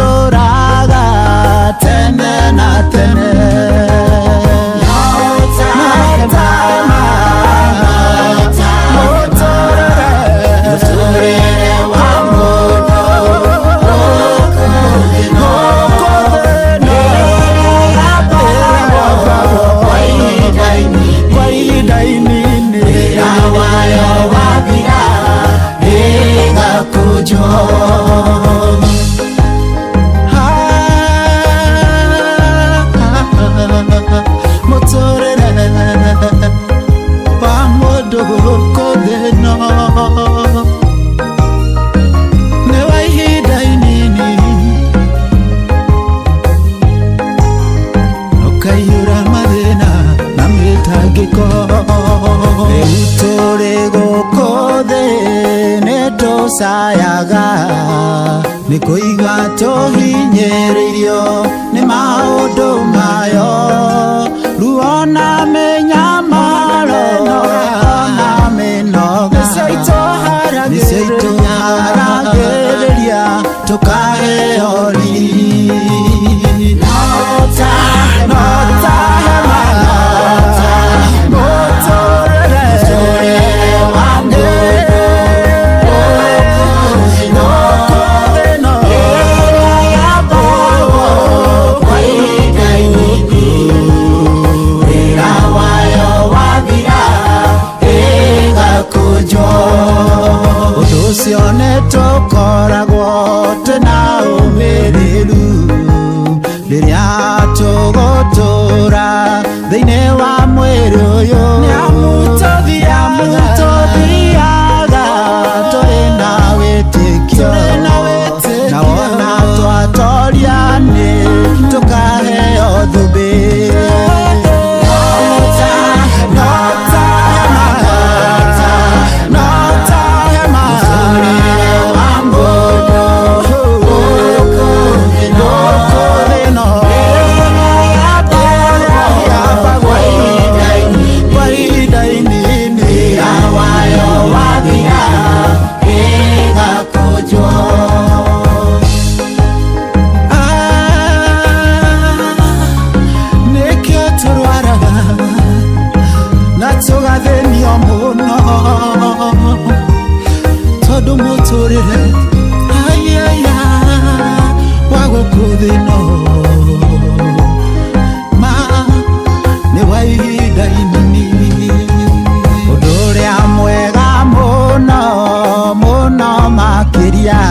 Ũtũraga tene na tene. No ta hema, mũtũrĩre wa mũndũ gũkũ thĩ ĩno, kwa ihinda inini, wĩra wayo wathira ĩgakũnjwo. Mũtũrĩre wa mũndũ gũkũ thĩ ĩno nĩ wa ihinda inini, ũkaiyũra mathĩna na mĩtangĩko. Rĩu tũrĩ gũkũ thĩ nĩ tũcayaga nĩ kũigua tũhinyĩrĩirio nĩ maũndũ mayo, ruo na mĩnyamaro na mĩnoga nĩcio itũharagĩrĩria tũkaheo riri. No ta hema, mũtũrĩre wa mũndũ gũkũ thĩ ĩno, kwa ihinda inini, wĩra wayo wathira ĩgakũnjwo. Ũndũ ũcio nĩ tũkoragwo twĩna ũmĩrĩru rĩrĩa tũgũtũra thĩinĩ wa mwĩrĩ ũyũ, nĩamu tũthiaga tũrĩ na wĩtĩkio, na wona twatoria nĩ tũkaheo thũmbĩ. No ta hema, no ta hema, wa mũndũ gũkũ thĩ ĩno, kwa ihinda inini, wĩra wayo wathira ĩgakũnjwo. Nĩkĩo tũrwaraga na tũgathĩnio mũno, tondũ mũtũrĩre ayaya wa gũkũ thĩ ĩno ma nĩ wa ihinda inini. Ũndũ ũrĩa mwega mũno mũno makĩria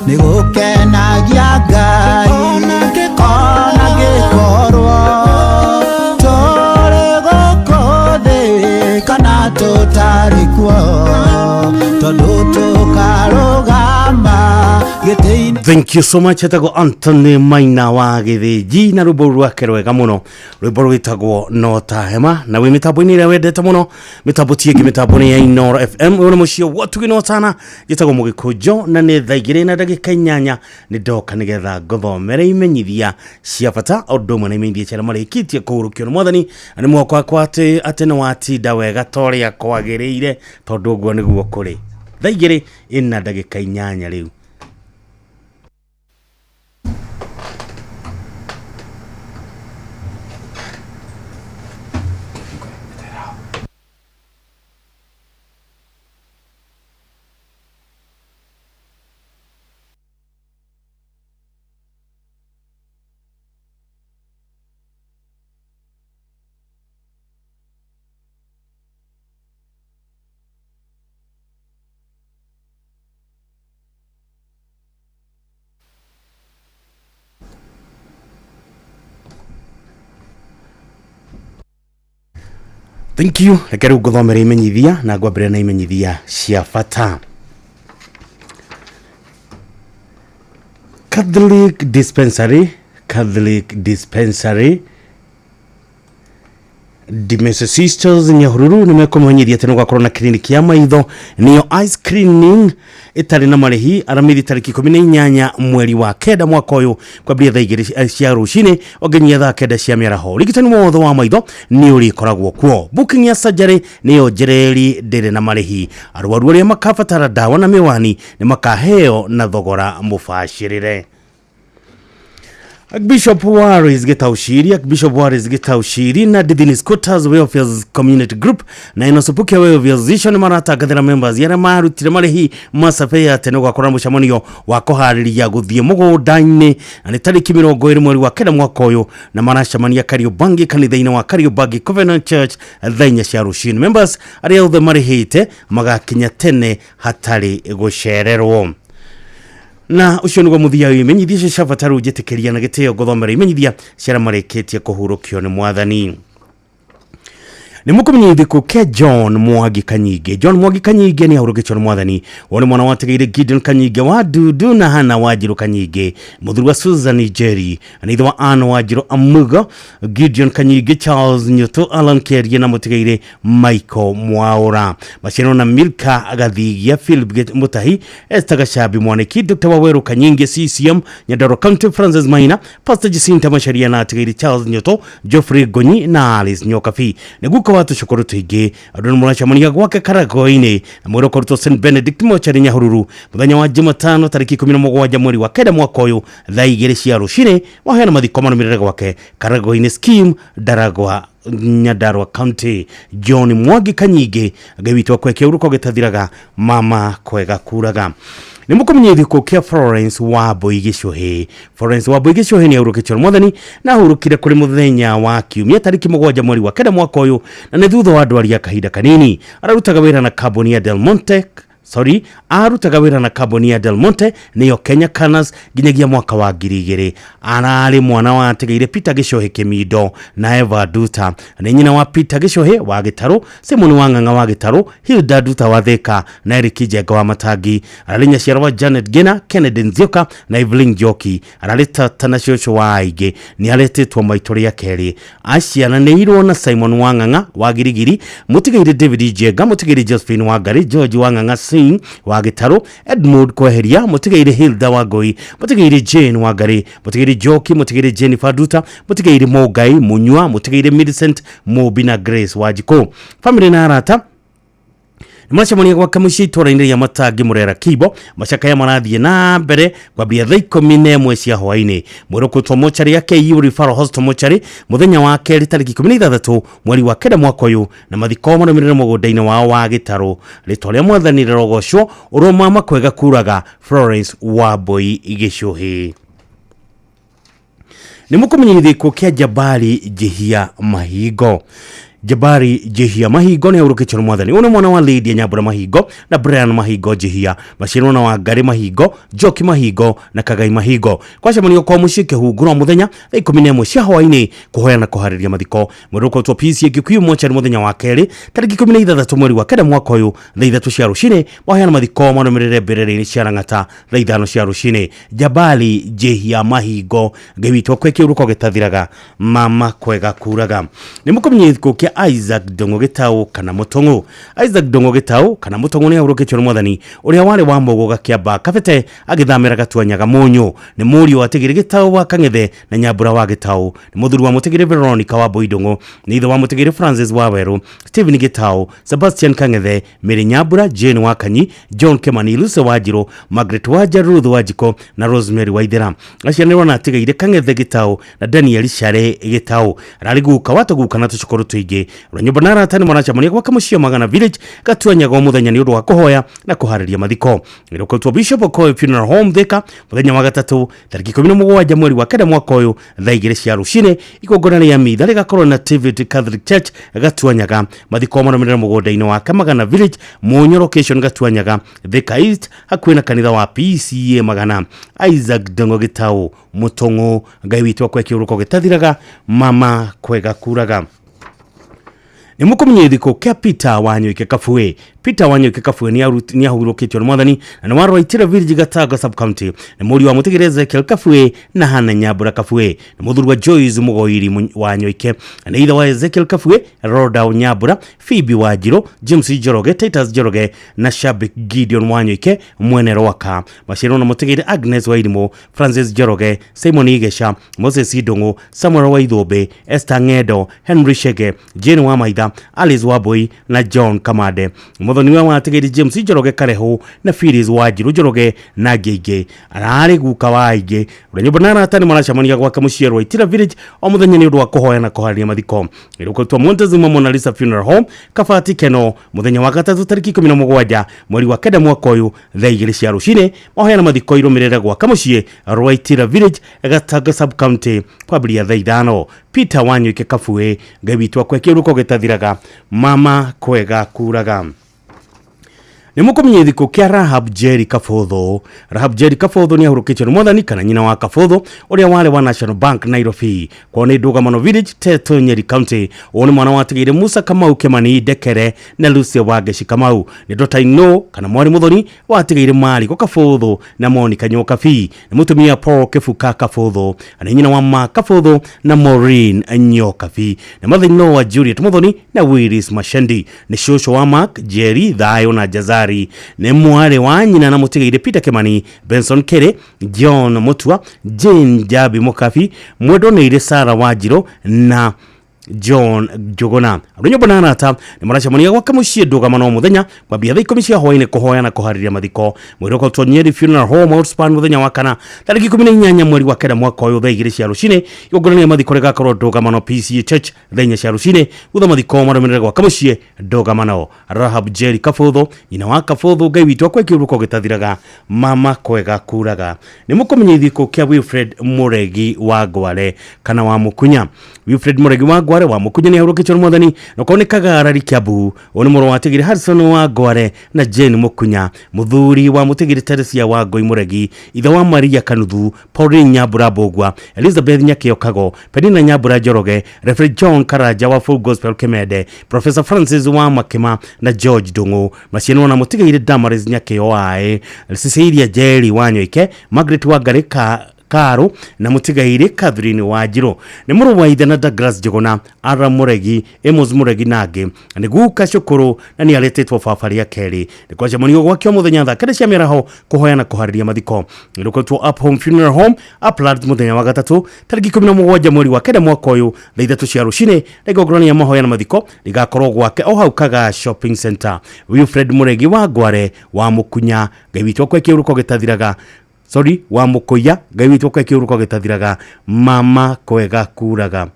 nĩ gũkenagia Ngai, ona ngĩkorwo tũrĩ gũkũ thĩ kana tũtarĩ kuo, tondũ tũkarũgama gĩtĩ-inĩ. Thank you so much. Etagwo Anthony Maina wa Gĩthĩnji na rwĩmbo rwake rwega mũno, rwĩmbo rwĩtagwo No Ta Hema. Na wĩ mĩtambo-inĩ ĩrĩa wendete mũno, mĩtambo ti ĩngĩ, mĩtambo nĩ ya Inoro FM. Ũyũ nĩ mũciĩ watugi no tana njĩtagwo Mũgĩkũnjo, na nĩ thaa 2:08. Nĩ ndoka nĩgetha ngũthomere imenyithia cia bata o ũndũ ũmwe na imenyithia cia arĩa marĩkĩtie kũhurũkio nĩ Mwathani, na nĩ mwĩhoko wakwa atĩ nĩ watinda wega ta ũrĩa kwagĩrĩire, tondũ ũguo nĩguo kũrĩ. Thaa 2:08 rĩu. Thank you. Reke rĩu ngũthomere imenyithia, na ngwambĩrĩria na imenyithia cia bata. Catholic Dispensary, Catholic Dispensary Dimese Sisters Nyahururu nĩ mekũmenyithia atĩ nĩ gũgakorwo na kiriniki ya maitho, nĩyo eye screening, ĩtarĩ na marĩhi, Aramithi tarĩki 18 mweri wa 9 mwaka ũyũ, kwambĩrĩria thaa 2 cia rũcinĩ o nginya thaa 9 cia mĩaraho. Ũrigitani wothe wa maitho nĩ ũrĩkoragwo kuo. Booking ya surgery nĩyo njereri ndĩrĩ na marĩhi. Arwaru arĩa makabatara ndawa na mĩwani nĩ makaheo na thogora mũbacĩrĩre. Bishop Waris Gitaushiri, Bishop Waris Gitaushiri na Dithini Scooters Welfare Community Group na inosupukia welfare icio nĩ maratangathĩra members arĩa marutire marĩhi ma survey ya tene gwakorwo na mũcemanio wa kũharĩria gũthiĩ mũgũnda-inĩ na nĩ tarĩki 20 mweri wa 9 mwaka ũyũ, na maracemania Kariobangi kanitha-inĩ wa Kariobangi Covenant Church thaa 4 cia rũcinĩ. Members arĩa othe marĩhĩte magakinya tene hatarĩ gũcererwo. Na ucio niguo muthia wa imenyithia icio cia bata. Rĩu njĩtĩkĩria na gĩtĩo ngũthomera imenyithia cia arĩa marĩkĩtie kũhurũkio nĩ Mwathani. Nĩ mũkũmenya gĩkuũ kĩa John Mwangi Kanyinge. John Mwangi Kanyinge nĩ ahurũkĩtio nĩ Mwathani. Ũyũ nĩ mwana watigĩire Gideon Kanyinge wa Dudu na Hana Wanjirũ Kanyinge, mũthuri wa Susan Njeri, na ithe wa Ann Wanjirũ Amugo, Gideon Kanyinge, Charles Nyutu, Alan Kerie na mũtigĩire Michael Mwaura. Maciaro na Milka Gathigia, Philip Mutahi, Esther Gashabi Mwaniki, Dr. Waweru Kanyinge, CCM Nyandarua County, Francis Maina, Pastor Jacinta Macharia na atigĩire Charles Nyutu, Geoffrey Gonyi na Alice Nyokabi. Nĩ guka wa tũcũkũrũ tũingĩ. Andũ nĩ mũracemania gwake Karagoinĩ na mwĩrĩ ũkarutwo St Benedict Mochari Nyahururu mũthenya wa Jumatano tarĩki 17 mweri wa 9 mwaka ũyũ thaa 2 cia rũcinĩ. Waheana mathiko marũmĩrĩre gwake Karagoinĩ Scheme, Ndaragwa, Nyandarua County. John Mwangi Kanyinge, Ngai witũ akwe kĩũrũko gĩtathiraga, mama kwega kuraga. Nĩ mũkũmenya gĩkuũ kĩa Florence Wambui Gĩcũhĩ. Florence Wambui Gĩcũhĩ nĩ ahurũkĩtio nĩ Mwathani na ahurũkire kũrĩ mũthenya wa Kiumia tarĩki 7 mweri wa 9 mwaka ũyũ, na nĩ thutha wa ndwari ya kahinda kanini. Ararutaga wĩra na kambuni ya Del Monte, sorry, arutaga wĩra na kambuni ya Del Monte nĩyo Kenya Canas nginyagia mwaka wa 2000. Ararĩ mwana wa atigĩire Peter Gĩcũhĩ Kĩmindo na Eva Nduta. Nĩ nyina wa Peter Gĩcũhĩ wa Gĩtarũ, Simon wa Ng'ang'a wa Gĩtarũ, Hilda Nduta wa Thĩka na Eric Njenga wa Matangi. Ararĩ nyaciara wa Janet Gina, Kennedy Nzioka na Evelyn Njoki. Ararĩ tata na cũcũ wa aingĩ. Nĩ aretĩtwo maitũ rĩa kerĩ. Aciaranĩirwo na Simon wa Ng'ang'a wa Girigiri, mũtigĩire David Njenga, mũtigĩire Josephine wa Ngari, George wa Ng'ang'a Singh wa Gĩtarũ, Edmund Kweheria, mũtigĩire Hilda wa Ngoi, mũtigĩire Jane wa Ngari, mũtigĩire Njoki, mũtigĩire Jennifer Nduta, mũtigĩire Mũngai Munyua, mũtigĩire Millicent Mũmbi na Grace Wanjikũ. Family na arata nĩmaracemania gwake mũciĩ itũũra-inĩ rĩa Matangi Mũrera Kibo. Macakaya marathiĩ na mbere kwambia thaa 11 cia hwaĩ-inĩ. Mwĩrĩ ũkũrutwo mocarĩ ya KU Referral Hospital mocarĩ mũthenya wa kerĩ tarĩki 16 mweri wa 9 mwaka ũyũ, na mathiko marũmĩrĩre mũgũnda-inĩ wao wa Gĩtarũ. Rĩtwa rĩa Mwathani rĩrogocwo. Ũromama kwega kuraga. Florence Wambui Gĩcũhĩ. Nĩ mũkũmenya gĩkuũ kĩa Jabari Njihia Mahingo. Jabari Njihia Mahingo nĩ ahurũkĩtio nĩ Mwathani. Ũyũ nĩ mwana wa Lydia Nyambura Mahingo na Brian Mahingo Njihia. Maciarwo na Wangari Mahingo, Njoki Mahingo na Kagai Mahingo. Kwacemanio kwa mũciĩ kĩhunguro mũthenya thaa 11 cia hwaĩ-inĩ kũhoya na kũharĩria mathiko. Mwĩrĩ ũkũrutwo PCA Gĩkuyu mochari mũthenya wa kerĩ tarĩki 16 mweri wa 9 mwaka ũyũ thaa 3 cia rũcinĩ. Waheana mathiko marũmĩrĩre mbĩrĩra-inĩ cia Lang'ata thaa 5 cia rũcinĩ. Jabali Njihia Mahingo, Ngai witũ akwe kĩũrũko gĩtathiraga, mama kwega kuraga. Nĩ mũkũmenya gĩkuũ kĩa Isaac Ndung'u Gĩtaũ kana Mũtũng'ũ. Isaac Ndung'u Gĩtaũ kana Mũtũng'ũ nĩ ahurũkĩtio nĩ Mwathani, ũrĩa warĩ wa Mũgũga Kĩamba Kabete agĩthamĩra Gatuanyaga Mũnyũ. Nĩ mũriũ wa Tigĩrĩ Gĩtaũ wa Kang'ethe na Nyambura wa Gĩtaũ. Nĩ mũthuri wa Mũtigĩrĩ Veronica wa Mbui Ndung'u. Nĩ ithe wa Mũtigĩrĩ Francis wa Werũ, Stephen Gĩtaũ, Sebastian Kang'ethe, Mary Nyambura, Jane wa Kanyi, John Kimani, Lucy Wanjirũ, Margaret Wanja, Ruth Wanjiko na Rosemary Waithera. Aciaranĩirwo na atigĩire Kang'ethe Gĩtaũ na Daniel Share Gĩtaũ. Ararĩ guka wa tũguka na tũcũkũrũ tũingĩ. Rwa nyũmba na arata nĩ maracemania gwake mũciĩ Magana Village Gatuanyaga o mũthenya nĩ ũndũ wa kũhoya na kũharĩria mathiko. Ĩrũkũtwo Bishop Okoye Funeral Home Thika mũthenya wa gatatũ tarĩki 17 mweri wa 9 mwaka ũyũ thaa 2 cia rũcinĩ. Igongona rĩa mitha rĩgakorwo na Nativity Catholic Church Gatuanyaga. Mathiko marũmĩrĩre mũgũnda-inĩ wake Magana Village Mũnyũ location Gatuanyaga, Thika East, hakuhĩ na kanitha wa PCA Magana. Isaac Ndung'u Gĩtaũ Mũtũng'ũ, Ngai witũ akwe kĩũrũko gĩtathiraga, mama kwega kuraga. Nĩ mũkũmenya gĩkuũ kĩa Peter Wanyoike Kabue. Peter Wanyoike Kabue nĩ ahurũkĩtio nĩ Mwathani na nĩ wa Rwaitĩra Village, Gatanga sub-county. Nĩ mũriũ wa Mũtigĩrĩ Ezekiel Kabue na Hana Nyambura Kabue. Nĩ mũthuri wa Joyce Mũgoiri Wanyoike. Na nĩ ithe wa Ezekiel Kabue, Roda Nyambura, Phoebe Wanjirũ, James Njoroge, Titus Njoroge na Shabik Gideon Wanyoike mwene Rwaka. Maciarwo na Mũtigĩrĩ Agnes Wairimũ, Francis Njoroge, Simon Igesha, Moses Ndung'u, Samuel Waithũmbĩ, Esther Ng'endo, Henry Shege, Jane Wamaitha. Njenga, Alice Wambui na John Kamande. Muthoni wa watigĩri James Njoroge Karehu na Phyllis Wanjiru Njoroge na angĩ aingĩ. Ararĩ guka wa aingĩ. Ũrĩa nyũmba na arata nĩ maracemania gwake mũciĩ Rwaitira Village o mũthenya nĩ ũndũ wa kũhoya na kũharĩria mathiko. Ĩrũkũtwo Montezuma Mona Lisa Funeral Home, Kabati Keno, mũthenya wa gatatũ tarĩki 17 mweri wa kenda mwaka ũyũ thaa 2 cia rũcinĩ. Mahoya na mathiko irũmĩrĩre gwaka mũciĩ Rwaitira Village, Gatanga Sub County, kwambĩrĩria thaa 5. Peter Wanyoike Kabue, Ngai witũ akwe kĩũrũko gĩtathiraga, mama kwega kuraga. Nĩ mũkũmenya gĩkuũ kĩa Rahab Jerry Kabũthũ. Rahab Jerry Kabũthũ nĩ ahurũkĩtio nĩ mwathani kana nyina wa Kabũthũ ũrĩa warĩ wa National Bank Nairobi. Kwao nĩ Ndũgamano Village, Teto, Nyeri County. Ũyũ nĩ mwana watigĩire Musa Kamau Kĩmani Ndekere na Lucia Wangeci Kamau. Nĩ daughter in law kana mwarĩ mũthoni watigĩire Mariko Kabũthũ na Monica Nyokabi. Nĩ mũtumia Paul Kĩbuka Kabũthũ. Nĩ nyina wa Ma Kabũthũ na Maureen Nyokabi. Nĩ mother in law wa Juliet Muthoni na Willis Mashendi. Nĩ cũcũ wa Mark, Jerry, Thayo na Jazari. Nĩ mwarĩ wa nyina na mũtigĩire Peter Kimani, Benson Kere, John Mutua, Jane Jabi Mukabi, mwendwo nĩ Sarah Wanjiru na John Njuguna. Andũ nyũmba na arata nĩ maracemania gwake mũciĩ Ndũgamano mũthenya kwambia thaa 10 cia hwaĩ-inĩ kũhoya na kũharĩria mathiko. Mwĩrĩ ũkorwo Nyeri Funeral Home Outspan mũthenya wa kana tarĩki 18 mweri wa kenda mwaka ũyũ thaa 2 cia rũcinĩ. Igongona rĩa mathiko rĩgakorwo Ndũgamano PCA Church thaa 4 cia rũcinĩ. Thutha mathiko marũmĩrĩre gwake mũciĩ Ndũgamano. Rahab Jerry Kabũthũ, nyina wa Kabũthũ, Ngai witũ akwe kĩũrũko gĩtathiraga, mama kwega kuraga. Nĩ mũkũmenya gĩkuũ kĩa Wilfred Mũregi wa Ngware kana wa Mũkunya. Wilfred Mũregi wa Ngware wa Mũkunya nĩ ahurũkĩtio nĩ mwathani na korwo nĩ Kagarari Kiambu. Ũyũ nĩ mũrũ wa Tigiri Harrison wa Ngware na Jane Mũkunya, mũthuri wa Mũtigiri Teresia wa Ngoi Mũregi, ithe wa Maria Kanuthu, Pauline Nyambura Mbũgua, Elizabeth Nyakĩo Kago, Penina Nyambura Njoroge, Reverend John Karanja wa Full Gospel Kimende, Professor Francis wa Makima na George Ndung'u. Macianwo na Mũtigiri Damaris Nyakĩo waĩ, Cecilia Njeri wa Nyoike, Margaret Wangari Karu na Mũtigairĩ Catherine Wanjiru. Nĩ mũrũ wa ithe na Douglas Njuguna, Ara Mũregi, Amos Mũregi na angĩ. Nĩ guka cũkũrũ na nĩ arĩtĩtwo baba rĩa kerĩ. Nĩ kwacemanio gwake o mũthenya thaa 9 cia mĩaraho kũhoya na kũharĩria mathiko. Nĩ rũkoretwo Up Home Funeral Home Uplands mũthenya wa gatatũ tarĩki 17 mweri wa kenda mwaka ũyũ thaa 3 cia rũcinĩ. Na igongona rĩa mahoya na mathiko rĩgakorwo gwake o hau Kagaa Shopping Center. Wilfred Mũregi wa Ngware wa Mũkunya, Ngai witũ akwe kĩũrũko gĩtathiraga, sorry, wa Mũkũya, Ngai witũ akwe kĩũrũko gĩtathiraga, mama kwega kuraga.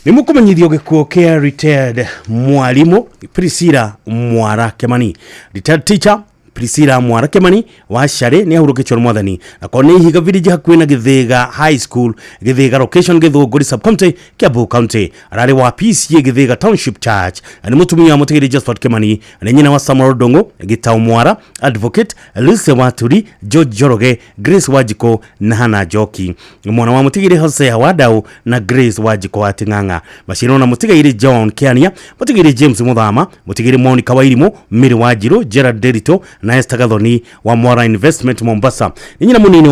Nĩ mũkũmenyithio gĩkuũ kĩa retired mwarimũ Priscilla Mwara Kĩmani. Retired teacher Priscilla Mwara Kĩmani wa Carĩ nĩ ahurũkĩtio nĩ mwathani. Na korwo nĩ Ihiga Village hakuhĩ na Gĩthĩga High School, Gĩthĩga location Gĩthũngũri Sub County, Kiambu County. Ararĩ wa PCA Gĩthĩga Township Church. Nĩ mũtumia wa Mũtigĩri Josephat Kĩmani, nĩ nyina wa Samuel Ndung'u, Gĩtaũ Mwara, Advocate Lucy Waturi, George Njoroge, Grace Wanjikũ na Hannah Njoki. Mwana wa Mũtigĩri Hosea Wadau na Grace Wanjikũ wa Ting'ang'a. Maciarwo na Mũtigĩri John Kĩania, Mũtigĩri James Mũthama, Mũtigĩri Monica Wairimũ, Mary Wanjiru, Gerald Derito na Esther Gathoni wa Mwara Investment Mombasa. Nĩ nyina mũnini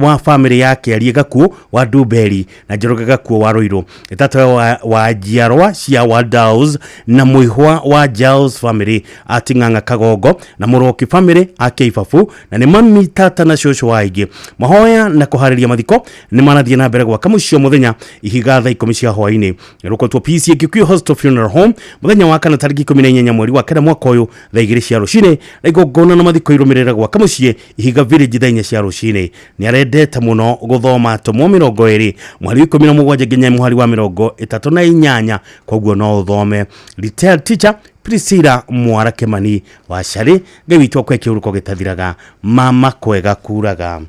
wa famĩlĩ ya Kĩarie Gakuo wa Ndumberi na Njoroge Gakuo wa Ruiru. Nĩ tata wa njiarwa cia Wadaus na mũihwa wa Giles family a Ting'ang'a Kagongo na Mũroki family a Kĩibabu, na nĩ mami tata na cũcũ wa aingĩ. Mahoya na kũharĩria mathiko nĩ marathiĩ na mbere gwaka mũciĩ mũthenya Ihiga thaa 10 cia hwaĩ-inĩ. Rũkotwo PCA Kikuyu Hospital Funeral Home mũthenya wa kana tarĩki 18 mweri wa kenda mwaka ũyũ thaa 2 cia rũcinĩ, na igongona na mathiko irũmĩrĩre gwaka mũciĩ Ihiga Village thaa 4 cia rũcinĩ. Nĩ arendete mũno gũthoma atũmwo 20 mweri 17 nginya mweri wa 38, koguo no ũthome. Retired teacher Priscilla Mwara Kĩmani wa Carĩ, Ngai witũ akwe kĩũrũko gĩtathiraga, mama kwega kuraga.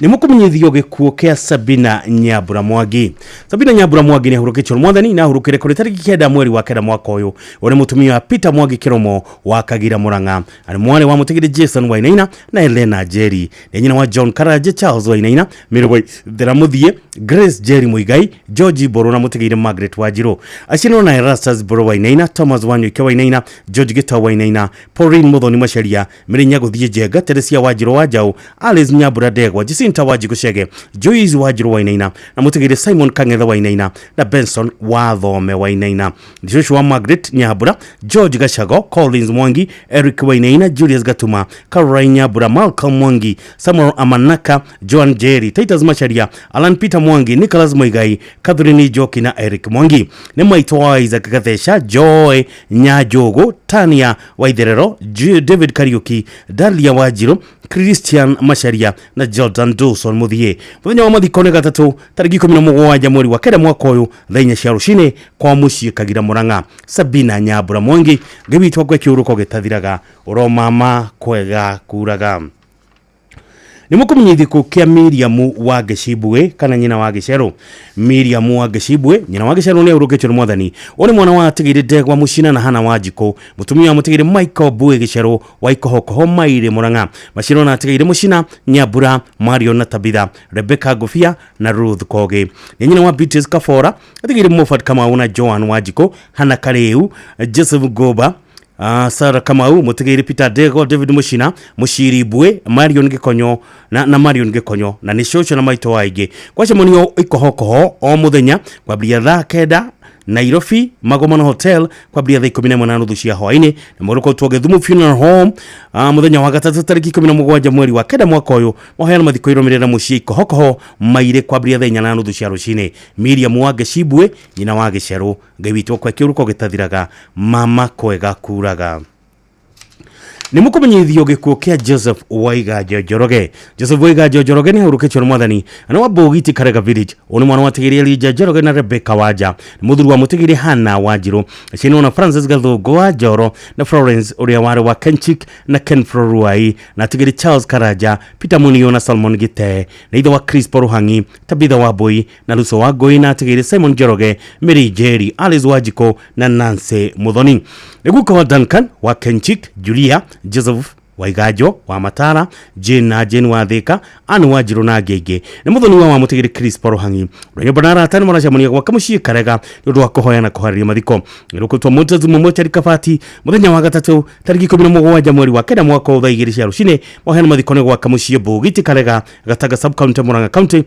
Nĩ mũkũmenyithio gĩkuũ kĩa Sabina Nyambura Mwangi. Sabina Nyambura Mwangi nĩ ahurũkĩtio nĩ mwathani na ahurũkire kũrĩ tarĩki 9 mweri wa kenda mwaka ũyũ. Ũrĩ mũtumia wa Peter Mwangi Kĩromo wa Kagira Mũrang'a. Arĩ mwarĩ wa Mũtigĩri Jason Wainaina na Elena Njeri. Nĩ nyina wa John Karanja, Charles Wainaina, Mary Waithera Mũthiĩ, Grace Njeri Mũigai, George Mbũrũ na Mũtigĩri Margaret Wanjiru. Aciarĩrwo na Erastus Mbũrũ Wainaina, Thomas Wanyoike Wainaina, George Gĩtau Wainaina, Pauline Muthoni Macharia, Mary Nyagũthiĩ Njenga, Teresia Wanjiru wa Njaũ, Alice Nyambura Ndegwa, Jacinta Jacinta Wanjikũ Chege, Joyce Wanjirũ Wainaina na mũtigĩre Simon Kang'ethe Wainaina na Benson Wathome Wainaina. Nĩ cũcũ wa Margaret Nyambura, George Gachago, Collins Mwangi, Eric Wainaina, Julius Gatuma, Caroline Nyambura, Malcolm Mwangi, Samuel Amanaka, Joan Jerry, Titus Macharia, Alan Peter Mwangi, Nicholas Muigai, Catherine Njoki na Eric Mwangi. Nĩ maitũ wa Isaac Gatheca, Joy Nyanjũgũ, Tania Waitherero, David Kariuki, Dalia Wanjirũ, Christian Macharia na Jordan Dawson Muthie. Muthenya wa mathiko nĩ gatatũ tarĩki 17 mweri wa kenda mwaka ũyũ thaa 4 cia rũcinĩ kwa mũciĩ Kagira Murang'a. Sabina Nyambura Mwangi, Ngai witũ akwe kĩũrũko gĩtathiraga, ũromama kwega kuraga. Nĩ mũkũmenyithia gĩkuũ kĩa Miriam wa Ngecibwe kana nyina wa Gĩcerũ. Miriam wa Ngecibwe nyina wa Gĩcerũ nĩ ahurũkĩtio nĩ mwathani. Ũyũ nĩ mwana wa Atigĩrĩ Ndegwa Mũcina na Hana Wanjikũ, mũtumia wa Mũtigĩrĩ Michael Mbui Gĩcerũ wa Ikohokoho Mairĩ Murang'a. Macirwo na Atigĩrĩ Mũcina, Nyambura, Marion na Tabitha, Rebecca Ngũbia na Ruth Kogi. Nĩ nyina wa Beatrice Kabora, Atigĩrĩ Moffat Kamau na Joan Wanjikũ, Hana Karĩu, Joseph Ngoba, Sarah Kamau, Mutigiri Peter Dego, David Mushina, Mushiri Mbue, Marion Gikonyo na Marion Gikonyo na nĩ cũcũ na maitũ waingĩ. Kwacemanio ikohokoho o mũthenya kwambĩrĩria thaa 9 Nairobi Magomano Hotel kwambĩrĩria thaa 11:30 cia hwaĩ-inĩ na mũrũko twa Gĩthumo Funeral Home mũthenya wa gatatũ tarĩki 17 mweri wa kenda mwaka ũyũ mahoyana mathiko irũmĩrĩra mũciĩ ikohokoho mairĩ kwambĩrĩria thaa 4:30 cia rũcinĩ. Miriam wa Ngecibwe nyina wa Gĩcerũ, Ngai witũ akwe kĩũrũko gĩtathiraga, mama kwega kuraga. Nĩ mũkũmenyithio gĩkuũ kĩa Joseph Waiganjo Njoroge. Joseph Waiganjo Njoroge nĩ ahurũkĩtio nĩ mwathani na nĩ wa Mbũgiti Karega Village. Ũyũ nĩ mwana wa Tigĩrĩ Elijah Njoroge na Rebecca Wanja, nĩ mũthuri wa Mũtigĩrĩ Hannah Wanjirũ, aciarĩirwo na Francis Gathũngũ wa Njoro na Florence ũrĩa warĩ wa Kenchik na Ken Floruai na Tigĩrĩ Charles Karanja, Peter Munio na Salmon Gite, na ithe wa Crispo Ruhangi, Tabitha wa Mbui na Luso wa Ngũi na Tigĩrĩ Simon Njoroge, Mary Njeri, Alice Wanjikũ na Nancy Muthoni. Nĩ guka wa Duncan wa Kenchik, Julia, Joseph Waiganjo wa Matara, Jane na Jane wa Thika, Anne Wanjirũ na angĩ aingĩ. Nĩ mũthoni wa Mũtigĩrĩ Crispo Ruhangi. Ũrĩa nyũmba na arata nĩ maracemania gwake mũciĩ Karega nĩ ũndũ wa kũhoya na kũharĩria mathiko. Nĩ Montezuma Mochari Kabati mũthenya wa gatatũ tarĩki 17 mweri wa kenda mwaka wa thaa 2 cia rũcinĩ mahoyana mathiko nĩ gwake mũciĩ Mbũgiti Karega, Gatanga Sub County, Murang'a County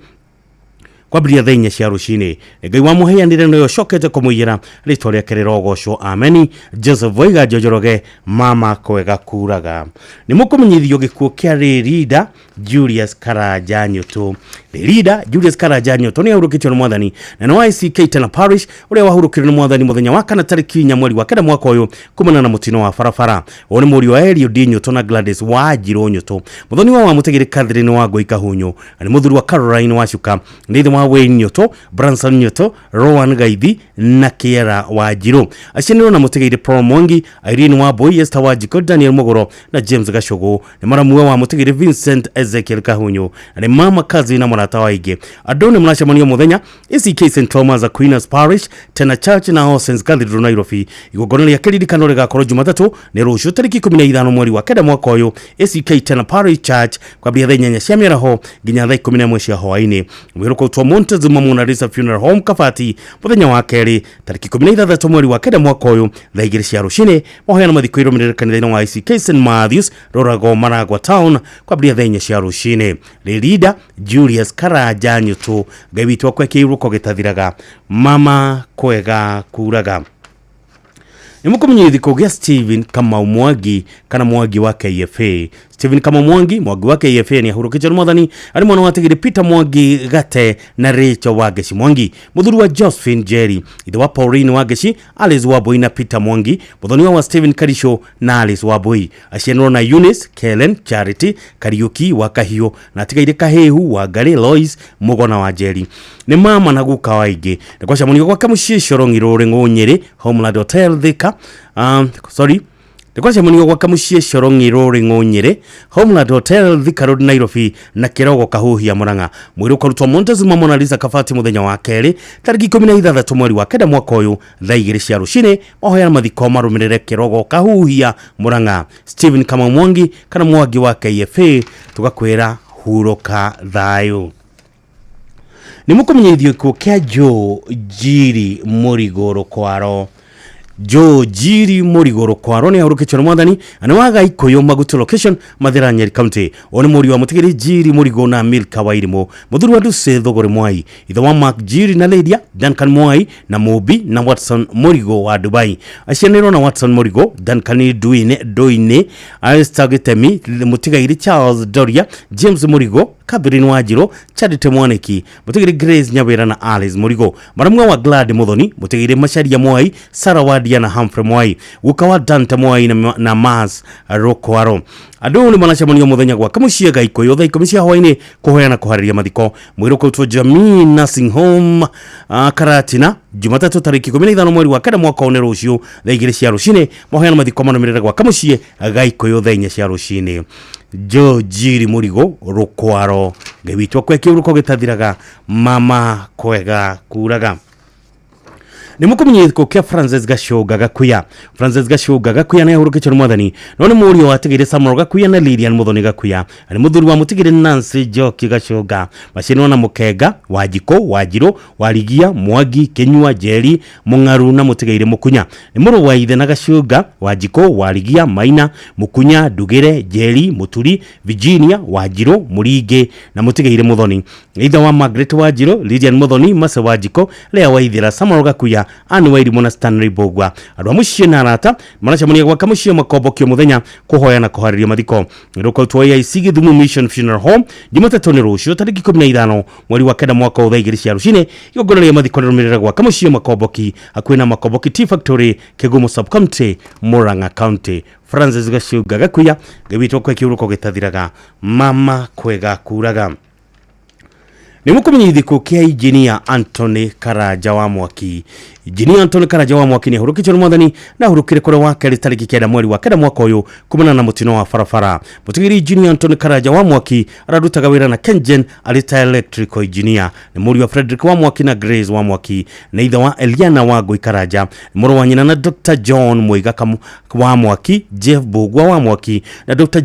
kwambĩrĩria thaa 4 cia rũcinĩ. Ngai wamũheanire nĩwe ũcokete kũmũiyĩra, rĩtwa rĩake rĩrogocwo, ameni. Joseph Waiganjo Njoroge, mama kwega kuraga. Nĩ mũkũmenyithio gĩkuũ kĩa Rĩrinda Julius Karanja Nyũtũ. Rĩrinda Julius Karanja Nyũtũ nĩ ahurũkĩtio nĩ mwathani na nĩ wa ICK Tena Parish ũrĩa wahurũkire nĩ mwathani mũthenya wa kana tarĩki 4 mweri wa kenda mwaka ũyũ kumana na mũtino wa barabara. Ũyũ nĩ mũriũ wa Eliud Nyũtũ na Gladys Wanjirũ Nyũtũ. Mũthoni wa Mũtigĩrĩ Catherine wa Ngũi Kahunyu na nĩ mũthuri wa Caroline Wacuka, nĩ ithe wa Wayne Nyũtũ, Branson Nyũtũ, Rowan Gaithi na Kiera Wanjirũ. Aciaranĩirwo na Mũtigĩrĩ Paul Mwangi, Irene Wambui, Esther Wanjikũ, Daniel Mũgũro na James Gacũgũ. Nĩ maramuwe wa Mũtigĩrĩ Vincent Ezekiel Kahunyu na nĩ mama kazi na mũrata wa aingĩ. Andũ nĩ maracemania mũthenya ACK St Thomas Aquinas Parish, Tena Church na All Saints Cathedral Nairobi. Igongona rĩa kĩririkano rĩgakorwo Jumatatũ nĩ rũciũ tarĩki 15 mweri wa kenda mwaka ũyũ ACK Tena Parish Church kwambĩrĩria thaa 8 cia mĩaraho nginya thaa 11 cia hwaĩ-inĩ. Mwĩrũko twa Montezuma Mona Lisa Funeral Home Kabati mũthenya wa kerĩ tarĩki 16 mweri wa kenda mwaka ũyũ thaa 2 cia rũcinĩ. Mahoyano mathiko irũmĩrĩre kanitha-inĩ wa ICK St Matthews Rũrago Maragwa Town kwambĩrĩria thaa 4 cia rũcinĩ. Rĩrinda Julius Karanja Nyũtũ, Ngai witũ akwe kĩurũko gĩtathiraga, mama kwega kuraga. Nĩ mũkũmenyithio gĩkuũ gĩa Stephen Kamau Mwangi kana Mwangi wa KFA. Stephen Kamau Mwangi, Mwangi wa KFA nĩ ahurũkĩtio nĩ mwathani, arĩ mwana wa Tigiri Peter Mwangi Gate na Rachel Wangeci Mwangi, mũthuri wa Josephine Jerry, ithe wa Pauline Wangeci, Alice Wambui na Peter Mwangi, mũthoni wa Stephen Karisho na Alice Wambui. Aciaranĩirwo na Eunice, Kellen, Charity, Kariuki wa Kahiũ na atigaire Kahihu wa Ngarĩ, Lois Mũgona wa Njeri. Nĩ mama na guka wa aingĩ. Nĩ kwacemanio gwake mũciĩ Shorong'i Rũrĩng'ũ Nyĩrĩ, Homeland Hotel Thika. Sorry. Nĩ kwacemanio gwake mũciĩ Shorong'i Rũrĩng'ũ Nyĩrĩ, Homeland Hotel Thika Road Nairobi na Kĩrogo Kahuhia Murang'a. Mwĩrĩ ũkarutwo Montezuma Mona Lisa Kabati mũthenya wa kerĩ tarĩki 16 mweri wa kenda mwaka ũyũ thaa 2 cia rũcinĩ. Mahoya mathiko marũmĩrĩre Kĩrogo Kahuhia Murang'a. Stephen Kamau Mwangi kana Mwangi wa KFA tũgakwĩra hurũka thayũ. Nĩ mũkũmenyithio gĩkuũ kĩa Joe Njiri Mũrigo Rũkwaro. Joe Njiri Mũrigo Rũkwaro nĩ ahurũkĩtio nĩ mwathani na nĩ wa Gaikũyũ Magutu location Mathĩra Nyeri County. Ũyũ nĩ mũriũ wa mũtigĩri Njiri Mũrigo na Milka Wairimũ, mũthuri wa Nduse Thũgũrĩ Mwai, ithe wa Mark Njiri na Lydia, Duncan Mwai na Mũmbi na Watson Mũrigo wa Dubai. Acianĩirwo na Watson Mũrigo, Duncan Nduine Nduini, Alistair Gĩtemi, mũtigairĩ Charles Doria, James Mũrigo, Catherine Wanjirũ, Charity Mwaniki, mũtigĩri Grace Nyawĩra na Alice Mũrigo, maramwe wa Glad Muthoni, mũtigĩri Macharia Mwai, Sarah Wadia na Humphrey Mwai, guka wa Dante Mwai na Mars Rũkwaro. Andũ nĩ maracemania mũthenya gwa kamũciĩ Gaikũyũ thaa 10 cia hwainĩ kũhoya na kũharĩria mathiko. Mwĩrĩ ũkautwo Jamii Nursing Home Karatina Jumatatũ tarĩki 15 mweri wa 9 mwaka ũyũ nĩ rũciũ thaa 2 cia rũcinĩ. Mahoya na mathiko marũmĩrĩre gwa kamũciĩ Gaikũyũ thaa 4 cia rũcinĩ. Joe Njiri Mũrigo Rũkwaro, Ngai witũ akwe kĩhuruko gĩtathiraga, mama kwega kuraga. Nĩ mũkũmenya gĩkuũ kĩa Francis Gacũnga Gakuya. Francis Gacũnga Gakuya nĩ ahurũkĩtio nĩ mwathani, no nĩ mũriũ wa Tigĩrĩ Samuel Gakuya na Lilian Muthoni Gakuya, na nĩ mũthuri wa mũtigĩrĩ Nancy Njoki Gacũnga. Macinwo na Mũkenga, Wanjikũ, Wanjirũ, Warigia, Mwangi, Kĩnyua, Njeri, Mũng'aru na mũtigairĩ Mũkunya. Nĩ mũrũ wa ithe na Gacũnga, Wanjikũ, Warigia, Maina, Mũkunya, Ndugĩre, Njeri, Mũturi, Virginia, Wanjirũ, Mũringĩ na mũtigairĩ Mũthoni. Ithe wa Margaret Wanjirũ, Lilian Muthoni, Mercy Wanjikũ, Lea Waithira, Samuel Gakuya, Anne Wairimũ na Stanley Mbũgua. Andũ a mũciĩ na arata maracemania gwaka mũciĩ makombokio mũthenya kũhoya na kũharĩria mathiko. Rũkautwo AIC Gĩthumo Mission Funeral Home Jumatatũ nĩ rũciũ tarĩki 15 mweri wa 9 mwaka ũyũ thaa 2 cia rũcinĩ. Igongona rĩa mathiko rĩrũmĩrĩre gwaka mũciĩ Makomboki hakuhĩ na Makomboki Tea Factory, Kĩgumo Sub County, Murang'a County. Francis Gacunga Gakuya, Ngai witũ akwe kĩhuruko gĩtathiraga, mama kwega kuraga. Nĩ mũkũmenya gĩkuũ kĩa injinia Anthony Karanja wa Mwaki. Injinia Anthony Karanja wa Mwaki nĩ ahurũkĩtio nĩ mwathani na ahurũkire kũrĩ wa kerĩ tarĩki 9 mweri wa 9 mwaka ũyũ kumana na mũtino wa barabara. Mũtigĩri injinia Anthony Karanja wa Mwaki ararutaga wĩra na Kengen arĩ ta electrical engineer. Nĩ mũriũ wa Frederick wa Mwaki na Grace wa Mwaki, na ithe wa Eliana wa Ngũi Karanja. Nĩ mũrũ wa nyina na Dr. John Muiga wa Mwaki, Jeff Mbũgua wa Mwaki na Dr.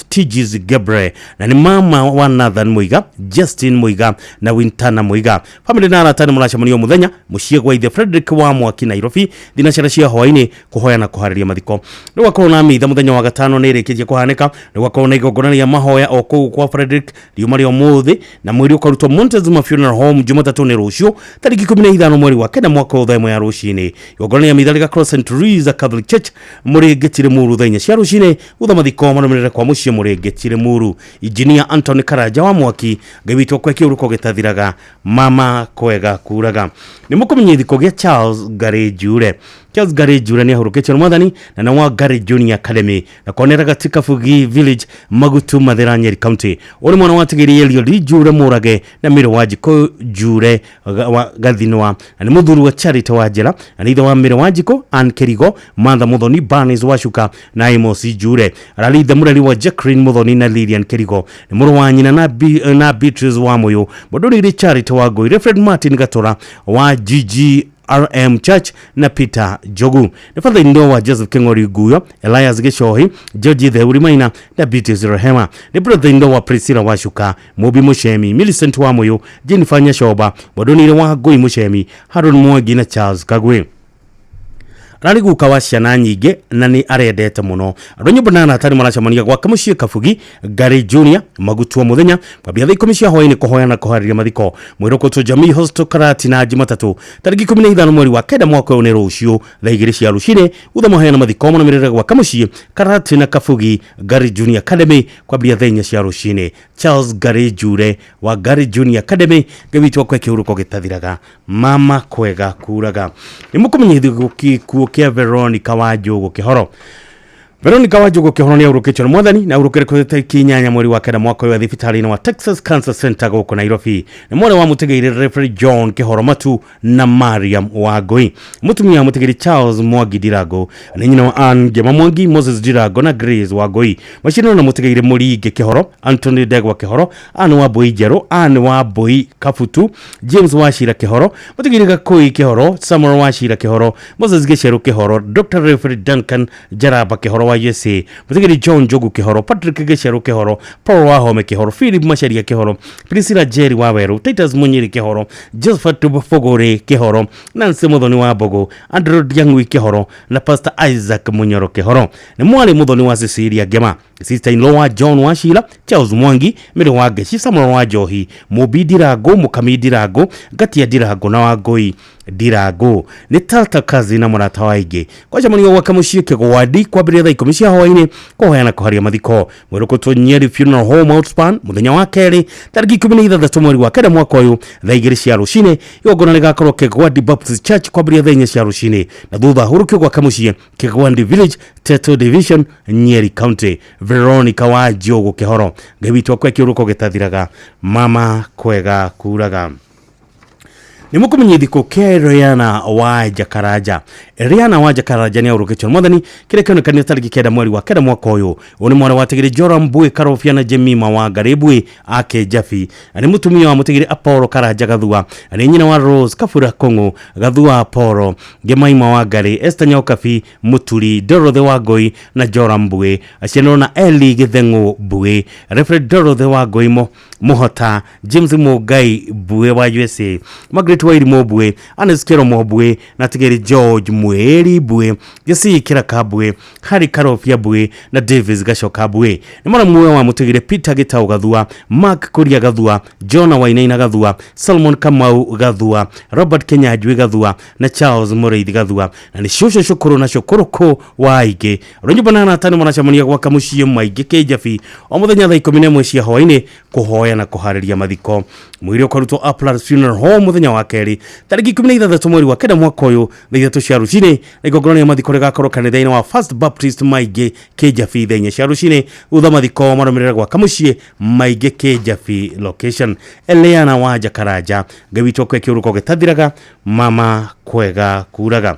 Tigis Gebre, na nĩ mama wa Nathan Muiga, Justin Muiga na Wintana Muiga. Family na arata nĩ mũracemania mũthenya mũciĩ gwa ithe Frederick wa Mwaki Nairobi thinacara cia hwainĩ kũhoya na kũharĩria mathiko. Nĩ gwakorwo na mitha mũthenya wa gatano nĩ ĩrĩkĩtie kũhanĩka. Nĩ gwakorwo na igongona rĩa mahoya o kũu kwa Frederick riuma rĩa ũmũthĩ, na mwĩrĩ ũkarutwo Montezuma Funeral Home Jumatatũ nĩ rũciũ tarĩki 15 mweri wa 9 mwaka ũyũ thaa 1 ya rũcinĩ. Igongona rĩa mitha rĩgakorwo St Teresa Catholic Church Mũrĩngĩti Limuru thaa 4 cia rũcinĩ. Gutha mathiko marũmĩrĩre kwa mũciĩ Mũrĩngĩti Limuru. Injinia Anthony Karanja wa Mwaki, Ngai witũ akwe kĩhuruko gĩtathiraga, mama kwega kuraga. Nĩ mũkũmenya gĩthiko gĩa Charles Gary Njure. Charles Gary Njure nĩ ahurũkĩtio nĩ mwathani na nĩ wa Gary Junior Academy na konera katika Fugi Village Magutu Mathira Nyeri County. Ũyũ nĩ mwana wa Tigĩri Eliud Njure Mũrage na Mĩrũ wa Njikũ Njure wa Gathinwa, na nĩ mũthuri wa Charity wa Njera, na nĩ ithe wa Mĩrũ wa Njikũ, Ann Kĩrigo, Martha Muthoni, Barnes Wacuka na Amos Njure. Ararĩ ithe mũreri wa Jacqueline Muthoni na Lilian Kĩrigo. Nĩ mũrũ wa nyina na Beatrice wa Mũyũ, Mũndũrĩrĩ Charity wa Ngũi, Reverend Martin Gatora wa GGRM Church na Peter Njogu. Nĩ father-in-law wa Joseph Kĩng'ori Nguyo, Elias Gĩcohi, George Theuri Maina na Beatrice Rehema. Nĩ brother-in-law wa Priscilla Wacuka, Mũmbi Mũcemi, Millicent wa Mũyũ, Jennifer Nyashoba, Mũndũnire wa Ngũi Mũcemi, Haron Mwangi na Charles Kagwe. Ararĩ guka wa ciana nyingĩ na nĩ arendete mũno. Andũ a nyũmba na arata nĩ maracemania gwake mũciĩ Kabugi, Gary Junior, Magutuo mũthenya, kwambia thaa 10 cia hwainĩ kũhoya na kũharĩria mathiko. Mwĩrũkũtwo Jamii Hostel Karatina Jumatatũ tarĩki 15 mweri wa 9 mwaka ũyũ nĩ rũciũ thaa 2 cia rũcinĩ. Gutha mahoya na mathiko marũmĩrĩre gwake mũciĩ Karatina Kabugi, Gary Junior Academy kwambia thaa 4 cia rũcinĩ. Charles Gary Njure wa Gary Junior Academy, Ngai witũ akwe kĩhuruko gĩtathiraga, mama kwega kuraga. Nĩ mũkũmenya gĩkuũ kĩa Veronica Wanjũgũ Kĩhoro. Veronica Wanjũgũ Kĩhoro nĩ ahurũkĩtio nĩ mwathani na ahurũkire kũrĩ tarĩki 8 mweri wa 9 mwaka ũyũ thibitarĩ-inĩ wa Texas Cancer Center gũkũ Nairobi. Nĩ mwarĩ wa mũtigairĩ Reverend John Kĩhoro Matu na Mariam Wangũi. Mũtumia wa mũtigĩri Charles Mwangi Ndirango nĩ nyina wa Ann Ngema Mwangi, Moses Ndirango na Grace Wangũi. Macinano na mũtigairĩ Mũringi Kĩhoro, Anthony Ndegwa Kĩhoro, Ann Wambui Njerũ, Ann Wambui Kabutu, James Wachira Kĩhoro, mũtigairĩ Gakũi Kĩhoro, Samuel Wachira Kĩhoro, Moses Gĩcerũ Kĩhoro, Dr. Reverend Duncan Njaramba Kĩhoro wa wa USA, Mutigiri John Njogu Kihoro, Patrick Giceru Kihoro, Paul Wahome Kihoro, Philip Macharia Kihoro, Priscilla Jerry Waweru, Titus Munyiri Kihoro, Josephat Fogore Kihoro, Nancy Muthoni wa Mbogo, Andrew Diang'ui Kihoro na Pastor Isaac Munyoro Kihoro. Nĩ mwarĩ Muthoni wa Cecilia Ngema, sister in law wa John wa Sheila, Charles Mwangi, Mary wa Ngeci, Samuel wa Njohi, Mũmbi Ndirango, Mũkami Ndirango, Ngatia Ndirango na Wangũi Ndirango. Nĩ tata kazi na mũrata wa aingĩ. Kwacemanio gwake mũciĩ Kĩgwandi kwambĩrĩria thaa 10 cia hwaĩ-inĩ kũhoya na kũharia mathiko. Mwĩrĩ Nyeri Funeral Home Outspan mũthenya wa kerĩ tarĩki 16 mweri wa kenda mwaka ũyũ thaa 2 cia rũcinĩ. Igongona rĩgakorwo Kĩgwandi Baptist Church kwambĩrĩria thaa 4 cia rũcinĩ na thutha hurũkio gwake mũciĩ Kĩgwandi Village, Teto Division, Nyeri County. Veronica wa Njogu Kĩhoro. Ngai witũ akwe kĩũrũko gĩtathiraga, mama kwega kuraga. Nĩ mũkũmenya thikũ kĩa Riana wa Jakaranja. Riana wa Jakaranja nĩ ahurũkĩtio nĩ mwathani kĩrĩa kĩonekanire tarĩki 9 mweri wa kenda mwaka ũyũ. Ũyũ nĩ mwana wa Tigiri Joram Mbui Karobia na Jemima wa Ngarĩ ake Jabi. Nĩ mũtumia wa Mũtigiri Apollo Karanja Gathua. Nĩ nyina wa Rose Kabura Kong'ũ Gathua Apollo Gemaima wa Ngarĩ, Esther Nyokabi Muturi, Dorothy wa Ngoi na Joram Mbui. Aciaranĩrwo na Eli Gĩtheng'ũ Mbui, Reverend Dorothy wa Ngoi Mũhota, James Mũngai Mbui wa USA, Margaret Wairimu Mbui, Agnes Kĩromo Mbui na Tigiri George Mweri Mbui, Jesse Kĩraka Mbui, Harry Karobia Mbui na Davis Gacoka Mbui. Nĩ mwana muoyo wa Mũtigiri Peter Gĩtaũ Gathua, Mark Kuria Gathua, Jonah Wainaina Gathua, Solomon Kamau Gathua, Robert Kenyanjui Gathua na Charles Mũrĩithi Gathua. Na nĩ cũcũ cũkũrũ na cũkũrũkũ wa aingĩ. Rũnyũmba na arata nĩ maracemania gwaka mũciĩ maingĩ Kĩnjabi o mũthenya thaa 11 cia hwaĩ-inĩ kũhoya na kũharĩria mathiko. Mwĩrĩ ũkarutwo Uplands Funeral Home mũthenya wa kerĩ tarĩki 16 mweri wa kenda mwaka ũyũ thaa 3 cia rũcinĩ na igongona rĩa mathiko rĩgakorwo kanitha-inĩ wa First Baptist Maingĩ Kĩnjabi thaa 4 cia rũcinĩ. Thutha mathiko marũmĩrĩre gwaka mũciĩ Maingĩ Kĩnjabi location. Eliana wa Jakaranja. Ngai witũ akwe kĩũrũko gĩtathiraga, mama kwega kuraga.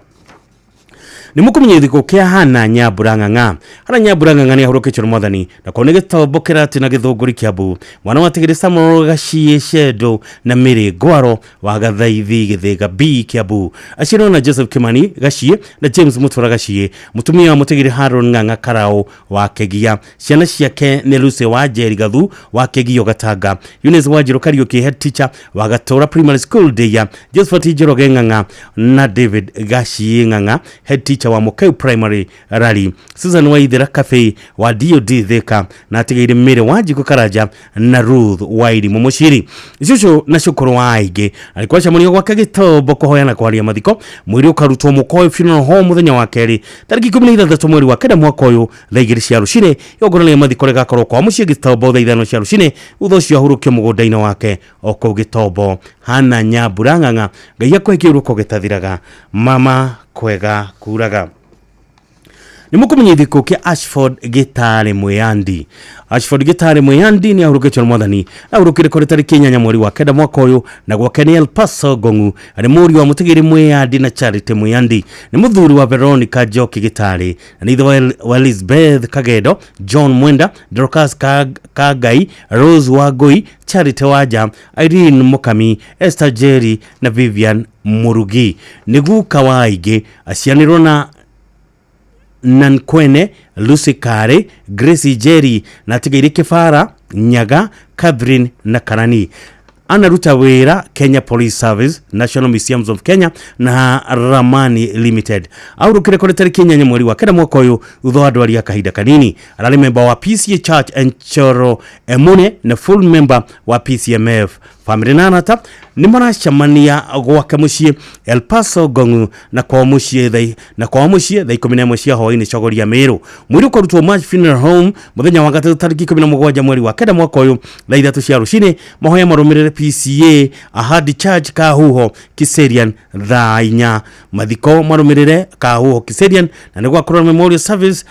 Nĩ mũkũmenya gĩthiko kĩa Hana Nyambura Ng'ang'a. Hana Nyambura Ng'ang'a nĩ ahurũkĩtio nĩ mwathani na kũu nĩ gĩtombo kĩratĩ na gĩthũngũri Kĩambu. Mwana wa Tigiri Samuel Gaciĩ Shendo na Mĩrĩ Ngwaro wa Gathaithi Gĩthĩga B Kĩambu. Aciarirwo na Joseph Kimani Gaciĩ na James Mũtũra Gaciĩ. Mũtumia wa Mũtigiri Haron Ng'ang'a Karau wa Kĩgia. Ciana ciake nĩ Lucy wa Njeri Gathu wa Kĩgio Gatanga, Eunice Wanjirũ Kariũki head teacher wa Gatũra Primary School Ndeia, Josephat Njoroge Ng'ang'a na David Gaciĩ Ng'ang'a head teacher wa Mokeu Primary Rally, Susan Waithera Cafe wa DOD Thika na atigĩire Mary Wanjikũ Karanja na Ruth Wairimũ Mũciri. Cũcũ na cũkũrũ wa aingĩ. Alikuwa cemanio gwake gĩtombo kũhoya na kwaria mathiko. Mwĩrĩ ũkarutwo Mũkoĩ Funeral Home mũthenya wa kerĩ tarĩki 16 mweri wa kenda mwaka ũyũ thaa 2 cia rũcinĩ. Igongona rĩa mathiko rĩgakorwo kwa mũciĩ gĩtombo thaa 5 cia rũcinĩ. Thutha ũcio ahurũkio mũgũnda-inĩ wake o kũu gĩtombo. Hana Nyambura Ng'ang'a. Ngai akũhe kĩũrũko gĩtathiraga, mama kwega kuraga. Nĩ mũkũmenya gĩthiko kĩa Ashford Gĩtarĩ Mwĩyandi. Ashford Gĩtarĩ Mwĩyandi nĩ ahurũkĩtio nĩ mwathani. Ahurũkire kũrĩ tarĩki 8 mweri wa kenda mwaka ũyũ na gwake nĩ El Paso Ngong'u. Arĩ mũriũ wa Mũtigĩri Mwĩyandi na Charity Mwĩyandi. Nĩ mũthuri wa Veronica Njoki Gĩtarĩ na nĩ ithe wa Elizabeth Kagendo, John Mwenda, Dorcas Kangai, Rose Wangũi, Charity Wanja, Irene Mukami, Esther Jerry na Vivian Murugi. Nĩ guka wa aingĩ. Aciaranĩirwo na Nankwene, Lucy Kare, Grace Jerry na atigĩire Kĩbara, Nyaga, Catherine na Karani. Anaruta wĩra Kenya Police Service, National Museums of Kenya na Ramani Limited. Ahurũkire kũrĩ tarĩki 8 mweri wa kenda mwaka ũyũ thutha wa ndwari ya kahinda kanini. Ararĩ member wa PCA Church Enchoro Emune na full member wa PCMF. Family na arata nĩ maracemania gwake mũciĩ El Paso Ngong'u na kwao mũciĩ thaa 11 cia hwaĩ-inĩ Chogoria Meru. Mwĩrĩ ũkarutwo March Funeral Home mũthenya wa gatatũ tarĩki 17 mweri wa kenda mwaka ũyũ thaa 3 cia rũcinĩ. Mahoya marũmĩrĩre PCA Ahadi Church Kahuho Kiserian thaa 4. Mathiko marũmĩrĩre Kahuho Kiserian na nĩ gwakorwo Memorial Service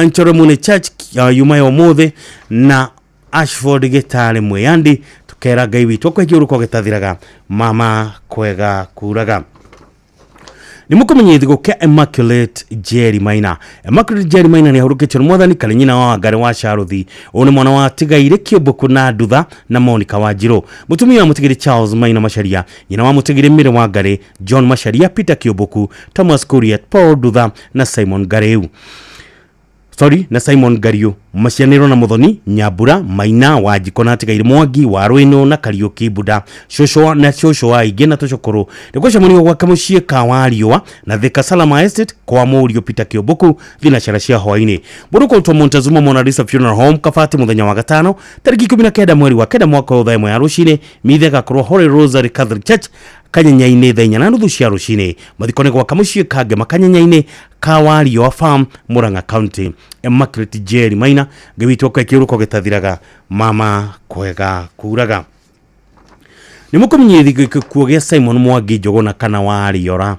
Nchoromune Church yuma ya ũmũthĩ na Ashford Gĩtarĩ Mwĩyandi. Tukera Ngai witũ akũhe kĩũrũko gĩtathiraga, mama kwega kuraga. Nĩ mũkũmenya gĩthiko kĩa Immaculate Jerry Maina. Immaculate Jerry Maina nĩ ahurũkĩtio nĩ mwathani karĩ nyina wa Wangarĩ wa Charũthi. Ũyũ nĩ mwana wa Tigaire Kĩũmbũku na Ndutha na Monica Wanjirũ. Mũtumia wa Mũtigĩri Charles Maina Macharia, nyina wa Mũtigĩri Mary Wangarĩ, John Macharia, Peter Kĩũmbũku, Thomas Kuriet, Paul Ndutha na Simon Ngarĩu. Sorry, na Simon Ngariũ macianĩrwo na Muthoni Nyambura Maina Wanjiko na atigaire Mwangi wa Rwĩnũ na Kariũki Buda cũcũ na cũcũ wa aingĩ na tũcũkũrũ. Nĩ gũcemanio gwake mũciĩ ka Wariũa na Thika Salama Estate kwa mũriũ Peter Kĩũmbũku thinacara cia hwainĩ. Mũndũ kũrutwo Montezuma Mona Lisa Funeral Home Kabati mũthenya wa gatano tarĩki 19 mweri wa kenda mwaka wa thaa 1 ya rũcinĩ. Mithe gakorwo Holy Rosary Catholic Church Kanyenya-inĩ thaa 4:30 cia rũcinĩ. Mathiko nĩ gwaka mũciĩ Kangema Kanyenya-inĩ Kawarioa Farm Murang'a County. Immaculate Jerry Maina Ngai witũ akwe kĩũrũko gĩtathiraga mama kwega kuraga. Nĩ mũkũmenyithia gĩkuũ gĩa Simon Mwangi Njũgũna kana Wariora.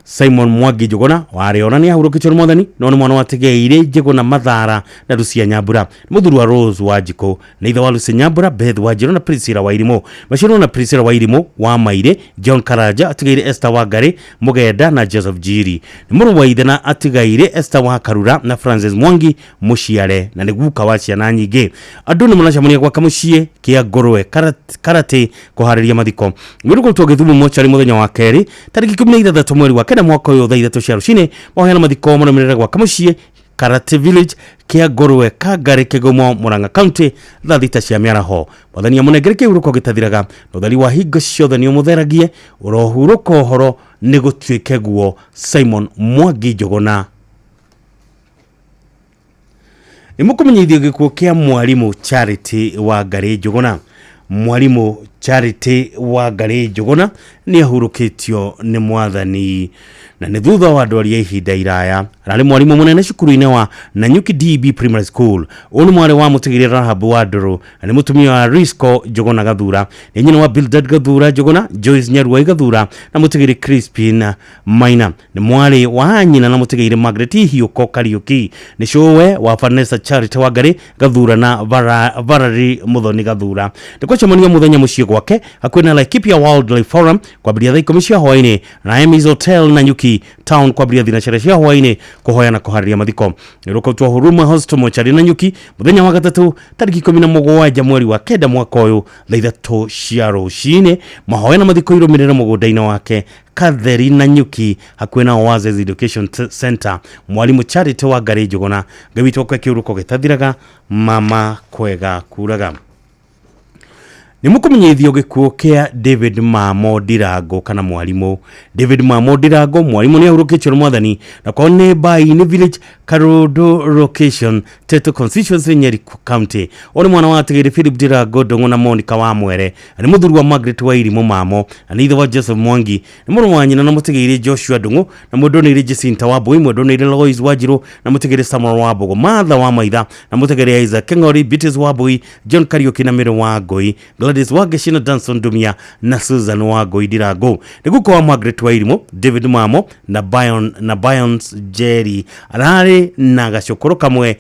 Simon Mwangi Njũgũna Wariora nĩ ahurũkĩtio nĩ Mwathani no nĩ mwana wa Tigeire Njũgũna Mathara na Lucia Nyambura. Nĩ mũthuri wa Rose Wanjikũ na ithe wa Lucy Nyambura, Beth Wanjirũ na Priscilla Wairimũ. Maciarwo na Priscilla Wairimũ wa Maire, John Karanja atigaire Esther Wangari Mugenda na Joseph Njiri. Nĩ mũrũ wa ithe na atigaire Esther wa Karura na Francis Mwangi Mũciare na nĩ guka wa ciana nyingĩ. Andũ nĩ maracemania gwaka mũciĩ kĩa Ngũrwe Karate kũharĩria mathiko. Mwĩrĩ kũrutwo Gĩthumo mocarĩ mũthenya wa kerĩ tarĩki 16 mweri wa kenda mwaka ũyũ thaa 3 cia rũcinĩ. Mahoya na mathiko marũmĩrĩre gwaka mũciĩ Karate Village kĩa Ngũrwe Kangari Kĩgumo Murang'a County thaa 6 cia mĩaraho. Mwathani amũnengere kĩhurũko gĩtathiraga na ũtheri wa hingo ciothe nĩ ũmũtheragie. Ũrohurũka ũhoro nĩ gũtuĩke guo. Simon Mwangi Njũgũna. Nĩ mũkũmenyithio gĩkuũ kĩa mwarimũ Charity wa Ngarĩ Njũgũna. Mwarimũ Charity wa Ngarĩ Njũgũna nĩ ahurũkĩtio nĩ Mwathani na nĩ thutha wa ndwari ya ihinda iraya. Ararĩ mwarimũ mũnene cukuru-inĩ wa Nanyuki DB Primary School. Ũyũ nĩ mwarĩ wa mũtigĩrĩra Rahab wa Ndũrũ na nĩ mũtumia wa Risco Njũgũna Gathura. Nĩ nyina wa Bildad Gathura Njũgũna, Joyce Nyaruai Gathura na mũtigĩrĩ Crispin Maina. Nĩ mwarĩ wa nyina na mũtigĩrĩ Margaret Hiũko Kariũki. Nĩ cũwe wa Vanessa Charity wa Ngarĩ Gathura na Valerie Muthoni Gathura. Nĩ gwacemania mũthenya mũciĩ gwake hakuhĩ na Laikipia Wildlife Forum kwambĩrĩria thaa 10 cia hwainĩ na Emmys Hotel Nanyuki Town kwambĩrĩria thinacara cia hwainĩ kũhoya na kũharĩria mathiko. Nĩ rũkautwo Huruma Hospital mochari Nanyuki mũthenya wa gatatũ tarĩki 17 mweri wa kenda mwaka ũyũ thaa 3 cia rũcinĩ. Mahoya na mathiko irũmĩrĩre mũgũnda-inĩ wake Katheri Nanyuki hakuhĩ na Oasis Education Center. Mwarimũ Charity wa Ngarĩ Njũgũna Ngai witũ akwe kĩhurũko gĩtathiraga mama kwega kuraga. Nĩ mũkũmenyithio gĩkuũ kĩa David Mamo Ndirango kana mwarimũ David Mamo Ndirango. Mwarimũ nĩ ahurũkĩtio nĩ Mwathani na kwao nĩ Mbaini Village Karundu Location Teto Constituency Nyeri County. Ũyũ nĩ mwana wa Atigĩrĩ Philip Ndirango Ndung'u na Monica wa Mwere na nĩ mũthuri wa Margaret Wairimũ Mamo na nĩ ithe wa Joseph Mwangi. Nĩ mũrũ wa nyina na mũtigĩrĩ Joshua Ndung'u na mũndũnĩire Jacinta wa Mbui, mũndũnĩire Lois Wanjirũ na mũtigĩrĩ Samuel wa Mbogo, Martha wa Maitha na mũtigĩrĩ Isaac Keng'ori, Beatrice wa Mbui, John Kariũki na Mary wa Ngoi, Gladys Wangeci na Danson Ndumia na Susan wa Ngoi Ndirango. Nĩ guka wa Margaret Wairimũ, David Mamo na Bayon na Bayons Jerry. Ararĩ na gacũkũrũ kamwe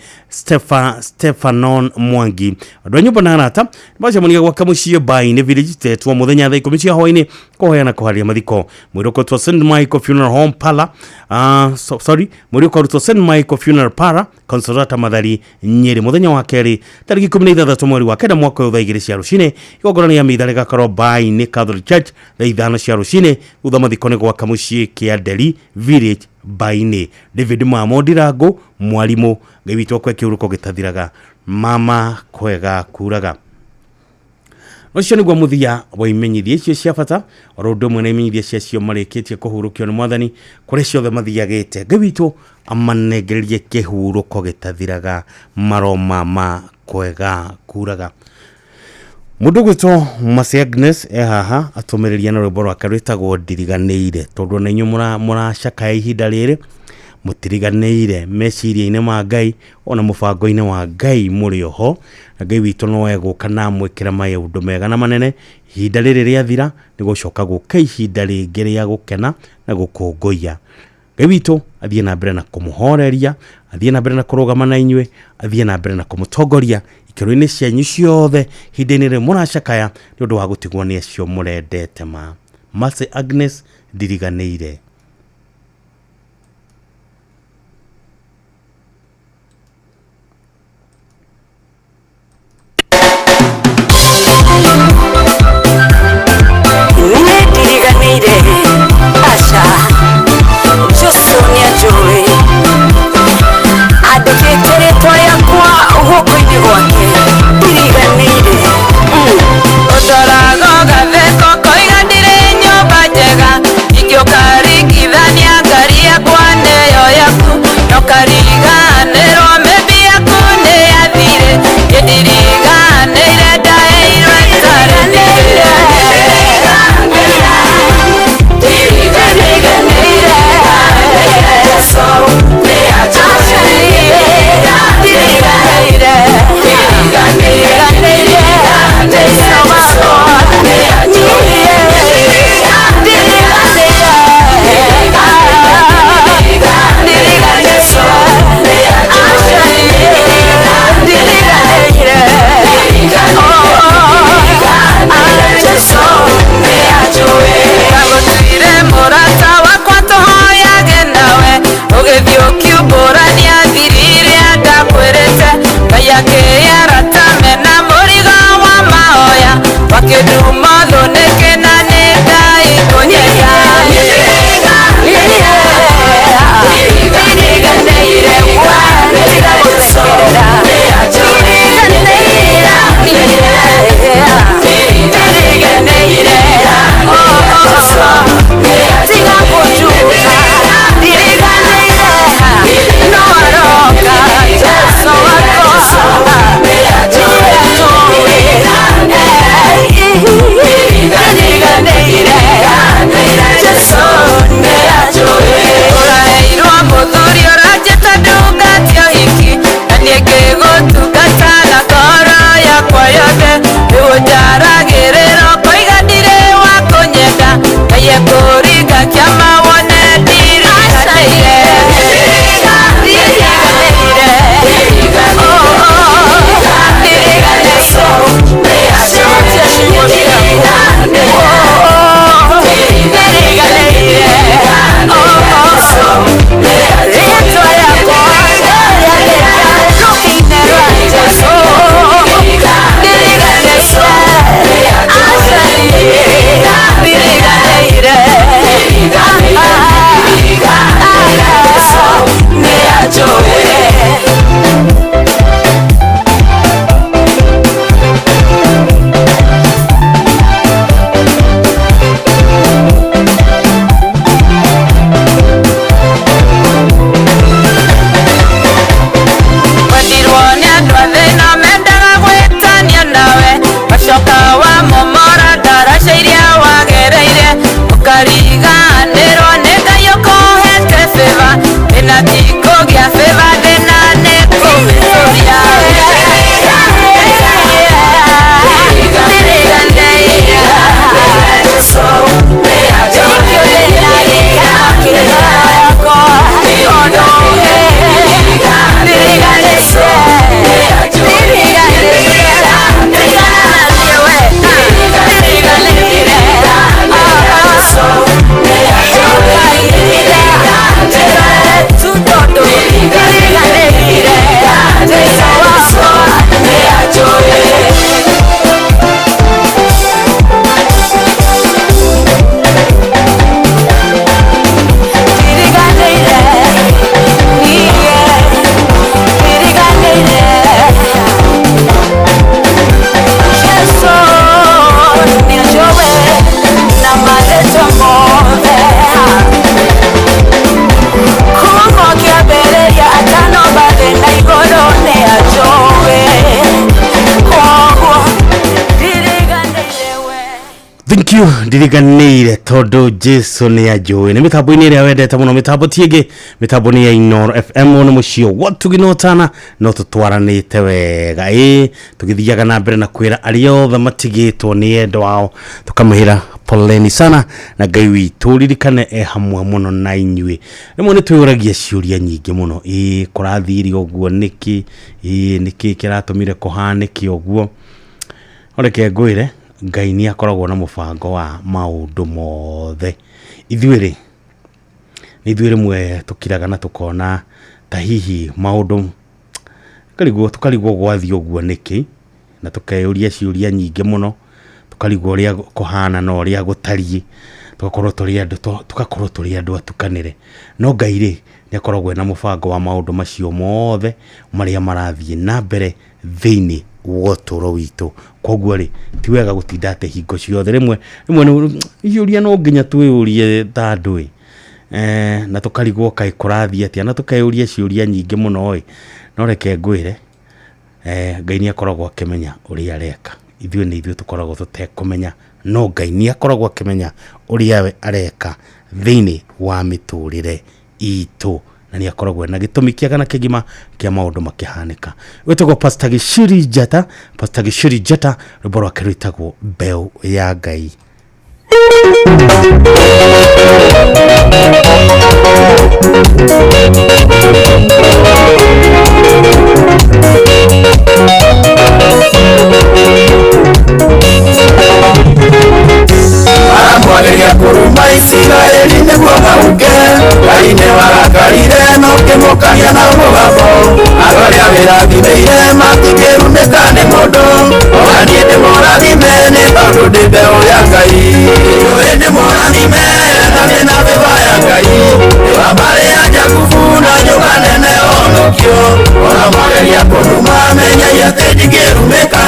Stephanon Mwangi. Andũ a nyũmba na arata bacemania gwake mũciĩ Mbainĩ Village Tetwo mũthenya thaa 10 cia hwainĩ kũhoya na kũharĩria mathiko. Mwĩrĩ ũkorũtwo St Michael Funeral Home Pala sorry, mwĩrĩ ũkorũtwo St Michael Funeral Para Consolata Mathari Nyeri mũthenya wa kerĩ tarĩki 16 mweri wa kenda mwaka ũyũ thaa 2 cia rũcinĩ. Igongona rĩa mitha rĩgakorwo Mbainĩ Catholic Church thaa 5 cia rũcinĩ. Thutha mathiko nĩ gwaka mũciĩ kĩa Nderi Village Mbainĩ. David Mamo Ndirango mwarimũ Ngai witũ akwe kĩhurũko gĩtathiraga mama kwega kuraga. Ũcio nĩguo mũthia wa imenyithia icio cia bata oro ũndũ ũmwe na imenyithia ciacio marĩkĩtie kũhurũkio nĩ Mwathani kũrĩa ciothe mathiagĩte. Ngai witũ amanengererie kĩhurũko gĩtathiraga maromama kwega kuraga. Mũndũ ũgwĩtwo Mercy Agnes e haha atũmĩrĩria na rwĩmbo rwake rwĩtagwo Ndiriganĩire tondũ ona inyuĩ mũracakaya ihinda rĩrĩ mũtiriganĩire meciria-inĩ ma Ngai ona mũbango-inĩ wa Ngai mũrĩ oho na Ngai witũ no egũka na amwĩkĩra maũndũ mega na manene. Ihinda rĩrĩ rĩathira nĩ gũcoka gũka ihinda rĩngĩ rĩa gũkena na gũkũngũiya. Ngai witũ athiĩ na mbere na kũmũhoreria, athiĩ na mbere na kũrũgama na inyuĩ, athiĩ na mbere na kũmũtongoria ikĩro-inĩ cianyu ciothe ihinda-inĩ rĩrĩ mũracakaya nĩ ũndũ wa gũtigwo nĩ acio mũrendete ma. Mercy Agnes Ndiriganĩire. Nĩndiriganĩire aca Jesũ nĩanjũĩ andĩkĩte Thank you ndiriganĩire tondũ Jesu nĩ anjũĩ. Nĩ mĩtambo-inĩ ĩrĩa wendete mũno, mĩtambo ti ĩngĩ, mĩtambo nĩ ya Inooro FM. Nĩ mũciĩ watugi no tana no tũtwaranĩte wega, ĩ tũgĩthiaga na mbere na kwĩra arĩa othe matigĩtwo nĩ endo ao, tũkamwĩra poleni sana na Ngai witũ ririkane e hamwe mũno na inyuĩ. Rĩmwe nĩ twĩyũragia ciũria nyingĩ mũno, ĩ kũrathire ũguo nĩkĩ, ĩ nĩkĩ kĩratũmire kũhanĩke ũguo. Reke ngwĩre Ngai nĩ akoragwo na mũbango wa maũndũ mothe. Ithuĩ rĩ, nĩ ithuĩ rĩmwe tũkiraga na tũkona ta hihi maũndũ tũkarigwo gwathiĩ ũguo nĩkĩ, na tũkeyũria ciũria nyingĩ mũno, tũkarigwo ũrĩa kũhana na ũrĩa gũtariĩ, tũgakorwo tũrĩ andũ atukanĩre. No Ngai rĩ, nĩ akoragwo ena mũbango wa maũndũ macio mothe marĩa marathiĩ na mbere thĩinĩ wa ũtũũro witũ. Koguo rĩ, ti wega gũtinda atĩ hingo ciothe rĩmwe rĩmwe iũria no nginya twĩyũrie ta andũ ĩ, na tũkarigwo kaĩ kũrathiĩ atĩa, na tũkeyũria ciũria nyingĩ mũno ĩ. No reke ngwĩre, Ngai nĩ akoragwo akĩmenya ũrĩa areka. Ithuĩ nĩ ithuĩ tũkoragwo tũtekũmenya, no Ngai nĩ akoragwo akĩmenya ũrĩa we areka thĩinĩ wa mĩtũrĩre itũ, na nĩ akoragwo na gĩtũmi kĩega na kĩgima kĩa maũndũ makĩhanĩka. Wĩtagwo Pastor Gĩciri Njata, Pastor Gĩciri Njata, rwĩmbo rwake rwĩtagwo Mbeũ ya Ngai. Maramwarĩria kũruma Isiraeli nĩguo mahuke, Ngai nĩwarakarire no kĩmũkania na mũgambo. Andũ arĩa wĩrathimĩire matingĩrumĩka nĩ mũndũ, ona niĩ ndĩmũrathime nĩ tondũ ndĩ mbeũ ya Ngai. Njũĩ ndĩmũrathime na ndĩna favor ya Ngai, ndĩ wa mbarĩ ya Jakubu na nyũmba nene honokio. Ona mwageria kũnuma menyai atĩ ndingĩrumĩka,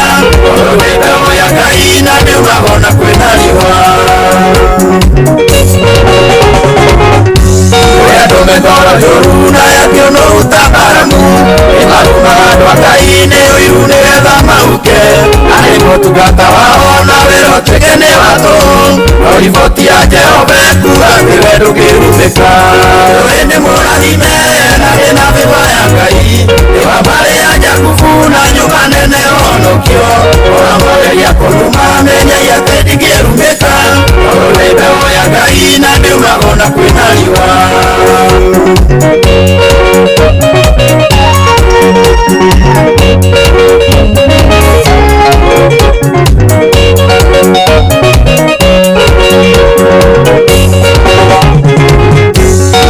tondũ ndĩ mbeũ ya Ngai na ndiumaga ona kwĩna riũa. Kũrĩ andũ me ngoro njũru na ya kĩũnũhu ta Balamu, nĩmarumaga andũ a Ngai nĩ ũiru nĩgetha mahuke. Na nĩ mũtungata wao na wĩra ũtuĩke nĩ wa tũhũ, no riboti ya Jehova ĩkuga atĩ we ndũngĩrumĩka. Njũĩ ndĩmũrathime na ndĩna favor ya Ngai, ndĩ wa mbarĩ ya Jakubu na nyũmba nene honokio. Ona mwageria kũnuma menyai atĩ ndingĩrumĩka, tondũ ndĩ mbeũ ya Ngai na ndiumaga ona kwĩna riũa.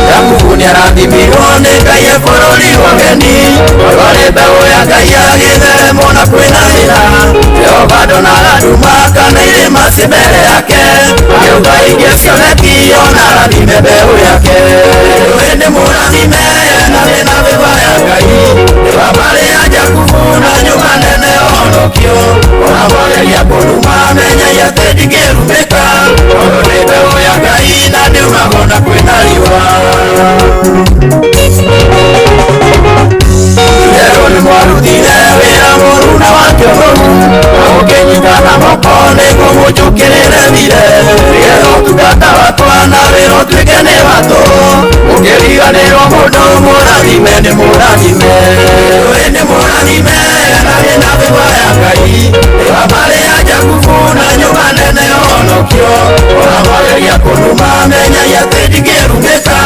Jakubu nĩarathimirwo nĩ Ngai e bũrũri wa ũgeni, tondũ arĩ mbeũ ya Ngai agĩtheremwo na kwĩna thĩna. Jehova ndonaga nduma kana irĩma ciĩ mbere yake, agĩũka ahingie cioneki ona arathime mbeũ yake. Njũĩ ndĩmũrathime na ndĩna favor ya Ngai, ndĩ wa mbarĩ ya Jakubu na nyũmba nene honokio. Ona mwageria kũnuma menyai atĩ ndingĩrumĩka, tondũ ndĩ mbeũ ya Ngai na ndiumaga ona kwĩna riũa. Itherũ nĩmwarutire wĩra mũũru na wa kĩũnũhu, na mũkĩnyitana moko nĩguo mũnjũkĩrĩre thire, nĩgetha ũtungata wakwa na wĩra ũtuĩke nĩ wa tũhũ. Mũkĩriganĩrwo mũndũ mũrathime nĩ mũrathime. Njũĩ ndĩmũrathime na ndĩna favor ya Ngai, ndĩ wa mbarĩ ya Jakubu na nyũmba nene honokio. Ona mwageria kũnuma menyai atĩ ndingĩrumĩka,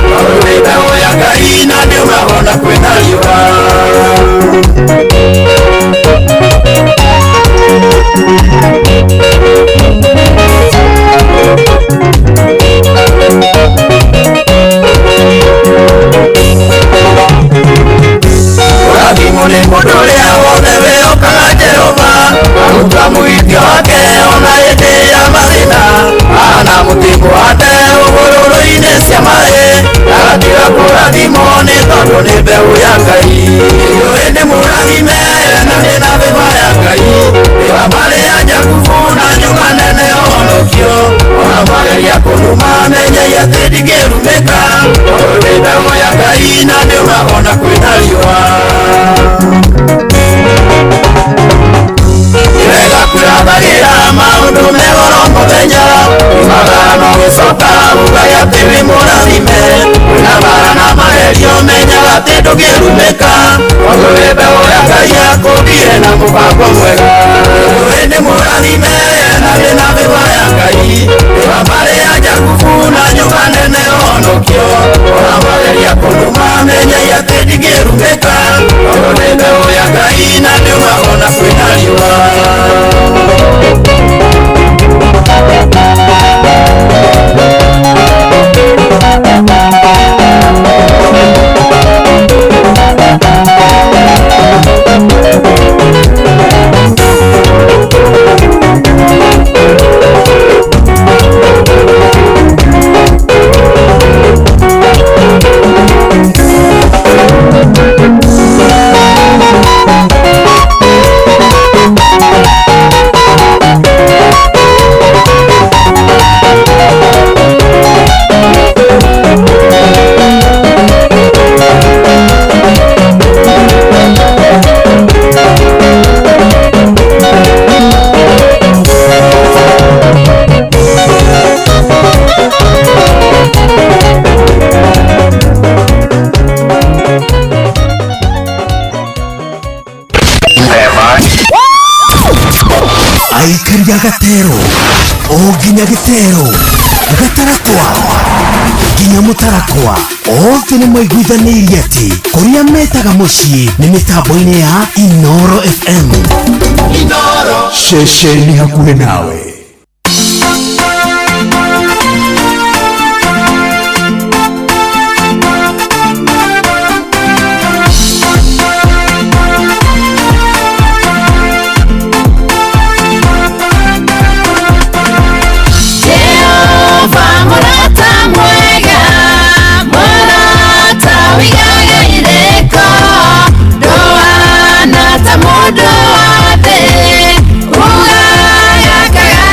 tondũ ndĩ mbeũ ya Ngai na ndiumaga ona kwĩna riũa. Kũrathimwo nĩ mũndũ ũrĩa wothe wĩhokaga Jehova, amutua mũgitio wake ona hĩndĩ ya mathĩna. Ahana mũtĩ mũhande hũgũrũrũ-inĩ cia maĩ, agatiga kũrathimwo nĩ tondũ nĩ mbeũ ya Ngai. Njũĩ ndĩmũrathime na ndĩna favor ya Ngai, ndĩ wa mbarĩ ya Jakubu na nyũmba nene honokio. Ona mwageria kũnuma menyai atĩ ndingĩrumĩka, tondũ ndĩ mbeũ ya Ngai na ndiumaga ona kwĩna riũa. Nĩ wega kwĩrathagĩra maũndũ me goro mũthenya, Ndũngĩrumĩka tondũ wĩ mbeũ ya Ngai yakũmbire na mũbango mwega. Wĩ nĩ mũrathime na wĩna mĩba ya Ngai, wĩ wa mbarĩ ya Jakubu na nyũmba nene ũhonokio. Ona mwageria kũndũma menyai atĩ ndingĩrumĩka tondũ nĩ mbeũ ya Ngai na ndiumaga ona kwĩna riũa. Aikaria gatero o nginya gĩtero gatarakwa nginya mũtarakwa othe nĩ maiguithanĩirie atĩ kũrĩa metaga mũciĩ nĩ mĩtambo-inĩ ya Inoro FM. Ceceni hakuhĩ nawe. Jehova mũrata mwega, mũrata wĩigaga irĩko, ndũhana ta mũndũ wa thĩ, ugaga kaga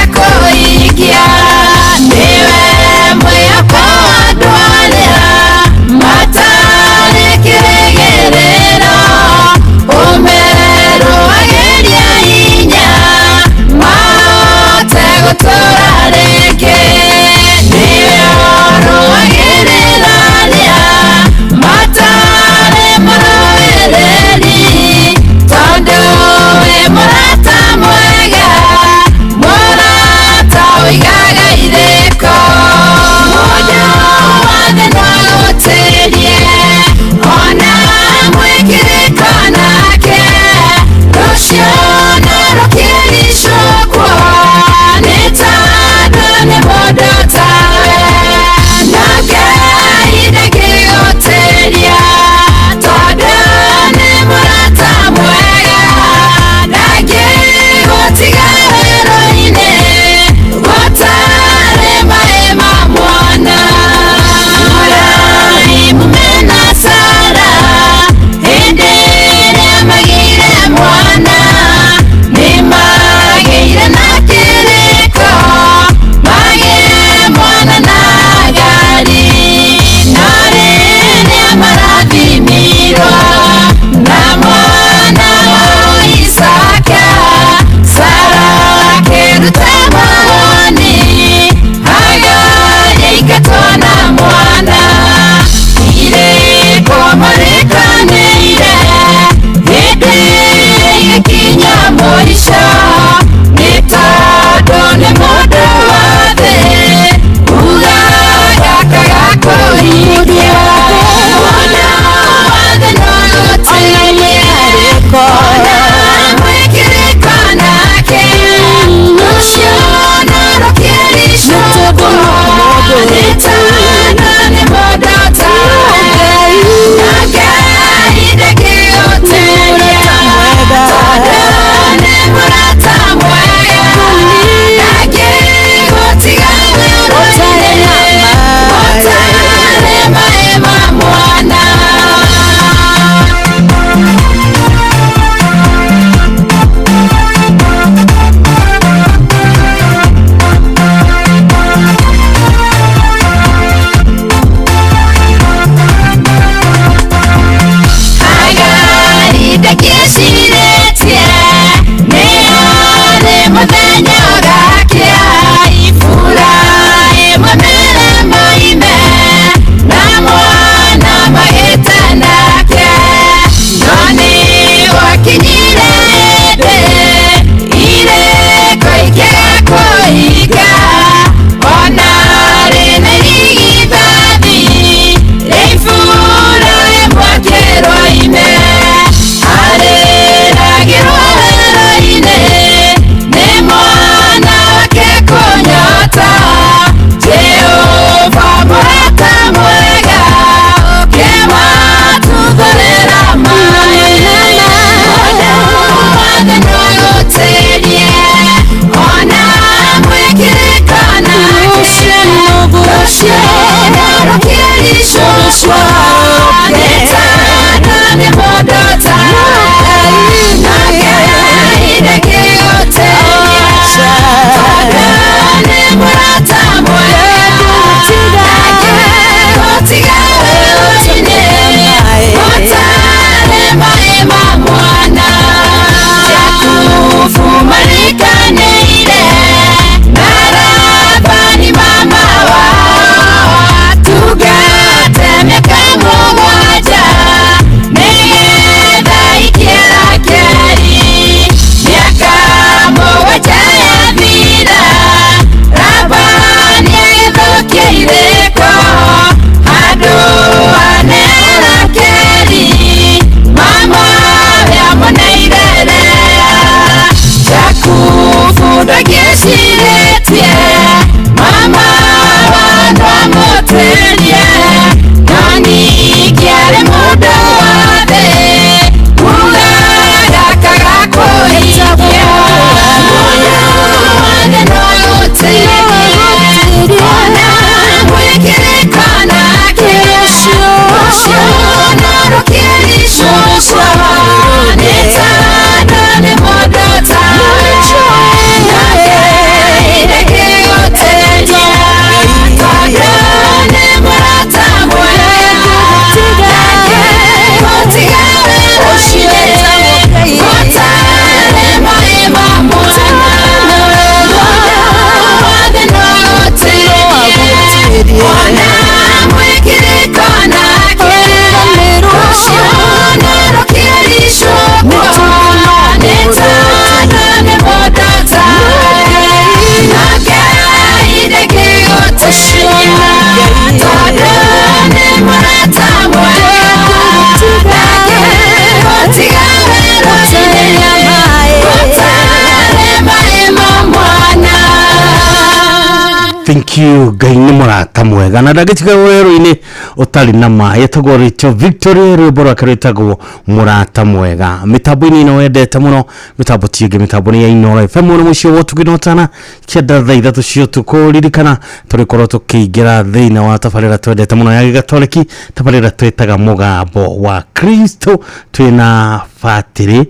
Thank you. Ngai nĩ mũrata mwega na ndangĩtiga werũ-inĩ ũtarĩ na ma. Yetagwo Rachel Victory, rwĩmbo rwake rwĩtagwo mũrata mwega. Mĩtambo-inĩ ĩno wendete mũno, mĩtambo ti ĩngĩ, mĩtambo nĩ ya Inooro FM. Nĩ mũciĩ wa ũtugi na ũtana kĩenda thaa 3 cia ũtukũ. Ririkana tũrĩkorwo tũkĩingĩra thĩinĩ wa tabarĩra twendete mũno ya gĩgatoleki, tabarĩra twĩtaga mũgambo wa Kristo. Twĩna batĩrĩ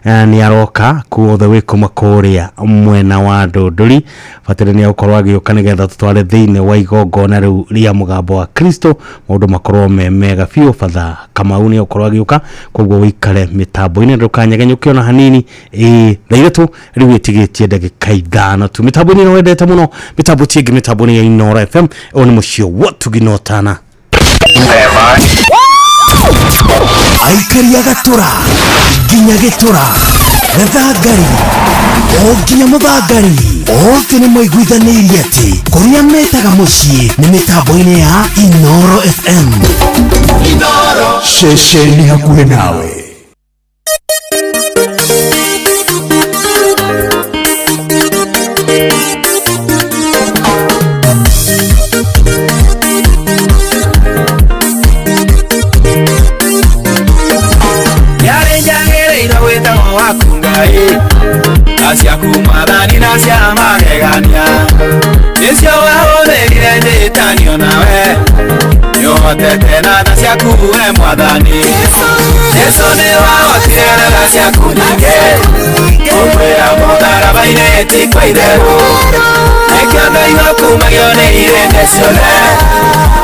nĩ aroka kuothe wĩ kuma kũrĩa mwena wa Ndũndũri. Batĩrĩ nĩ agũkorwo agĩũka nĩgetha tũtware thĩinĩ wa igongona rĩu rĩa mũgambo wa Kristo, maũndũ makorwo me mega biũ. Father Kamau nĩ agũkorwo agĩũka, koguo wĩikare mĩtambo-inĩ ndũkanyegenyũke ona hanini. Ĩĩ thaa 3 rĩu ĩtigĩtie ndagĩka 5 tu. Mĩtambo-inĩ ĩno wendete mũno, mĩtambo ti ĩngĩ, mĩtambo nĩ ya Inooro FM. Ũyũ nĩ mũciĩ wa ũtugi na ũtana. Aikaria gatũra nginya gĩtũra gathangari o nginya mũthangari othe nĩ maiguithanĩirie atĩ kũrĩa metaga mũciĩ nĩ mĩtambo-inĩ ya Inooro FM. Ceceni hakuhĩ nawe. Ciaku mwathani na cia magegania nĩcio wahũthĩrire njĩtanio nawe nĩũhotete na tha ciaku we mwathani. Jesũ nĩ wahotire na tha ciaku nyingĩ kũngwĩra mũtharaba-inĩ ti kwa itherũ nĩkĩo ndaigua kumagio nĩ irĩndĩ ciothe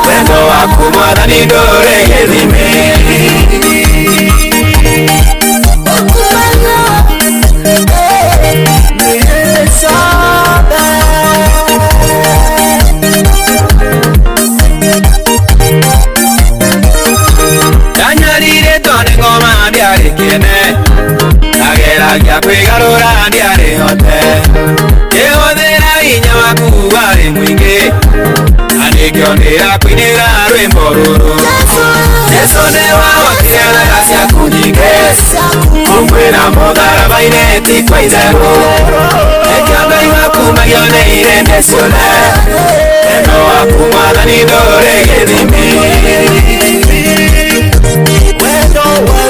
wendo waku mwathani ndũrĩ gĩthimi. Ndiarĩ kĩene ndageragia kwĩgarũra ndiarĩ hote ngĩhũthĩra hinya waku warĩ mũingĩ na nĩkĩo ndĩrakũinĩra rwĩmbo rũrũ. Jesũ nĩ wahotire na tha ciaku nyingĩ kũngwĩra mũtharaba-inĩ ti kwa itherũ nĩkĩo ndaigua kumagio nĩ irĩndĩ ciothe wendo waku mwathani ndũrĩ gĩthimi. Wendo waku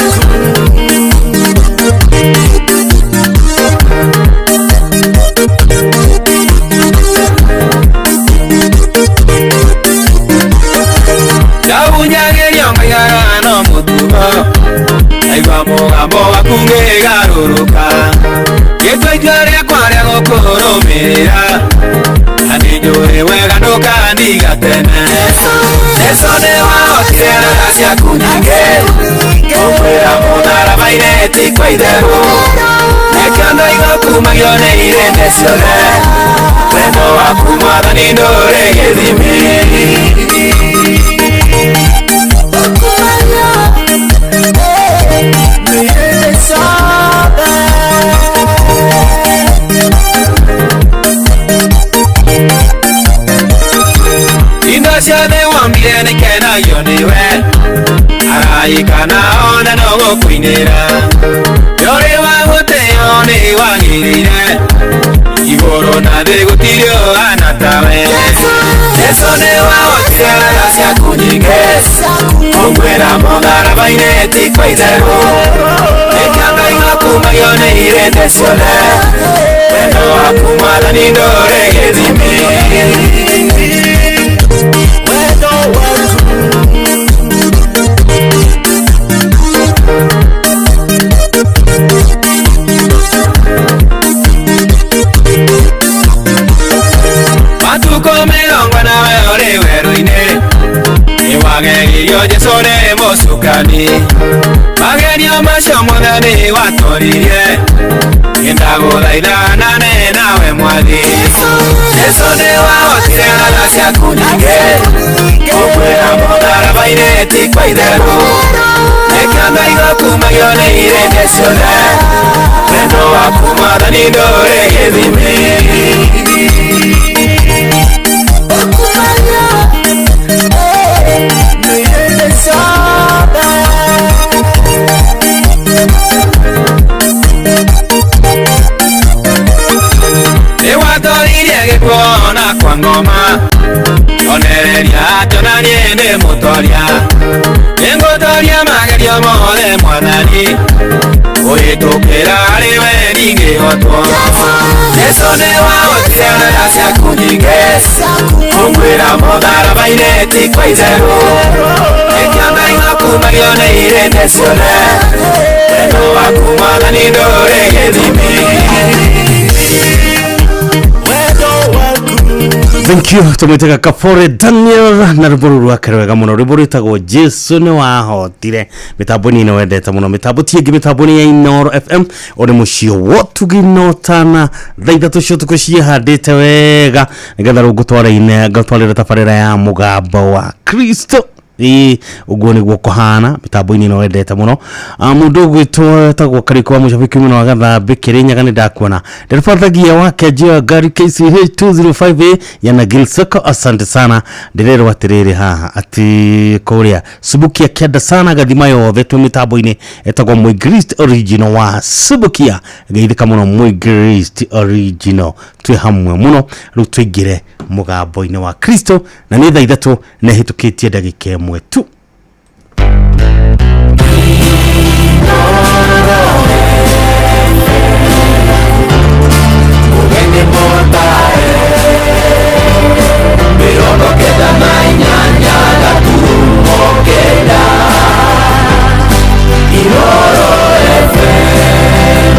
ndahunyagĩrio ngaigaga no mũtugo ndaigua mũgambo waku ngĩgarũrũka ngĩtua itua rĩakwa rĩa gũkũrũmĩrĩra na nĩnjũĩ wega ndũkandiga tene. Jesũ nĩ wahotire na tha ciaku nyingĩ kũngwĩra mũtharaba-inĩ ti kwa itherũ nĩkĩo ndaigua kumagio nĩ irĩndĩ ciothe wendo waku mwathani ndũrĩ gĩthimi. Indo ciothe wombire nĩkenagio nĩwe araika nao na no gũkũinĩra ũrĩ wa gũtĩo nĩ wagĩrĩire igũrũ na thĩ gũtirĩ ũhana tawe. Jesũ nĩ wahotire na tha ciaku nyingĩ kũngwĩra mũtharaba-inĩ ti kwa itherũ nĩkĩo ndaigua kumagio nĩ irĩndĩ ciothe wendo waku mwathani ndũrĩ gĩthimi. Wendo waku matukũ mĩrongo nawe ũrĩ werũ-inĩ nĩwageririo Jesũ nĩ mũcukani magerio macio mothe nĩwatoririe nĩndagũthaitha nane nawe mwathi. Jesũ nĩ wahotire na tha ciaku nyingĩ kũngwĩra mũtharaba-inĩ ti kwa itherũ nĩkĩo ndaigua kumagio nĩ irĩndĩ ciothe wendo waku mwathani ndũrĩ gĩthimi. Nĩwatoririe gĩkuũ na kwa ngoma Atona niĩ ndĩ mũtoria, nĩngũtoria magerio mothe mwathani, kũhĩtũkĩra harĩ we ndingĩhotwo. Jesũ nĩwahotire na ciaku nyingĩ, kũnguĩra mũtharaba-inĩ ti kwa itherũ. Nĩkĩo Ngai wakumagio nĩ irĩndĩ ciothe, wendo waku mwathani ndũrĩ gĩthimi. Thank you. Tumwitaga Kabore Daniel na rwĩmbo rũu rwake rwega mũno, rwĩmbo rwĩtagwo Jesu nĩ wahotire. Mĩtambo nĩ wendete mũno, mĩtambo ti ĩngĩ, mĩtambo nĩ ya Inoro FM. Ũrĩ mũciĩ wotugi notana 3:00 cia ũtukũ ciĩhandĩte wega nĩgetha rĩu ngũtware ngũtwarĩre tabarĩra ya mũgambo wa Kristo. Ĩĩ, ũguo nĩguo kũhana mĩtambo-inĩ ĩno wendete mũno. Mũndũ ũgwĩtwo etagwo Karĩko wa mũcabiki mũno wa Gathambĩ Kĩrĩnyaga, nĩ ndakuona ndereba wake njia ngari KCH 205A yana Gilseko, asante sana. Ndĩrerwo atĩrĩrĩ haha atĩ kũrĩa Subukia kĩanda sana gathima yothe twĩ mĩtambo-inĩ, etagwo Mũingrist original wa Subukia, geithĩka mũno Mũingrist original, twĩ hamwe mũno. Rĩu tũingĩre mũgambo-inĩ wa Kristo na nĩ 3:00 na ĩhĩtũkĩtie ndagĩka 1 tu. Ũgeni mũtare, 98.9 Inooro FM.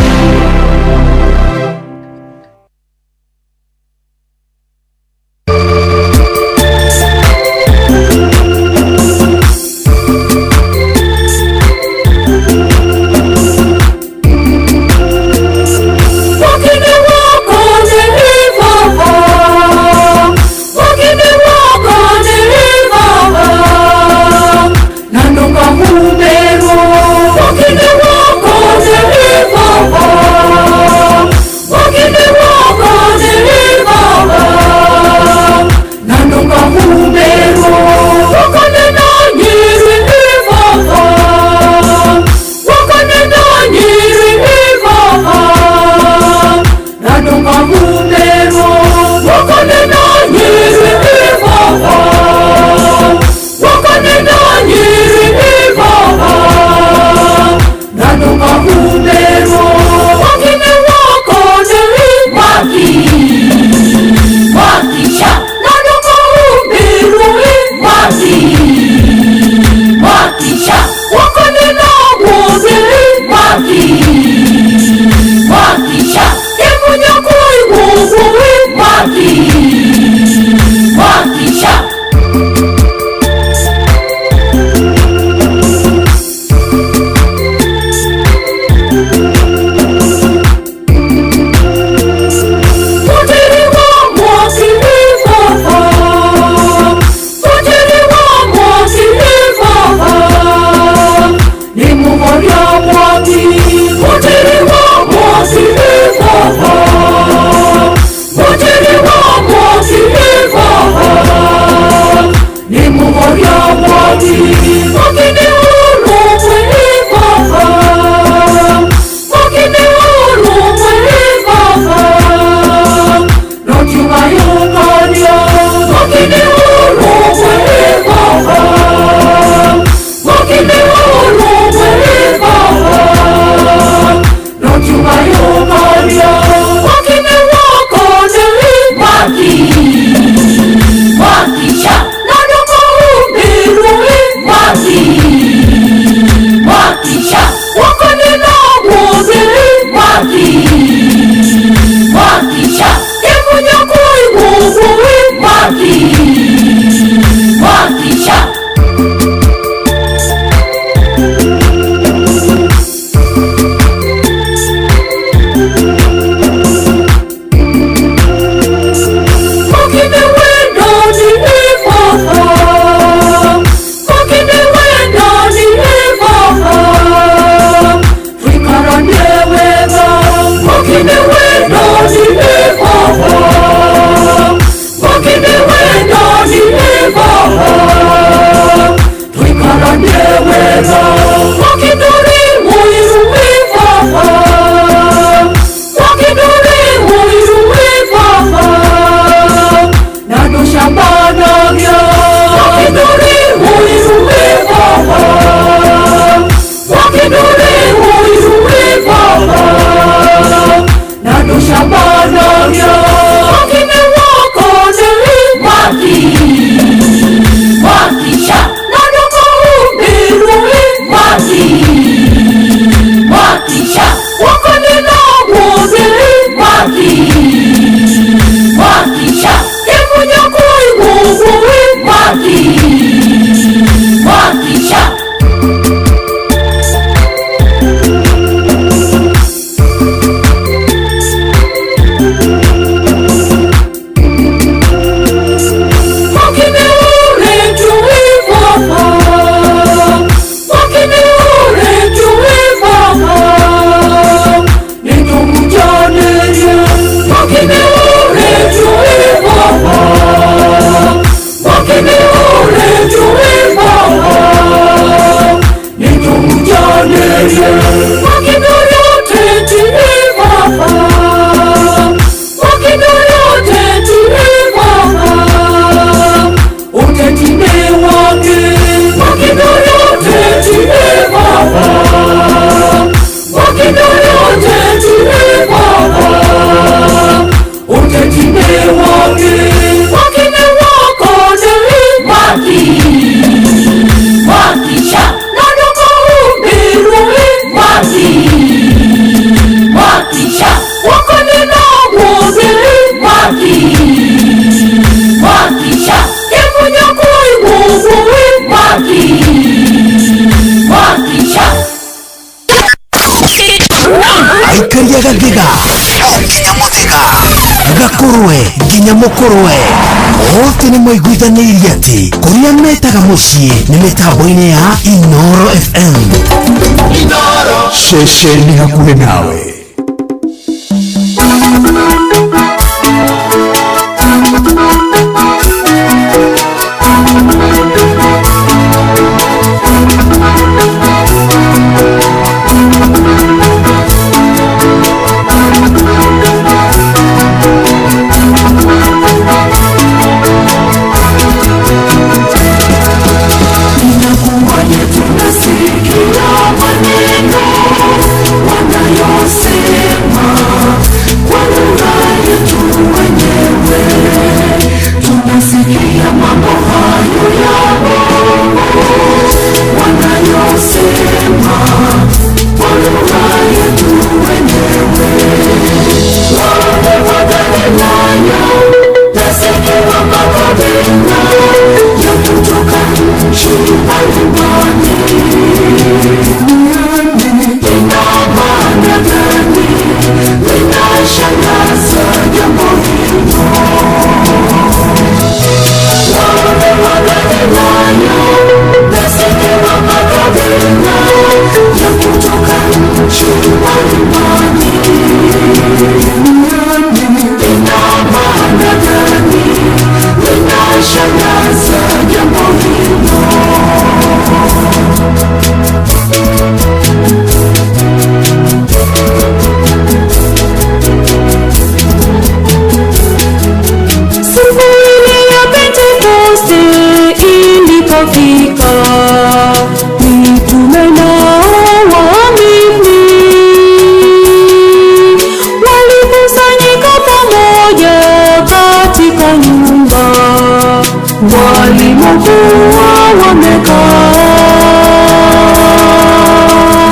Mwaki mwaki sha Kemunyakui wuwui mwaki mwaki sha Aikaria gakĩga nginya mũthĩga gakũrwe nginya mũkũrwe othe nĩ maiguithanĩirie atĩ kũrĩa metaga mũciĩ nĩ mĩtambo-inĩ ya Inoro FM. Ceceni hakuhĩ nawe. Inakuwaje tunasikia maneno wanayosema kwa lugha yetu wenyewe? Tunasikia mambo hayo ya bongo wanayosema kwa lugha yetu wenyewe. Wale Wagalilaya nasikia makabila ya kutoka nchi mbalimbali. Lina maana gani? Linashangaza jambo hilo. Wale Wagalilaya nasikia makabila ya kutoka nchi mbalimbali. Lina maana gani? Linashangaza jambo hilo. Siku ile ya Pentekoste ilipofika, mitume nao waamini walikusanyika pamoja katika nyumba walimokuwa wamekaa.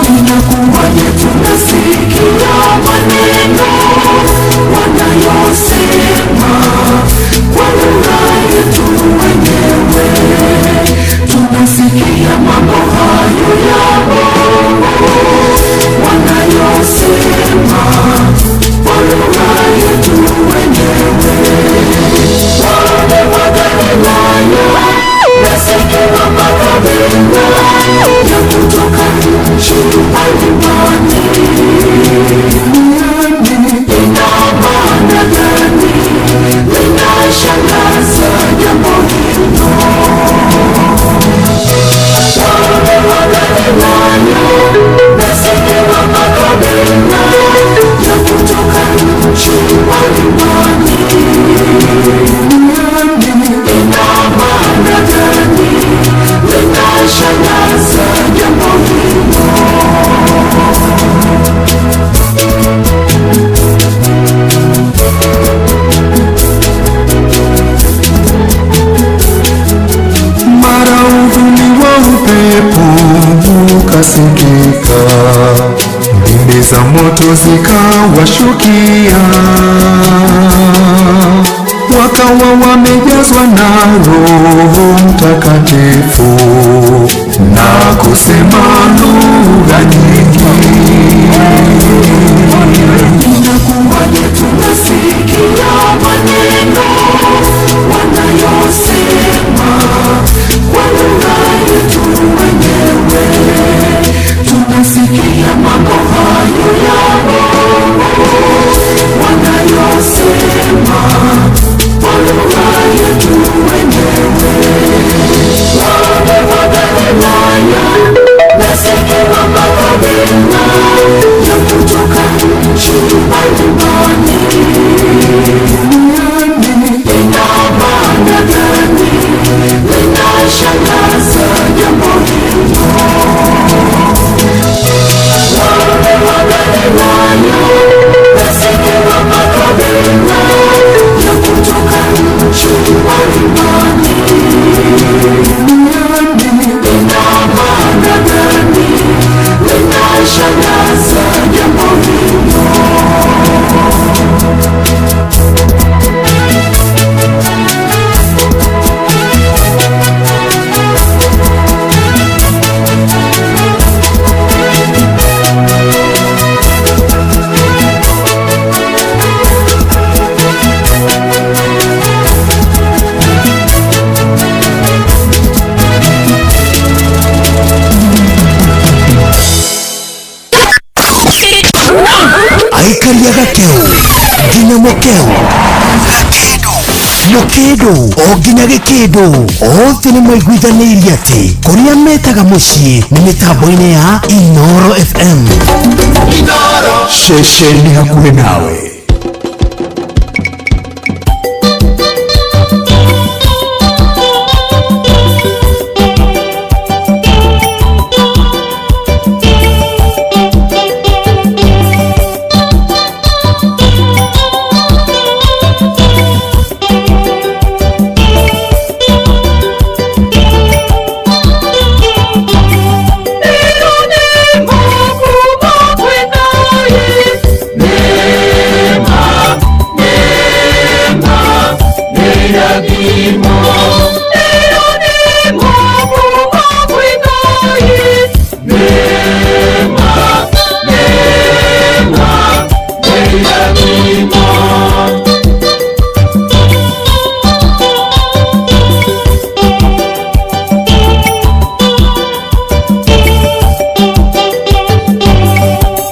Inakuwaje tunasikia maneno wanayosema kwa lugha yetu wenyewe? Tunasikia mambo hayo ya bongo wanayosema kwa lugha yetu wenyewe. Wale Wagalilaya nasikia makabila ya kutoka nchi mbalimbali. Lina maana gani? Linashangaza jambo hilo. Wale Wagalilaya nasikia makabila ya kutoka nchi mbalimbali. Lina maana gani? Linashangaza jambo hilo. Mara uvumi wa upepo ukasikika, ndimi za moto zikawashukia, wakawa wamejazwa na Roho Mtakatifu na kusema lugha nyingi. Inakuwaje tunasikia maneno wanayosema kwa lugha yetu wenyewe? Tunasikia mambo hayo ya bongo wanayosema kwa lugha yetu wenyewe. Wale Wagalilaya nasikia makabila ya kutoka nchi mbalimbali. Lina maana gani? Linashangaza jambo hilo. Wale Wagalilaya nasikia makabila ya kutoka nchi mbalimbali. Lina maana gani? Linashangaza jambo hilo. Aikaria gakeu nginya mũkeu, gakĩndũ mũkĩndũ o nginya gĩkĩndũ, othe nĩ maiguithanĩirie atĩ kũrĩa metaga mũciĩ nĩ mĩtambo-inĩ ya Inoro FM. Ceceni hakuhĩ nawe.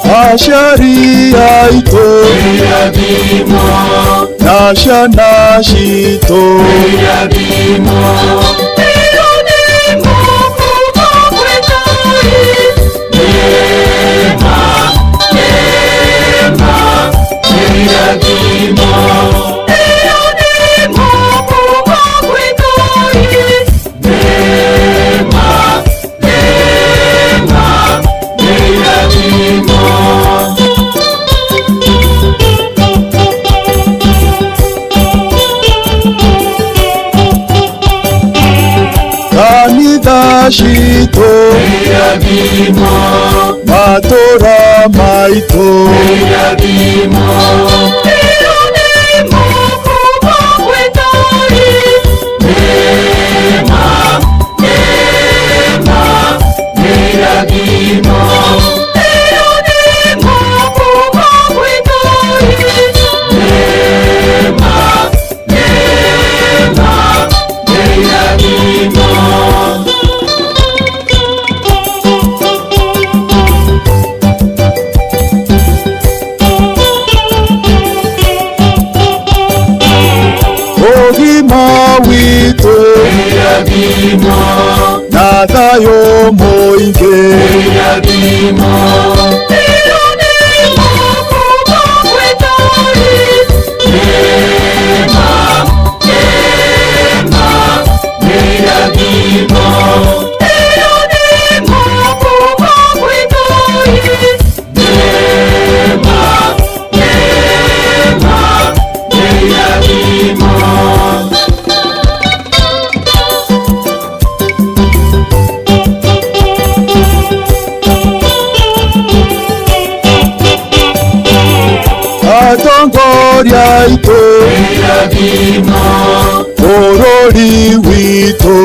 Aciari aitũ na ciana citũ. Kanitha citũ, matũra maitũ. Ũgima witũ na thayũ mũingĩ. Atongoria aitũ, bũrũri witũ.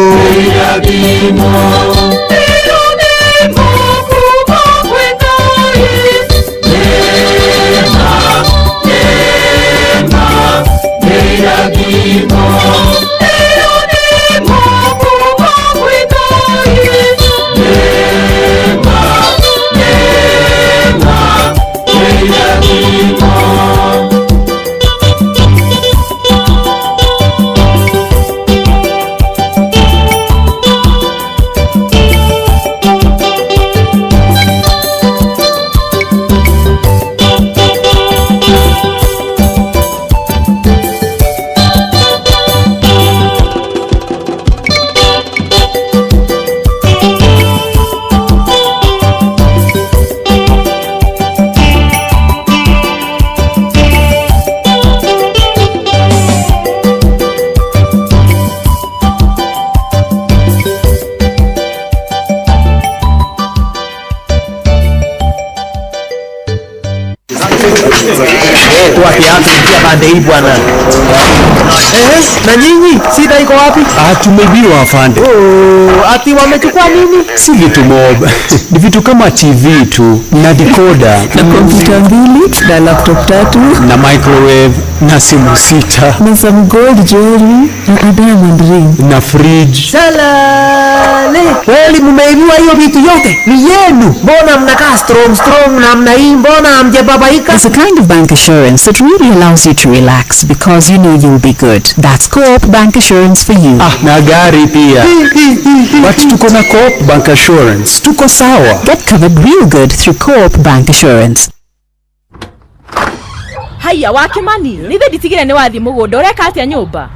Pande hii bwana. Eh, na nyinyi shida iko wapi? Ah, tumeibiwa, afande. Oh, ati wamechukua nini? Si vitu mob, ni vitu kama TV tu na decoder na kompyuta mbili na laptop tatu na microwave na simu sita na some gold jewelry na a diamond ring na fridge. Salale. Kweli mmeibiwa hiyo vitu yote? Ni yenu. Mbona mnakaa strong strong namna hii? Mbona hamjababaika? There's a kind of bank assurance that really allows you to relax because you know you'll be good. That's Co-op Bank Assurance for you. Ah, na gari pia. But tuko na Co-op Bank Assurance. Tuko sawa. Get covered real good through Co-op Bank Assurance. Haiya wakimani nithe nditigire nĩ wathiĩ mũgũnda, ũreka atĩa nyũmba?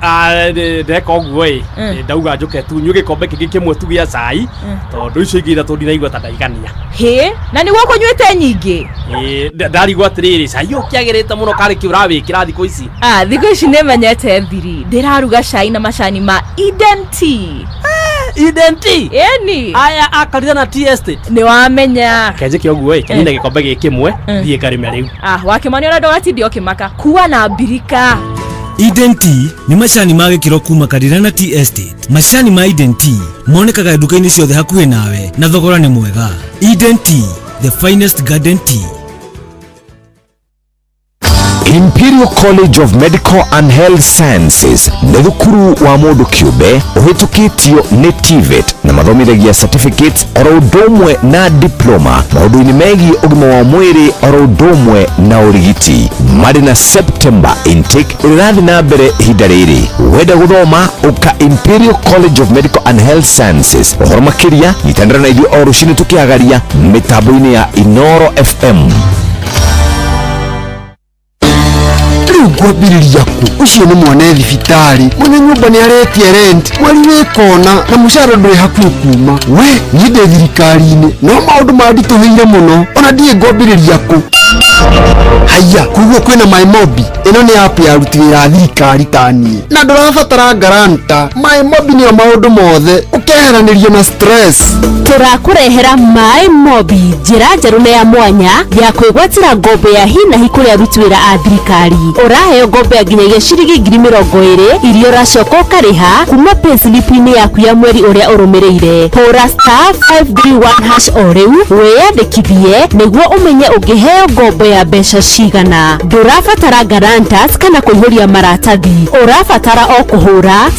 Ndeka ũguo ĩ, ndauga njũke tu nyue gĩkombe kĩngĩ kĩmwe tu gĩa cai, tondũ icio ingĩ ithatũ ndinaigua ta ndaigania. Hĩ, na nĩguo kũnyuĩte nyingĩ? Ĩ, ndarigwo atĩrĩrĩ, cai ũyũ ũkĩagĩrĩte mũno karĩ kĩ ũrawĩkĩra thikũ ici? Ah, thikũ ici nĩmenyete thiri, ndĩraruga cai na macani ma Eden Tea. Eden Tea? Ĩni. Aya akarira na tea estate. Nĩ wamenya. Kenjĩke ũguo ĩ, kenyine gĩkombe gĩkĩ kĩmwe thiĩ ngarĩme rĩu. Ah, wakimani ona ndũgatinde ũkĩmaka, kua na mbirika. Eden Tea nĩ macani ma gĩkĩro kuma Karirana Tea Estate. Macani ma Eden Tea monekaga nduka-inĩ ciothe hakuhĩ nawe na thogora nĩ mwega. Eden Tea, the finest garden tea. Imperial College of Medical and Health Sciences nĩ thukuru wa mũndũ kĩũmbe ũhĩtũkĩtio nĩ TVET na mathomithagia certificates oro ũndũ ũmwe na diploma maũndũ-inĩ megiĩ ũgima wa mwĩrĩ oro ũndũ ũmwe na ũrigiti. Marĩ na September intake ĩrĩa ĩrathiĩ na mbere ihinda rĩrĩ. Wenda gũthoma, ũka Imperial College of Medical and Health Sciences. Ũhoro makĩria, nyitanĩra na ithuĩ o rũcinĩ tũkĩhagaria mĩtambo-inĩ ya Inoro FM. Rĩu ngwambĩrĩria kũ? Ũcio nĩ mwana e thibitarĩ, mwene nyũmba nĩ aretia rent mweri wĩ kona na mũcara ndũrĩ hakuhĩ kuma. We niĩ ndĩ thirikari-inĩ no maũndũ manditũhĩire mũno, ona ndiĩ ngwambĩrĩria kũ. Haiya, koguo kwĩna MyMobi. Ĩno nĩ app ya aruti wĩra a thirikari ta niĩ na ndũrabatara guarantor. MyMobi nĩyo maũndũ mothe, ũkeheranĩrio na stress. Tũrakũrehera My Mobi, njĩra njerũ na ya mwanya ya kwĩgwatĩra ngombo ya hi na hi kũrĩ aruti wĩra a thirikari. Ũraheo ngombo ya nginyagia ciringi 20,000 iria ũracoka ũkarĩha kuma payslip-inĩ yaku ya mweri ũrĩa ũrũmĩrĩire. Hũra *531# o rĩu wĩyandĩkithie nĩguo ũmenye ũngĩheo ngombo ya mbeca cigana. Ndũrabatara guarantors kana kũihũria maratathi, ũrabatara o kũhũra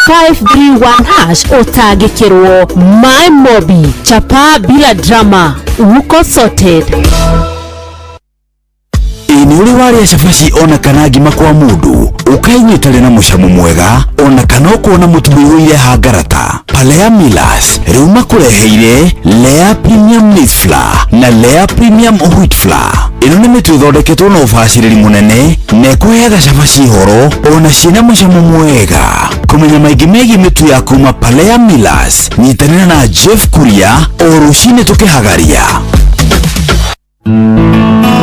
*531# ũtangĩkĩrwo. My Mobi, chapa bila drama, uko sorted. Ĩ nĩ ũrĩ warĩa cabaci ona kana ngima kwa mũndũ ũkaigua ĩtarĩ na mũcamo mwega ona kana ũkona mũtu mũihũire hangarata? Palea Millers rĩu makũreheire Lea Premium Maize Flour na Lea Premium Wheat Flour. Ĩno nĩ mĩtu ĩthondeketwo na ũbacĩrĩri mũnene na ĩkũheaga cabaci horo ona ciĩna mũcamo mwega. Kũmenya maingĩ megiĩ mĩtu ya kuma Palea Millers, nyitanĩra na Jeff Kuria o rũcinĩ tũkĩhagaria.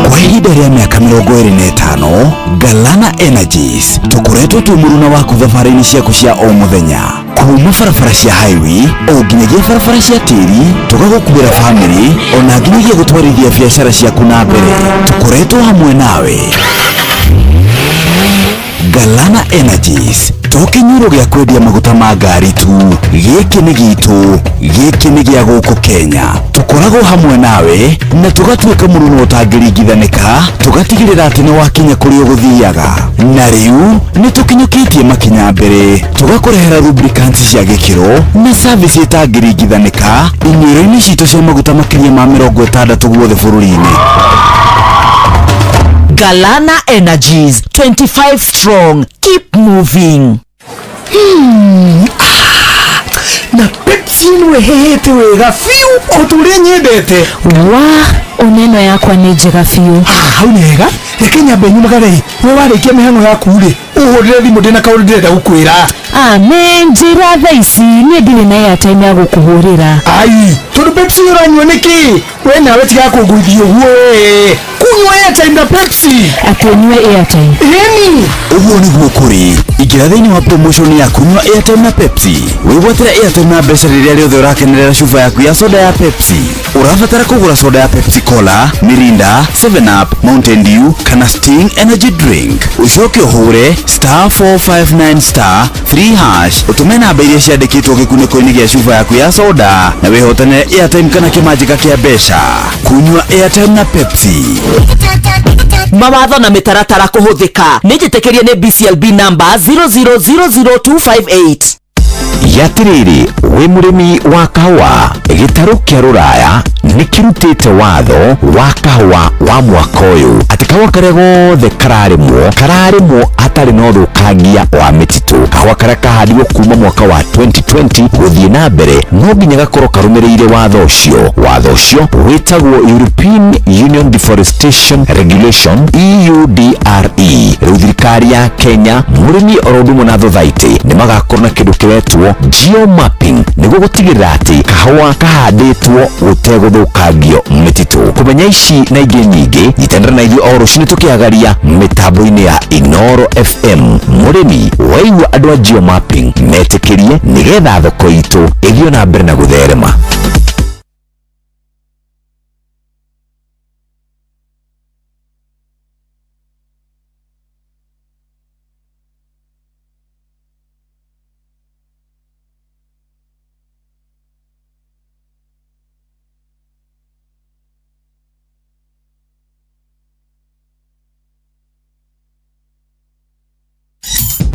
Kwa ihinda rĩa mĩaka 25, Galana Energies tũkoretwo twĩ mũruna waku thabarĩ-inĩ ciaku cia o mũthenya, kuma barabara cia highway o nginyagia barabara cia tĩri, tũgagũkuĩra bamĩrĩ ona nginyagia gũtwarithia biacara ciaku na mbere. Tũkoretwo hamwe nawe. Galana Energies to kĩnyuro gĩa kwendia maguta ma ngari tu, gĩkĩ nĩ gitũ, gĩkĩ nĩ gĩa gũkũ Kenya. Tũkoragwo hamwe nawe na tũgatuĩka mũruna ũtangĩringithanĩka, tũgatigĩrĩra atĩ nĩ wakinya kũrĩa ũgũthiaga. Na rĩu nĩ tũkinyũkĩtie makinya mbere, tũgakũrehera lubricants cia gĩkĩro na service ĩtangĩringithanĩka inyuĩro-inĩ citũ cia maguta makĩria ma 60 guothe bũrũri-inĩ. Galana Energies, 25 strong. Keep moving. Ah, na Pepsi ĩno ĩhĩhĩte wega biũ o ta ũrĩa nyendete. Wa oneno yakwa nĩ njega biũ. Ah, hau nĩ hega, reke nyambe nyumagare. We warĩkia mĩhang'o yaku rĩ, ũhũrĩre thimũ, ndĩna kaũndũ ndĩrenda gũkwĩra. Amen, njĩra thaa ici niĩ ndirĩ na airtime ya gũkũhũrĩra. Ai, tondũ Pepsi ũranyua nĩkĩ? We nawe tiga kũngũithia ũguo we. Kunyua airtime na Pepsi. Atĩ ũnyue airtime? Ĩni. Ũguo nĩguo kũrĩ. Ingĩra thĩinĩ wa promotion ya kunyua airtime na Pepsi. Wĩgwatĩre airtime na mbeca rĩrĩa rĩothe ũrakenerera cuba yaku ya soda ya Pepsi. Ũrabatara kũgũra soda ya Pepsi Cola, Mirinda, 7 Up, Mountain Dew kana Sting Energy Drink. Ũcoke ũhũre *459*3# ũtũme namba iria ciandĩkĩtwo gĩkunĩko-inĩ gĩa cuba yaku ya soda na wĩhotanĩre airtime kana kĩmanjĩka kĩa mbeca. Kunyua airtime na Pepsi. Mawatho na mĩtaratara kũhũthĩka. Nĩ njĩtĩkĩrie nĩ BCLB number 0000258. Yatirĩrĩ, wĩ mũrĩmi wa kahũa, gĩtarũ kĩa rũraya nĩ kĩrutĩte watho wa kahũa wa mwaka ũyũ atĩ kahũa karĩa gothe kararĩmwo kararĩmwo hatarĩ na ũthũkangia wa mĩtitũ. Kahũa karĩa kahandirwo kuma mwaka wa 2020 gũthiĩ na mbere no nginya gakorwo karũmĩrĩire watho ũcio. Watho ũcio wĩtagwo European Union Deforestation Regulation, EUDRE. Rĩu thirikari ya Kenya, mũrĩmi oro ũndũ ũmwe na thothaitĩ nĩ magakorwo na kĩndũ kĩretwo geomapping nĩguo gũtigĩrĩra atĩ kahũa kahandĩtwo gũtegũthũkangio mĩtitũ. Kũmenya ici na ingĩ nyingĩ, nyitanĩra na ithuĩ o rũcinĩ tũkĩagaria mĩtambo-inĩ ya Inoro FM. Mũrĩmi waigua andũ a geomapping metĩkĩrie nĩgetha thoko itũ ĩthiĩ na mbere na gũtherema.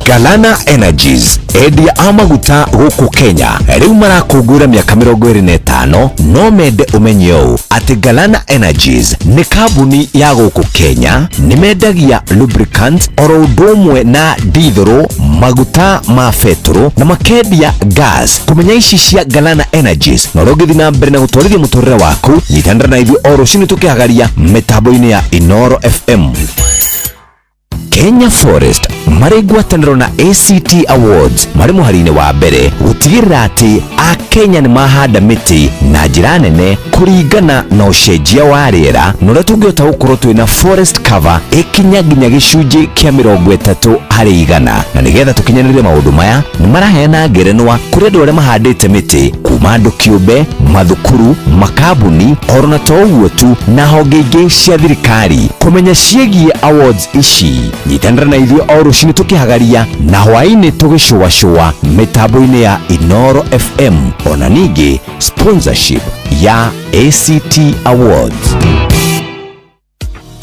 Galana Energies, endia a maguta gũkũ Kenya, rĩu marakũngũĩra mĩaka 25. No mende ũmenye ũũ atĩ Galana Energies nĩ kambuni ya gũkũ Kenya, nĩ mendagia lubricants oro ũndũ ũmwe na dithũrũ, maguta ma betũrũ na makendia gas. Kũmenya ici cia Galana Energies na ũrĩa ũngĩthiĩ na mbere na gũtwarithia mũtũrĩre waku, nyitanĩra na ithuĩ o rũcinĩ tũkĩhagaria mĩtambo-inĩ ya Inoro FM. Kenya Forest marĩ ngwatanĩro na ACT Awards marĩ mũhari-inĩ wa mbere gũtigĩrĩra atĩ Akenya nĩ mahanda mĩtĩ na njĩra nene kũringana na ũcenjia wa rĩera na ũrĩa tũngĩhota gũkorwo twĩna forest cover ĩkinya nginya gĩcunjĩ kĩa 30%. Na nĩgetha tũkinyanĩrie maũndũ maya, nĩ maraheana ngerenwa kũrĩ andũ arĩa mahandĩte mĩtĩ, kuma andũ kĩũmbe, mathukuru, makambuni, oro na to ũguo tu, na honge ingĩ cia thirikari. Kũmenya ciĩgiĩ awards ici, nyitanĩra na ithuĩ o rũcinĩ tũkĩhagaria na hwaĩ-inĩ tũgĩcũacũa mĩtambo-inĩ ya Inoro FM. Ona ningĩ sponsorship ya ACT Awards.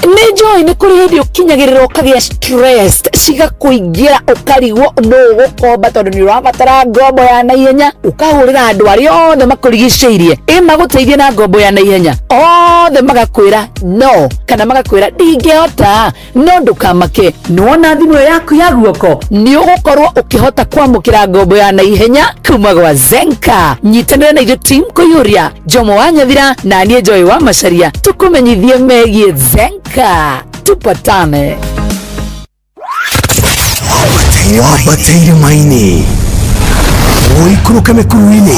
Nĩ njũĩ nĩ kũrĩ hĩndĩ ũkinyagĩrĩra ũkagĩa stress cigakũingĩra, ũkarigwo nũ ũgũkomba tondũ nĩ ũrabatara ngombo ya naihenya. Ũkahũrĩra andũ arĩa othe makũrigicĩirie ĩ magũteithie na ngombo ya naihenya, othe magakwĩra no kana magakwĩra ndingĩhota. No ndũkamake, nĩwona thimũ ĩyo yaku ya guoko nĩ ũgũkorwo ũkĩhota kwamũkĩra ngombo ya naihenya kuma gwa Zenka. Nyitanĩra na ithuĩ team kũiyũria Jomo wa Nyathira na niĩ Joy wa Macaria tũkũmenyithie megiĩ Zenka. Tupatane. Wambate irĩma-inĩ, ũikũrũke mĩkuru-inĩ,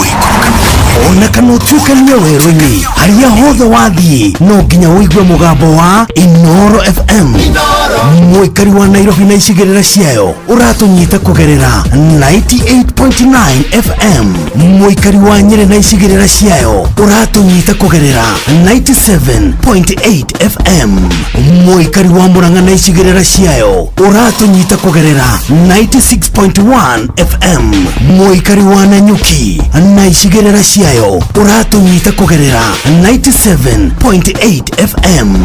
ona kana ũtuĩkanie werũ-inĩ, harĩa hothe wathiĩ no nginya ũigue mũgambo wa Inoro FM. Mũikari wa Nairobi na icigĩrĩra ciayo ũratũnyita kũgerera 98.9 FM. Mũikari wa Nyĩrĩ na icigĩrĩra ciayo ũratũnyita kũgerera 97.8 FM. Mũikari wa Mũrang'a na icigĩrĩra ciayo ũratũnyita kũgerera 96.1 FM. Mũikari wa Nanyuki na icigĩrĩra ciayo ũratũnyita kũgerera 97.8 FM.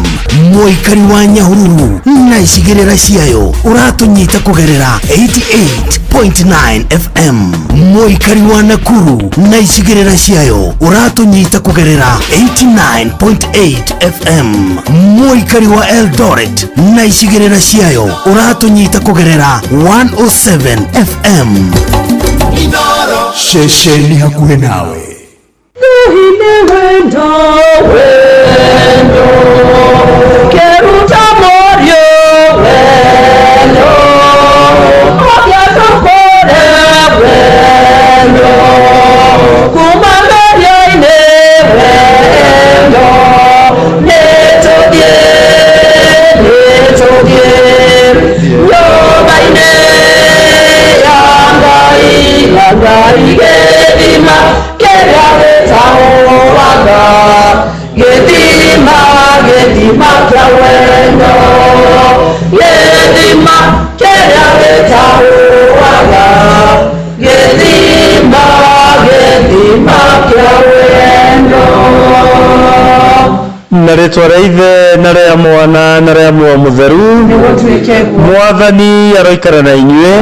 Mũikari wa Nyahururu na icigĩrĩra ciayo ũratũnyita kũgerera 88.9 FM. Mũikari wa Nakuru na icigĩrĩra ciayo ũratũnyita kũgerera 89.8 FM. Mũikari wa Eldoret na icigĩrĩra ciayo ũratũnyita kũgerera 107 FM. Ceceni hakuhĩ nawe. Ngai wendo, wendo keruta morio, wendo obiatokore. Ngai gĩthima kĩrĩa gĩtahũaga, gĩthima, gĩthima kĩa wendo, gĩthima kĩrĩa gĩtahũaga, gĩthima, gĩthima kĩa wendo. Na rĩtwa rĩa Ithe na rĩa Mwana na rĩa Muoyo Mũtheru. Mwathani aroikara na inyuĩ.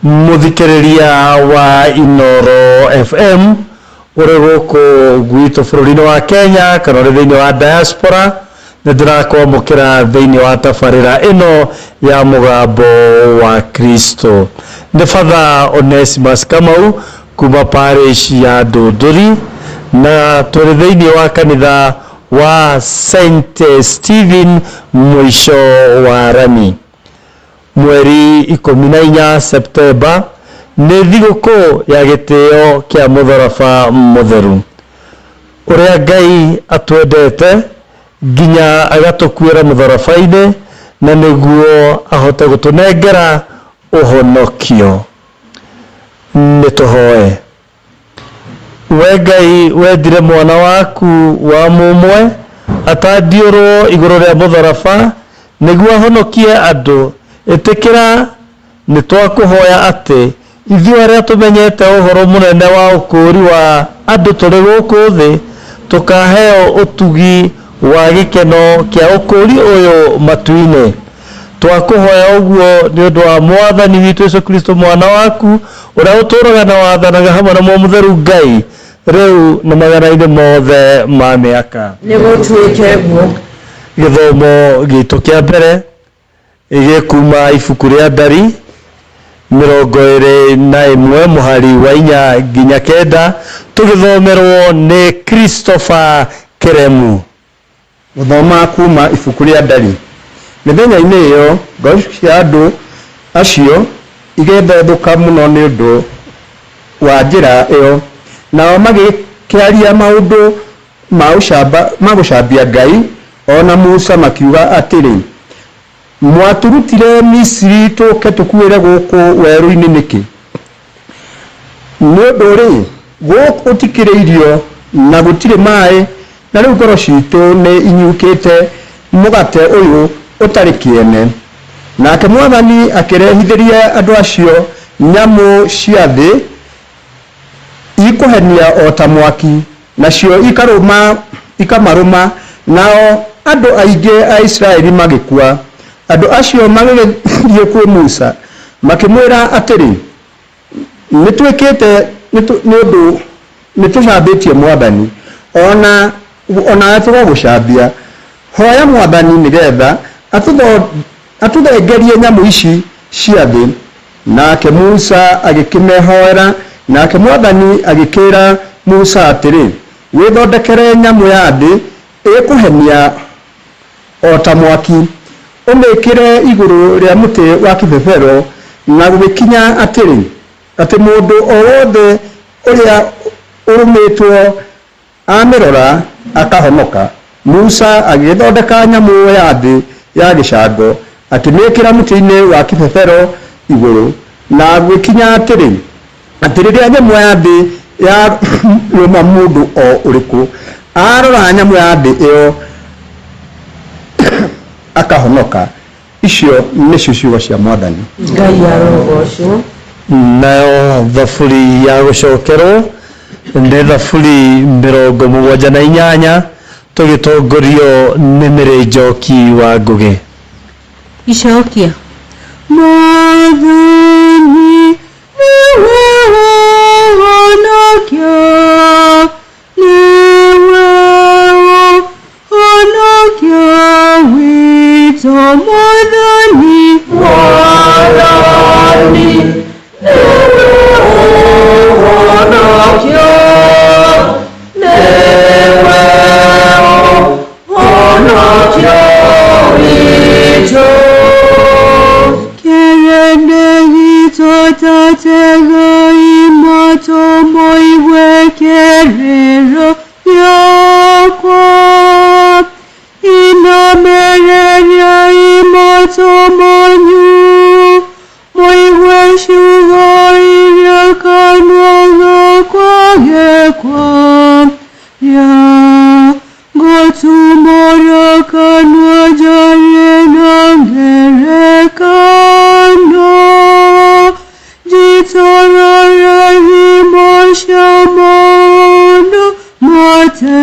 Mũthikĩrĩria wa Inoro FM ũrĩ gũkũ gwitũ bũrũri-inĩ wa Kenya kana ũrĩ thĩinĩ wa diaspora, nĩ ndĩrakwamũkĩra thĩinĩ wa tabarĩra ĩno ya Mũgambo wa Kristo. Nĩ Father Onesimus Kamau kuma parish ya Ndũndũri, na tũrĩ thĩinĩ wa kanitha wa St Stephen mũico wa rami. Mweri 14 Septemba nĩ thigũkũ ya gĩtĩo kĩa mũtharaba mũtheru, ũrĩa Ngai atwendete nginya agatũkuĩra mũtharaba-inĩ, na nĩguo ahote gũtũnengera ũhonokio. Nĩ tũhoe. We Ngai wendire mwana waku wa mũmwe atandiũrwo igũrũ rĩa mũtharaba nĩguo ahonokie andũ, ĩtĩkĩra nĩ twakũhoya atĩ ithuĩ arĩa tũmenyete ũhoro mũnene wa ũkũũri wa andũ tũrĩ gũkũ thĩ tũkaheo ũtugi wa gĩkeno kĩa ũkũũri ũyũ matu-inĩ. Twakũhoya ũguo nĩ ũndũ wa Mwathani witũ Yesu Kristo mwana waku, ũrĩa ũtũũraga na wathanaga hamwe na Muoyo Mũtheru Ngai rĩu na magana-inĩ mothe ma mĩaka. Nĩgũtuĩke guo. Gĩthomo gitũ kĩa mbere gĩkuma ibuku rĩa Ndari 21 mũhari wa 4 nginya 9, tũgĩthomerwo nĩ Christopher Keremu. Gũthoma kuma ibuku rĩa Ndari. Mĩthenya-inĩ ĩyo ngoro cia andũ acio igĩthethũka mũno nĩ ũndũ wa njĩra ĩyo, nao magĩkĩaria maũndũ ma gũcambia Ngai o na Musa, makiuga atĩrĩ, mwatũrutire Misiri tũke tũkuĩre gũkũ werũ-inĩ nĩkĩ? Nĩ ũndũ-rĩ, gũkũ gũtikĩrĩ irio na gũtirĩ maĩ, na rĩu ngoro citũ nĩ inyukĩte mũgate ũyũ ũtarĩ kĩene. Nake Mwathani akĩrehithĩria andũ acio nyamũ cia thĩ ikũhenia o ta mwaki, nacio ikamarũma, nao andũ aingĩ a Isiraeli magĩkua. Andũ acio magĩgĩthiĩ kwĩ Musa makĩmwĩra atĩrĩ, nĩtwĩkĩte nĩ ũndũ nĩtũcambĩtie Mwathani, ona tũgagũcambia. Hoya Mwathani nĩgetha atũthengerie nyamũ ici cia thĩ. Nake Musa agĩkĩmehoera, nake Mwathani agĩkĩra Musa atĩrĩ, wĩthondekere nyamũ ya thĩ ĩkũhenia o ta mwaki, ũmĩkĩre igũrũ rĩa mũtĩ wa kĩbebero, na gũgĩkinya atĩrĩ, atĩ mũndũ o wothe ũrĩa ũrũmĩtwo amĩrora akahonoka. Musa agĩthondeka nyamũ ya thĩ ya gĩcango, akĩmĩkĩra mũtĩ-inĩ wa kĩbebero igũrũ, na gũgĩkinya atĩrĩ, atĩ rĩrĩa nyamũ ya thĩ yarũma mũndũ o ũrĩkũ, arora nyamũ ya thĩ ĩyo akahonoka. Icio nĩcio ciugo cia Mwathani. Ngai arogocwo. Nayo thaburi ya gũcokerwo nĩ thaburi 78, tũgĩtongorio nĩ Mĩrĩ Njoki wa Ngũgĩ. Icokia. Mwathani nĩwe ũhonokia, nĩwe ũhonokia witũ. Mwathani, Mwathani nĩwe ũhonokia, nĩwe ũhonokia witũ. Kĩrĩndĩ Kwa gotumora kanwa jare na ngerekano jitorore himoshamono mote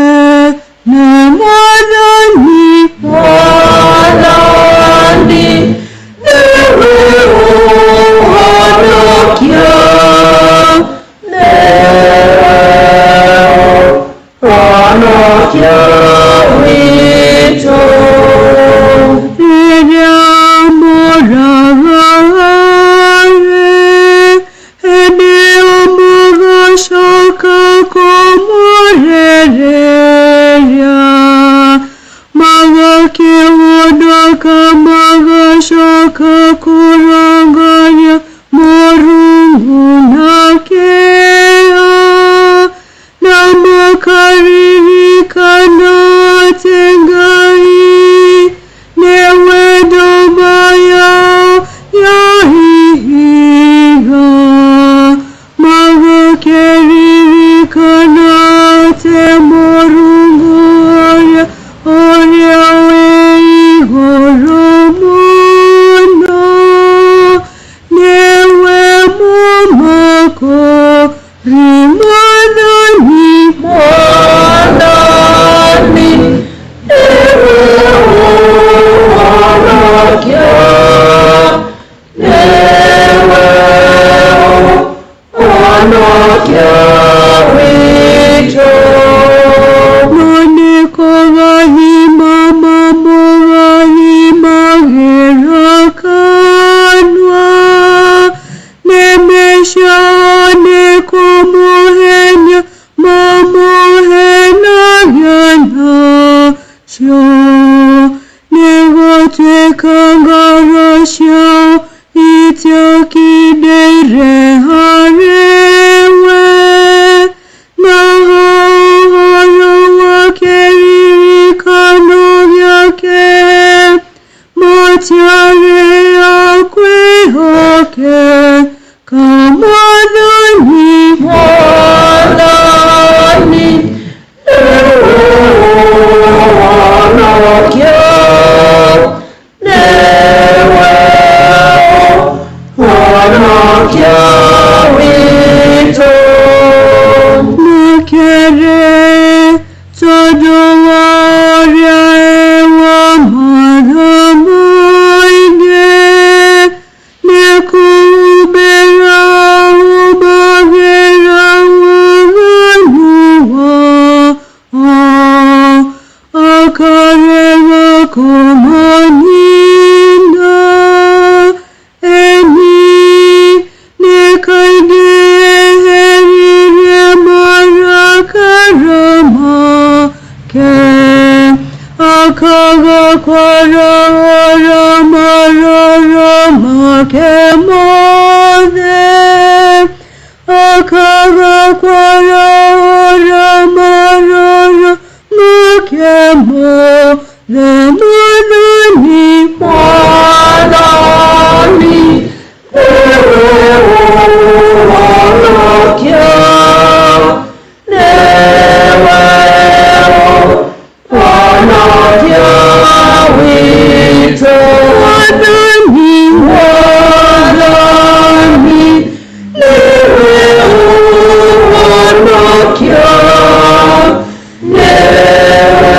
ne mwathani Mwathani nĩwe ũũhonokia, nĩwe ũhonokia witũ. Rĩrĩa mũragare hĩndĩ ĩyo mũgacoka kũmũrereria magakĩhũndũka magacoka kũrongoria Mũrungu na kĩeha na makaririkana atĩ Ngai nĩwe ndũma yao ya ihiga magakĩririkana atĩ Mũrungu ũrĩa ũrĩa wĩ igũrũ mũno nĩwe mũmakũri Mwathani Mwathani nĩwe ũũhonokia, nĩwe ũhonokia witũ. Nĩ kũgathima mamũgathimagĩra kanua nĩmĩcio nĩ kũmũhenia mamũhenagia nacio nĩgũtuĩka ngoro ciao itiakindĩire harĩwe na ũhoro wa kĩririkano gĩake matiarĩ a kwĩhokeka Mwathani Mwathani nĩwe ũũhonokia, nĩwe ũhonokia witũ. Nĩkĩrĩ tondũ wa ũrĩa ewa matha maingĩ nĩkũhumbĩra humbagĩra waganu wao akarega kũmanina eni nĩkaingĩ eheririe marakara make akaga kwarahũra maroro make mothe akaga kwarahũra maroro make mothe Mwathani Mwathani nĩwe ũũhonokia, nĩwe ũhonokia witũ. Mwathani Mwathani nĩwe ũũhonokia, nĩwe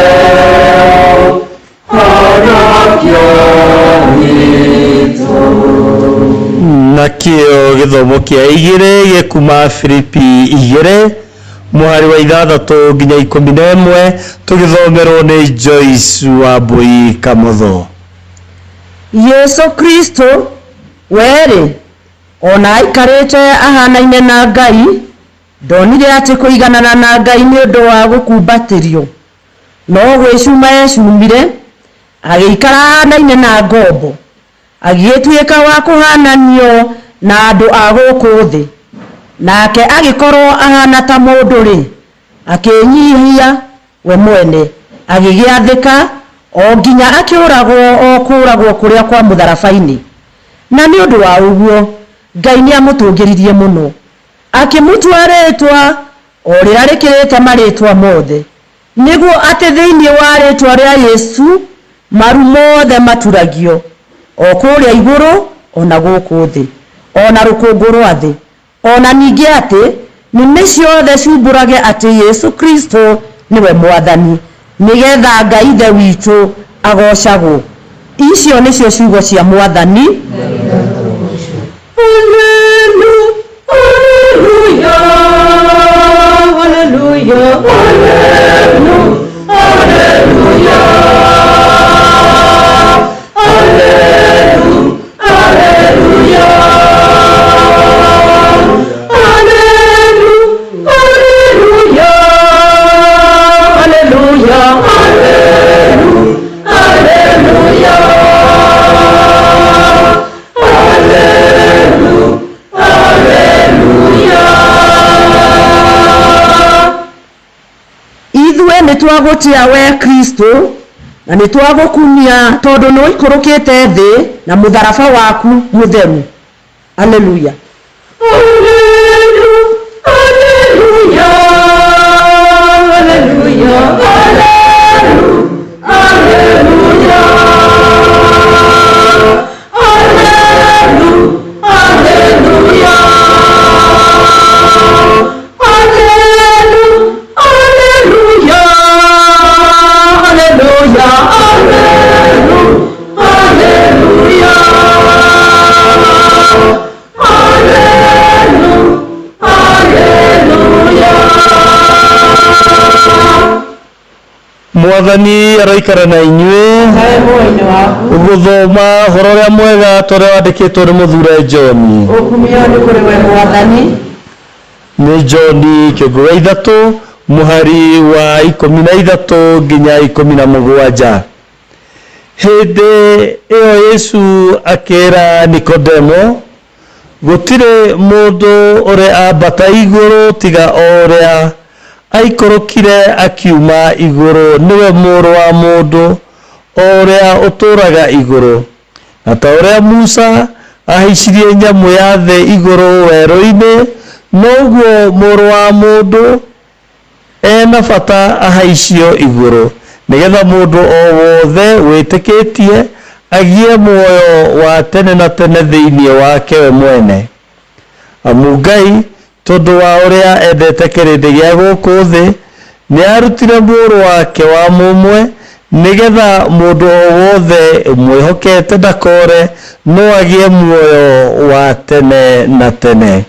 ũhonokia witũ. Nakĩo gĩthomo kĩa igĩrĩ gĩkuma Filipi igĩrĩ mũhari wa ithathatũ nginya ikũmi na ĩmwe tũgĩthomerwo nĩ Joyce Wambui Kamotho. Yesu Kristo werĩ ona aikarĩte ahanaine na Ngai ndonire atĩ kũiganana na Ngai nĩ ũndũ wa gũkumbatĩrio no gwĩcuma ecumire agĩikara ahanaine na ngombo agĩgĩtuĩka wa kũhananio na andũ a gũkũ thĩ nake agĩkorwo ahana ta mũndũ-rĩ akĩĩnyihia we mwene agĩgĩathĩka o nginya akĩũragwo o kũũragwo kũrĩa kwa mũtharaba-inĩ na nĩ ũndũ wa ũguo Ngai nĩ amũtũngĩririe mũno akĩmũtua rĩtwa O rĩrĩa rĩkĩrĩte marĩtwa mothe, nĩguo atĩ thĩinĩ wa rĩtwa rĩa Yesu maru mothe maturagio, o kũrĩa igũrũ o na gũkũ thĩ, o na rũkũngũ rwa thĩ, o na ningĩ atĩ nĩmĩ ciothe ciumbũrage atĩ Yesu Kristo nĩwe Mwathani, nĩgetha Ngai Ithe witũ agocagwo. Icio nĩcio ciugo cia Mwathani. Hallelujah, hallelujah, hallelujah, hallelujah, Ithuĩ nĩ twagũtĩa we Kristo na nĩ twagũkumia tondũ nĩ ũikũrũkĩte thĩ na mũtharaba waku mũtheru. Aleluya. Mwathani aroikara na inyuĩ. Gũthoma ũhoro ũrĩa mwega ta ũrĩa wandĩkĩtwo nĩ mũthure John. Ũkumio nĩ kũrĩ we Mwathani. Nĩ John kĩongo gĩa 3 mũhari wa 13 nginya 17. Hĩndĩ ĩyo Yesu akĩra Nikodemo, gũtirĩ mũndũ ũrĩ ambata igũrũ tiga o ũrĩa aikũrũkire akiuma igũrũ, nĩwe Mũrũ wa Mũndũ o ũrĩa ũtũũraga igũrũ. Na ta ũrĩa Musa ahaicirie nyamũ ya thĩ igũrũ werũ-inĩ, noguo Mũrũ wa Mũndũ ena bata ahaicio igũrũ, nĩgetha mũndũ o wothe wĩtĩkĩtie agĩe muoyo wa tene na tene thĩinĩ wake we mwene. Amu Ngai, tondũ wa ũrĩa endete kĩrĩndĩ gĩa gũkũ thĩ, nĩarutire Mũrũ wake wa mũmwe, nĩgetha mũndũ o wothe ũmwĩhokete ndakore, no agĩe muoyo wa tene na tene.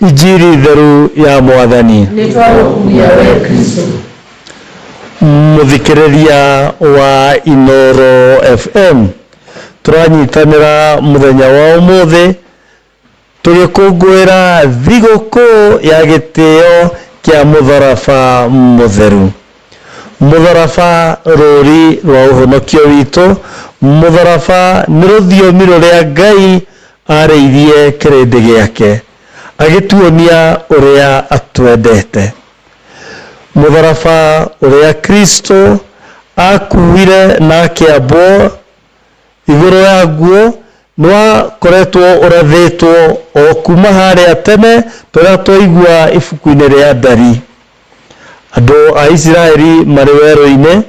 Injiri theru ya Mwathani. Nĩ twagũkumia we Kristo. Mũthikĩrĩria wa Inoro FM, tũranyitanĩra mũthenya wa ũmũthĩ tũgĩkũngũĩra thigũkũ ya gĩtĩo kĩa mũtharaba mũtheru. Mũtharaba rũri rwa ũhonokio witũ, mũtharaba nĩ rũthiomi rũrĩa Ngai arĩirie kĩrĩndĩ gĩake, agĩtuonia ũrĩa atwendete. Mũtharaba ũrĩa Kristo akuire na akĩambwo igũrũ yaguo nĩwakoretwo ũrathĩtwo o kuma harĩa tene tũrĩa twaigua ibuku-inĩ rĩa Ndari. Andũ a Isiraeli marĩ werũ-inĩ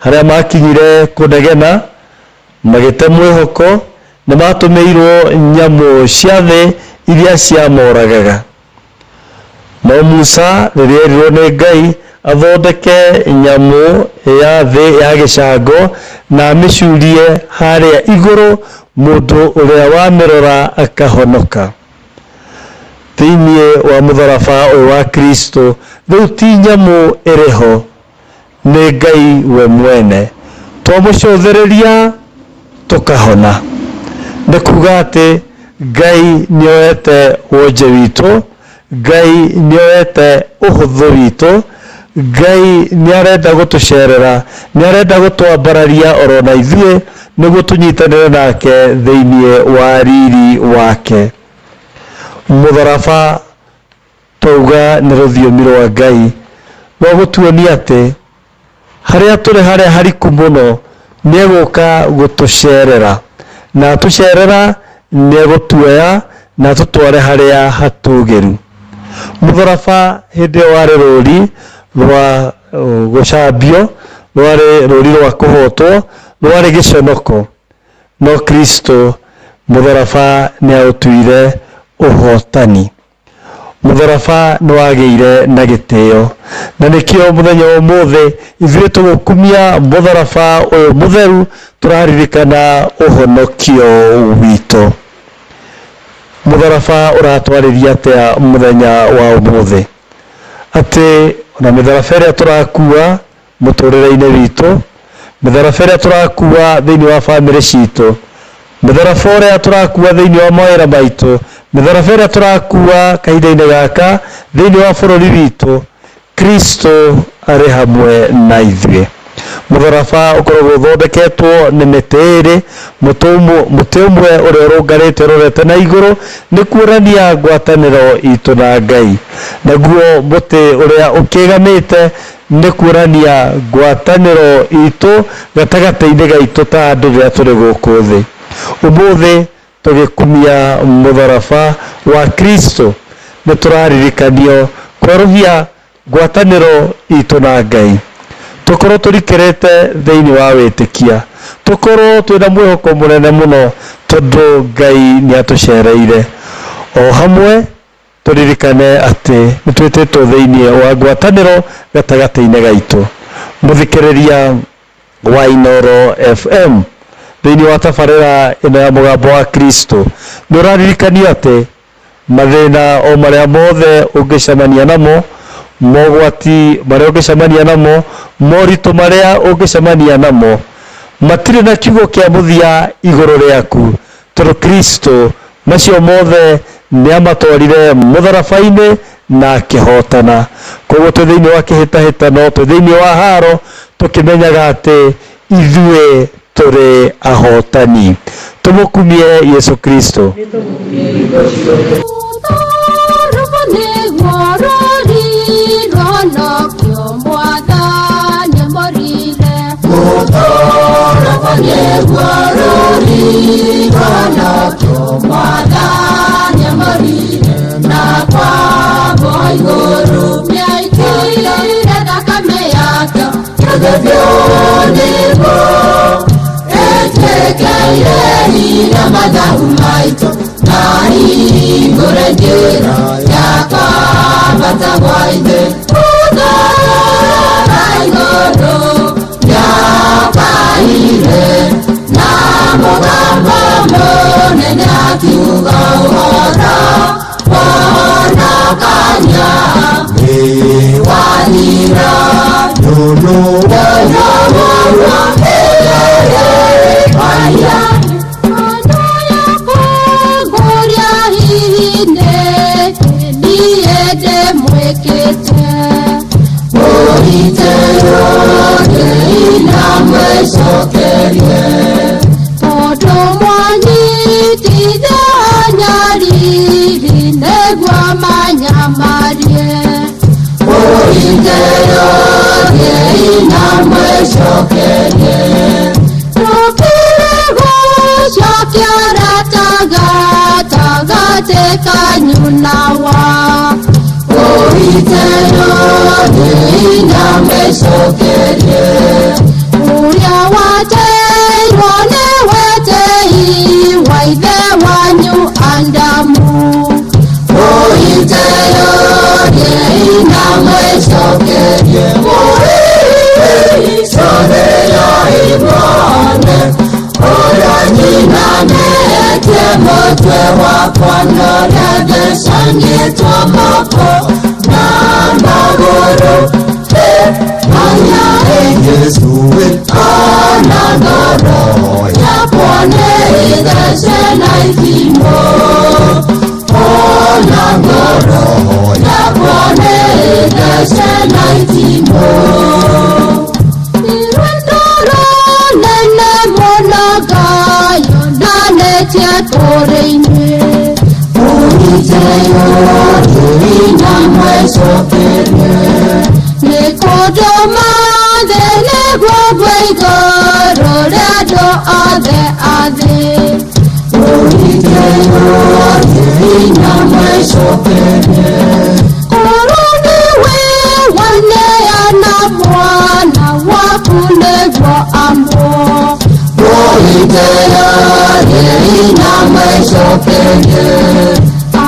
harĩa makinyire kũnegena magĩte mwĩhoko, nĩmatũmĩirwo nyamũ cia thĩ iria ciamoragaga. No Musa rĩrĩa erirwo nĩ Ngai athondeke nyamũ ya thĩ ya gĩcango na amĩcurie harĩa igũrũ, mũndũ ũrĩa wamĩrora akahonoka. Thĩinĩ wa mũtharaba ũyũ wa Kristo, rĩu ti nyamũ ĩrĩ ho, nĩ Ngai we mwene. Twamũcũthĩrĩria tũkahona. Nĩ kuga atĩ Ngai nĩoete wonje witũ, Ngai nĩoete ũhũthũ witũ, Ngai nĩarenda gũtũcerera, nĩarenda gũtwambararia oro na ithuĩ nĩguo tũnyitanĩre nake thĩinĩ wa riri wake. Mũtharaba twauga nĩ rũthiomi rwa Ngai rwa gũtuonia atĩ harĩa tũrĩ harĩa hariku mũno nĩegũka gũtũcerera, na atũcerera nĩegũtuoya na atũtware harĩa hatũgĩru. Mũtharaba hĩndĩ ĩyo warĩ rũri rwa gũcambio, rwarĩ rũri rwa kũhotwo, rwarĩ gĩconoko, no Kristo mũtharaba nĩ aũtuire ũhotani. Mũtharaba nĩ wagĩire na gĩtĩo, na nĩkĩo mũthenya wa ũmũthĩ ithuĩ tũgũkumia mũtharaba ũyũ mũtheru, tũraririkana ũhonokio witũ. Mũtharaba ũratwarĩria atĩa mũthenya wa ũmũthĩ? Atĩ ona mĩtharaba ĩrĩa tũrakua mũtũrĩre-inĩ witũ, mĩtharaba ĩrĩa tũrakua thĩinĩ wa bamĩrĩ citũ, mĩtharaba ũrĩa tũrakua thĩinĩ wa mawĩra maitũ, mĩtharaba ĩrĩa tũrakua kahinda-inĩ gaka thĩinĩ wa bũrũri witũ, Kristo arĩ hamwe na ithuĩ. Mũtharaba ũkoragwo ũthondeketwo nĩ mĩtĩ ĩrĩ, mũtĩ ũmwe ũrĩa ũrũngarĩte ũrorete na igũrũ nĩ kuonania ngwatanĩro itũ na Ngai, naguo mũtĩ ũrĩa ũkĩgamĩte nĩ kuonania ngwatanĩro itũ gatagatĩ-inĩ gaitũ ta andũ rĩrĩa tũrĩ gũkũ thĩ. Ũmũthĩ tũgĩkumia mũtharaba wa Kristo nĩ tũraririkanio kwerũhia ngwatanĩro itũ na Ngai, tũkorwo tũrikĩrĩte thĩinĩ wa wĩtĩkia, tũkorwo twĩna mwĩhoko mũnene mũno tondũ Ngai nĩ atũcereire. O hamwe tũririkane atĩ nĩ twĩtĩtwo thĩinĩ wa ngwatanĩro gatagatĩ-inĩ gaitũ. Mũthikĩrĩria wa Inooro FM thĩinĩ wa tabarĩra ĩno ya mũgambo wa Kristo, nĩ ũraririkanio atĩ mathĩna o marĩa mothe ũngĩcemania namo, mogwati marĩa ũngĩcemania namo, moritũ marĩa ũngĩcemania namo, matirĩ na kiugo kĩa mũthia igũrũ rĩaku, tondũ Kristo macio mothe nĩ amatwarire mũtharaba-inĩ na akĩhotana. Koguo twĩ thĩinĩ wa kĩhĩtahĩtano, twĩ thĩinĩ wa haro, tũkĩmenyaga atĩ ithuĩ tũrĩ ahotani. Tũmũkumie Yesu Kristo.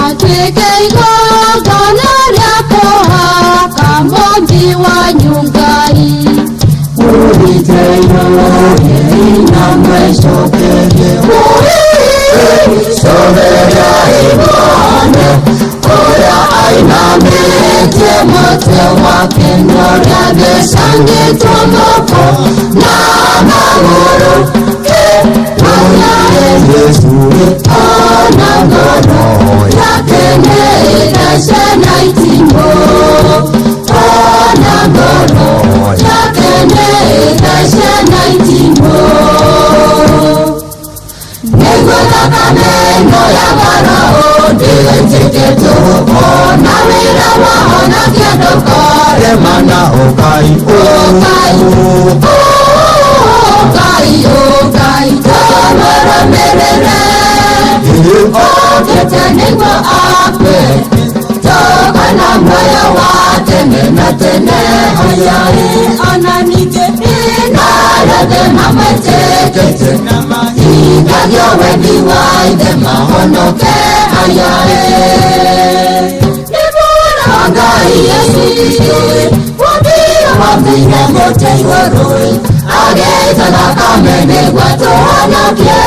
Atuĩke igongona rĩa kũhaka mũmbi wanyu Ngai. Ainamĩtie mũtwe wake norĩa thecangĩtwo moko na magũrũ ona ngoro yake nĩ ĩthece na itimũ ona ngoro yake nĩ ĩthece na itimũ nĩguo thakame ĩno ya Farao ndĩgaitĩke tũhũ ona wĩra wahonokia ndũkaremana ũkai ũkai ũkai ũkai tũmũrũmĩrĩre okĩte nĩguo akue tũkona muoyo wa tene na tene ayaĩ ona ningĩ na arĩa mamwĩtĩkĩtie hingagia wendi wa ithe mahonoke ayaĩ nĩ Mwana wa Ngai Yesu Kristo wambire mũtĩ igũrũ agĩita thakame nĩguo tũhonokie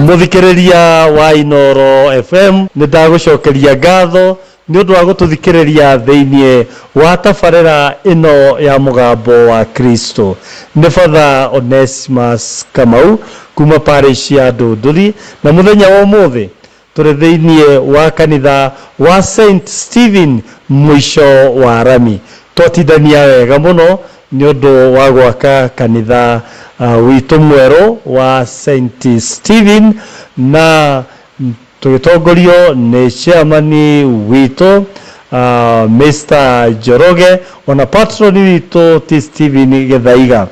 Muthikiriria wa Inoro FM nĩ ndagũcokeria ngatho nĩ ũndũ wa gũtũthikĩrĩria thĩinĩ wa tabarĩra ĩno ya mũgambo wa Kristo. Nĩ Father Onesimus Kamau kuma parish ya Ndũndũri, na mũthenya wa ũmũthĩ tũrĩ thĩinĩ wa kanitha wa St Stephen mũico wa rami. Twatindania wega mũno nĩ ũndũ wa gwaka kanitha witũ mwerũ wa St Stephen, na tũgĩtongorio nĩ chairman witũ Mr Njoroge ona patron witũ ti Stephen Gĩthaiga.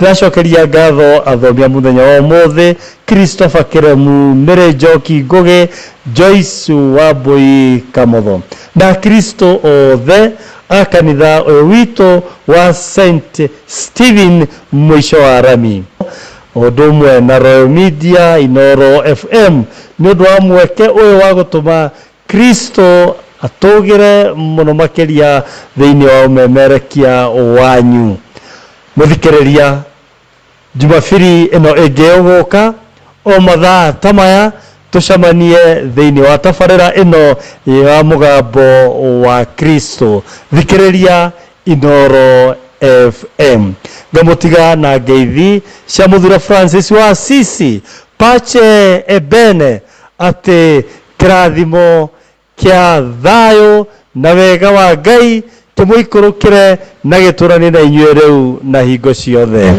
Ndĩracokeria ngatho athomi a mũthenya wa ũmũthĩ Christopher Kĩremu, Mary Njoki Ngũgĩ, Joyce Wambui Kamotho na Kristo othe a kanitha ũyũ witũ wa St Stephen mũico wa rami, ũndũ ũmwe na Royal Media Inoro FM nĩ ũndũ wa mweke ũyũ wa gũtũma Kristo atũgĩre mũno makĩria thĩinĩ wa ũmemerekia wanyu. Mũthikĩrĩria, Jumapili ĩno ĩngĩ ĩgũka o mathaa ta maya tũcemanie thĩinĩ wa tabarĩra ĩno ya mũgambo wa Kristo. Thikĩrĩria Inoro FM. Ngamũtiga na ngeithi cia mũthura Francis wa Assisi Pace Ebene atĩ kĩrathimo kĩa thayũ na wega wa Ngai tũmũikũrũkĩre na gĩtũranie na inyuĩ rĩu na hingo ciothe.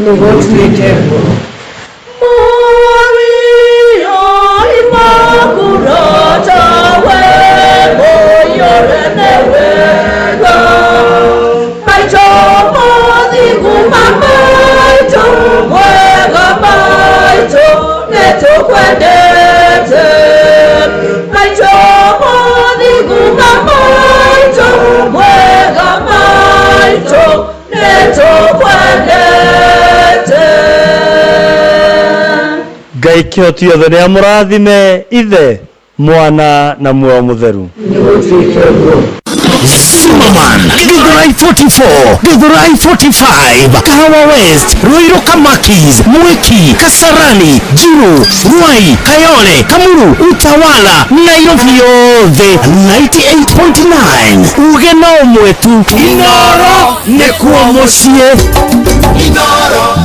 Ngai kĩhoti yothe nĩ amũrathime ithe mwana na muoyo mũtheru. Zimmerman, Githurai 44, Githurai 45, Kahawa West, Ruiru Kamakis, Mwiki, Kasarani, Jiru, Ruai, Kayole, Kamuru, Utawala, Nairobi yothe 98.9. Uge no ũmwe tu, Inoro nĩkuo mũciĩ.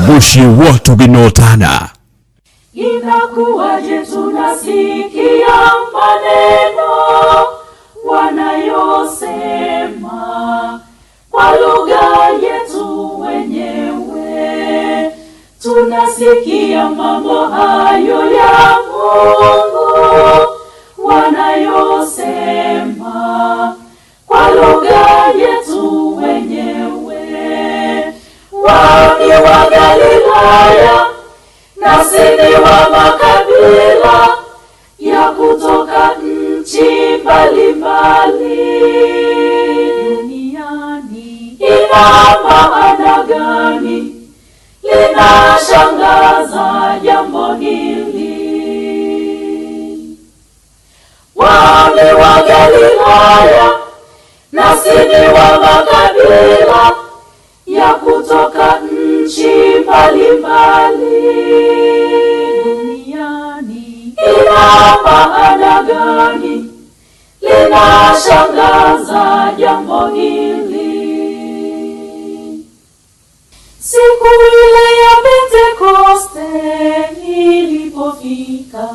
Mũciĩ wa tũgĩnotana. Inakuwaje tunasikia maneno wanayosema kwa lugha yetu wenyewe, tunasikia mambo hayo ya Mungu wanayosema kwa lugha yetu wenyewe. Wao ni wa Galilaya nasi ni wa makabila ya kutoka nchi nchi mbalimbali duniani. Ina maana gani? Linashangaza jambo hili. Wao ni wa Galilaya, nasi ni wa makabila ya kutoka nchi mbalimbali duniani. Ina maana gani? Linashangaza jambo hili. Siku ile ya Pentekoste ilipofika,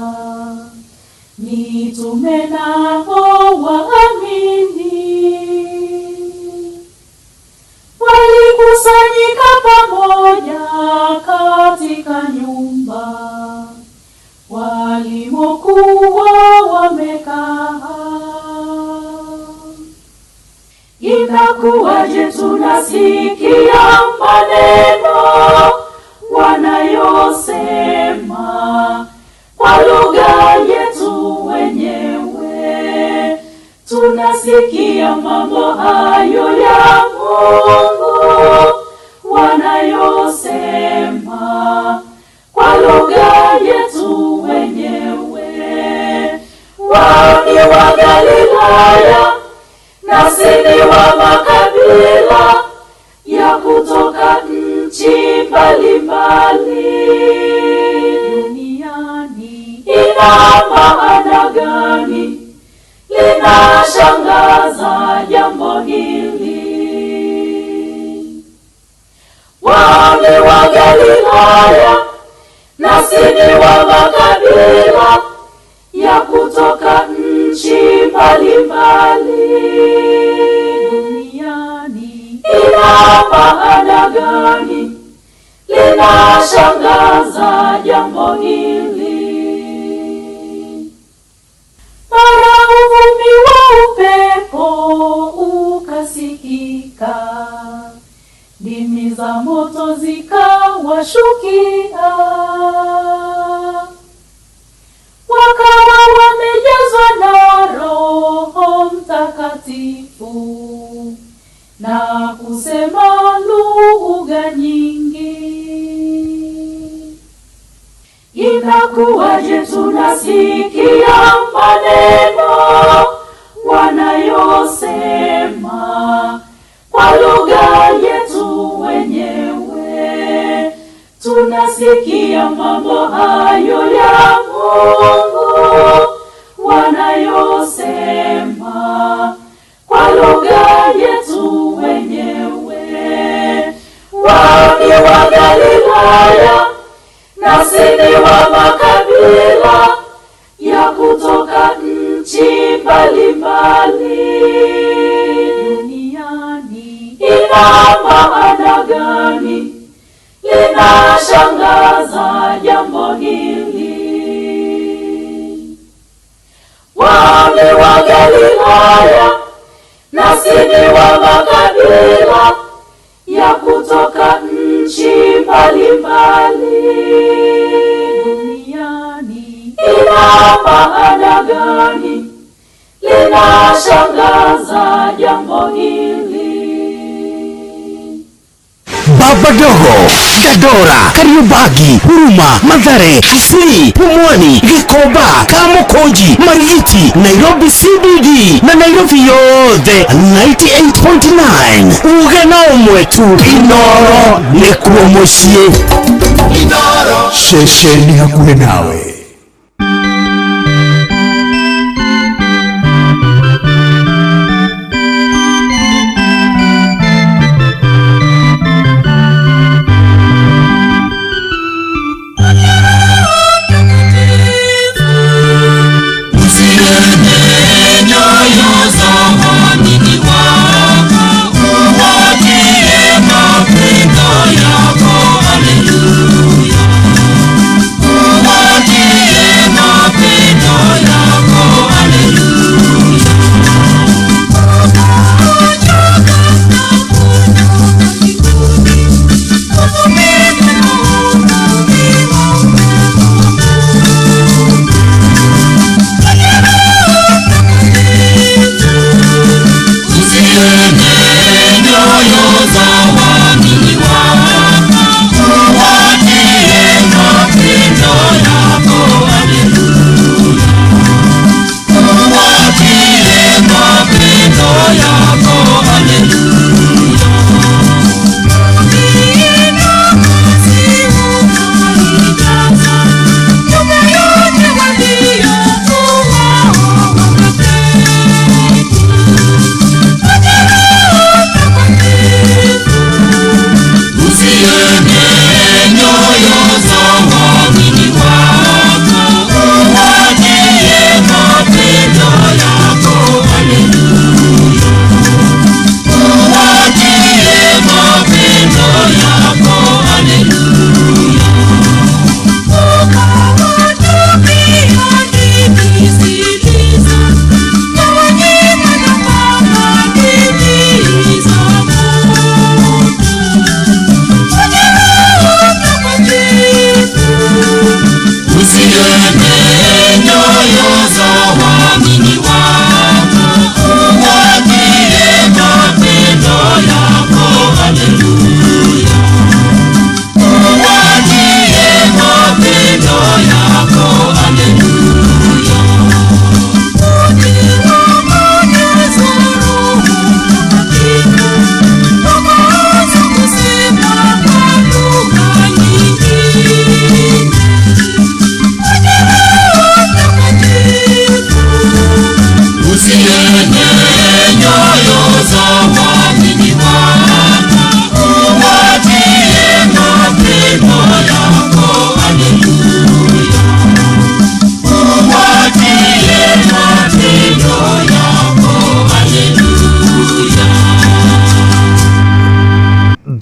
mitume nao waamini walikusanyika pamoja katika nyumba walimokuwa wamekaa. Inakuwaje tunasikia maneno wanayosema kwa lugha yetu wenyewe? Tunasikia mambo hayo ya Mungu wanayosema kwa lugha yetu wenyewe. Wao ni wa Galilaya, nasi ni wa makabila ya kutoka nchi mbalimbali duniani. Ina maana gani? Linashangaza jambo hili. Wao ni wa Galilaya, nasi ni wa makabila ya kutoka nchi mbalimbali duniani. Ina maana gani? Linashangaza jambo hili. Mara uvumi wa upepo ukasikika, ndimi za moto zikawashukia, wakawa wamejazwa na Roho Mtakatifu na kusema lugha nyingi. Inakuwaje tunasikia maneno wanayosema kwa lugha yetu wenyewe? Tunasikia mambo hayo ya Mungu wanayosema kwa lugha yetu wenyewe. Wao ni wa Galilaya, nasi ni wa makabila ya kutoka nchi mbalimbali duniani. Ina maana gani? Linashangaza jambo hili. Wao ni wa Galilaya, nasi ni wa makabila ya kutoka nchi mbalimbali duniani. Ina maana gani? Linashangaza jambo hili. Baba Dogo, Dandora, Kariobangi, Huruma, Mathare, Kisii, Pumwani, Gikomba, Kamukunji, Marigiti, Nairobi CBD na Nairobi yothe 98.9. Uge na ũmwe tu, Inoro nĩkuo mũciĩ. Ceceni hakuhĩ nawe. Yako, haleluya. Uwatie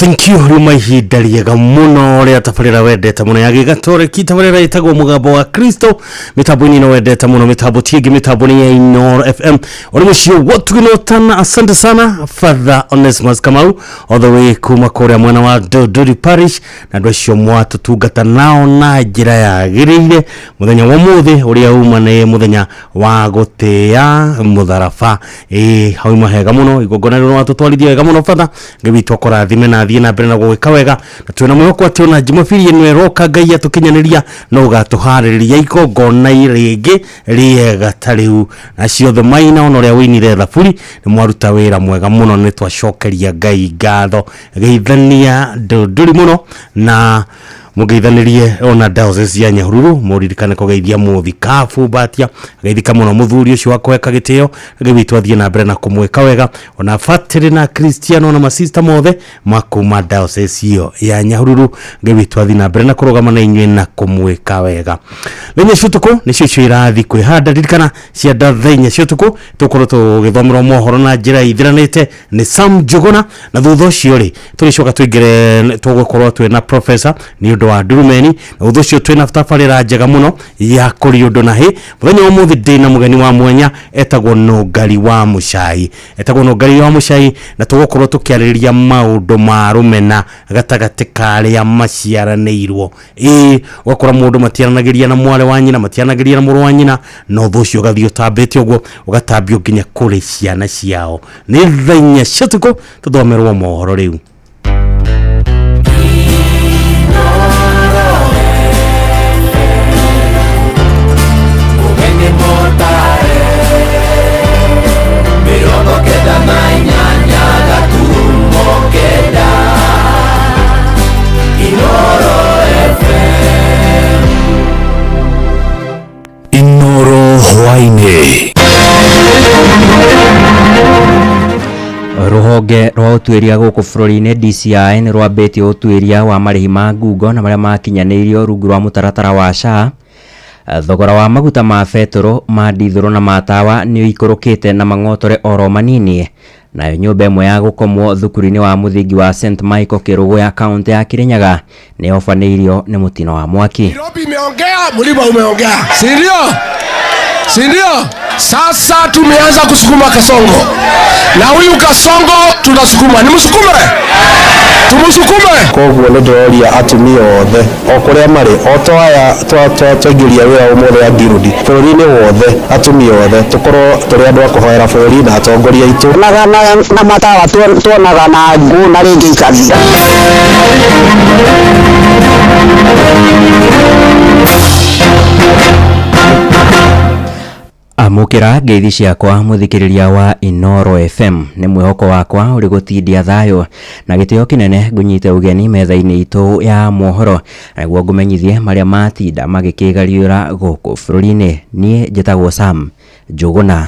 Thank you riuma ihinda rĩega mũno rĩa tabarĩra wendete mũno ya gĩgatoreki. Tabarĩra ĩtagwo Mũgambo wa Kristo, mĩtambo-inĩ ĩno wendete mũno, mĩtambo ti ĩngĩ, mĩtambo nĩ ya Inooro FM. Ũrĩ mũciĩ wotugino. Asante sana Father Onesmus Kamau, all the way kuma kũrĩa mwena wa Dodori Parish, na andũ acio mwatũtungata nao na njĩra yagĩrĩire mũthenya wa ũmũthĩ ũrĩa uma nĩ mũthenya wa gũtĩa mũtharaba. Ĩĩ, hauma hega mũno, igongona rĩu watũtwarithia wega mũno. Father, Ngai witũ akũrathime na athiĩ na mbere na gũgĩka wega, na twĩna mwĩhoko atĩ ona Jumapili ĩno ĩroka Ngai atũkinyanĩria no ũgatũharĩrĩria igongona rĩngĩ rĩega ta rĩu. Na ciothe maina ona ũrĩa wĩinire thaburi, nĩ mwaruta wĩra mwega mũno, nĩ twacokeria Ngai ngatho. Geithania Ndũndũri mũno na mũgeithanĩrie ona diocese ya Nyahururu, mũririkane kũgeithia mũthikabu Mbatia, geithika mũno mũthuri ũcio wa kũheka gĩtĩo. Ngai witũ athiĩ na mbere na kũmwĩka wega, ona batĩrĩ na Kristiano na masista mothe makuma diocese ĩyo ya Nyahururu. Ngai witũ athiĩ na mbere na kũrũgama na inyuĩ na kũmwĩka wega. Thenya cia ũtukũ nĩcio icio irathi kwĩhanda, ririkana cia thaa 4 cia ũtukũ tũkorwo tũgĩthomerwo mohoro na njĩra ithiranĩte nĩ Sam Njuguna, na thutha ũcio rĩ tũrĩcoka tũingĩre, tũgũkorwo twĩna professor nĩ ũndũ wa ndurumeni, na thutha ũcio twĩna tabarĩra njega mũno ya kũrĩ ũndũ na hĩ. Mũthenya wa ũmũthĩ ndĩna mũgeni wa mwanya etagwo Nũngari wa Mũcai, etagwo Nũngari wa Mũcai, na tũgũkorwo tũkĩarĩrĩria maũndũ ma rũmena gatagatĩ ka arĩa maciaranĩirwo. Ĩĩ, ũgakora mũndũ matiaranagĩria na mwarĩ wa nyina, matiaranagĩria na mũrũ wa nyina, na ũthũ ũcio ũgathiĩ ũtambĩte ũguo ũgatambio nginya kũrĩ ciana ciao. Nĩ thaa 4 cia ũtukũ tũthomerwo mohoro rĩu. 98.9 Inooro FM. Inooro hwainĩ. Rũhonge rwa ũtuĩria gũkũ bũrũri-inĩ DCI nĩ rwambĩtie ũtuĩria wa marĩhi ma ngungo na marĩa makinyanĩirio rungu rwa mũtaratara wa SHA. Thogora wa maguta ma betũrũ, ma ndithũrũ na ma tawa nĩ ũikũrũkĩte na mang'otore oro manini. Nayo nyũmba ĩmwe ya gũkomwo thukuru-inĩ wa mũthingi wa St Michael Kĩrũgũya, kaunti ya Kirinyaga, nĩ yobanĩirio nĩ mũtino wa mwaki. Nairobi imeongea, mlima umeongea, si ndio? Si ndio? Sasa tumeanza kusukuma Kasongo, na huyu Kasongo tunasukuma, nimsukume, tumusukume. Koguo nĩ ndĩroria atumia othe o kũrĩa marĩ, o to aya twaingĩria wĩra ũmũthĩ a Ngirudi, bũrũri-inĩ wothe, atumia othe tũkorwo tũrĩ andũ a kũhoera bũrũri na atongoria aitũ. Na matawa tuonaga na ngũ na rĩngĩ ikathira. Amũkĩra ngeithi ciakwa mũthikĩrĩria wa Inooro FM, nĩ mwĩhoko wakwa ũrĩ gũtindia thayũ na gĩtĩo kĩnene ngũnyite ũgeni metha-inĩ itũ ya mohoro nĩguo ngũmenyithie marĩa matinda magĩkĩgariũra gũkũ bũrũri-inĩ. Niĩ njĩtagwo Sam Njũgũna.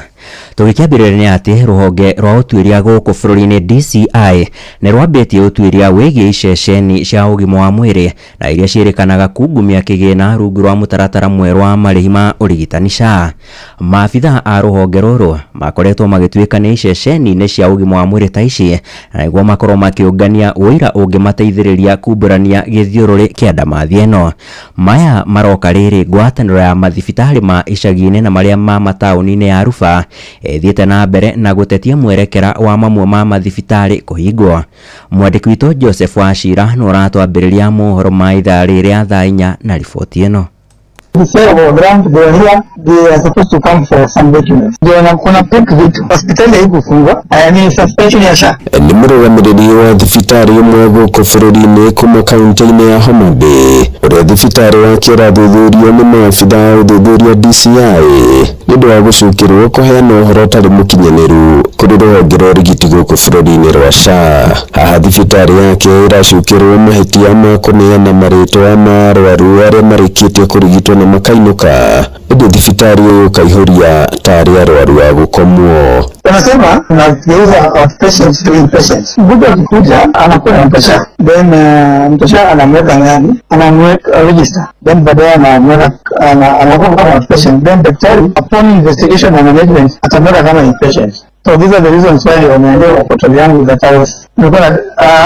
Tũgĩkĩambĩrĩria nĩ atĩ rũhonge rwa ũtuĩria gũkũ bũrũri-inĩ DCI nĩ rwambĩtie ũtuĩria wĩgiĩ iceceni cia ũgima wa mwĩrĩ na iria ciĩrĩkanaga kungumia kĩgĩna rungu rwa mũtaratara mwerũ wa marĩhi ma ũrigitani SHA. Maabitha a rũhonge rũrũ makoretwo magĩtuĩka nĩ iceceni-inĩ cia ũgima wa mwĩrĩ ta ici na nĩguo makorwo makĩũngania ũira ũngĩmateithĩrĩria kumbũrania gĩthiũrũrĩ kĩa ndamathi ĩno. Maya maroka rĩrĩ ngwatanĩro ya mathibitarĩ ma icagi-inĩ na marĩa ma mataũni-inĩ ya Ruba ĩthiĩte na mbere na gũtetia mwerekera wa mamwe ma mathibitarĩ kũhingwo. Mwandĩki witũ Joseph Wachira nĩ ũratwambĩrĩria mohoro ma ithaa rĩrĩa thaa 4 na riboti ĩno. DCI wa ground, they are here, they are supposed to come for some documents. Ndio kuna pick vitu. Hospitali haikufungwa, ni suspension ya SHA. Nĩ mũrũgamĩrĩri wa thibitarĩ ĩmwe gũkũ bũrũri-inĩ kuma kaunti-inĩ ya Homa Bay, ũrĩa thibitarĩ wake ũrathuthurio nĩ maabitha a ũthuthuria DCI nĩ ũndũ wa gũcukĩrwo kũheana ũhoro ũtarĩ mũkinyanĩru kũrĩ rũhonge rwa ũrigiti gũkũ bũrũri-inĩ rwa SHA. Haha thibitarĩ yake ĩracukĩrwo mahĩtia ma kũneana marĩtwa ma arwaru arĩa marĩkĩtie kũrigitwo na makainũka, ĩndĩ thibitarĩ ĩyo ĩkaihũria tarĩ arwaru a gũkomwo. Wanasema tunageuza outpatients to inpatients. Mgonjwa akikuja anakuwa na mtosha, then mtosha anamweka ndani, anamweka register, then baadaye anamweka anakuwa kama outpatient, then daktari upon investigation na management atamweka kama inpatient. So these are the reasons why wameandika kwa portal yangu that I was nilikuwa na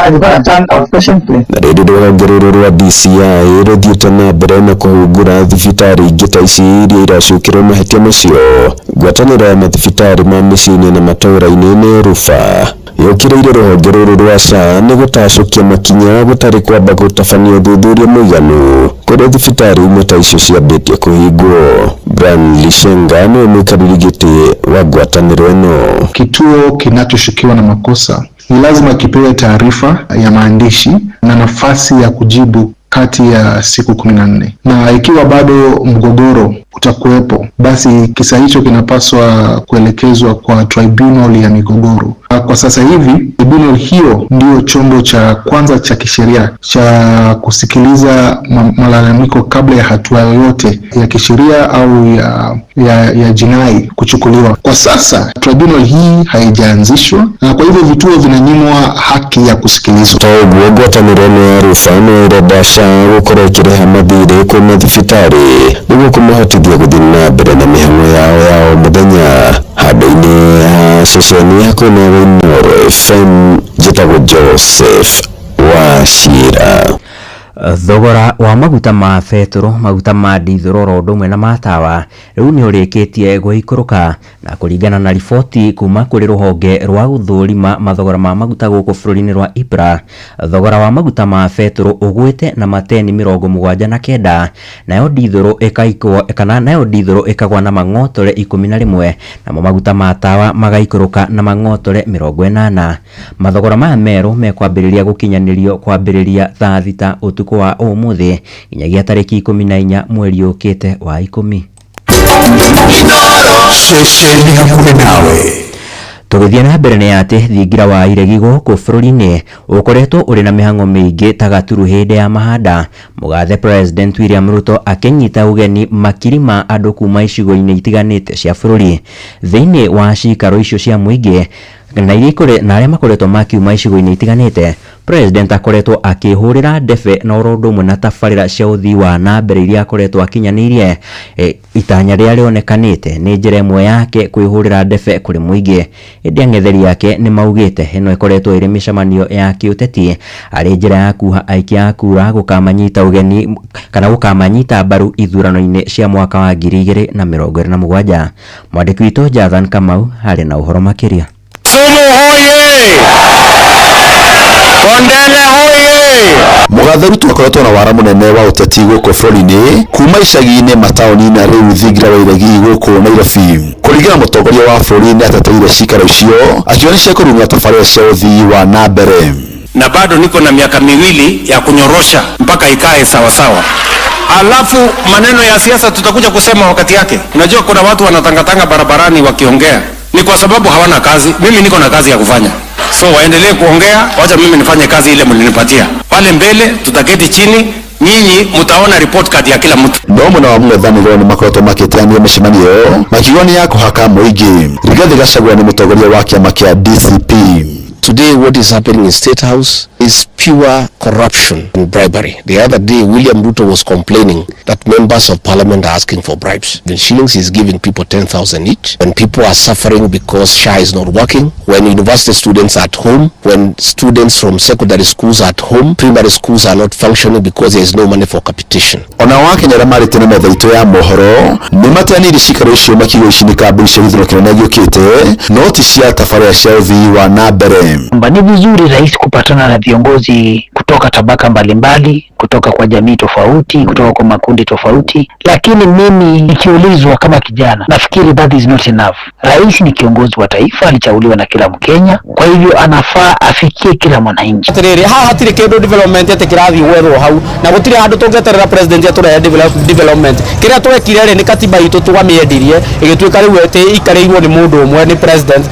nilikuwa na turn outpatient clinic. Na rĩrĩ rũhonge rũrũ rwa DCI rũthiĩte na mbere na kũhungura thibitarĩ ingĩ ta ici iria iracukĩrwo mahĩtia macio, ngwatanĩro ya mathibitarĩ ma mĩciĩ-inĩ na matũũra-inĩ nĩ RUPHA yũkĩrĩire rũhonge rũrũ rwa SHA nĩ gũtacũkia makinya gũtarĩ kwamba gũtabania ũthuthuria mũiganu kũrĩa thibitarĩ imwe ta icio ciambĩtie kũhingwo. Brian Lishenga nĩwe mũikarĩri gĩtĩ wa ngwatanĩro ĩno. Kituo kinachoshukiwa na makosa ni lazima kipewe taarifa ya maandishi na nafasi ya kujibu kati ya siku 14, na ikiwa bado mgogoro utakuwepo, basi kisa hicho kinapaswa kuelekezwa kwa tribunal ya migogoro. Kwa sasa hivi tribunal hiyo ndiyo chombo cha kwanza cha kisheria cha kusikiliza malalamiko kabla ya hatua yoyote ya kisheria au ya jinai kuchukuliwa. Kwa sasa tribunal hii haijaanzishwa, na kwa hivyo vituo vinanyimwa haki ya kusikilizwa. To ũguo ngwatanĩro ĩno ya RUPHA no ĩrenda SHA gũkorwo ĩkĩrĩha mathirĩ kwĩ mathibitarĩ nĩguo kũmahotithia gũthiĩ na mbere na mĩhang'o yao ya o mũthenya. Handũ-inĩ ha ceceni hakuhĩ na Inooro FM, njĩtagwo Joseph Wachira. Thogora wa maguta ma betũrũ, maguta ma ndithũrũ oro ũndũ ũmwe na matawa rĩu nĩ ũrĩkĩtie gũikũrũka, na kũringana na riboti kuma kũrĩ rũhonge rwa gũthũrima mathogora ma maguta gũkũ bũrũri-inĩ rwa IPRA, thogora wa maguta ma betũrũ ũgwĩte na mateni 79, nayo ndithũrũ ĩkaikwo kana nayo ndithũrũ ĩkagwa na mang'otore 11, namo maguta ma tawa magaikũrũka na mang'otore 80. Mathogora maya merũ mekwambĩrĩria gũkinyanĩrio kwambĩrĩria thaa 6 ũtukũ wa ũmũthĩ nginyagia tarĩki 14 mweri ũkĩte wa 10. Ceceni hakuhĩ nawe. Tũgĩthiĩ na mbere nĩ atĩ thingira wa iregi gũkũ bũrũri-inĩ ũkoretwo ũrĩ na mĩhang'o mĩingĩ ta gaturu hĩndĩ ya mahanda. Mũgathe President William Ruto akĩnyita ũgeni makiri ma andũ kuma icigo-inĩ itiganĩte cia bũrũri thĩinĩ wa cikaro icio cia mũingĩ na iria na arĩa makoretwo makiuma icigo-inĩ itiganĩte. President akoretwo akĩhũrĩra ndebe na oro ũndũ ũmwe na tabarĩra cia ũthii wa na mbere iria akoretwo akinyanĩirie. Itanya rĩrĩa rĩonekanĩte nĩ njĩra ĩmwe yake kwĩhũrĩra ndebe kũrĩ mũingĩ, ĩndĩ ang'etheri ake nĩ maugĩte ĩno ĩkoretwo ĩrĩ mĩcemanio ya kĩũteti arĩ njĩra ya kuha aikia a kura gũkamanyita ũgeni kana gũkamanyita mbaru ithurano-inĩ cia mwaka wa 2027. Mwandĩki witũ Jathan Kamau arĩ na ũhoro makĩria. Sumu hoye! Kondele hoye! Mũgathe Ruto akoretwo na wara mũnene wa ũteti gũkũ bũrũri-inĩ kuma icagi-inĩ, mataũni na rĩu thingira wa iregi gũkũ Nairobi. Kũringana na mũtongoria wa bũrũri nĩ ateteire cikaro icio akiuga nĩ cia kũrũmia tabarĩra cia ũthii wa na mbere. Na bado niko na miaka miwili ya kunyorosha mpaka ikae sawa sawa. Alafu maneno ya siasa tutakuja kusema wakati yake. Unajua kuna watu wanatangatanga barabarani wakiongea ni kwa sababu hawana kazi. Mimi niko na kazi ya kufanya, so waendelee kuongea, wacha mimi nifanye kazi ile mlinipatia. Pale mbele tutaketi chini, nyinyi mtaona report card ya kila mtu. No mwena wa mũng'ethanĩro nĩ makoretwo makĩteanĩria mĩcemanio makiuga nĩ ya kũhaka mũingĩ. Rigathĩ Gachagua nĩ mũtongoria wa kĩama kĩa DCP. Today what is happening in State House is pure corruption and bribery. The other day William Ruto was complaining that members of parliament are asking for bribes. The shillings is giving people 10,000 each. When people are suffering because SHA is not working, when university students are at home, when students from secondary schools are at home, primary schools are not functioning because there is no money for capitation. Ona Wakenya arĩa marĩte na metha itũ ya mohoro nĩ mateanĩirie cikaro icio makiuga ici nĩ kambĩini cia gĩthurano kĩnene gĩũkĩte no ti cia tabarĩra cia ũthii wa na mbere. Kwamba ni vizuri rais kupatana na viongozi kutoka tabaka mbalimbali, kutoka kwa jamii tofauti, kutoka kwa makundi tofauti, lakini mimi nikiulizwa kama kijana, nafikiri that is not enough. Rais ni kiongozi wa taifa, alichaguliwa na kila Mkenya, kwa hivyo anafaa afikie kila mwananchi. Atiriri, haha hatirĩ kĩndũ development atĩ kĩrathiĩ gwethwo hau, na gũtirĩ handũ tũngĩeterera president atũrehe development. Kĩrĩa twekire rĩ, nĩ katiba itũ twamĩendirie ĩgĩtuĩka rĩu atĩ ikarĩirwo nĩ mũndũ ũmwe, nĩ president.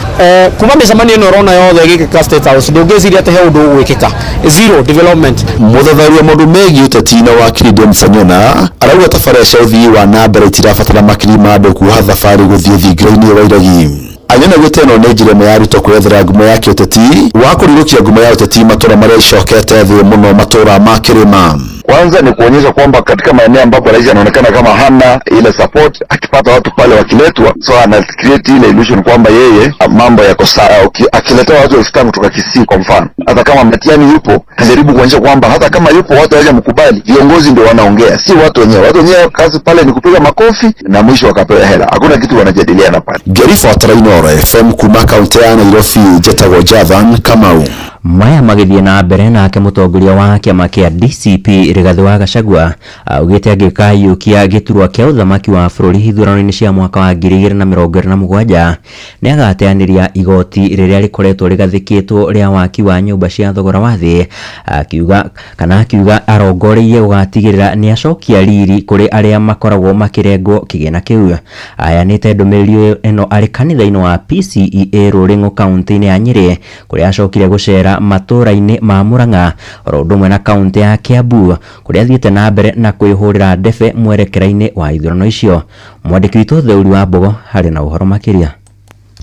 Kuma mĩcemanio ĩno ũrona yothe ĩgĩkĩka State House, ndũngĩciria atĩ he ũndũ ũgwĩkĩka. Zero development. Mũthathaũri wa maũndũ megiĩ ũteti na wakiri James Anyona arauga tabarĩra cia ũthii wa na mbere itirabatara makiri ma andũ kuoha thabarĩ gũthiĩ thingira-inĩ wa iregi. Anyona augĩte ĩno nĩ njĩra ĩmwe ya Ruto kwĩyethera ngumo ya kĩũteti wa kũrirũkia ngumo ya ũteti matũra marĩa icokete thĩ mũno matũra ma kĩrĩma. Kwanza ni kuonyesha kwamba katika maeneo ambapo rais anaonekana kama hana ile support, akipata watu pale wakiletwa, so ana create ile illusion kwamba yeye mambo yako sawa. Akiletea watu 5,000 kutoka Kisii kwa mfano, hata kama Matiang'i yupo, anajaribu kuonyesha kwamba hata kama yupo watu hawajamkubali, viongozi ndio wanaongea, si watu wenyewe. Watu wenyewe kazi pale ni kupiga makofi na mwisho wakapewa hela, hakuna kitu wanajadiliana pale. Ngĩribotera Inooro FM kuma kaunti ya Nairobi, njĩtagwo Javan Kamau. Maya magĩthiĩ na mbere nake mũtongoria wa kĩama kĩa DCP Rigathĩ wa Gachagua augĩte angĩkaiyũkia gĩturwa kĩa ũthamaki wa bũrũri ithurano-inĩ cia mwaka wa 2027 nĩ agateanĩria igoti rĩrĩa rĩkoretwo rĩgathĩkĩtwo rĩa waki wa nyũmba cia thogora wa thĩ, akiuga kana akiuga arongoreirie gũgatigĩrĩra nĩ acokia riri kũrĩ arĩa makoragwo makĩrengwo kĩgĩna kĩu. Aheanĩte ndũmĩrĩri ĩno arĩ kanitha-inĩ wa PCEA Rũrĩng'ũ kaunti-inĩ ya Nyĩrĩ kũrĩa acokire gũcera matũra-inĩ ma Murang'a oro ũndũ ũmwe na kaunti ya Kiambu kũrĩa athiĩte na mbere na kwĩhũrĩra ndebe mwerekera-inĩ wa ithurano icio. Mwandĩki witũ Theuri wa Mbogo harĩ na ũhoro makĩria.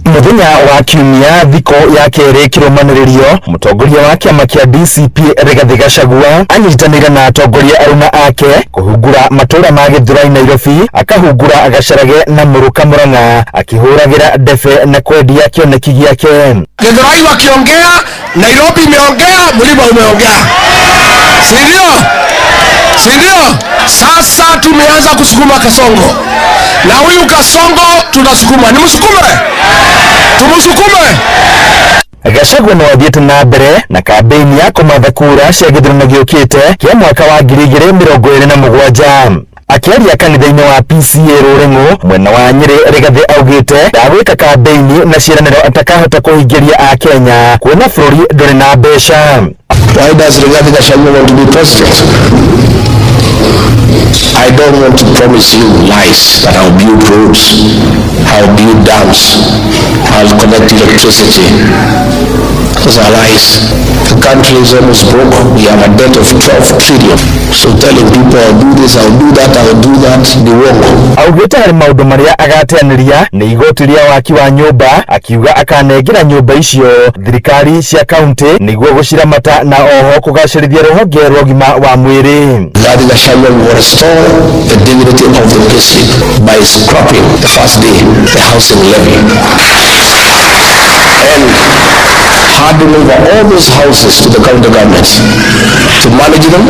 Mũthenya wa kiumia thikũ ya kerĩ kĩrũmanĩrĩrio, mũtongoria wa kĩama kĩa DCP Rigathĩ Gachagua anyitanĩire na atongoria aruna ake kũhungura matũra ma Gĩthũrai Nairobi, akahungura Gacarage na Mũrũka Murang'a akĩhũragĩra ndebe na kwendia kĩoneki gĩake. Githurai wakiongea, Nairobi imeongea, mlima umeongea, si ndio? Si ndio? Sasa tumeanza kusukuma Kasongo, na huyu Kasongo tunasukuma, nimsukume, tumsukume. Gachagua no athiĩte na mbere na kambĩini ya kũmatha kura cia gĩthurano gĩũkĩte kĩa mwaka wa 2027. Akĩaria kanitha-inĩ wa PCA Rũrĩng'ũ mwena wa Nyĩrĩ, Rigathĩ augĩte ndagwĩka kambĩini na ciĩranĩro atakahota kũhingĩria Akenya kuona bũrũri ndũrĩ na mbeca. Why does Rigathi Gachagua want to be president? I don't want to promise you lies that I'll build roads, I'll build dams, I'll connect electricity. Those are lies. The country is almost broke. We have a debt of 12 trillion. So telling people I'll do this, I'll do that, I'll do that, ni uongo. Augĩte harĩ maũndũ marĩa agateanĩria nĩ igoti rĩa waki wa nyũmba, akiuga akanengera nyũmba icio thirikari cia kaunti nĩguo gũciramata na oho kũgacĩrithia rũhonge rwa ũgima wa mwĩrĩ. Rigathi Gachagua will restore the dignity of the payslip by scrapping the first day the housing levy and handing over all those houses to the county governments to manage them,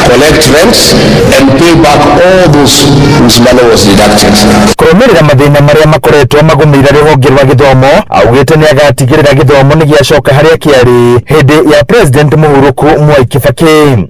collect rents, and pay back all those whose money was deducted. Kũrũmĩrĩra mathĩna marĩa makoretwo magũmĩire rũhonge rwa gĩthomo, augĩte nĩ agatigĩrĩra gĩthomo nĩ gĩacoka harĩa kĩarĩ hĩndĩ ya President Mũhũrũku Mwai Kibaki.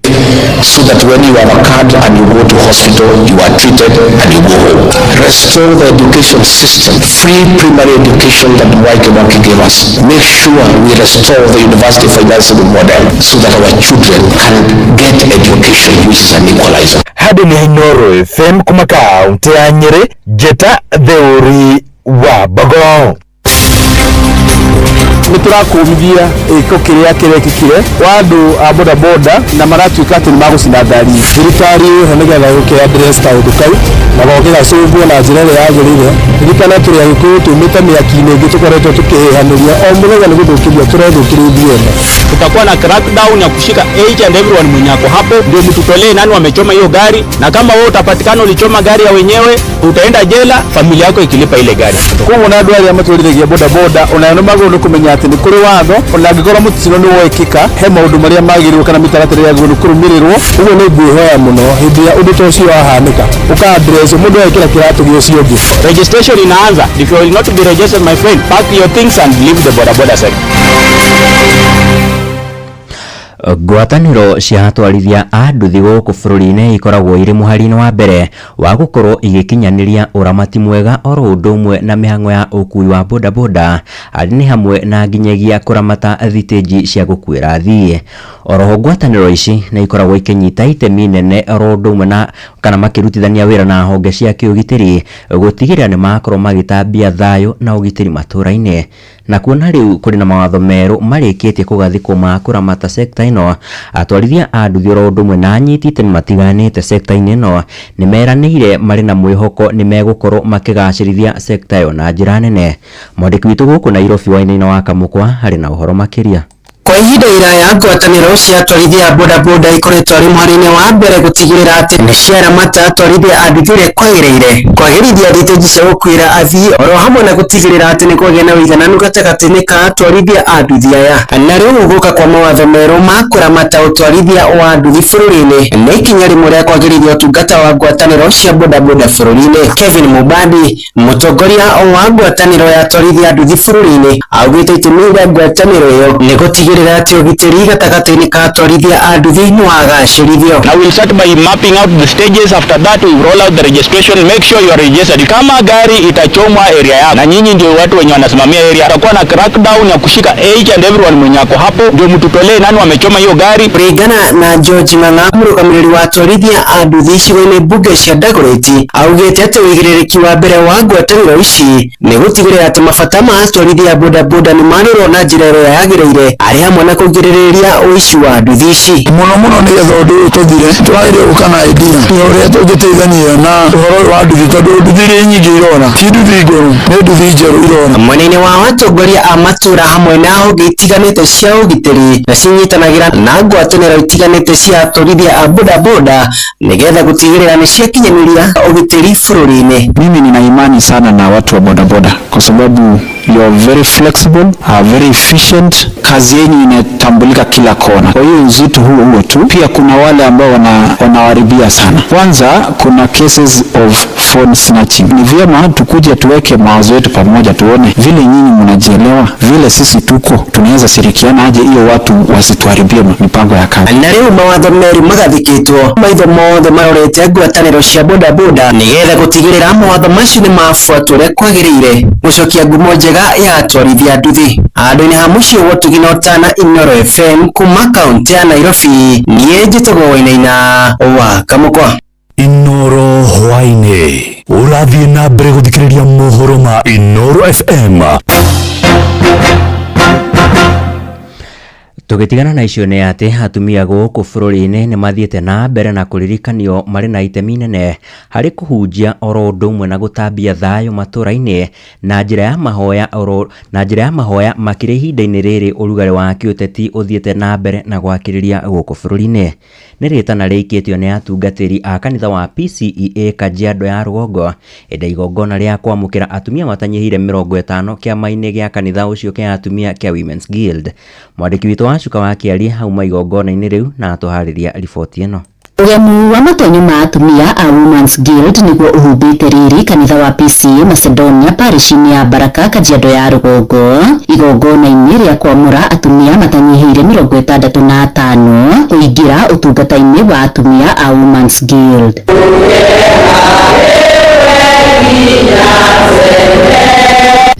So that when you have a card and you go to hospital, you are treated and you go home. Restore the education system, free primary education that Mwai Kibaki gave us. Make sure we restore the university financing model so that our children can get education, which is an equalizer. Hadi nĩ Inooro FM kuma kaunti ya Nyĩrĩ, Njĩta Theuri wa Mbogo. Nĩ tũrakũmithia gĩko kĩrĩa kĩrekĩkire wa andũ a bodaboda na maratuĩka atĩ nĩ magũcina ngari. Thirikari ĩho nĩgetha gũkĩ address kaũndũ kau na goke gacũngwo na njĩra ĩrĩa yagĩrĩire. Ririkana tũrĩ Agĩkũyũ tumĩte mĩaki-inĩ ĩngĩ tũkoretwo tũkĩhĩhanĩria o mũthenya nĩ gũthũkĩria tũrethũkĩria ithuĩ ene. Tutakuwa na crackdown ya kushika each and everyone mwenye ako hapo, ndio mtutolee nani wamechoma hiyo gari, na kama wewe utapatikana ulichoma gari ya wenyewe utaenda jela, familia yako ikilipa ile gari. Koguo na andũ arĩa matwarithagia bodaboda onao nĩ magĩrĩirwo nĩ kũmenya atĩ nĩ kũrĩ watho, ona angĩkorwo mũtino nĩ wekĩka he maũndũ marĩa magĩrĩirwo kana mĩtaratara ĩrĩa yagĩrĩirwo nĩ kũrũmĩrĩrwo. Ũguo nĩ ngwĩhoya mũno hĩndĩ ya ũndũ ta ũcio wahanĩka ũka address mũndũ ekĩra kĩratũ gĩa ũcio ũngĩ. Registration inaanza. If you will not be registered, my friend, pack your things and leave the bodaboda sector. Ngwatanĩro cia atwarithia a nduthi gũkũ bũrũri-inĩ ikoragwo irĩ mũhari-inĩ wa mbere wa gũkorwo igĩkinyanĩria ũramati mwega oro ũndũ ũmwe na mĩhang'o ya ũkui wa bodaboda arĩ nĩ hamwe na nginyagia kũramata thitĩnji cia gũkuĩra athii. Oroho ngwatanĩro ici nĩ ikoragwo ikĩnyita itemi nene oro ũndũ ũmwe na kana makĩrutithania wĩra na honge cia kĩũgitĩri gũtigĩrĩra nĩ makorwo magĩtambia thayũ na ũgitĩri matũra-inĩ. Na kuona rĩu kũrĩ na mawatho merũ marĩkĩtie kũgathĩkwo ma kũramata sekta ĩno, atwarithia a nduthi oro ũndũ ũmwe na anyiti itemi matiganĩte sekta-inĩ ĩno nĩ meranĩire marĩ na mwĩhoko nĩ megũkorwo makĩgacĩrithia sekta ĩyo na njĩra nene. Mwandĩki witũ gũkũ Nairobi Wainaina wa Kamũkwa harĩ na ũhoro makĩria. Kwa ihinda iraya ngwatanĩro cia atwarithia a bodaboda ikoretwo arĩ mũhari-inĩ wa mbere gũtigĩrĩra atĩ nĩ ciaramata atwarithia a nduthi ũrĩa kwagĩrĩire, kwagĩrithia thitĩnji cia gũkuĩra athii oro hamwe na gũtigĩrĩra atĩ nĩ kwagĩa na ũigananu gatagatĩ-inĩ ka atwarithia a nduthi aya. Na rĩu gũka kwa mawatho merũ ma kũramata ũtwarithia wa nduthi bũrũri-inĩ nĩ ikinya rĩmwe rĩa kwagĩrithia ũtungata wa ngwatanĩro cia bodaboda bũrũri-inĩ. Kevin Mubandi, mũtongoria wa ngwatanĩro ya atwarithia a nduthi bũrũri-inĩ, augĩte itemi rĩa ngwatanĩro ĩyo nĩ gũtigĩrĩra atĩ ũgitĩri gatagatĩ-inĩ ka atwarithia a nduthi nĩ wagacĩrithio. Now we'll start by mapping out the stages. After that we roll out the registration. Make sure you are registered. Kama gari itachomwa area yako, na nyinyi ndio watu wenye wanasimamia area, tutakuwa na crackdown ya kushika each and everyone mwenye ako hapo, ndio mtutolee nani wamechoma hiyo gari. Kũringana na George Ng'ang'a, mũrũgamĩrĩri wa atwarithia a nduthi icigo-inĩ mbunge cia Dagoretti, augĩte atĩ ũigĩrĩrĩki wa mbere wa ngwatanĩro ici nĩ gũtigĩrĩra atĩ mabata ma atwarithia a bodaboda nĩ marorwo na njĩra ĩrĩa yagĩrĩire, arĩ hamwe na kũgirĩrĩria ũici wa nduthi ici. Mũno mũno nĩgetha ũndũ ũyũ tũthire tũragĩria gũka na idea ya ũrĩa tũngĩteithania na ũhoro ũyũ wa nduthi, tondũ nduthi iria nyingĩ irora ti nduthi ngũrũ, nĩ nduthi njerũ irora. Mwena-inĩ wa atongoria a matũra hamwe na honge itiganĩte cia ũgitĩri na cinyitanagĩra na ngwatanĩro itiganĩte cia atwarithia a bodaboda nĩgetha gũtigĩrĩra nĩ ciakinyanĩria ũgitĩri bũrũri-inĩ. Mimi nina imani sana na watu wa bodaboda kwa sababu you are very flexible, are very efficient, kazi yenu inatambulika kila kona. Kwa hiyo uzito huo huo tu. Pia kuna wale ambao wanawaribia sana. Kwanza kuna cases of phone snatching. Ni vyema tukuje tuweke mawazo yetu pamoja, tuone vile nyinyi mnajielewa, vile sisi tuko, tunaweza shirikiana aje hiyo watu wasituharibie mipango ya kazi. Na rĩu mawatho merũ magathĩkĩtwo, maitho mothe marorete ngwatanĩro cia bodaboda nĩgetha gũtigĩrĩra mawatho macio nĩ mabuatwo ũrĩa kwagĩrĩire gũcokia ngumo njega ya atwarithia nduthi. Handũ-inĩ ha mũciĩ wa ũtugi na ũtana, Inooro FM kuma kaũntĩ ya Nairobi, niĩ njĩtagwo Wainaina wa Kamũkwa. Inooro hwaĩ-inĩ ũrathiĩ na mbere gũthikĩrĩria mohoro ma Inooro FM. Tũgĩtigana na icio nĩ atĩ atumia gũkũ bũrũri-inĩ nĩ mathiĩte na mbere na kũririkanio marĩ na itemi nene harĩ kũhunjia oro ũndũ ũmwe na gũtambia thayũ matũra-inĩ na njĩra ya mahoya oro na njĩra ya mahoya makĩria ihinda-inĩ rĩrĩ ũrugarĩ wa kĩũteti ũthiĩte na mbere na gwakĩrĩria gũkũ bũrũri-inĩ. Nĩ rĩtana rĩikĩtio nĩ atungatĩri a kanitha wa PCEA Kajiado ya Rũgongo ĩndĩ igongona rĩa kwamũkĩra atumia matanyihĩire 50 kĩama-inĩ gĩa kanitha ũcio kĩa atumia kĩa Women's Guild. Mwandĩki witũ wa Cuka wa Kĩaria hauma igongona-inĩ rĩu na atũharĩria riboti ĩno. Ũgemu wa matonyo ma atumia a Women's Guild nĩguo ũhumbĩte riri kanitha wa PCEA Macedonia parish-inĩ ya Baraka Kajiado ya Rũgongo, igongona-inĩ rĩa kwamũra atumia matanyihĩire 65 kũingĩra ũtungata-inĩ wa atumia a Women's Guild.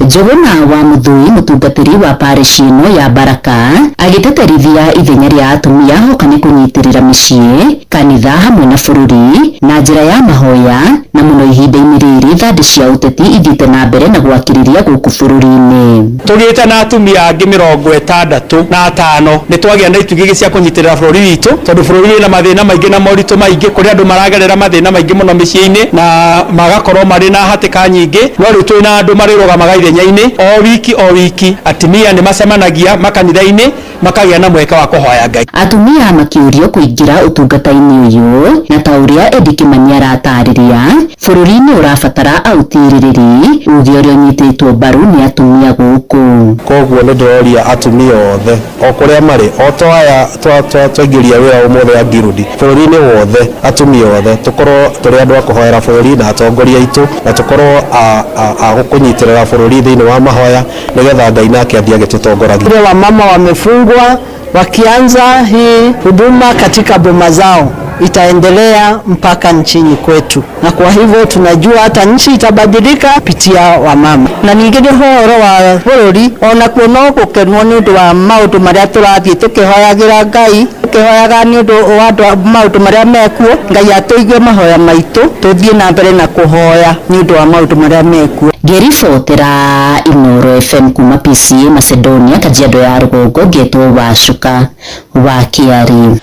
Njuguna wa Muthui, mũtungatĩri wa parish ĩno ya Baraka, agĩtĩtĩrithia ithenya rĩa atumia hoka nĩ kũnyitĩrĩra mĩciĩ, kanitha hamwe na bũrũri na njĩra ya mahoya, na mũno ihinda-inĩ rĩrĩ thandĩ cia ũteti ithiĩte na mbere na gwakĩrĩria gũkũ bũrũri-inĩ. Tũgĩte na atumia angĩ 65 nĩ twagĩa na itugĩ cia kũnyitĩrĩra bũrũri witũ, tondũ bũrũri wĩna mathĩna maingĩ na moritũ maingĩ, kũrĩa andũ maragerera mathĩna maingĩ mũno mĩciĩ-inĩ na magakorwo marĩ na hatĩka nyingĩ, no rĩu twĩna andũ marĩrũgamaga ithenya-inĩ o wiki atumia nĩ macemanagia makanitha-inĩ makagĩa na mweke wa kũhoya Ngai. Atumia makĩũrio kũingĩra ũtungata-inĩ ũyũ, na ta ũrĩa Eddie Kimani aratarĩria, bũrũri-inĩ ũrabatara aũtirĩrĩri uge ũrĩa ũnyitĩtwo mbaru nĩ atumia gũkũ. Koguo nĩ ndĩroria atumia othe o kũrĩa marĩ, o to aya twaingĩria wĩra ũmũthĩ a Guild bũrũri-inĩ wothe, atumia othe tũkorwo tũrĩ andũ a kũhoera bũrũri na atongoria aitũ, na tũkorwo a gũkũnyitĩrĩra bũrũri thĩinĩ wa mahoya nĩgetha Ngai nake athiĩ agĩtũtongoragia. Wale wamama wamefungwa wakianza hii huduma katika boma zao itaendelea mpaka nchini kwetu, na kwa hivyo tunajua hata nchi itabadilika kupitia wamama. Na ningĩ nĩ ũhoro wa bũrũri onakuo no gũkenwo nĩ ũndũ wa maũndũ marĩa tũrathiĩ tũkĩhoyagĩra Ngai, tũkĩhoyaga nĩ ũndũ wa maũndũ marĩa mekuo, Ngai atũigue mahoya maitũ, tũthiĩ na mbere na kũhoya nĩ ũndũ wa maũndũ marĩa mekuo. Ngĩribotera Inooro FM kuma PCEA Macedonia Kajiado ya Rũgongo, ngetwo Wacuka wa Kĩari.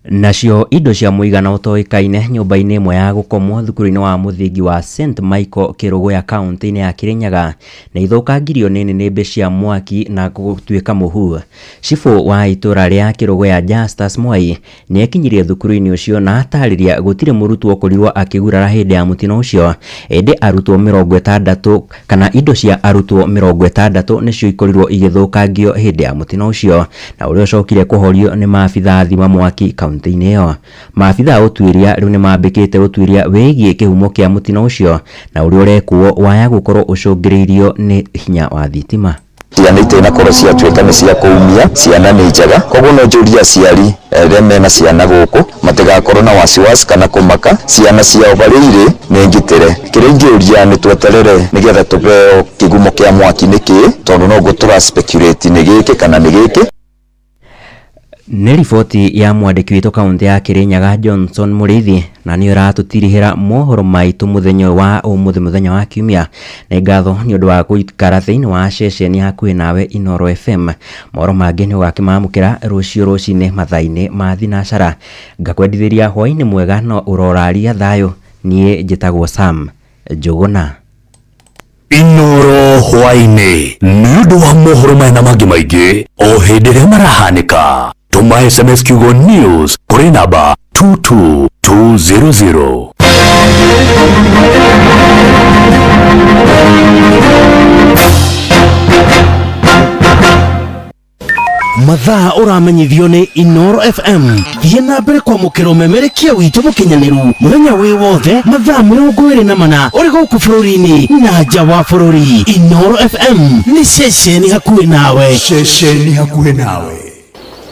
Nacio indo cia mũigana ũtoĩkaine nyũmba-inĩ ĩmwe ya gũkomwo thukuru-inĩ wa mũthingi wa St Michael Kĩrũgũya kaunti-inĩ ya Kĩrĩnyaga nĩ ithũkangirio nĩ nĩnĩmbĩ cia mwaki na gũtuĩka mũhu. Cibũ wa itũra rĩa Kĩrũgũya Justus Mwai nĩ ekinyirie thukuru-inĩ ũcio na atarĩria gũtirĩ mũrutwo ũkorirwo akĩgurara hĩndĩ ya mũtino ũcio, ĩndĩ arutwo 60 kana indo cia arutwo 60 nĩcio ikorirwo igĩthũkangio hĩndĩ ya mũtino ũcio na ũrĩa ũcokire kũhorio nĩ maabithaa a thima mwaki kaunti-inĩ ĩyo. Maabithaa a ũtuĩria rĩu nĩmambĩkĩte ũtuĩria wĩgiĩ kĩhumo kĩa mũtino ũcio na ũrĩa ũrekwo waya gũkorwo ũcũngĩrĩirio nĩ hinya wa thitima. Ciana itinakorwo ciatuĩka nĩ cia kũumia, ciana nĩ njega, koguo no njũrie aciari arĩa mena ciana gũkũ matigakorwo na wasiwasi kana kũmaka, ciana ciao barĩa irĩ nĩ ngitĩre. Kĩrĩa ingĩũria nĩ tweterere nĩgetha tũheo kĩgumo kĩa mwaki nĩ kĩĩ, tondũ no ũguo tũra speculate nĩ gĩkĩ kana nĩ gĩkĩ. Nĩ riboti ya mwandĩki witũ kaunti ya Kĩrĩnyaga Johnson Mũrĩithi na nĩyo ĩratũtirihĩra mohoro maitũ mũthenya ũyũ wa ũmũthĩ mũthenya wa kiumia. Nĩ ngatho nĩ ũndũ wa gũikara thĩinĩ wa ceceni hakuhĩ nawe Inooro FM. Mohoro mangĩ nĩ ũgakĩmamũkĩra rũciũ rũcinĩ mathaa-inĩ ma thinacara. Ngakwendithĩria hwaĩ-inĩ mwega na ũroraria thayũ. Niĩ njĩtagwo Sam Njũgũna. Inooro hwaĩ-inĩ nĩ ũndũ wa mohoro maya na mangĩ maingĩ o hĩndĩ ĩrĩa marahanĩka. Tũma SMS kiugo news kũrĩ namba 22200. Mathaa ũramenyithio nĩ Inooro FM. Thiĩ na mbere kwamũkĩra ũmemerekia witũ mũkinyanĩru mũthenya wĩ wothe mathaa 24 ũrĩ gũkũ bũrũri-inĩ na nja wa bũrũri. Inooro FM nĩ ceceni hakuhĩ nawe. Ceceni hakuhĩ nawe.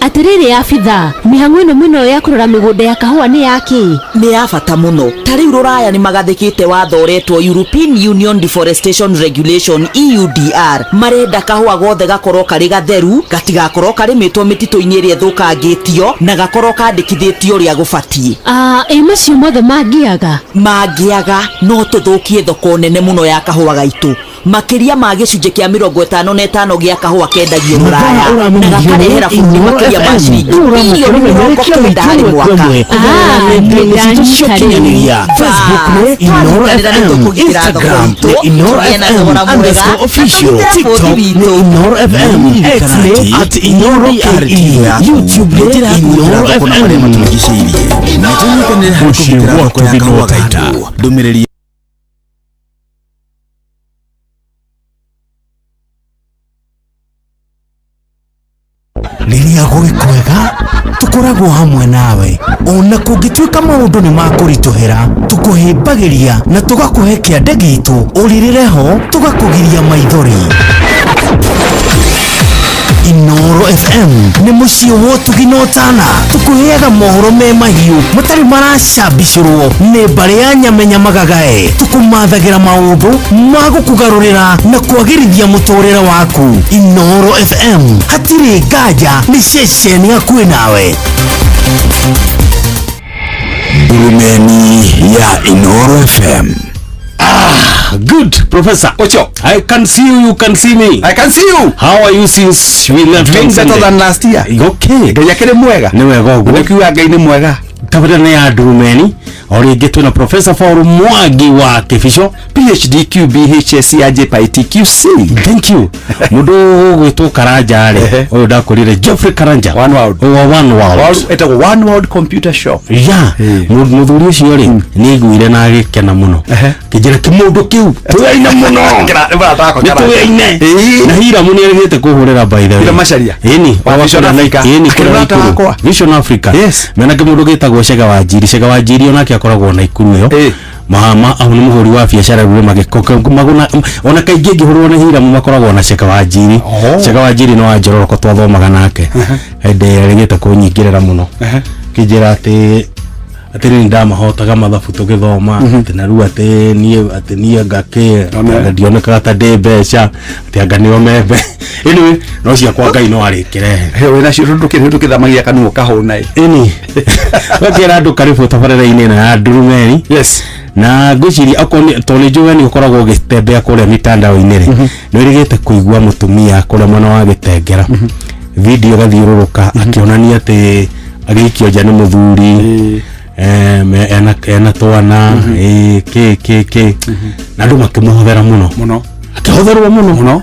Atĩrĩrĩ abithaa, mĩhang'o ĩno mũno ya kũrora mĩgũnda ya kahũa nĩ ya kĩ? Nĩ ya bata mũno. Ta rĩu rũraya nĩ magathĩkĩte watho ũretwo European Union Deforestation Regulation EUDR. Marenda kahũa gothe gakorwo karĩ gatheru, gatigakorwo karĩmĩtwo mĩtitũ-inĩ ĩrĩa ĩthũkangĩtio na gakorwo kandĩkithĩtio ũrĩa gũbatiĩ. Ah, ĩ macio mothe mangĩaga? Mangĩaga no tũthũkie thoko nene mũno ya kahũa gaitũ. Makĩria ma gĩcunjĩ kĩa 55 gĩa kahũa kendagio rũraya na gakarehera bũrũri makĩria ma ciringi bilioni 90 harĩ mwaka. Facebook nĩ Inooro FM, Instagram nĩ Inooro FM underscore official, TikTok nĩ Inooro FM, X nĩ at Inooro KE, YouTube nĩ Inooro FM. Mũciĩ wa Tũgĩ Taita. Ndũmĩrĩri Rĩrĩa gwĩ kwega tũkoragwo hamwe nawe ona kũngĩtuĩka maũndũ nĩ makũritũhĩra tũkũhĩmbagĩria na tũgakũhe kĩande gitũ ũrĩrĩre ho tũgakũgiria maithori. Inooro FM nĩ mũciĩ wa ũtugi na ũtana tũkũheaga mohoro me mahiũ matarĩ maracambicũrwo nĩ mbarĩ ya nyamenya magagae tũkũmathagĩra maũndũ ma gũkũgarũrĩra na kwagĩrithia mũtũrĩre waku. Inooro FM hatirĩ nganja nĩ ceceni hakuhĩ nawe. Ndurumeni ya Inooro FM. Ah, good, Professor. Ocho. I can see you, you can see me. I can see you. How are you since we left Doing on better Sunday? than last year. Okay. Ngai akĩrĩ mwega. Nĩ wega ũguo. Nĩ Ngai nĩ mwega. Kabira nĩ ya Ndurumeni. O rĩngĩ twĩna Professor Paul Mwangi wa Kĩbico. PhD QBHSC JPITQC. Thank you. Mũndũ ũgwĩtwo Karanja rĩ, ũyũ ndakũrire Geoffrey Karanja. One World. Wa One World. Ĩtagwo One World Computer Shop. Ya, mũthuri ũcio rĩ, nĩ aiguire na agĩkena mũno. Kĩnjĩra kĩmũndũ kĩu tũyaine mũno. Nĩ tũyaine. Na Hiramu nĩ erĩgĩte kũhũrĩra by the way. Hiram Macharia? Ĩni, Wa Vision Africa. Ĩni, Akĩrĩ kũrĩa mũrata Naikuru. wakwa. Vision Africa. Yes. Mena kĩmũndũ gĩtagwo Cega wa Njiri. Cega wa Njiri onake akoragwo Naikuru ĩyo. Mahama au nĩ mũhũri wa biacara rĩu magĩko maguna ona kaingĩ ngĩhũrwo nĩ Hiramu makoragwo na Cega wa Njiri. Cega wa Njiri nĩ wa Njororoko twathomaga nake. Hĩndĩ ĩrĩgĩte kũnyingĩrĩra mũno. Kĩnjĩra atĩ atĩ nĩ ndamahotaga mathabu tũgĩthoma atĩ na rĩu atĩ niĩ atĩ niĩ ngakĩ anga ndionekaga ta ndĩ mbeca atĩ anga nĩo membe. Anyway, no ciakwa Ngai no arĩkĩrehe. Wĩna cio ndũkĩthamagia kanua ũkahũna ĩ. Ĩni. Wekĩra andũ karibu tabarĩra-inĩ ĩno ya Ndurumeni. Yes. Na ngwĩciria okorwo nĩ tondũ nĩ njũĩ nĩ ũkoragwo ũgĩtembea kũrĩa mitandao-inĩ rĩ, nĩ ũrĩgĩte kũigua mũtumia kũrĩa mwena wa Gĩtengera video ĩgathiũrũrũka akĩonania atĩ Agĩikio nja nĩ mũthuri, ena twana, kĩ kĩ kĩ, na andũ makĩmũhothera mũno mũno. Akĩhotherwo mũno mũno.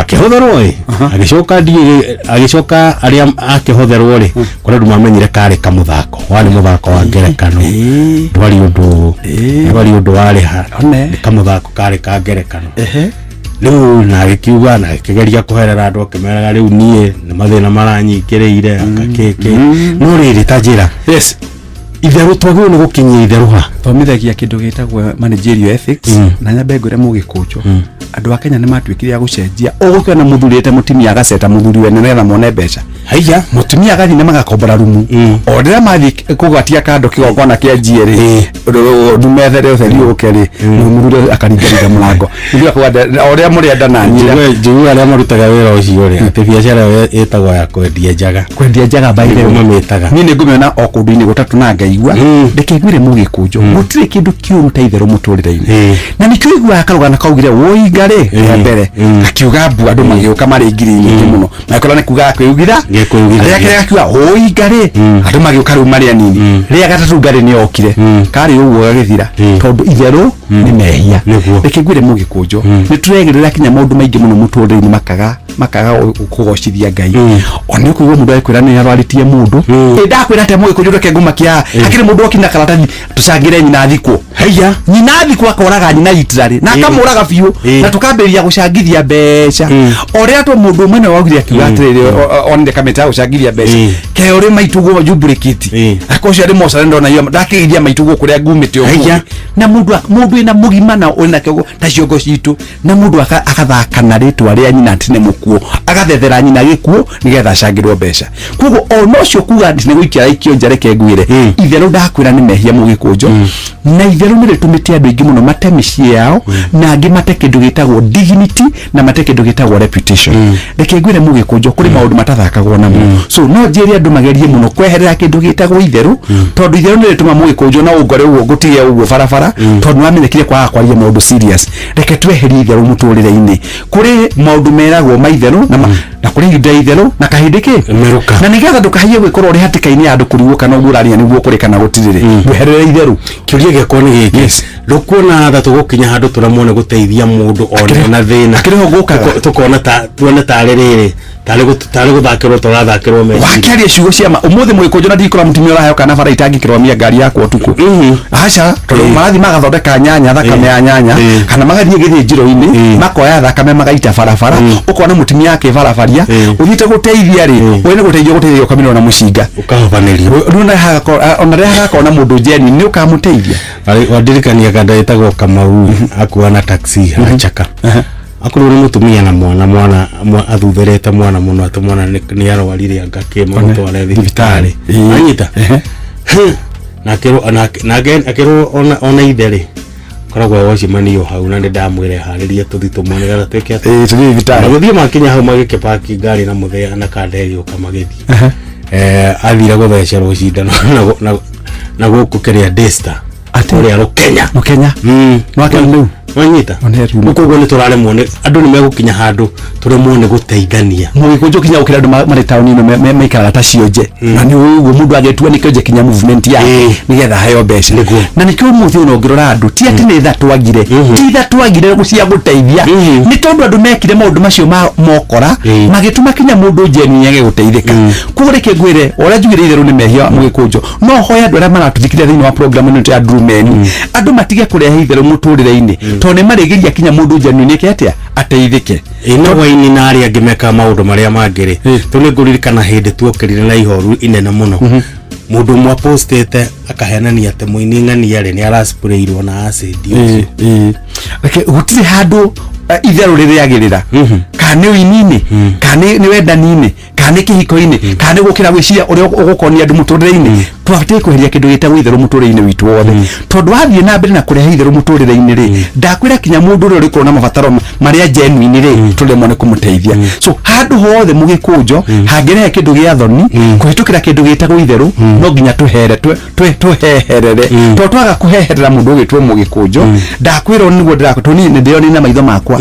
Akĩhotherwo ĩ, agĩcoka ndiĩ, agĩcoka arĩa akĩhotherwo rĩ, kũrĩa andũ mamenyire karĩ kamũthako, warĩ mũthako wa ngerekano, ndwari ũndũ warĩ ha, nĩ kamũthako karĩ ka ngerekano. Rĩu na agĩkiuga na agĩkĩgeria kũherera andũ, akĩmeraga rĩu niĩ nĩ mathĩna maranyingĩrĩire anga kĩ. No rĩrĩ, ta njĩra, yes, itherũ twagĩrĩirwo nĩ gũkinyia itherũ ha? Thomithagia kĩndũ gĩtagwo managerial ethics. Na nyambe ngwĩre mũgĩkũnjo, andũ a Kenya nĩ matuĩkire a gũcenjia, ũgũkĩona mũthuri ĩte mũtumia agaceta mũthuri wene nĩgetha mone mbeca. Haiya. Mũtumia agathiĩ na magakombora rumu, o rĩrĩa mathiĩ kũgwatia kando kĩgongona kĩa njiĩ rĩ, ndumethere ũtheri ũke rĩ, mũthuri akaringaringa mũrango, mũthuri akauga, "O ũrĩa mũrenda na niĩ." Njiguaga arĩa marutaga wĩra ũcio rĩ, atĩ biacara ĩyo ĩtagwo ya kwendia njaga. Kwendia njaga, by the way. Nĩguo mamĩtaga. Niĩ nĩ ngũmĩona o kũndũ-inĩ gũtatũ na ngaigua. Reke ngwĩre mũgĩkũnjo, gũtirĩ kĩndũ kĩũru ta itherũ mũtũrĩre-inĩ, na nĩkĩo iguaga karũgano kaugire wũinga rĩ rĩa mbere akiuga mbu, andũ magĩũka marĩ ngiri nyingĩ mũno, magĩkora nĩ kuga kwĩugitha. Gĩkwĩugithagia. Rĩa kerĩ akiuga ũinga rĩ, andũ magĩũka rĩu marĩ anini. Rĩa gatatũ ngarĩ nĩ okire karĩ ũguo gagĩthira, tondũ itherũ nĩ mehia. Reke ngwĩre mũgĩkũnjo, nĩ tũregerera kinya maũndũ maingĩ mũno mũtũrĩre-inĩ makaga kũgocithia Ngai. O nĩ ũkũigua mũndũ agĩkwĩra nĩ arwarĩtie mũndũ. Ĩ ndakwĩra atĩa mũgĩkũnjo, reke ngũmakia hakĩrĩ mũndũ okina karatathi tũcangĩre nyina thikwo. Haiya. Nyina thikwo, akoraga nyina itirarĩ na akamũraga biũ, na tũkambĩrĩria gũcangithia mbeca o rĩrĩa tũ mũndũ ũmwe nĩwe waugire akiuga atĩrĩrĩ, onire kamĩtĩ ya gũcangithia mbeca ke ũrĩ maitũguo jumburĩkĩti ako ũcio arĩ mocarĩ, ndona iyo ndakĩgeithia maitũguo kũrĩa ngumĩte ũmũthĩ. Na mũndũ mũndũ wĩna mũgima na wĩna kĩongo ta ciongo citũ, na mũndũ agathaka na rĩtwa rĩa nyina atĩ nĩ mũkuũ, agathethera nyina gĩkuũ nĩgetha acangĩrwo mbeca. Koguo ona ũcio kuga atĩ nĩ gũikia aikio nja, reke ngwĩre, itherũ ndakwĩra nĩ mehia mũgĩkũnjo, na itherũ nĩ rĩtũmĩte andũ aingĩ mũno mate mĩciĩ yao, na angĩ mate kĩndũ gĩtagwo dignity, na mate kĩndũ gĩtagwo reputation. Reke ngwĩre mũgĩkũnjo, kũrĩ maũndũ matathakagwo namo, so no njĩre andũ magerie mũno kweherera kĩndũ gĩtagwo itherũ, tondũ itherũ nĩ rĩtũma mũgĩkũnjo no ũngore ũguo ngũtige ũguo barabara, tondũ nĩwamenyekire kwaga kwaria maũndũ serious. Reke tweherie itherũ mũtũrĩre-inĩ. Kũrĩ maũndũ meragwo ma itherũ na kũrĩ ihinda itherũ na kahĩndĩ kĩ Merũka. Na nĩgetha ndũkahiye gwĩkorwo ũrĩ hatĩka-inĩ ya andũ kũrigwo kana ũguo ũraria nĩguo kũrĩ kana gũtirĩ rĩ, ndweherere itherũ. Kĩũria gĩakwa nĩ gĩkĩ, ndũkuona tha tũgũkinya handũ tũremwo nĩ gũteithia mũndũ ona na thĩna? Akĩrĩ ho gũkaga. Tũkona ta tuone tarĩ rĩrĩ, tarĩ gũthakĩrwo tũrathakĩrwo meciria. Wakĩaria ciugo cia ma ũmũthĩ mũgĩkũnjo, na ndigikora mũtumia ũraheo kana bara itangĩkĩrwamia ngari yakwa ũtukũ, aca, tondũ marathiĩ magathondeka nyanya, thakame ya nyanya, kana magathiĩ gĩthĩnjĩro-inĩ makoya thakame magaita barabara, ũkona mũtumia akĩbarabaria ũthiĩte gũteithia rĩ, we nĩ gũteithia gũteithia, ũkaminwo na mũcinga. Ũkahobanĩrio. Rĩu ona rĩrĩa hagakorwo na mũndũ genuine, nĩ ũkamũteithia. Wandirikania kanda ĩtagwo Kamau, akua na taxi achaka akorwo nĩ mũtumia na mwana athutherete mwana mũno, atĩ mwana nĩ arwarire, anga kĩ, mamũtware thibitarĩ. Anyita na akĩrwo nake akĩrwo ona ithe rĩ, koragwo wacemanio hau, na nĩ ndamwĩre harĩrie tũthi tũmwe nĩgetha twĩke atĩ. Ĩĩ, tũthiĩ thibitarĩ. Na gũthiĩ makinya hau magĩkĩpaki ngari na mũthĩa na kanda ĩgĩũka magĩthiĩ. Athire gũthecerwo cindano na gũkũ kĩrĩa Daystar kũrĩa Rũkenya. Rũkenya. Nwake rĩu. Wanyita. Koguo nĩ tũraremwo nĩ andũ nĩ megũkinya handũ tũremwo nĩ gũteithania. Mũgĩkũnjũ, kinya gũkĩra andũ marĩ taũni ĩno maikaraga ta cionje, na nĩ ũguo mũndũ agĩtua nĩ kĩonje kinya movement yake nĩgetha aheo mbeca. Na nĩkĩo ũmũthĩ ũyũ ũngĩrora andũ ti atĩ nĩ tha twagire, ti tha twagire cia gũteithia, nĩ tondũ andũ mekire maũndũ macio ma mokora magĩtũma kinya mũndũ genuine age gũteithĩka. Koguo reke ngwĩre, ũrĩa njugire, itherũ nĩ mehia mũgĩkũnjo. No hoya andũ arĩa maratũthikĩrĩria thĩinĩ wa program ĩno ya Ndurumeni, andũ matige kũrehe itherũ mũtũrĩre-inĩ, tondũ nĩ marĩgeria kinya mũndũ genuine ĩke atĩa ateithĩke. Ĩ na waini na arĩa angĩ mekaga maũndũ marĩa mangĩ rĩ, tondũ nĩ ngũririkana hĩndĩ tuokĩrire na ihoru inene mũno, mũndũ ũmwe apostĩte akahenania atĩ mũini ng'ania rĩ nĩ aracipũrĩirwo na acid ũcio. Reke gũtirĩ handũ itherũ rĩrĩagĩrĩra, kana nĩ ũini-inĩ, kana nĩ wendani-inĩ, kana nĩ kĩhiko-inĩ, kana nĩ gũkĩra gwĩciria ũrĩa ũgũkonia andũ mũtũrĩre-inĩ. Twabatiĩ kweheria kĩndũ gĩtagwo itherũ mũtũrĩre-inĩ witũ wothe, tondũ wathiĩ na mbere na kũrehe itherũ mũtũrĩre-inĩ rĩ, ndakwĩra kinya mũndũ ũrĩa ũrĩkorwo na mabataro marĩa genuine rĩ, tũremwo nĩ kũmũteithia. So handũ hothe mũgĩkũnjo hangĩrehe kĩndũ gĩa thoni kũhĩtũkĩra kĩndũ gĩtagwo itherũ, no nginya tũhere tũheherere, tondũ twaga kũheherera mũndũ ũgĩtwo mũgĩkũnjo, ndakwĩra nĩguo ndĩrakũ tondũ niĩ nĩndĩronire na maitho makwa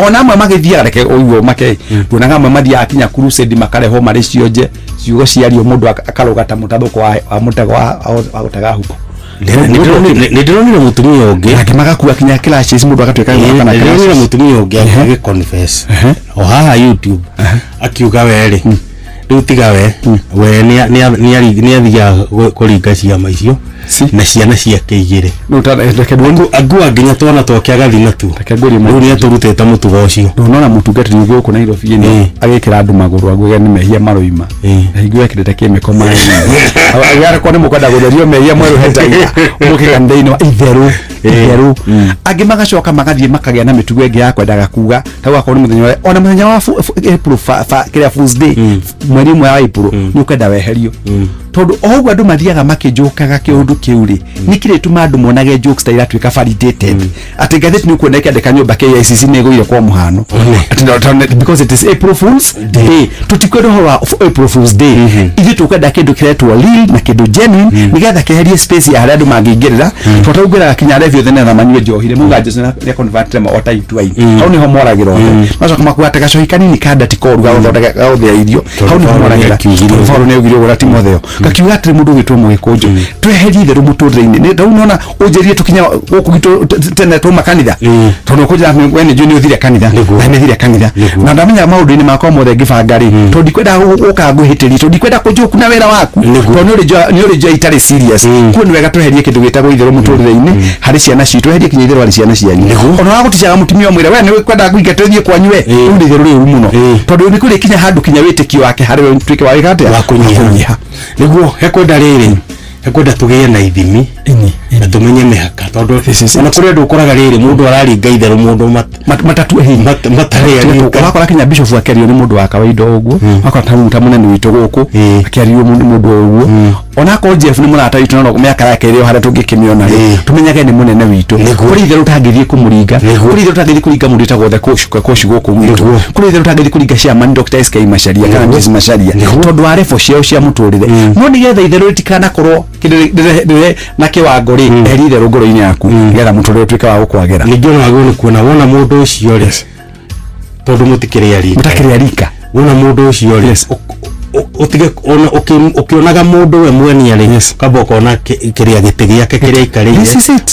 ona amwe magĩthiaga, reke ũiguo make, tuonaga amwe mathiaga kinya crusade. makarehwo marĩ cionje, ciugo ciario mũndũ akarũga ta mũtathũko wa mũtego wa gũtega huko. Nĩ ndĩronire mũtumia ũngĩ. Nake magakua kinya clashes, mũndũ agatuĩka kana ndĩronire mũtumia ũngĩ agĩ confess o haha YouTube, akiuga we rĩ, rĩu tiga we nĩ athiaga kũringa ciama icio na ciana ciake igĩrĩ, angua nginya twana twake agathiĩ natuo, rĩu nĩ atũrutĩte mũtugo ũcio. Ndũnona mũtungatĩri ũngĩ gũkũ Nairobi ĩno agĩkĩra andũ magũrũ aguge nĩ mehia maroima, na hingo ekĩrĩte kĩmĩko maĩ, agĩkorwo nĩ mũkwenda gũtherio mehia mwerũhe taira mũke kanitha-inĩ wa itherũ itherũ. Angĩ magacoka magathiĩ makagĩa na mĩtugo ĩngĩ ya kwendaga kuga ta gwakorwo nĩ mũthenya ona mũthenya wa April kĩrĩa Fools Day, mweri ũmwe wa April, nĩ ũkwenda weherio, tondũ o ũguo andũ mathiaga makĩnjũkaga kĩũndũ kĩu rĩ, nĩ kĩrĩtũma andũ monage jokes ta iratuĩka validated, atĩ ngathĩti nĩ ũkuona ĩkĩandĩka nyũmba KICC nĩ ĩgũire kwa mũhano, atĩ because it is April Fools Day. Tũtikwenda ũhoro wa April Fools Day, ithuĩ tũkwenda kĩndũ kĩretwo real na kĩndũ genuine, nĩgetha kĩeherie space ya harĩa andũ mangĩingĩrĩra, tondũ ta ũngĩraga kinya arĩa othe nĩ manyue njohi rĩ, muga Jesu nĩ convert them water into wine, hau nĩho moragĩra othe, macoka makuga gacohi kanini ka ndati koru ga gũthondeka ga gũthĩa irio, hau nĩho moragĩra, tondũ Paũlũ nĩ augire ũguo Timotheo, gakiuga atĩrĩ mũndũ ũgwĩtwo Mũgĩkũnjũ, tweherie itherũ mũtũrĩre-inĩ. Nĩ rĩu nona ũnjĩrie tũkinya gũkũ gwitũ tene tuma kanitha, tondũ ũkũnjĩra we nĩ njũĩ nĩ ũthire kanitha na nĩ thire kanitha, na ndamenya maũndũ-inĩ makwa mothe ngĩbanga rĩ, tondũ ndikwenda gũka ngwĩhĩtĩrie, tondũ ndikwenda kũnjũku na wĩra waku, tondũ nĩ ũrĩ njoya itarĩ serious. Kuo nĩ wega tweherie kĩndũ gĩtagwo itherũ mũtũrĩre-inĩ harĩ ciana citũ, tweherie kinya itherũ harĩ ciana cianyu. Ona wagũticaga mũtumia ũmwĩre we nĩ kwenda ngũingate ũthiĩ kwanyu, we rĩu nĩ itherũ rĩũru mũno, tondũ nĩ kũrĩ kinya handũ kinya wĩtĩkio wake harĩ we ũtuĩke wa wĩka atĩa, wa kũnyiha. Nĩguo hekwenda rĩrĩ, hekwenda tũgĩe na ithimi na tũmenye mĩhaka, tondũ ona kũrĩ andũ ũkoraga rĩrĩ mũndũ araringa itherũ mũndũ matatu matarĩ. Ũrakora kinya bishop akĩario nĩ mũndũ wa kawaida ũguo, ũgakora ta mũnene witũ gũkũ akĩario nĩ mũndũ ũguo, onakorwo Jeff nĩ mũrata witũ, no mĩaka yake ĩrĩ o harĩa tũngĩkĩmĩona rĩ, tũmenyage nĩ mũnene witũ. Kũrĩ itherũ ũtangĩthiĩ kũmũringa, kũrĩ itherũ ũtangĩthiĩ kũringa mũndũ wĩtagwo the coach gũkũ gwitũ, kũrĩ itherũ ũtangĩthiĩ kũringa chairman Dr. SK Macharia kana Mrs. Macharia, tondũ wa level ciao cia mũtũrĩre. No nĩgetha itherũ rĩtikanakorwo rĩrĩ na kĩwango rĩ, eheria itherũ ngoro-inĩ yaku nĩgetha mũtũrĩre ũtuĩke wa gũkwagĩra. Ningĩ ona wagĩrĩirwo nĩ kuona wona mũndũ ũcio rĩ, tondũ mũtikĩrĩ a rika, mũtakĩrĩ a rika, wona mũndũ ũcio rĩ, ũtige ũkĩonaga mũndũ we mwenia rĩ, kamba ũkona kĩrĩa gĩtĩ gĩake kĩrĩa aikarĩire,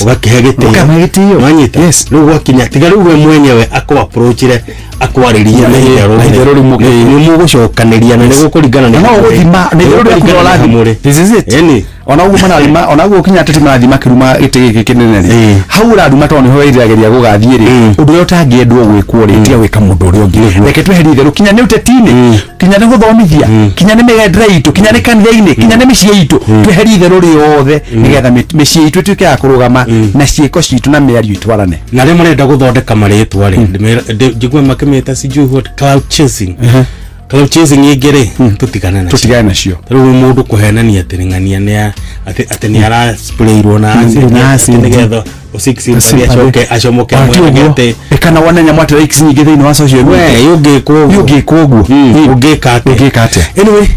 ũgakĩhe gĩtĩo, wanyita rĩu gwakinya tiga rĩu we mwenyewe akũ approachire akwarĩrie na itherũ nĩ mũgũcokanĩria na nĩ gũkũringana na ũgũthima na itherũ rĩaku ũrathima. This is it. Ona ũguo marathima, ona ũguo kinya ateti marathima kĩruma gĩtĩ gĩkĩ kĩnene rĩ, hau ũraruma tondũ nĩho wĩriragĩria gũgathiĩ rĩ, ũndũ ũrĩa ũtangĩendwo gwĩkwo rĩ, tiga gwĩka mũndũ ũrĩa ũngĩ. Reke tweherie itherũ kinya nĩ ũteti-inĩ, kinya nĩ gũthomithia, kinya nĩ mĩgendere itũ, kinya nĩ kanitha-inĩ, kinya nĩ mĩciĩ itũ, tweherie itherũ rĩothe nĩgetha mĩciĩ itũ ĩtuĩke ya kũrũgama na ciĩko citũ na mĩario itwarane. Na arĩa marenda gũthondeka marĩtwa rĩ, njigue makĩmĩta sijui what cloud chasing. Cloud chasing ingĩ rĩ, tũtigane nacio, tũtigane nacio. Rĩu mũndũ kũhenania atĩ ng'ania nĩ atĩ nĩ arasprayirwo na acid nĩgetha acoke acomoke amwĩre kana wone nyamũ atĩ likes nyingĩ thĩinĩ wa social media. We ũngĩkwo ũguo, ũngĩkwo ũguo, ũngĩka atĩa, ũngĩka atĩa? Anyway,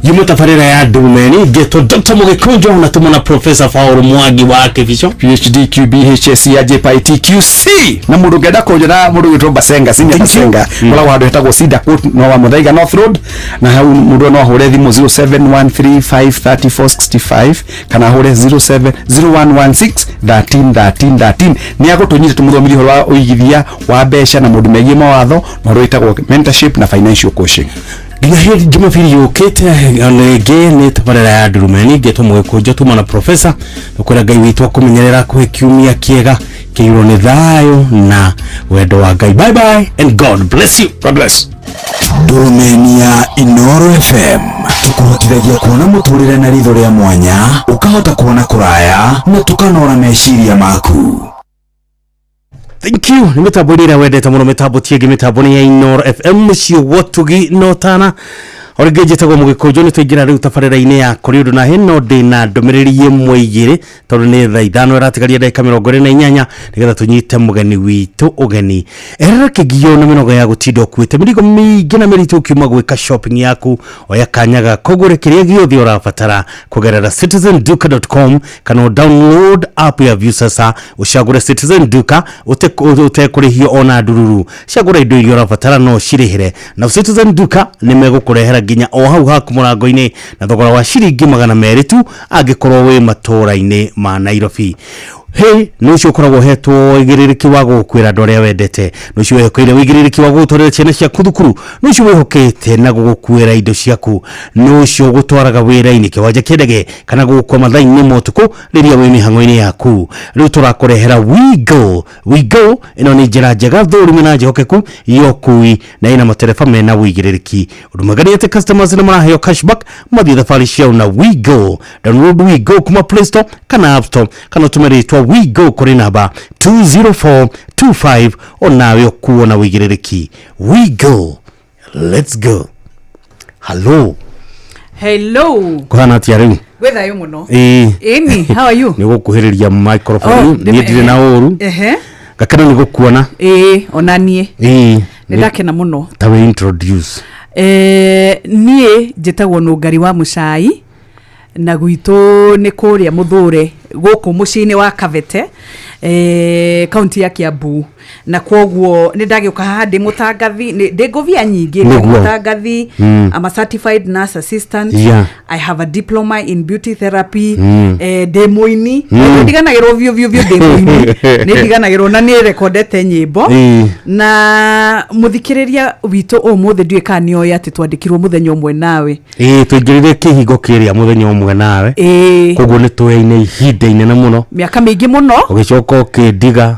yumo tabarĩra ya Ndumeni ngetwo Dr. Mũgĩkũnjo na tumona Professor Paul Mwangi wa Kĩbico PhD QBHSC ya JPITQC, na mũndũ ũngĩenda kũnjona mũndũ ũgwĩtwo Basenga, Senior Basenga, ũkoragwo handũ hetagwo Cedar Court no wa Muthaiga North Road, na hau mũndũ no ahũre thimũ 0713530465 kana ahũre 070116 13 13 13. Nĩ agũtũnyita tũmũthomithie ũhoro wa ũigithia wa mbeca na maũndũ megiĩ mawatho na ũrĩa wĩtagwo mentorship na financial coaching. Nginya hĩndĩ Jumapili yũkĩte rĩngĩ nĩ tabarĩra ya Ndurumeni ngetwo Mũgĩkũnjo tuma na Professor, kwĩra Ngai witũ akũmenyerera kũhe kiumia kĩega kĩiyũrwo nĩ thayũ na wendo wa Ngai. Bye bye and God bless you. God bless. Ndurumeni ya Inooro FM tũkũhotithagia kuona mũtũrĩre na ritho rĩa mwanya, ũkahota kuona kũraya na tũkanora meciria maku. Thank you. Nĩ mĩtambo ĩrĩa wendete mũno, mĩtambo ti ĩngĩ, mĩtambo nĩ ya Inooro FM mũciĩ wotugi no tana. O rĩngĩ njĩtagwo Mũgĩkũnjũ, nĩ twaingĩra rĩu tabarĩra-inĩ ya kũrĩ ũndũ na hĩno ndĩ na ndũmĩrĩri ĩmwe igĩrĩ, tondũ nĩ thaa 5 ĩratigaria ndagĩka 28 nĩgetha tũnyite mũgeni witũ ũgeni. Erera kĩgio na mĩnoga ya gũtinda ũkuĩte mĩrigo mĩingĩ na mĩritũ ũkiuma gwĩka shopping yaku, oya kanyaga kũgũre kĩrĩa gĩothe ũrabatara kũgerera citizenduka.com kana download app ya Viusasa ũcagũre Citizen Duka ũtekũrĩhio ona ndururu. Cagũra indo iria ũrabatara no cirĩhĩre na Citizen Duka nĩ megũkũrehera nginya o hau haku mũrango-inĩ na thogora wa ciringi 200 tu angĩkorwo wĩ matũũra-inĩ ma Nairobi. Hey, nä å cio å koragwo hetwo wĩigĩrĩrĩki wa gũgũkwĩra andũ arĩa wendete, nä å cio wĩhokeire wĩigĩrĩrĩki wa gũgũtwarĩra ciana ciaku thukuru, nä å cio wĩhokete na gũgũkuĩra indo ciaku, nä å cio ũgũtwaraga wĩra-inĩ kĩwanja kĩa ndege kana gũgũkua mathaa-inĩ ma ũtukũ rĩrĩa wĩ mĩhang'o-inĩ yaku. Rĩu tũrakũrehera WeGo. WeGo ĩno nĩ njĩra njega thũrime na njĩhokeku ya ũkui na ĩna matereba mena wĩigĩrĩrĩki. Ũndũ mwega nĩ atĩ customers nĩ maraheo cashback mathiĩ thabarĩ ciao na WeGo. Download WeGo kuma Play Store kana App Store kana ũtũme rĩtwa WeGo kũrĩ namba 20425 onawe ũkuo na wĩigĩrĩrĩki. WeGo, let's go. Hello. Hello. Kũhana atĩa rĩu? Gwĩ thayũ mũno. Ĩĩ. Ĩni, how are you? Nĩ gũkuhĩrĩria microphone. Oh, Niĩ ndirĩ na ũru. Ehe. Gakena nĩ gũkuona. Ĩĩ, ona niĩ. Ĩĩ. Nĩ ndakena mũno. Ta wĩ introduce. Niĩ njĩtagwo Nũngari wa Mũcai na gwitũ nĩ kũrĩa Mũthũre gũkũ mũciĩ-inĩ wa Kabete, kaunti ya Kiambu, na kwoguo nĩ ndagĩũka haha ndĩ mũtangathi, ndĩ ngũbia nyingĩ, ndĩ Nĩguo. mũtangathi. I'm a certified nurse assistant. I have a diploma in beauty therapy. Ndĩ mũini. Nĩ ndiganagĩrwo biũ biũ biũ, ndĩ mũini, nĩ ndiganagĩrwo na nĩ rekondete nyĩmbo. Na mũthikĩrĩria witũ ũmũthĩ, ndiũĩ kana nĩ oĩ atĩ twandĩkirwo mũthenya ũmwe nawe. Ĩĩ, tũingĩrire kĩhingo kĩrĩa mũthenya ũmwe nawe. Koguo nĩ tũyaine ihinda inene mũno. Mĩaka mĩingĩ mũno. Ũgĩcoka ũkĩndiga.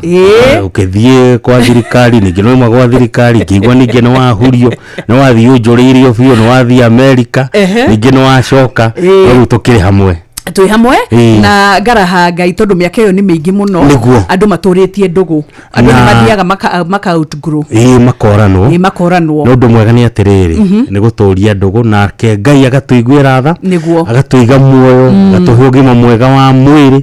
Ũkĩthiĩ kwa thirikari, ningĩ nĩwauma gwa thirikari, ngĩigua ningĩ nĩwahurio, nĩwathiĩ ũnjũrĩirio biũ, nĩwathiĩ Amerika, ningĩ nĩwacoka, no rĩu tũkĩrĩ hamwe. Twĩ hamwe. Na ngaraha Ngai tondũ mĩaka ĩyo nĩ mĩingĩ mũno. Andũ matũrĩtie ndũgũ, andũ nĩ mathiaga maka outgrow. Ĩĩ, makoranwo. Ĩĩ, makoranwo. Na ũndũ mwega nĩ atĩrĩrĩ, nĩ gũtũria ndũgũ nake Ngai agatũiguĩra tha, agatũiga muoyo, agatũhe ũgima mwega wa mwĩrĩ,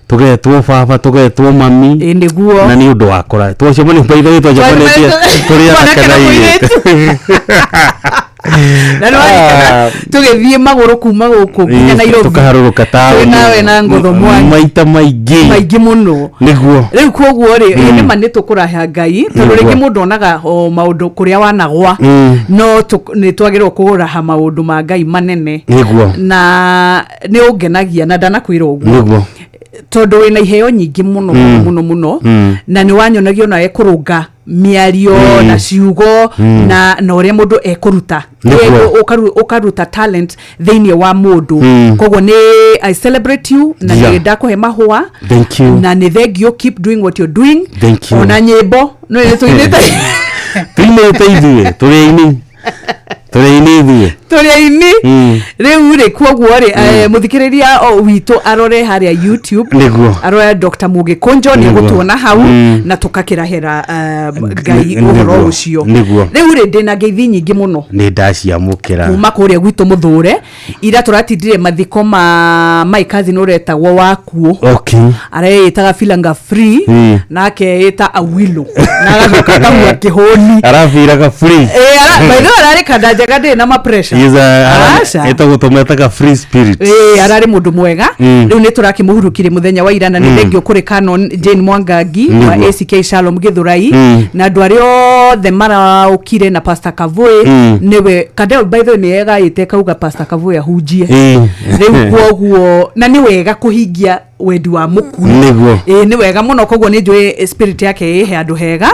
tũgetwo baba, tũgetwo mami. Ĩĩ, nĩguo. Na nĩ ũndũ wa kũra twacemania, by the way, twacemanitie tũrĩ anake Mwanake na na airĩtu. Na nĩ warikana tũgĩthiĩ magũrũ kuma gũkũ nginya Nairobi? Tũkaharũrũka taũni. Twĩ nawe na Ngũtho Mwangi. Maita maingĩ. Maingĩ mũno. Nĩguo. Rĩu koguo rĩ, nĩ ma nĩ tũkũraha Ngai tondũ rĩngĩ mũndũ onaga o maũndũ kũrĩa wanagwa, no nĩ twagĩrĩirwo kũraha maũndũ ma Ngai manene. Na nĩ ũngenagia na ndanakwĩra ũguo tondũ wĩna iheo nyingĩ mũno, mũno mũno mũno. Na nĩ wanyonagia onawe kũrũnga mĩario na ciugo na ũrĩa mũndũ ekũruta. Ũkaruta talent thĩinĩ wa mũndũ. Koguo nĩ I celebrate you na nĩ ndakũhe mahũa. Thank you. Na nĩ thank you, keep doing what you're doing. Thank you. Ona nyĩmbo no nĩ tũinĩte. Tuinĩte ithuĩ, tũrĩ aini, tũrĩ aini ithuĩ. Tũrĩ aini. Rĩu rĩ, koguo rĩ, mũthikĩrĩria witũ arore harĩa YouTube. Arore Dr. Mũgĩkũnjo, nĩ egũtuona hau. Na tũgakĩrahĩra Ngai ũhoro ũcio. Rĩu rĩ, ndĩna ngeithi nyingĩ mũno. Nĩ ndaciamũkĩra. Kuma kũrĩa gwitũ Mũthũre, ira tũratindire mathiko ma my cousin ũretagwo Wakuũ. Areĩtaga Filanga Free. Na akeĩta Awilo na agacoka akahua kĩhũni. Arabiraga free. By the way, ararĩ kanda njega, ndĩrĩ na ma pressure. Aca. Ĩtagwo tũmetaga free spirit. Ĩĩ, ararĩ mũndũ mwega. Rĩu nĩ tũrakĩmũhurũkire mũthenya wa ira na nĩ thengio kũrĩ Canon Jane Mwangangi wa ACK Shalom Gĩthũrai na andũ arĩa othe maraũkire na Pastor Kavui. Nĩwe Kandeo, by the way, nĩ egaĩte kauga Pastor Kavui ahunjie. Rĩu kwoguo na nĩ wega kũhingia wendi wa mũkui. Ĩĩ, nĩ wega mũno, koguo nĩ njũĩ spirit yake ĩ handũ hega.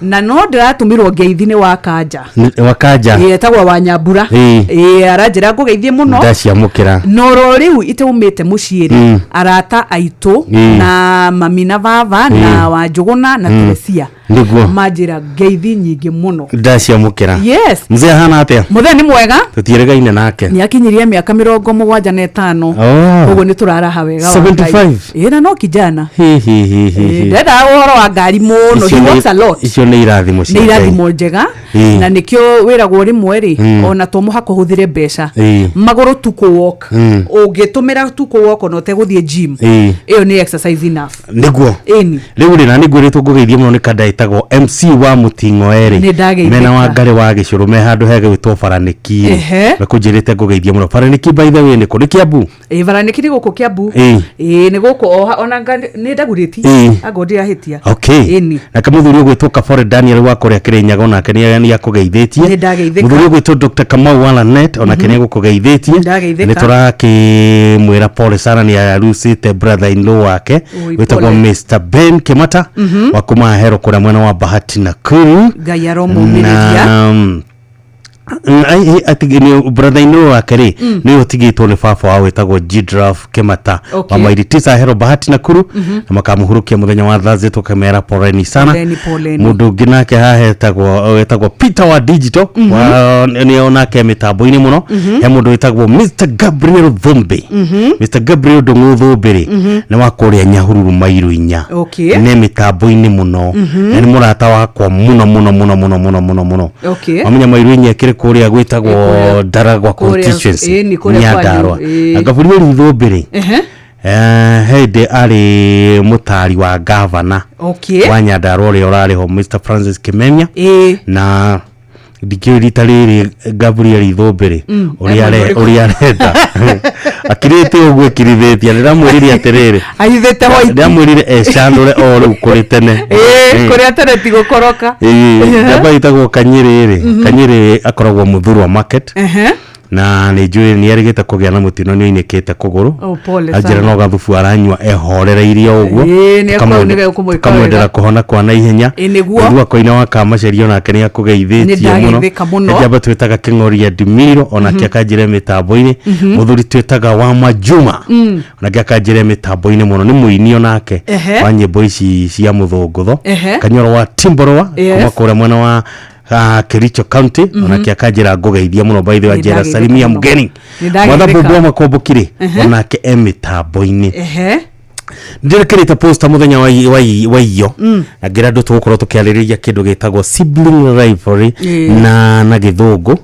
Na no ndĩratũmirwo ngeithi nĩ Wakanja. Wakanja. Ĩĩ, etagwo Wanyambura. Ĩĩ, aranjĩra ngũgeithie mũno. Ndaciamũkĩra. Noro rĩu itaumĩte mũciĩ rĩ, arata aitũ na mami na baba na Wanjũgũna na Teresia manjĩra ngeithi nyingĩ mũno. Ndaciamũkĩra. Yes. Mzee ahana atĩa? Mũthee nĩ mwega. Tũtiĩrĩgaine nake. Nĩ akinyirie mĩaka 75. Oh. Koguo nĩ tũraraha wega wa Ngai. 75? Ĩĩ, na no kijana. Hi, hi, hi, hi, hi. Ndendaga ũhoro wa ngari mũno. Icio He works a lot. Icio nĩ irathimo cia Nĩ Ngai. irathimo njega. Na nĩkĩo wĩragwo rĩmwe rĩ, ona to mũhaka ũhũthĩre mbeca, magũrũ tu kũ walk. Ũngĩtũmĩra tu kũ walk ona ũtegũthiĩ gym, ĩyo nĩ exercise enough. Ĩni. Rĩu rĩ, na nĩ ngwĩrĩtwo ngũgeithie mũno nĩ kanda ĩtagwo MC wa Mũting'o erĩ. Nĩ ndageithĩka. Mena wa Ngarĩ wa Gĩcũrũ me handũ hegwĩtwo Baranĩki. Mekũnjĩrĩte ngũgeithie mũno. Baranĩki, by the way, nĩ kũ? Nĩ Kĩambu? Ĩ, Baranĩki nĩ gũkũ Kĩambu. Ĩ, Ĩĩ, nĩ gũkũ oha ona nĩ ndagurĩti angorwo ndirahĩtia. Okay. Ĩni. Nake mũthuri ũgwĩtwo Kabore Daniel wa kũrĩa Kĩrĩnyaga onake nĩ akũgeithĩtie. Nĩ ndageithĩka. Mũthuri ũgwĩtwo Dr. Kamau wa Lanet onake nĩ agũkũgeithĩtie. Ndageithĩka. Nĩ tũrakĩmwĩra pole sana nĩ arusĩte brother in law wake Oi, wĩtagwo pole. Mr. Ben Kimata wa kuma Ahero kũrĩa mwena wa Bahati Nakuru. Ngai aromũmĩrĩria. Na brother in law wake rĩ nĩwe ũtigĩtwo nĩ baba wao wĩtagwo Gidraf Kimata wa mairi 9 Ahero Bahati Nakuru, na makamũhurũkia mũthenya wa Thursday, tũkamera poleni sana. Poleni, poleni. Mũndũ ũngĩ nake haha etagwo Peter wa digital wa nĩ onake mĩtambo-inĩ mũno. He mũndũ wĩtagwo Mr Gabriel Thumbi. Mr Gabriel Ndung'u Thumbi rĩ, nĩ wa kũrĩa Nyahururu mairu 4. Nĩ mĩtambo-inĩ mũno na nĩ mũrata wakwa mũno mũno mũno mũno mũno mũno mũno. Wamenya mairu 4 akĩrĩ kũrĩa gwĩtagwo Ndaragwa constituency, ĩĩ, nĩ kũrĩa kwanyu, Nyandarua. ĩĩ. Na Gabriel Thumbi rĩ, hĩndĩ arĩ mũtari wa gavana wa Nyandarua ũrĩa ũrarĩ ho Mr Francis Kimemia, na ndikĩũĩ rita rĩrĩ Gabriel Thumbi rĩ, ũrĩa ũrĩa arenda akirĩte ũguo ekirithĩtie, ndĩramwĩrire atĩrĩrĩ, Ahithĩte white. Ndĩramwĩrire ecandũre o rĩu kũrĩ tene. Ĩĩ, kũrĩa tene ti gũkoroka. Ĩĩ, njamba ĩtagwo Kanyĩrĩ rĩ, Kanyĩrĩ akoragwo Mũthurwa market, na nĩ njũĩ nĩ erĩgĩte kũgĩa na mũtino, nĩ oinĩkĩte kũgũrũ. Oh, pole Anjĩra sana. no gathubu aranyua ehorereirie o ũguo. Ĩĩ, nĩ nĩ ekũmwĩka Tũkamwendera wega. kũhona kwa naihenya. Ĩĩ, nĩguo. Mũthua Koina wa Kamaceria onake nĩ akũgeithĩtie Nĩ mũno. ndageithĩka mũno. He njamba twĩtaga Kĩng'oria Ndimiro onake akanjĩra mĩtambo-inĩ. Mũthuri twĩtaga wa Majuma onake akanjĩra mĩtambo-inĩ mũno, nĩ mũini onake wa nyĩmbo ici cia mũthũngũtho. Kanyoro wa Timborwa kuma kũrĩa mwena wa Kericho County onake akanjĩra ngũgeithia mũno. By the way, Nĩ anjĩra ndageithĩka salimia mũno. mgeni. Nĩ ndageithĩka. Mwatha Mbũmbũ wa Makomboki rĩ, onake e mĩtambo-inĩ. Ndĩrekĩrĩte posta mũthenya wa iyo na ngĩra andũ tũgũkorwo tũkĩarĩrĩria kĩndũ gĩtagwo sibling rivalry na gĩthũngũ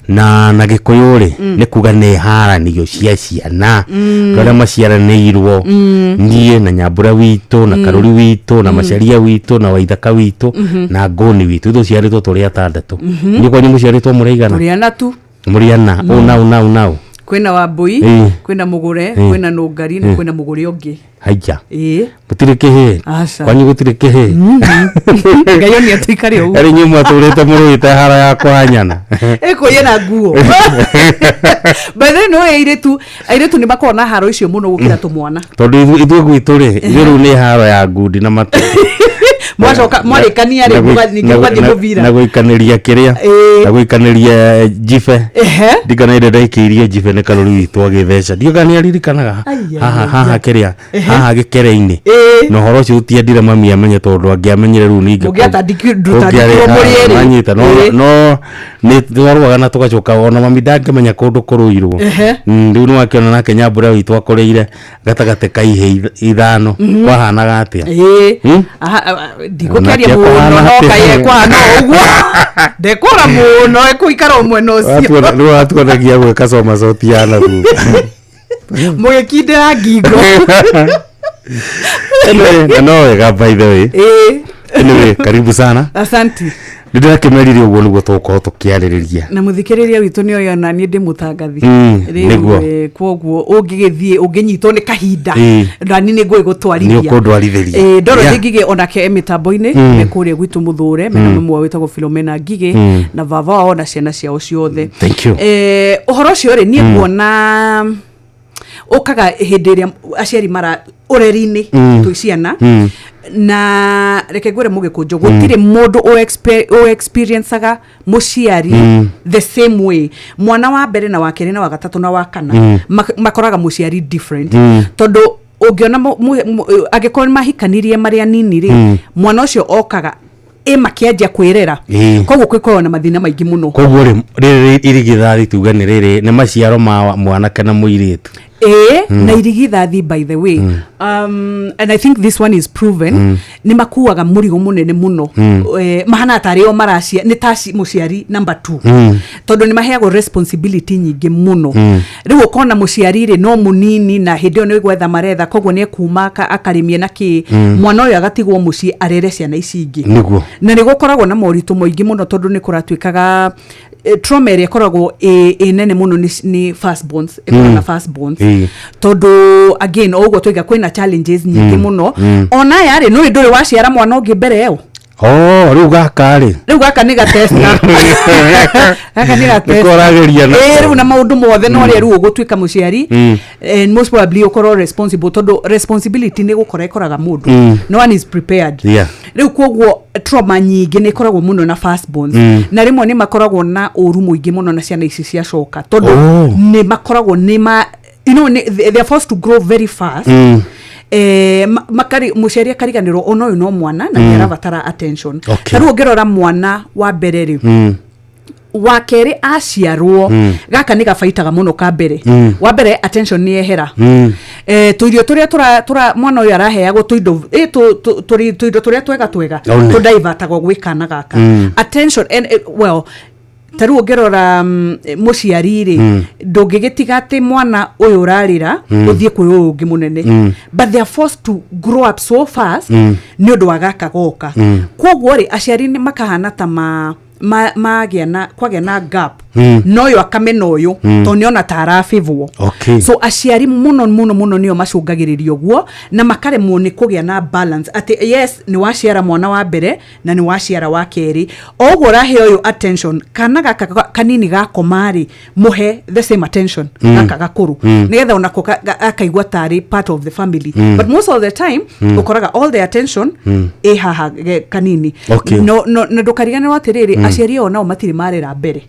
na gĩkũyũ rĩ, nĩ kuga nĩ haranio cia ciana, andũ arĩa maciaranĩirwo, niĩ na nyambura witũ na karũri witũ na macaria witũ na waithaka witũ na ngũni witũ, ithuĩ ciarĩtwo tũrĩ atandatũ. Inyuĩ kwanyu mũciarĩtwo mũrĩ aigana? Tũrĩ ana tu. Mũrĩ ana, ũũ nau nau nau? Kwĩna Wambui, kwĩna Mũgũre, kwĩna Nũngari na kwĩna Mũgũre ũngĩ. Haija. Ĩĩ. Gũtirĩ kĩhĩ? Aca. Kwanyu gũtirĩ kĩhĩ? Ngai onia tũikare ũguo. Arĩ inyuĩ mwatũrĩte mũrũĩte hara ya kũhanyana. Ĩkũiye na nguo. By the way, nĩ ũĩ airĩtu nĩ makoragwo na haro icio mũno gũkĩra tũmwana. Tondũ ithuĩ gwitũ rĩ, ithuĩ rĩu nĩ haro ya ngundi na matũ. Mwacoka mwarĩkania rĩ, ningĩ mũgathiĩ mũbira. Na gũikanĩria kĩrĩa, na gũikanĩria njibe. Ndikana ĩrĩa ndaikĩirie njibe nĩ karũri witũ agĩtheca, ndiũĩ kana nĩ aririkanaga. Ai, ai, Haha ai, haha ai. kĩrĩa haha gĩkere-inĩ, na ũhoro ũcio ũtiendire mami amenye, tondũ angĩamenyire rĩu ningĩ Ndũtandĩkirwo mũrĩ erĩ. manyita no no nĩ twarũaga na tũgacoka, ona mami ndangĩmenya kũndũ kũrũirwo. Rĩu nĩ wakĩona nake nyambura witũ akũrĩire gatagatĩ ka ihĩ 5, kwahanaga atĩa? Ĩĩ. Aha, ndikũkĩaria Onake mũno akũhana no atĩa? kaĩ ekũhana o ũguo, ndekũra mũno, ekũikara o mwena ũcio. Rĩu watuonagia gwĩka somersault ya na thutha. Mũgĩkindĩra ngingo. Anyway, na no wega by the way. Anyway, karibu sana. Asanti. Nĩ ndĩrakĩmerire ũguo nĩguo tũgũkorwo tũkĩarĩrĩria. Na mũthikĩrĩria witũ nĩ oĩ ona niĩ ndĩ mũtangathi. Rĩu, Nĩguo. Kwoguo ũngĩgĩthiĩ ũngĩnyitwo nĩ kahinda, nani nĩ ngũĩ gũtwarithia. Nĩ ũkũndwarithĩria. Dorothy Ngigĩ onake e mĩtambo-inĩ, me kũrĩa gwitũ Mũthũre, mena mami wao wĩtagwo Philomena Ngigĩ na baba wao na ciana ciao ciothe. Thank you. Ũhoro ũcio rĩ, niĩ nguona ũkaga hĩndĩ ĩrĩa aciari mara ũreri-inĩ twĩ ciana, na reke ngwĩre mũgĩkũnjũ, gũtirĩ mũndũ ũ experienceaga mũciari the same way. Mwana wa mbere na wa kerĩ na wa gatatũ na wa kana makoraga mũciari different, tondũ ũngĩona angĩkorwo nĩ mahikanirie marĩ anini rĩ, mwana ũcio okaga ĩ makĩanjia kwĩrera. Koguo kwĩkoragwo na mathĩna maingĩ mũno. Koguo rĩ, rĩrĩ irigithathi tuge nĩ rĩrĩ nĩ maciaro ma mwanake na mũirĩtu. Ĩĩ. Na irigithathi, by the way, and I think this one is proven, nĩ makuaga mũrigo mũnene mũno. Mahana tarĩ o maracia nĩ ta mũciari number 2, tondũ nĩ maheagwo responsibility nyingĩ mũno. Rĩu ũkona mũciari rĩ no mũnini, na hĩndĩ ĩyo nĩ gwetha maretha, koguo nĩ ekuma akarĩmie na kĩ, mwana ũyũ agatigwo mũciĩ arere ciana ici ingĩ. Na nĩ gũkoragwo na moritũ maingĩ mũno, tondũ nĩ kũratuĩkaga Trauma ĩrĩa ĩkoragwo ĩ nene mũno nĩ firstborns, ĩkoragwo na firstborns, tondũ again, o ũguo twaiga, kwĩna challenges nyingĩ mũno. Ona aya rĩ, nũĩ ndũrĩ waciara mwana ũngĩ mbere ĩyo. Oh, rĩu gaka rĩ, Rĩu gaka nĩ gatesta, gaka nĩ gatesta. Nĩko ũrageria nako. Ĩ, rĩu na maũndũ mothe no rĩa rĩu ũgũtuĩka mũciari and most probably ũkorwo responsible, tondũ responsibility nĩ gũkora ĩkoraga mũndũ. No one is prepared. Rĩu koguo trauma nyingĩ nĩ ĩkoragwo mũno na firstborns. Na rĩmwe nĩ makoragwo na ũru mũingĩ mũno na ciana ici ciacoka, tondũ nĩ makoragwo nĩ ma you know, nĩ, they are forced to grow very fast. Makari mũciari akariganĩrwo ona ũyũ no mwana na nĩ arabatara attention. Ta rĩu ũngĩrora mwana wa mbere rĩ, wa kerĩ aciarwo, gaka nĩ gabaitaga mũno ka mbere. Wa mbere, attention nĩ yehera. Tũirio tũrĩa tũra mwana ũyũ araheagwo, tũindo tũindo tũrĩa twega twega, One. tũdaivatagwo gwĩ kana gaka. Attention and, well, ta rĩu ũngĩrora mũciari rĩ, ndũngĩgĩtiga atĩ mwana ũyũ ũrarĩra ũthiĩ kwĩ ũyũ ũngĩ mũnene, but they are forced to grow up so fast nĩ ũndũ wa gaka goka. Koguo rĩ, aciari nĩ makahana ta ma magĩa na kwagĩa na gap, na ũyũ akamena ũyũ, tondũ nĩona ta arabĩvwo. So aciari mũno mũno mũno nĩo macũngagĩrĩria ũguo na makaremwo nĩ kũgĩa na balance, atĩ yes, nĩ waciara mwana wa mbere na nĩ waciara wa kerĩ, o ũguo ũrahe ũyũ attention, kana gaka kanini gakoma rĩ, mũhe the same attention gaka gakũrũ, nĩgetha onako akaigua tarĩ part of the family. But most of the time ũkoraga all the attention ĩ haha kanini. No, na ndũkariganĩrwo atĩrĩrĩ, aciari ao nao matirĩ marera mbere.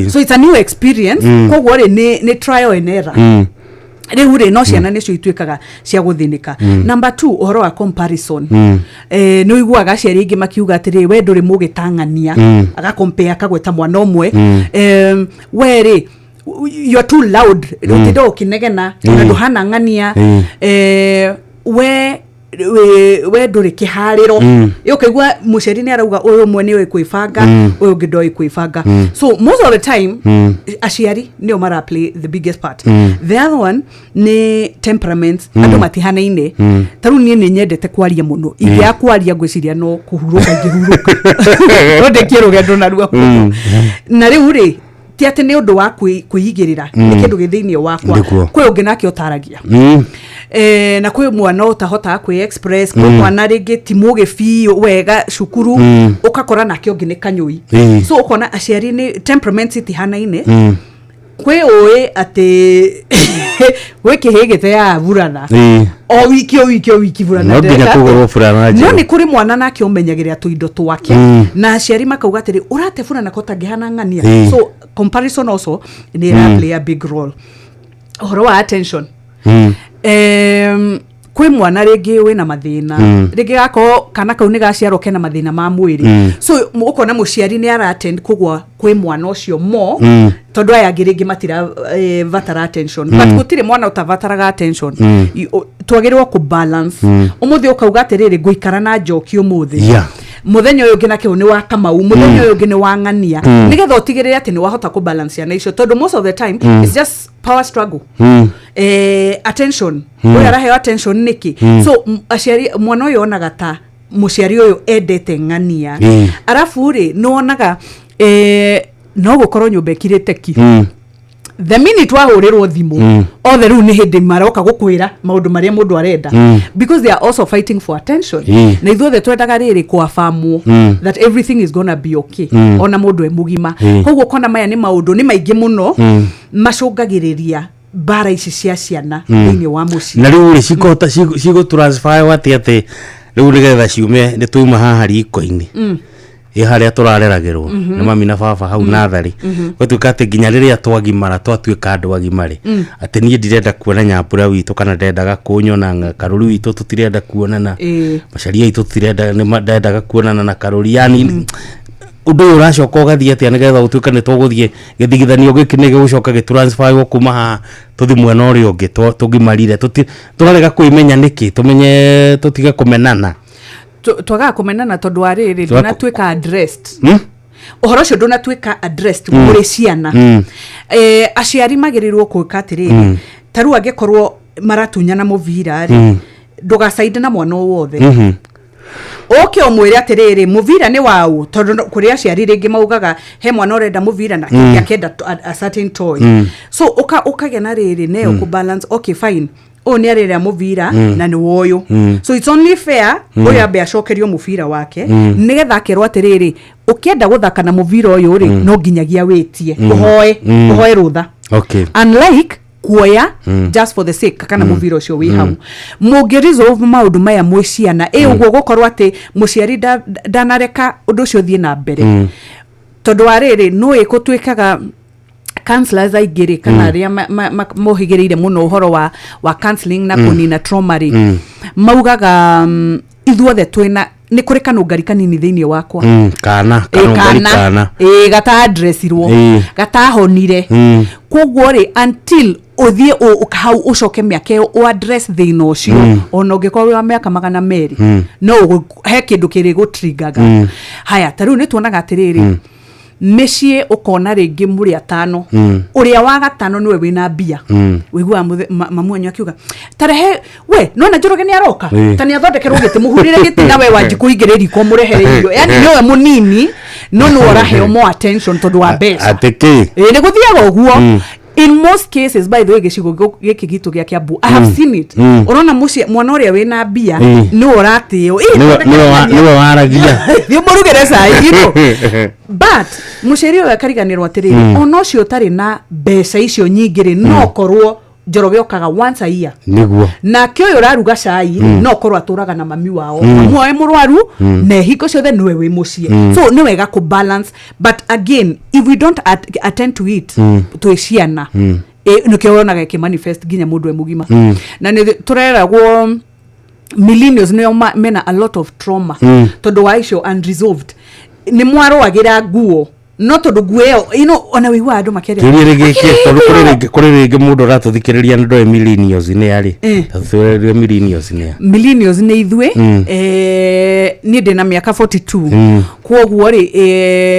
So it's a new experience. Koguo rĩ, nĩ trial and error. Rĩu rĩ, no ciana nĩcio ituĩkaga cia gũthĩnĩka. Number two, ũhoro wa comparison. Nĩ ũiguaga aciari aingĩ makiuga atĩrĩ, we ndũrĩ mũgĩtang'ania. Agakompea, akagweta mwana ũmwe. We rĩ, you're too loud, ũtinda ũkĩnegena, ona ndũhana ng'ania. We ndũrĩ kĩharĩro. Ũkaigua mũciari nĩ arauga ũyũ ũmwe nĩ ũĩ kwĩbanga, ũyũ ũngĩ ndoĩ kwĩbanga. So most of the time aciari nĩo mara play the biggest part. The other one nĩ temperaments. Andũ matihanaine. Ta rĩu niĩ nĩ nyendete kwaria mũno. Ingĩaga kwaria, ngwĩciria no kũhurũka ingĩhurũka, no ndĩkie rũgendo narua mũno. Na rĩu rĩ, ti atĩ nĩ ũndũ wa kwĩigĩrĩra, nĩ kĩndũ gĩ thĩinĩ wakwa. Kwĩ ũngĩ nake ũtaragia. Na kwĩ mwana ũtahotaga kwĩ express, kwĩ mwana rĩngĩ ti mũgĩ biũ wega cukuru, ũgakora nake ũngĩ nĩ kanyũi. So ũkona aciari nĩ temperaments itihanaine. Kwĩ ũĩ atĩ gwĩ kĩhĩ gĩteaga burana o wiki, o wiki, o wiki burana. No nginya Ndĩreka atĩa? kũgũrwo burana No njerũ. nĩ kũrĩ mwana nake ũmenyagĩrĩra tũindo twake, na aciari makauga atĩrĩ, ũrate burana ko tangĩhana ng'ania. So comparison also nĩ ĩra play a big role. Ũhoro wa attention, kwĩ mwana rĩngĩ wĩna mathĩna, rĩngĩ gakorwo kana kau nĩ gaciarwo kena mathĩna ma mwĩrĩ. So ũkona mũciari nĩ aratend kũgwa kwĩ mwana ũcio mo, tondũ aya angĩ rĩngĩ matira vatara attention. But gũtirĩ mwana ũtabataraga attention. Twagĩrĩirwo kũ balance. Ũmũthĩ ũkauga atĩrĩrĩ, ngũikara na njoki ũmũthĩ, mũthenya ũyũ ũngĩ nakĩo nĩ wa Kamau, mũthenya ũyũ ũngĩ nĩ wa ng'ania, nĩgetha ũtigĩrĩre atĩ nĩ wahota kũ balance ciana icio, tondũ most of the time it's just power struggle. Attention, ũyũ araheo attention nĩkĩ? So aciari, mwana ũyũ onaga ta mũciari ũyũ endete ng'ania. Arabu rĩ, nĩ wonaga no gũkorwo nyũmba ĩkirĩte ki, the minute wahũrĩrwo thimũ, othe rĩu nĩ hĩndĩ maroka gũkwĩra maũndũ marĩa mũndũ arenda, because they are also fighting for attention. Na ithuothe twendaga rĩrĩ kwabamwo that everything is gonna be okay, ona mũndũ e mũgima. Koguo ũkona maya nĩ maũndũ nĩ maingĩ mũno macũngagĩrĩria mbara ici cia ciana thĩinĩ wa mũciĩ. Na rĩu rĩ, cikũhota cigũ transfer atĩ rĩu nĩgetha ciume, nĩ twauma haha riko-inĩ, ĩ harĩa tũrareragĩrwo nĩ mami na baba hau natharĩ, gwatuĩka atĩ nginya rĩrĩa twagimara, twatuĩka andũ agima rĩ, atĩ niĩ ndirenda kuona nyambura witũ, kana ndendaga kũnyona karũri witũ, tũtirenda kuonana, macaria aitũ tũtirenda, nĩ ndendaga kuonana na karũri, yani ũndũ ũyũ ũracoka ũgathiĩ atĩa nĩgetha gũtuĩka nĩ tũgũthiĩ gĩthigithanio gĩkĩ nĩ gĩgũcoka gĩtransferwo kuma haha tũthi mwena ũrĩa ũngĩ tũgimarire? Tũrarega kwĩmenya nĩkĩ, tũmenye tũtige kũmenana? Twagaga kũmenana tondũ wa rĩrĩ, ndũnatuĩka addressed. Ũhoro ũcio ndũnatuĩka addressed kũrĩ ciana. Aciari magĩrĩirwo gwĩka atĩrĩrĩ, ta rĩu angĩkorwo maratunyana mũbira rĩ, ndũgacainde na mwana o wothe. Ũke ũmwĩre atĩrĩrĩ, mũbira nĩ waũ, tondũ kũrĩ aciari rĩngĩ maugaga he mwana ũrenda mũbira na kĩngĩ akenda a certain toy. So ũkagĩa na rĩrĩ neyo kũ balance. Okay, fine, ũyũ nĩ arĩrĩa mũbira na nĩ woyũ, so it's only fair ũrĩa ambe acokerio mũbira wake, nĩgetha akerwo atĩrĩrĩ, ũkĩenda gũthaka na mũbira ũyũ rĩ, no nginyagia wĩtie, ũhoe, ũhoe rũtha, unlike kuoya just for the sake kana mũbira ũcio wĩ hau. Mũngĩ resolve maũndũ maya mwĩ ciana ĩ ũguo, gũkorwo atĩ mũciari ndanareka ũndũ ũcio ũthiĩ na mbere, tondũ wa rĩrĩ, no ĩkũtuĩkaga counselors aingĩ rĩ, kana arĩa mohĩgĩrĩire mũno ũhoro wa counseling na kũnina trauma rĩ, maugaga ithuothe twĩna, nĩ kũrĩ kanũngari kanini thĩinĩ wakwa. Kana kanũngari kana. Ĩ gata-addressirwo, gatahonire. Koguo rĩ, until ũthiĩ hau ũcoke mĩaka ĩyo ũ address thĩna ũcio, ona ũngĩkorwo wĩ wa mĩaka 200, no he kĩndũ kĩrĩ gũtringaga. Haya, ta rĩu nĩ tuonaga atĩrĩrĩ, mĩciĩ ũkona rĩngĩ mũrĩ atano, ũrĩa wa gatano nĩwe wĩna mbia. Wĩiguaga mamu wanyu akiuga, tarehe we nona Njoroge nĩ aroka, ta nĩ athondekerwo gĩtĩ, mũhurĩre gĩtĩ, na we Wanjikũ ingĩrĩ riko mũrehere irio. Yani nĩwe mũnini, no nĩwe ũraheo more attention tondũ wa mbeca. Atĩ kĩ? Ĩ, nĩ gũthiaga ũguo in most cases. By the way, gĩcigo gĩkĩ gitũ gĩa Kiambu, I have seen it. Ũrona mũciĩ mwana ũrĩa wĩna mbia nĩwe ũratĩo. Ĩ, Nĩwe waragia. Thiĩ mũrugĩre cai. But mũciari ũyũ akariganĩrwo atĩrĩrĩ, ona ũcio ũtarĩ na mbeca icio nyingĩ rĩ, no korwo Njoroge okaga once a year, nake ũyũ ũraruga cai no korwo atũraga na mami wao, mamu wao e mũrwaru, na hingo ciothe nĩwe wĩ mũciĩ. So nĩ wega kũ balance, but again, if we don't attend to it twĩ ciana, nĩkĩo wonaga ĩkĩ manifest nginya mũndũ e mũgima. Na nĩ tũreragwo millennials nĩo mena a lot of trauma, tondũ wa icio unresolved. Nĩ mwarũagĩra nguo, no tondũ nguo ĩyo ona wĩiguaga andũ makĩaria. Kĩũria rĩngĩ tondũ kũrĩ rĩngĩ mũndũ ũratũthikĩrĩria nĩ ndoĩ millennials nĩ arĩ. Tũrĩre millennials nĩ a. Millennials nĩ ithuĩ. Niĩ ndĩna mĩaka 42. Kwoguo rĩ,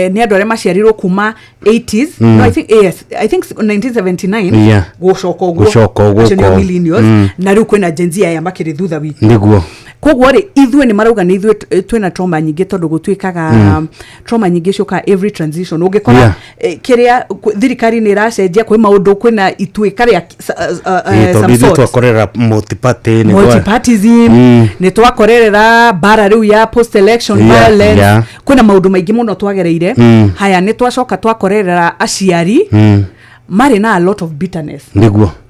nĩ andũ arĩa maciarirwo kuma 80s, no, I think, yes, I think 1979 gũcoka ũguo. Gũcoka ũguo Acio nĩo ko. millennials. Na rĩu kwĩna Gen Z aya makĩrĩ thutha witũ. Koguo rĩ, ithuĩ nĩ marauga nĩ ithuĩ twĩna trauma nyingĩ, tondũ gũtuĩkaga trauma nyingĩ ciũkaga every transition. Ũngĩkora kĩrĩa thirikari nĩ ĩracenjia, kwĩ maũndũ, kwĩna ituĩka rĩa Tondũ some ithuĩ sort. twakorera multi-party nĩ Multipartism. Nĩ twakorerera bara rĩu ya post election violence. Kwĩna maũndũ maingĩ mũno twagereire. Haya, nĩ twacoka twakorerera aciari marĩ na a lot of bitterness.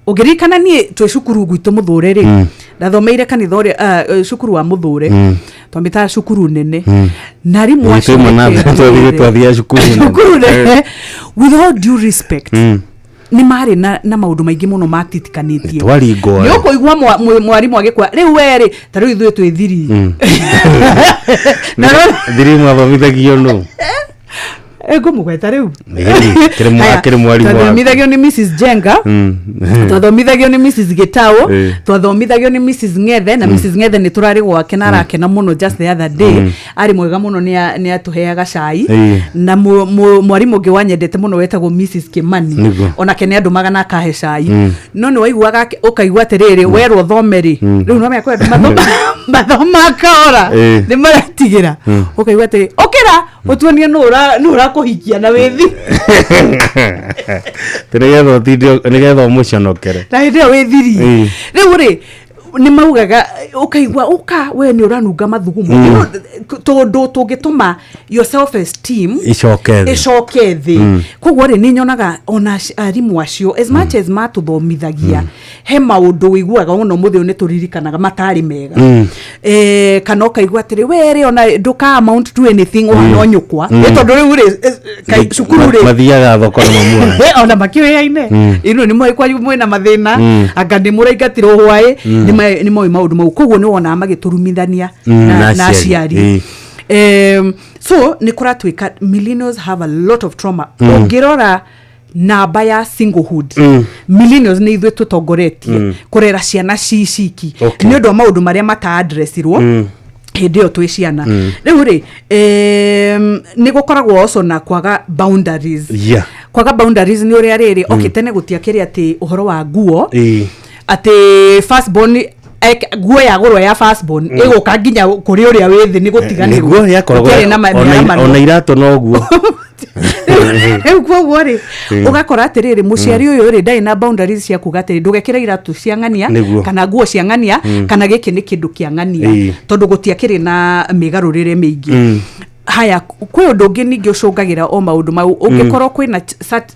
Ũngĩririkana niĩ twĩ cukuru gwitũ Mũthũre rĩ, ndathomeire kanitha ũrĩa cukuru wa Mũthũre, twamĩtaga cukuru nene, na arimũ acio Twĩ mekĩrĩte twathiĩ twathiaga cukuru nene. Cukuru nene, with all due respect, nĩ marĩ na maũndũ maingĩ mũno matitikanĩtie. Twaringwo. Nĩ ũkũigua mwarimũ agĩkwa rĩu werĩ, ta rĩu ithuĩ twĩ thiri na Thiri mwathomithagio nũ? Ngũmũgweta rĩu. Ĩni, Haya, kĩrĩ mwarimũ waku. Twathomithagio nĩ Mrs Jenga, twathomithagio nĩ Mrs Gitau, twathomithagio nĩ Mrs Ng'ethe, na Mrs Ng'ethe nĩ tũrarĩ gwake na arakena mũno. Just the other day, arĩ mwega mũno, nĩ atũheaga cai. Na mwarimũ ũngĩ wanyendete mũno wetagwo Mrs Kimani. Onake nĩ andũmaga na akahe cai. No nĩ waiguaga ũkaigua atĩrĩrĩ, werwo thome rĩ, rĩu no mekwa mathoma kahora, nĩ maretigĩra. Ũkaigua atĩ ũkĩra ũtuonie nũ ũrakũhikia na wĩthi. Tĩ nĩgetha ũtinde, nĩgetha ũmũconokere. Na hĩndĩ ĩyo wĩ thiri. Rĩu rĩ, nĩ maugaga ũkaigua ũka we nĩ ũranunga mathugumo. Tondũ tũngĩtũma your self esteem icoke thĩ. Ĩcoke thĩ. Koguo rĩ, nĩ nyonaga ona arimũ acio, as much as matũthomithagia, he maũndũ wĩiguaga ona ũmũthĩ ũyũ nĩ tũririkanaga matarĩ mega. Kana ũkaigua atĩrĩ, we rĩ, ona ndũka amount to anything, ũhana o nyũkwa. Ĩ tondũ rĩu rĩ, cukuru rĩ, mathiaga thoko na mamu wao. Ona makĩũyaine, ino nĩ moĩ kwanyu mwĩna mathĩna, anga nĩ mũraingatirwo hwaĩ. Nĩ moĩ maũndũ mau, koguo nĩ wonaga magĩtũrumithania na na aciari. Aciari. So nĩ kũratuĩka millennials have a lot of trauma. Ũngĩrora namba ya singlehood, millennials nĩ ithuĩ tũtongoretie kũrera ciana ci ciki, nĩ ũndũ wa maũndũ marĩa mata-addressirwo hĩndĩ ĩyo twĩ ciana. Rĩu rĩ, nĩ gũkoragwo also na kwaga boundaries. Kwaga boundaries nĩ ũrĩa rĩrĩ, okay, tene gũtiakĩrĩ atĩ ũhoro wa nguo, atĩ first born Nguo yagũrwo ya firstborn ĩgũka nginya kũrĩ ũrĩa wĩ thĩ nĩ gũtiganĩrwo. Nĩguo yakoragwo. Gũtiarĩ na mĩaramano. Ona iratũ noguo. Rĩu koguo rĩ, ũgakora atĩrĩrĩ, mũciari ũyũ rĩ, ndarĩ na boundaries cia kuga atĩrĩ, ndũgekĩre iratũ cia ng'ania kana nguo cia ng'ania kana gĩkĩ nĩ kĩndũ kĩa ng'ania, tondũ gũtiakĩrĩ na mĩgarũrĩre mĩingĩ. Haya, kwĩ ũndũ ũngĩ ningĩ ũcũngagĩra o maũndũ mau. Ũngĩkorwo kwĩna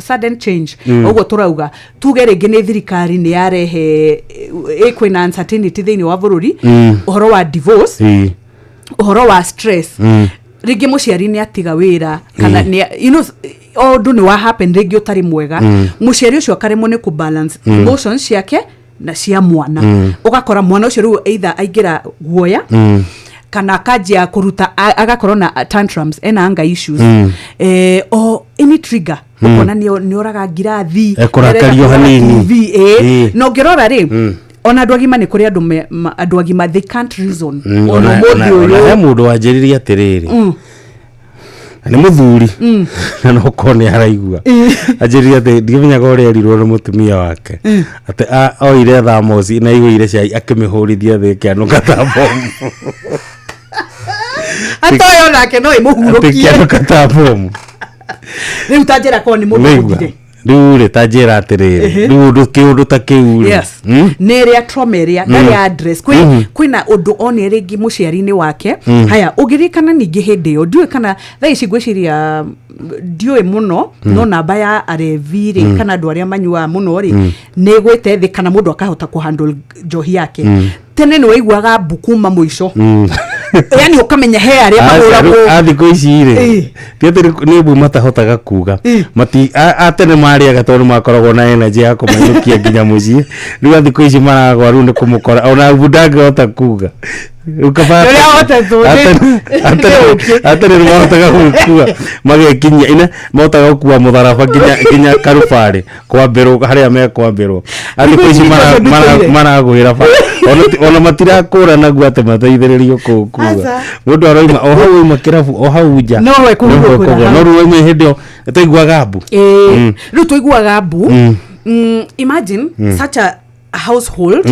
sudden change, ũguo tũrauga, tuge rĩngĩ nĩ thirikari nĩ yarehe kwĩna uncertainty thĩinĩ wa bũrũri, ũhoro wa divorce, ũhoro wa stress, rĩngĩ mũciari nĩ atiga wĩra kana nĩ o ũndũ nĩ wa happen rĩngĩ ũtarĩ mwega, mũciari ũcio akaremwo nĩ kũ balance emotions ciake na cia mwana. Ũgakora mwana ũcio rĩu either aingĩra guoya kana akanjia kũruta agakorwo na tantrums, ena anger issues, o any trigger, ũkona nĩ oraga ngirathi. Ekũrakario Arenda kũrora hanini. TV, na ũngĩrora rĩ, ona andũ agima, nĩ kũrĩ andũ andũ agima, they can't reason. Ona ũmũthĩ Ona he ũyũ. Mũndũ wanjĩrĩrie atĩrĩrĩ, na nĩ mũthuri na no korwo nĩ araigua, anjĩrire atĩ ndimenyaga ũrĩa erirwo nĩ mũtumia wake atĩ oire thamoci na aihũire cai, akĩmĩhũrithia thĩ, ĩkĩanũka ta bomu. Atoyo nake no Atĩ ĩmũhurũkie. ĩkĩanũka ta bomu. Rĩu ta njĩra korwo nĩ mũndũ Nĩigua. ũgire. Rĩu rĩ, ta njĩra atĩrĩrĩ, rĩu ũndũ kĩũndũ ta kĩu rĩ, Nĩ ĩrĩa trauma ĩrĩa ndarĩ address kwĩ kwĩna ũndũ one rĩngĩ mũciari-inĩ wake. Haya, ũngĩririkana ningĩ hĩndĩ ĩyo, ndiũĩ kana thaa ici, ngwĩciria ndiũĩ mũno, no namba ya arevi rĩ, kana andũ arĩa manyuaga mũno rĩ, nĩ ĩgwĩte thĩ, kana mũndũ akahota kũhandle njohi yake. Tene nĩ waiguaga mbu kuma mũico, yani ũkamenya he arĩa mahũragwo. A thikũ ici rĩ, ti atĩ nĩ mbu matahotaga kuga mati a tene marĩaga tondũ makoragwo na energy ya kũmainũkia nginya mũciĩ. Rĩu a thikũ ici maragwa, rĩu nĩ kũmũkora, ona mbu ndangĩhota kuga. Rĩu kaba Rĩrĩa ahotetwo atene nĩ mahotaga gũkua magekinyia ina mahotaga gũkua mũtharaba nginya karubarĩ kwambĩrwo harĩa mekwambĩrwo. A thikũ ici maragwĩra bara, ona matirakũra naguo atĩ mateithĩrĩrio kũkua. Aca. Mũndũ aroima o hau, oima kĩrabu o hau nja. No we kũhurũkĩra Nowe kũgwa. hau. No rĩu oima hĩndĩ ĩyo twaiguaga mbu. Rĩu tũiguaga mbu. Imagine such a household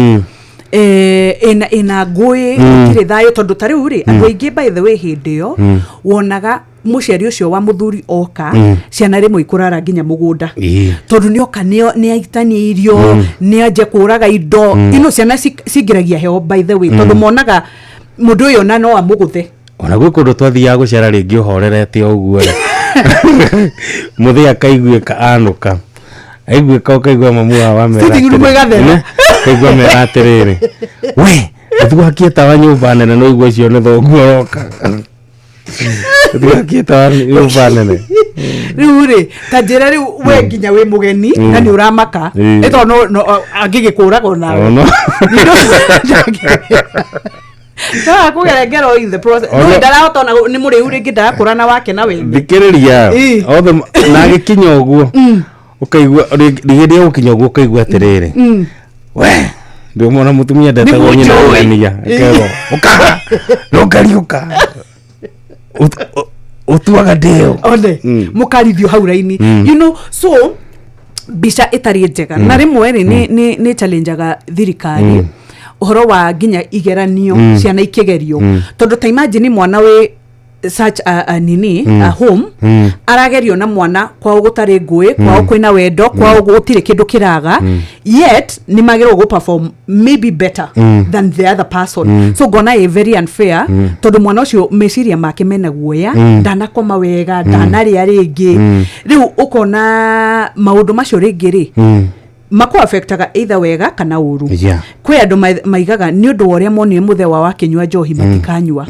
ĩna ngũĩ, gũtirĩ thayũ, tondũ ta rĩu rĩ, andũ aingĩ, by the way, hĩndĩ ĩyo wonaga mũciari ũcio wa mũthuri oka, ciana rĩmwe ikũrara nginya mũgũnda, tondũ nĩoka nĩ aitania irio, nĩ anje kũraga indo ino. Ciana cingĩragia heho, by the way, tondũ monaga mũndũ ũyũ ona no amũgũthe. Ona gwĩ kũndũ twathiaga gũcera rĩngĩ ũhorerete o ũguo rĩ, mũthĩ akaiguĩka anũka, aiguĩka, ũkaigua mamu wao amera Sitting room ĩgathera. Ũkaigua mera atĩrĩrĩ, we ũthiĩ tawa nyũmba nene, no igua ũcio nĩ thoguo ũroka, ũthiĩ tawa nyũmba nene. Rĩu rĩ, ta njĩra rĩu we nginya wĩ mũgeni na nĩ ũramaka, ĩtondũ no angĩgĩkũraga onawe. Ono. No akũgere ngero in the process. No ndarahota ona nĩ mũrĩu rĩngĩ, ndarakũrana wake na wene. Thikĩrĩria, othe na agĩkinya ũguo ũkaigua rĩngĩ rĩa gũkinya ũguo ũkaigua atĩrĩrĩ, we ndĩmona mũtumia ndetagwo nyina. Nĩguo njũĩ. Ng'ania akerwo ũka nũngariũka ũtuaga ndĩo. One mũkarithio hau raini. So mbica ĩtarĩ njega, na rĩmwe rĩ, nĩ challengeaga thirikari ũhoro wa nginya igeranio, ciana ikĩgerio, tondũ ta imagine mwana wĩ such a nini, a home, aragerio na mwana kwao gũtarĩ ngũĩ, kwao kwĩna wendo, kwao gũtirĩ kĩndũ kĩraga, yet nĩ magĩrĩirwo gũ perform maybe better than the other person. So ngona ĩ very unfair, tondũ mwana ũcio meciria make mena guoya, ndanakoma wega, ndanarĩa rĩngĩ. Rĩu ũkona maũndũ macio rĩngĩ rĩ, makũ affectaga either wega kana ũru. Kwĩ andũ maigaga nĩ ũndũ wa ũrĩa monire mũthee wao akĩnyua njohi, matikanyua.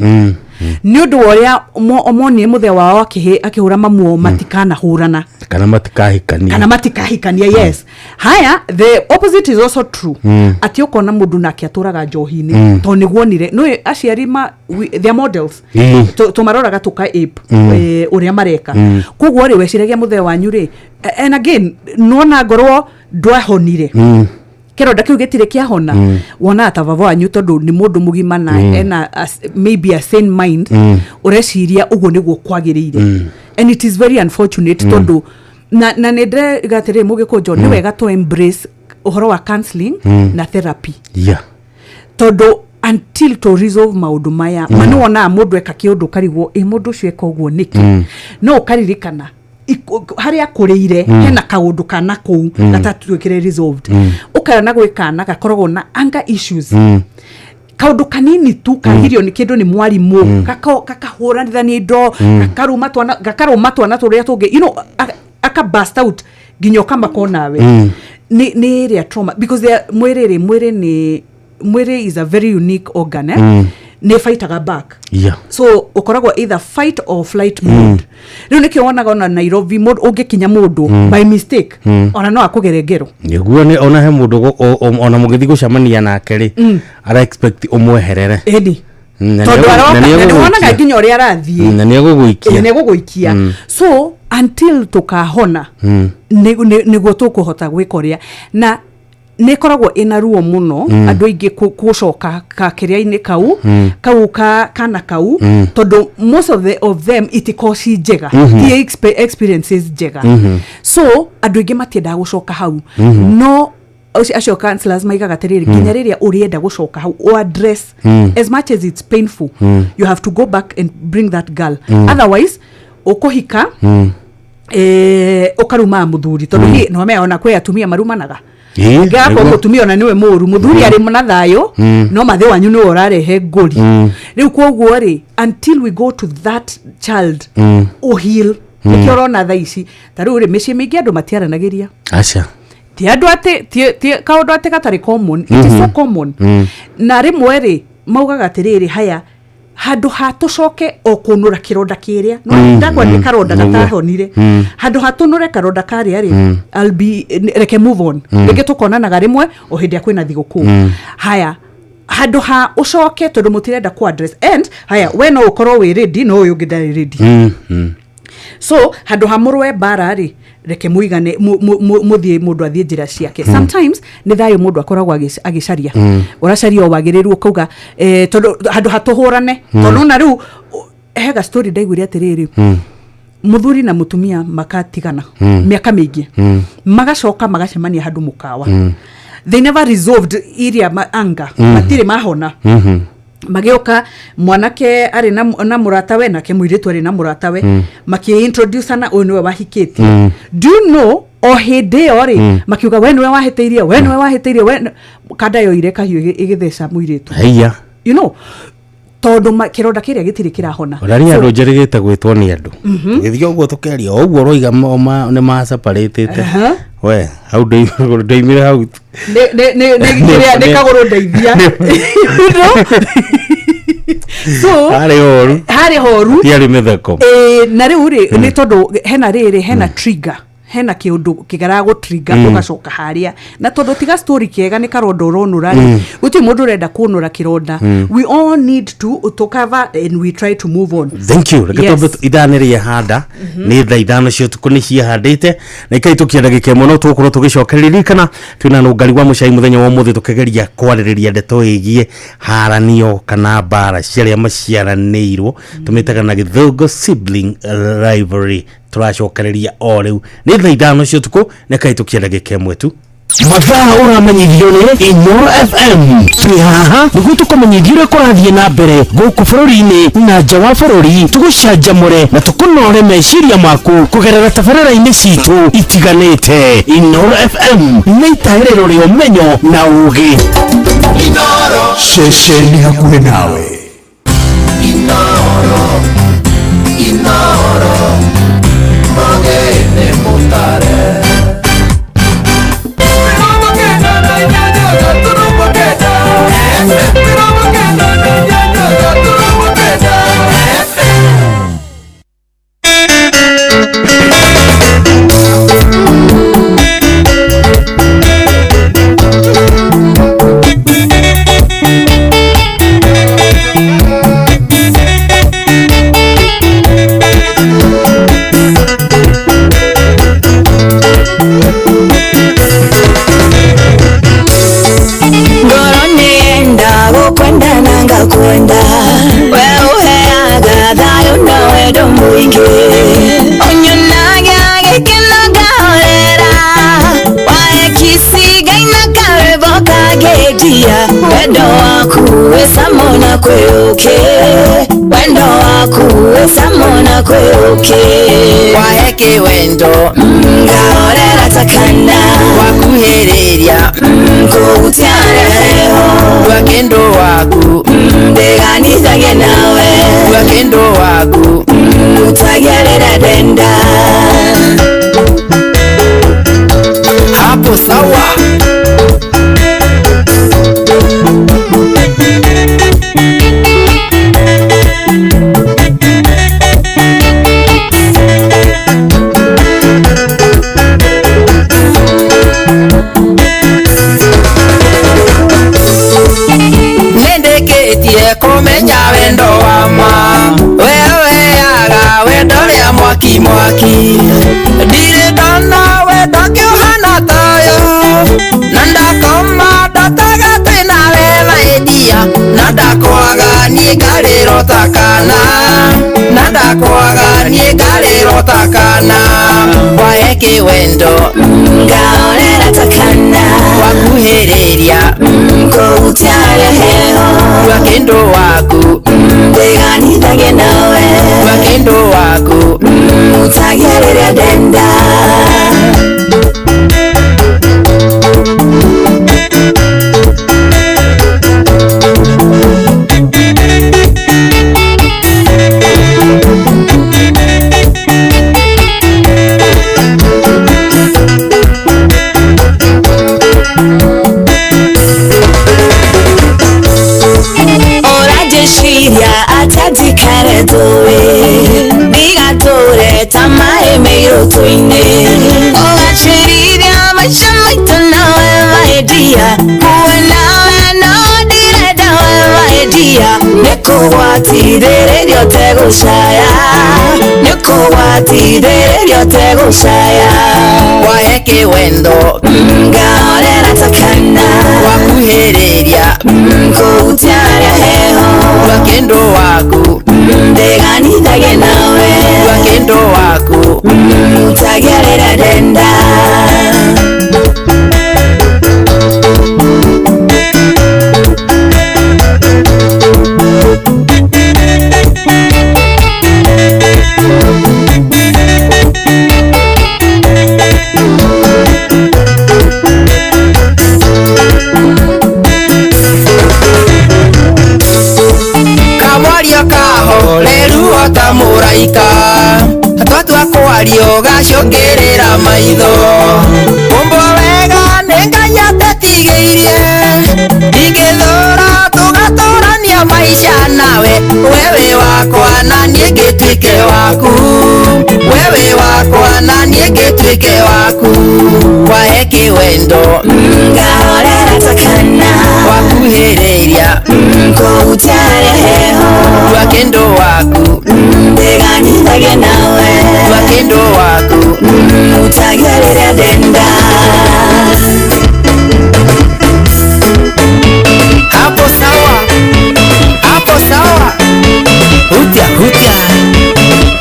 Nĩ ũndũ wa ũrĩa monire mũthee wao akĩhũra mamu wao, matikanahũrana. Kana matikahikania. Kana matikahikania, yes. Haya, the opposite is also true, atĩ ũkona mũndũ nake atũraga njohi-inĩ tondũ nĩguonire no aciari ma their models. Tũmaroraga tũka ape ũrĩa mareka. Koguo rĩ, weciragia mũthee wanyu rĩ, and again nona ngorwo ndwahonire, kĩronda kĩu gĩtirĩ kĩahona, wonaga ta baba wanyu, tondũ nĩ mũndũ mũgima na ena maybe a sane mind, ũreciria ũguo nĩguo kwagĩrĩire. And it is very unfortunate, tondũ na nĩ ndĩrega atĩrĩrĩ, mũgĩkũnjo, nĩ wega to embrace ũhoro wa counseling na therapy. Tondu until to resolve maundu maya ma nĩ wonaga mũndũ eka kĩũndũ ũkarigwo ĩ mũndũ ũcio eka ũguo nĩkĩ, no ũkaririkana harĩa akũrĩire hena kaũndũ kana kũu gatatuĩkire resolved. Ũkona gwĩ kana gakoragwo na anger issues, kaundu kanini tu kagirio ni kindu ni mwarimu, kakahũranithania indo, gakaruma twana, gakaruma twana turia tungi, you know, aka burst out nginya ũkamaka nawe. Ni area trauma because they are, mwĩrĩ mwĩrĩ ni mwĩrĩ is a very unique organ, eh? Nĩ fightaga back. So ũkoragwo either fight or flight mode. Rĩu nĩkĩo wonaga ona Nairobi mũndũ ũngĩkinya mũndũ by mistake, ona no akũgere ngero. Nĩguo nĩ ona he mũndũ ona mũgĩthiĩ gũcemania nake rĩ, ara expect ũmweherere. Ĩni. Na tondũ aroka na na nĩegũgũikia. nĩwonaga nginya ũrĩa arathiĩ. Na nĩegũgũikia. Nĩegũgũikia. So until tũkahona, nĩguo tũkũhota gwĩka ũrĩa, na nĩ ĩkoragwo ĩna ruo mũno andũ aingĩ gũcoka kakĩrĩa-inĩ kau kau ka kana kau, tondũ most of them itikoragwo ci njega, ti experiences njega. So andũ aingĩ matiendaga gũcoka hau, no acio counselors maigaga atĩrĩrĩ, nginya rĩrĩa ũrĩenda gũcoka hau o address, as much as it's painful, you have to go back and bring that girl, otherwise ũkũhika, ũkarumaga mũthuri, tondũ hi no ona kwĩ atumia marumanaga. Ngakorwo mũtumia ona nĩwe mũru, mũthuri arĩ na thayũ, no mathĩ wanyu nĩwe ũrarehe ngũri. Rĩu koguo rĩ, until we go to that child ũheal, nĩkĩo ũrona thaa ici ta rĩu rĩ mĩciĩ mĩingĩ andũ matiaranagĩria. Aca. Ti andũ atĩ ti kaũndũ atĩ gatarĩ common, it is so common. Na rĩmwe rĩ maugaga atĩrĩrĩ, haya handũ ha tũcoke o kũnũra kĩronda kĩrĩa, no ndakwa nĩ karonda gatahonire, handũ ha tũnũre karonda karĩa rĩ, I'll be reke move on, rĩngĩ tũkonanaga rĩmwe o hĩndĩ ĩrĩa kwĩna thigũkũ. Haya handũ ha ũcoke tondũ mũtirenda ku address, and haya we no ũkorwo wĩ ready, no ũyũ ũngĩ ndarĩ ready. So handũ ha mũrũe mbara rĩ, reke muigane, mũthiĩ mũndũ athiĩ njĩra ciake. Sometimes nĩ thayũ mũndũ akoragwo agĩcaria, ũracaria o wagĩrĩru ũkauga, tondũ handũ ha tũhũrane, tondũ ona rĩu hega story ndaiguire atĩrĩrĩ, mũthuri na mũtumia makatigana mĩaka mĩingĩ, magacoka magacemania handũ mũkawa. They never resolved iria anger, matirĩ mahona. Magĩũka mwanake arĩ na mũratawe, nake mũirĩtu arĩ na mũratawe, makĩ-introduce-ana, ũyũ nĩwe wahikĩtie. Do you know o hĩndĩ ĩyo rĩ, makiuga we nĩwe wahĩtĩirie, we nĩwe wahĩtĩirie, we kanda yoire kahiũ ĩgĩtheca mũirĩtu. Haiya. You know, tondũ kĩronda kĩrĩa gĩtirĩ kĩrahona. Ona rĩ andũ njĩrĩgĩte gwĩtwo nĩ andũ, gĩthiĩ ũguo tũkĩaria o ũguo ũroiga nĩ maseparatĩte. We hau ndoimire hau nĩ kagũrũ ndeithia. You know? So harĩ horu, harĩ horu, tiarĩ mĩtheko. Na rĩu rĩ nĩ tondũ hena rĩrĩ, hena trigger, hena kĩũndũ kĩgaraga trigger ũgacoka harĩa, na tondũ tiga story kĩega nĩ karonda ũronũra rĩ, gũtirĩ mũndũ ũrenda kũnũra kĩronda. We all need to cover and we try to move on. Thank you. Reke twambe ithaa nĩ rĩehanda, nĩ thaa 5 cia ũtukũ nĩ ciĩhandĩte, na ikaitũkia ndagĩka ĩmwe no tũgũkorwo tũgĩcokereria. Ririkana twĩna Nũngari wa Mũcai mũthenya wa ũmũthĩ tũkĩgeria kwarĩrĩria ndeto ĩgiĩ haranio kana mbara cia arĩa maciaranĩirwo, tũmĩtaga na gĩthũngũ sibling rivalry. Tũracokereria o rĩu nĩ thaa 5 cia ũtukũ na ikaitũkia ndagĩka ĩmwe tu. Mathaa ũramenyithio nĩ Inooro FM. Twĩ haha nĩguo tũkũmenyithie ũrĩa kũrathiĩ na mbere gũkũ bũrũri-inĩ na nja wa bũrũri, tũgũcanjamũre na tũkũnore meciria maku kũgerera tabarĩra-inĩ citũ itiganĩte. Inooro FM nĩ itaĩrĩro rĩa ũmenyo na ũũgĩ. Ceceni hakuhĩ nawe. Inooro, Inooro, magene mutare. Samona kwĩũkĩ wendo waku wĩ samona kwĩũkĩ wahe kĩwendo ngahorera takana wakuhĩrĩria kũhutia heho tua kĩndũ waku ndiganithagie nawe tua kĩndũ waku utagerera denda hapo sawa. Nĩndĩkĩtie kũmenya wendo wa ma we ũheaga wendo rĩa mwaki mwaki ndirĩ ndona wendo kĩũhana toyo na ndakoma ndotaga twĩ nawe maidia na ndakwaga niĩ ngarĩro ta kana na ndakwaga niĩ ngarĩro ta kana wahe kĩwendo ngahorera takana wakuhĩrĩria kũhutia heho tua kĩndũ waku ndiganithagie nawe tua kĩndũ waku utagerera denda. Ũranjĩciria atĩa njikare tũĩ ndigatũre ta maĩ mĩirũtũ-inĩ ũgacĩrithia maica maitũ nawe maidia kuwe nawe no ndirenda we maidia nĩkũgwatithĩrĩria ũtegũcaya nĩkũgwatithĩrĩria ũtegũcaya wahe kĩwendo ngahorera takana wakuhĩrĩria kũhutia heho tua kĩndũ waku ndiganithagie nawe tua kĩndũ waku utagerera denda. Kamwario kahoreru ota mũraika twatua kwario gacũngĩrĩra maitho kũmbwo wega nĩ Ngai atetigĩirie ingĩthũra tũgatũrania maica nawe wewe wakwa na niĩ ngĩtuĩke waku wewe wakwa na niĩ ngĩtuĩke waku wahe kĩwendo ngahorera takana wakuhĩrĩria kũhutia heho tua kĩndũ waku ndiganithagie nawe tua kĩndũ waku utagerera denda. Hapo sawa, hapo sawa, hutia hutia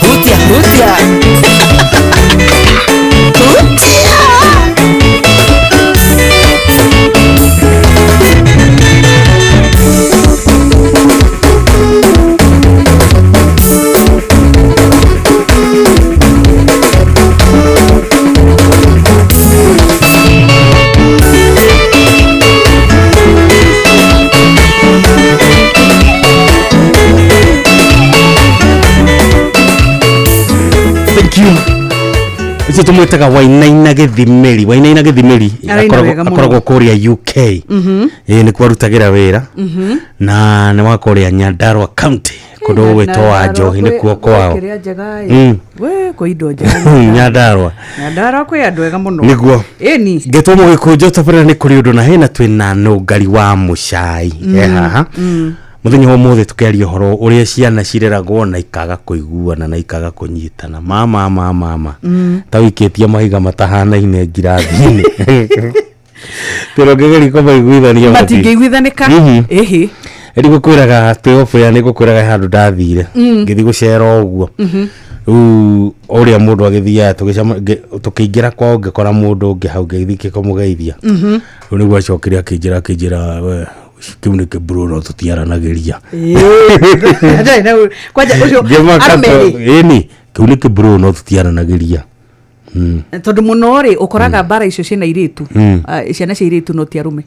hutia hutia hutia. Thank you. Ucio tumwitaga Wainaina Githimeri. Wainaina Githimeri Araina wega mũno. akoragwo kũrĩa UK. Ĩĩ nĩkuo arutagĩra wĩra na nĩ wa kũrĩa Nyandarua County kũndũ gũgwĩtwo wa Njohi nĩkuo kwao. Kĩrĩa njega ĩ. We kwĩ indo njega. Nyandarua Nyandarua kwĩ andũ ega mũno. nĩguo Ĩni. ngetwo mũgĩkũnjũ tabarĩra nĩ kũrĩ ũndũ na hena twĩna nũngari wa mũcai e haha muthenya wa ũmũthĩ tũkĩaria ũhoro ũrĩa ciana cireragwo na ikaga kũiguana na ikaga kũnyitana mama mama mama ta wikĩtie mahiga matahanaine ngirathi-inĩ tũrongĩgeria kũmaiguithania Matingĩiguithanĩka. Ĩhĩ. Ĩrĩ gũkwĩraga twĩ off air nĩ gũkwĩraga handũ ndathire ngĩthiĩ gũcera ũguo rĩu ũrĩa mũndũ agĩthiaga tũkĩingĩra kwao ngĩkora mũndũ ũngĩ hau ngĩthiĩ kũmũgeithia rĩu nĩguo acokire akĩnjĩra we Kĩu nĩ kĩbro no tũtiaranagĩria. Ĩĩ. Kwanja ũcio Ngĩmaka arũme rĩ, ĩni kĩu nĩ kĩbro no tũtiaranagĩria. Tondũ mũno rĩ ũkoraga mbara icio ciĩna airĩtu. Ah, ciana cia airĩtu no ti arũme.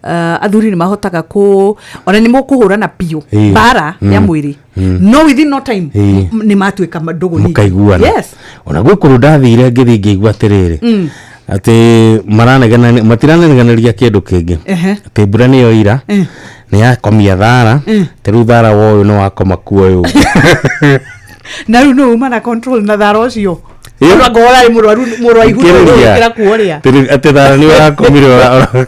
Ah, athuri nĩ mahotaga kũ ona nĩ mũkũhũrana biũ mbara ya mwĩrĩ, no within no time nĩ matuĩka ndũgũ nyingĩ. Mũkaiguana. Yes. Ona gwĩ kũndũ ndathire ngĩthiĩ ngĩigua atĩrĩrĩ, atĩ maranegena matiranegeneria kĩndũ kĩngĩ, atĩ mbura nĩyo ira nĩ yakomia thara, atĩ rĩu thara wa ũyũ nĩ wakoma kuo ũyũ ũngĩ. Na rĩu nĩ uma na control na thara ũcio. Ĩĩ. Ona ngorwo arĩ mũrwaru mũrwaihu Ngĩrĩria. ũkĩra kuo rĩa. Atĩ thara nĩ ũrakomire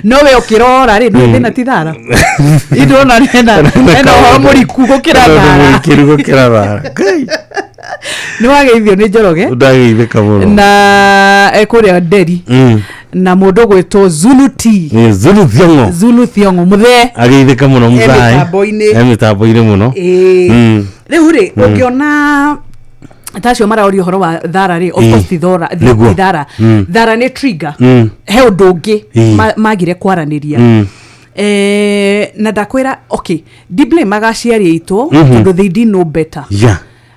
No we ũkĩrora rĩ, ndũĩ thĩna ti thara, indona hena ũhoro mũriku gũkĩra thara. Mũrikĩru gũkĩra thara. Ngai, Nĩ wageithio nĩ Njoroge. Ndageithĩka mũno. Na ekũrĩa Nderi na mũndũ ũgwĩtwo Zulu T. Nĩ Zulu Thiong'o. Zulu Thiong'o mũthee. Ageithĩka mũno. E Mũthai. mĩtambo-inĩ. E mĩtambo-inĩ mũno. Ĩĩ. Rĩu rĩ, ũngĩona ta acio maraũria ũhoro wa thara rĩ, of course ti thora, ti thara. Thara nĩ trigger. He ũndũ ũngĩ magire kwaranĩria. Na ndakwĩra, okay, ndiblame aciari aitũ tondũ they didn't know better.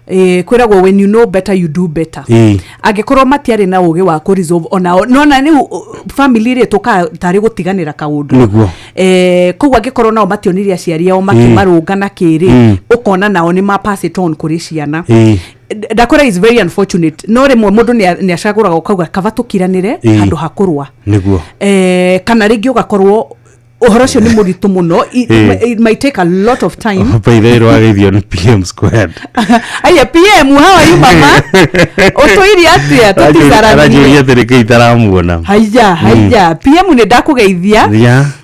Kwĩragwo when you know better you do better. Angĩkorwo matiarĩ na ũgĩ wa kũ resolve onao nona rĩu family rĩ tũka tarĩ gũtiganĩra kaũndũ. Koguo angĩkorwo nao mationire aciari ao makĩmarũnga na kĩrĩ, ũkona nao nĩ ma pass it on kũrĩ ciana. Ndakwĩra is very unfortunate, no rĩmwe mũndũ nĩ acagũraga ũkauga kaba tũkiranĩre handũ ha kũrũa. Kana rĩngĩ ũgakorwo ũhoro ũcio nĩ mũritũ mũno. It might take a lot of time. Baithe wageithio nĩ PM Squared. Aya PM, how are you mama? Ũtũire atĩa? Aranjũria Tũticaranirie. atĩrĩ kĩ itaramuona. Haya haya, PM, nĩ ndakũgeithia.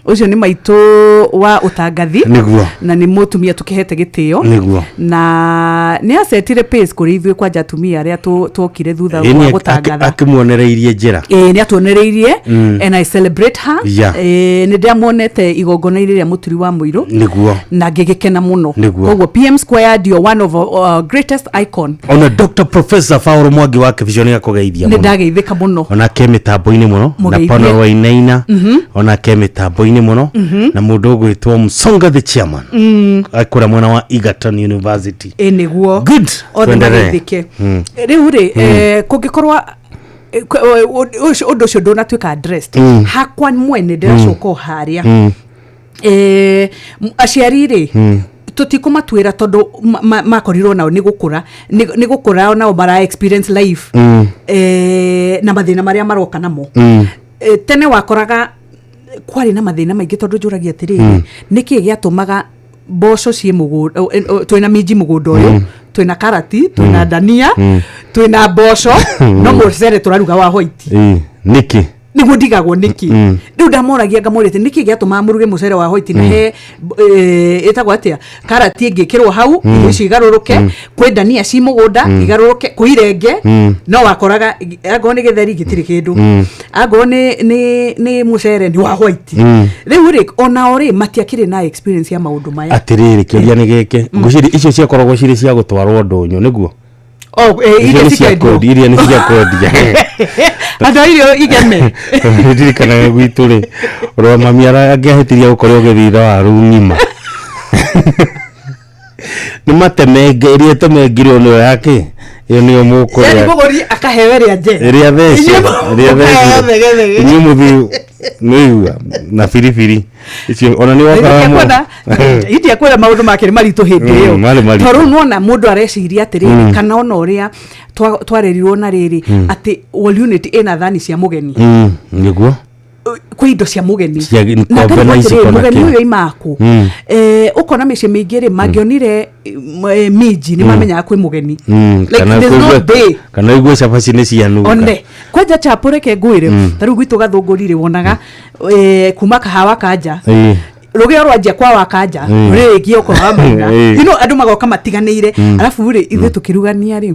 Ũcio nĩ maitũ wa ũtangathi. Na nĩ mũtumia tũkĩhete gĩtĩo. Na nĩ acetire pace kũrĩ ithuĩ kwanja atumia arĩa tuokire thutha Ĩĩ, wa nĩ gũtangatha. Akĩmuonereirie njĩra. Ĩĩ, nĩ atuonereirie and I celebrate her. Ĩĩ, nĩ ndĩramuonete igongona-inĩ rĩa mũturi wa mũirũ na ngĩgĩkena mũno. Koguo PM Squared, you're one of our greatest icon. Ona Dr Professor Paul Mwangi wa Kĩbico nĩ akũgeithia Nĩ mũno. ndageithĩka mũno. Ona ke mĩtambo-inĩ mũno na Mũgeithie. Pano Wainaina ona ke mĩtambo-inĩ mũno na mũndũ ũgwĩtwo Msonga the chairman akũrĩa mwena wa Egerton University. Ĩ nĩguo. Good. Othe Tuendelee. mageithĩke. Rĩu rĩ, kũngĩkorwo ũndũ ũcio ndũnatuĩka addressed, hakwa mwene ndĩracoka o harĩa. Aciari rĩ, tũtikũmatuĩra tondũ makorirwo nao nĩ gũkũra, nĩ gũkũra nao mara experience life na mathĩna marĩa maroka namo. Tene wakoraga kwarĩ na mathĩna maingĩ tondũ njũragia atĩrĩrĩ, nĩkĩ gĩatũmaga mboco ciĩ mũgũnda, twĩna minji mũgũnda ũyũ, twĩna karati, twĩna ndania, twĩna mboco, no mũcere tũraruga wa white? Ĩĩ, nĩkĩ? Nĩguo ndigagwo nĩkĩ. Rĩu ndamoragia ngamũria atĩ nĩkĩ gĩatũmaga mũruge mũcere wa white na he ĩtagwo atĩa karati ĩngĩkĩrwo hau, irio icio igarũrũke, kwĩ ndania ci mũgũnda igarũrũke, kwĩ irenge, no wakoraga angorwo nĩ gĩtheri gĩtirĩ kĩndũ, angorwo nĩ mũcere nĩ wa white. Rĩu rĩ, onao rĩ, matiakĩrĩ na experience ya maũndũ maya. Atĩrĩrĩ, kĩũria nĩ gĩkĩ, ngwĩciria icio ciakoragwo cirĩ cia gũtwarwo ndũnyũ nĩguo? Oh, Icio iria nĩ cia cikendio. kwendia, iria nĩ cia kwendia. Andũ a irio igeme. Ndirikanaga gwitũ rĩ, ũrĩa mami angĩahĩtirie gũkorwo ũgĩthitha waru ng'ima nĩ matemenge, ĩrĩa ĩtemengirwo nĩyo yake, ĩyo nĩyo Yani mũkũrĩa. Mũgũri akaheo ĩrĩa njega. Ĩrĩa thece. Inyuĩ Ĩrĩa mũkaheo thece. thegethege. Inyuĩ mũthiĩ nĩigua na biribiri icio ona nĩ wokaga Ndiakuona itiakwĩra maũndũ make nĩ maritũ hĩndĩ ĩyo. Marĩ maritũ. Tondũ rĩu nĩwona mũndũ areciria atĩrĩrĩ, kana ona ũrĩa twarerirwo na rĩrĩ atĩ wall unit ĩna thani cia mũgeni. Nĩguo. Kwĩ indo cia mũgeni. Cia Na kombe ngarigwo na atĩrĩrĩ, iciko na mũgeni kĩ. ũyũ aimaku. Ũkona mĩciĩ mĩingĩ rĩ, mangĩonire minji nĩ mamenyaga kwĩ mũgeni. Like, Kana there's no day. Kana igue cabaci nĩ cianunga. One kwanja chapo, reke ngwĩre, ta rĩu gwitũ gathũngũri rĩ, wonaga kuma kahawa kanja rũgĩo rwanjia kwa wakanja rĩrĩkia okorwo wa maina. Andũ magoka matiganĩire. Arabu rĩ, ithuĩ tũkĩrugania rĩ,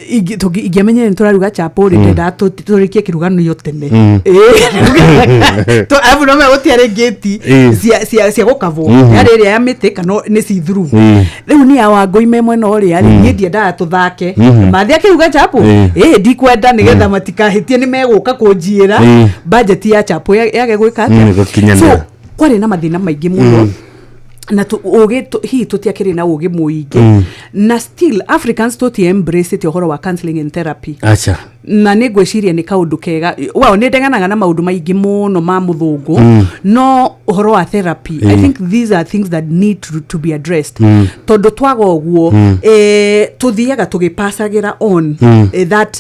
ingĩamenyire nĩ tũraruga chapo rĩ, ndendaga tũrĩkie kĩruganio tene. Arabu no gũtiarĩ ngĩti cia gũkavwo, yarĩ ĩrĩa ya mĩtĩ kana nĩ see-through. Rĩu niĩ awangũi me mwena ũrĩa rĩ, niĩ ndiendaga tũthake mathi akĩruga chapo. Ĩ ndikwenda nĩgetha matikahĩtie nĩ megũka kũnjiĩra budget ya chapo yage gwĩka atĩa. Gũkinyanĩra. So Kwarĩ na mathĩna maingĩ mũno. Na ũgĩ hihi tũtiakĩrĩ na ũgĩ mũingĩ. Na still Africans tũti embrace ũhoro wa counseling and therapy. Acha. Na nĩ ngwĩciria nĩ kaũndũ kega. Well, nĩ ndeganaga na maũndũ maingĩ mũno ma mũthũngũ, no ũhoro wa therapy, I think these are things that need to be addressed, tondũ twaga ũguo, tũthiaga tũgĩpacagĩra on that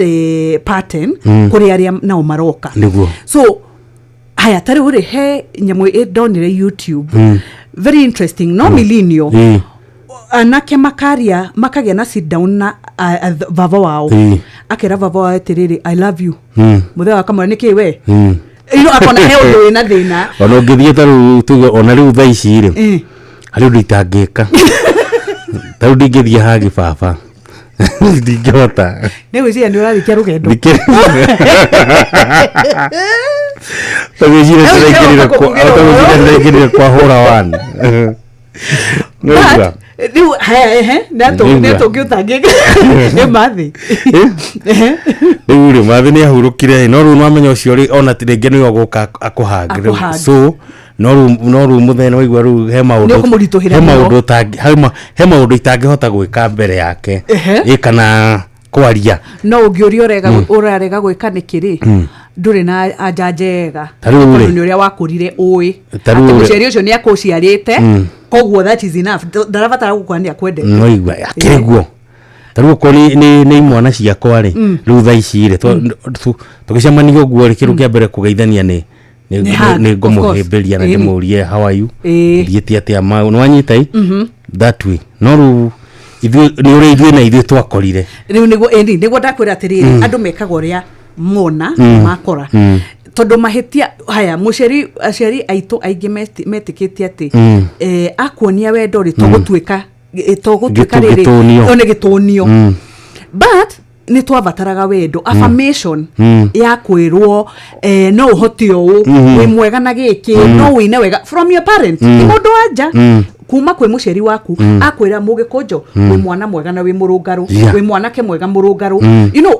pattern kũrĩ arĩa nao maroka. So haya, ta rĩu rĩ, he nyamũ ĩ ndonire YouTube, very interesting, no millennial anake makaria makagĩa na sit down na baba wao. Akera baba wao atĩrĩrĩ, "I love you." Mũthee akamwĩra, "Nĩkĩ we?" Ino akona he ũndũ wĩna thĩna. Ona ũngĩthiĩ ta rĩu tuge, ona rĩu thaa ici rĩ, harĩ ũndũ itangĩka. Ta rĩu ndingĩthiĩ hagi baba, ndingĩhota. Nĩ gwĩciria nĩ ũrarĩkia rũgendo. Tagwĩciria ndĩraingĩrire kwa hũra one. But rĩu haya, ehe, nĩ atũngĩ ũtangĩka nĩ mathĩ. Rĩu rĩ, mathĩ nĩ ahurũkire, no rĩu nwamenya ũcio rĩ, ona rĩngĩ nĩwe ũgũka akũhange rĩu. Akũhange. So no rĩu mũthenya waigua rĩu he maũndũ Nĩ ũkũmũritũhĩra he mũno. maũndũ ũtangĩ he maũndũ itangĩhota gwĩka mbere yake. Ĩ, kana kwaria. No ũngĩũria ũrega, ũrarega gwĩka nĩkĩ rĩ, ndũrĩ na anja njega. Ta rĩu rĩ. Tondũ nĩ ũrĩa wakũrire ũĩ Ta rĩu atĩ rĩ. mũciari ũcio nĩ akũciarĩte, koguo that is enough. Ndarabatara gũkora nĩ akwendete. No igua akĩrĩ guo, ta rĩu okorwo nĩ imwana ciakwa rĩ, rĩu thaa ici rĩ, tũgĩcemania ũguo rĩ, kĩndũ kĩa mbere kũgeithania nĩ Nĩ hug, nĩ of course. ngũmũhĩmbĩria na ndĩmũrie, "How are you?" Thiĩte atĩa? Ma nĩ wanyita i that way. No rĩu ithuĩ nĩ ũrĩa ithuĩ na ithuĩ twakorire. Rĩu nĩguo, ĩni nĩguo ndakwĩra atĩrĩrĩ, andũ mekaga ũrĩa mona makora, tondũ mahĩtia haya mũciari, aciari aitũ aingĩ metĩkĩtie atĩ akuonia wendo rĩ, tũgũtuĩka tũgũtuĩka rĩrĩ Gĩtũnio. O, nĩ gĩtũnio. But nĩ twabataraga wendo, affirmation ya kwĩrwo no ũhote ũũ, wĩ mwega na gĩkĩ, no wĩine wega, from your parent, ti mũndũ wa nja, kuma kwĩ mũciari waku, akwĩra, "Mũgĩkũnjo, wĩ mwana mwega na wĩ mũrũngarũ, wĩ mwanake mwega mũrũngarũ."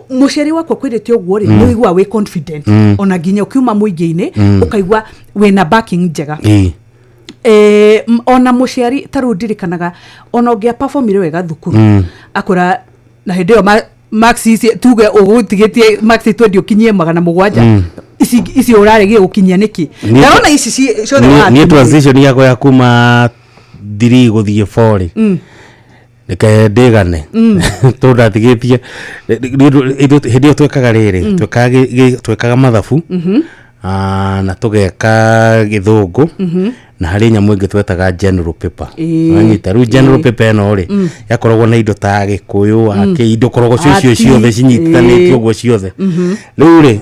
Mũciari waku akwĩrĩte ũguo rĩ, nĩ ũiguaga wĩ confident, ona nginya ũkiuma mũingĩ-inĩ, ũkaigua wĩna backing njega. Ona mũciari ta rĩu ndirikanaga, ona ũngĩa performire wega thukuru, akwĩra na hĩndĩ ĩyo marks ici, tuge ũgũtigĩtie marks 20 ũkinyie 700, ici ici ũraregire gũkinyia nĩkĩ? Ndarona ici ciothe Niĩ wakinyia. Transition yakwa ya kuma 3 gũthiĩ 4 rĩ, reke ndĩgane, tondũ ndatigĩtie hĩndĩ ĩyo twekaga rĩrĩ, twekaga mathabu, na tũgeka gĩthũngũ, na harĩ nyamũ ĩngĩ twetaga general paper. Wanyita? Rĩu general paper ĩno rĩ, yakoragwo na indo ta gĩkũyũ, akĩ indo korogwo icio Ati, ciothe cinyitithanĩtio ũguo ciothe. Rĩu rĩ,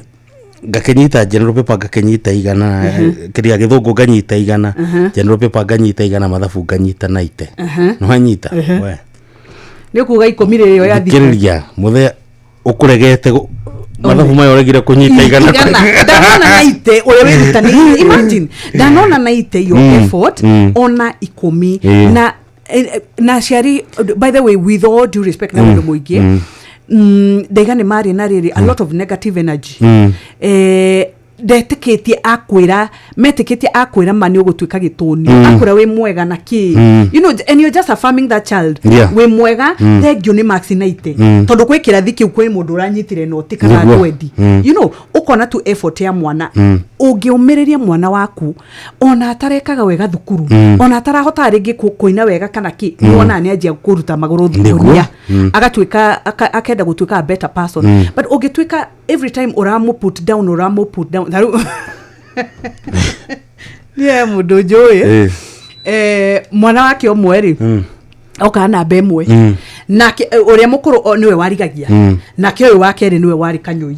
ngakĩnyita general paper, ngakĩnyita 100, kĩrĩa gĩthũngũ nganyita 100, general paper nganyita 100, mathabu nganyita 90. Nĩwanyita we? Nĩ kuga 10 rĩrĩa ya thikũ. Thikĩrĩria, mũthee ũkũregete mathabu maya ũregire kũnyita 100. 100 ndanona naite ũrĩa wĩrutanĩirie. Imagine, ndanona naite your effort, ona 10. Na aciari, by the way, with all due respect na wendo mũingĩ, ndaiga nĩ marĩ na rĩrĩ a lot of negative energy. Ndetĩkĩtie akwĩra, metĩkĩtie akwĩra ma nĩ ũgũtuĩka gĩtũnio, akwĩra wĩ mwega na kĩ, and you're just affirming that child, wĩ mwega, thank you nĩ marks 90, tondũ gwĩ kĩrathi kĩu kwĩ mũndũ ũranyitire noti kana 20. Ũkona tu effort ya mwana. Ũngĩũmĩrĩria mwana waku ona atarekaga wega thukuru, ona atarahotaga rĩngĩ kũina wega kana kĩ, nĩwonaga nĩ anjia kũruta magũrũ ngunia, agatuĩka akenda gũtuĩka a better person. But ũngĩtuĩka every time ũramũ put down, ũramũ put down, tarĩu niĩ mũndũ njũĩ, mwana wake ũmwe rĩ, okaga namba 1, nake ũrĩa mũkũrũ nĩwe warigagia, nake ũyũ wa kerĩ nĩwe warĩ kanyũi.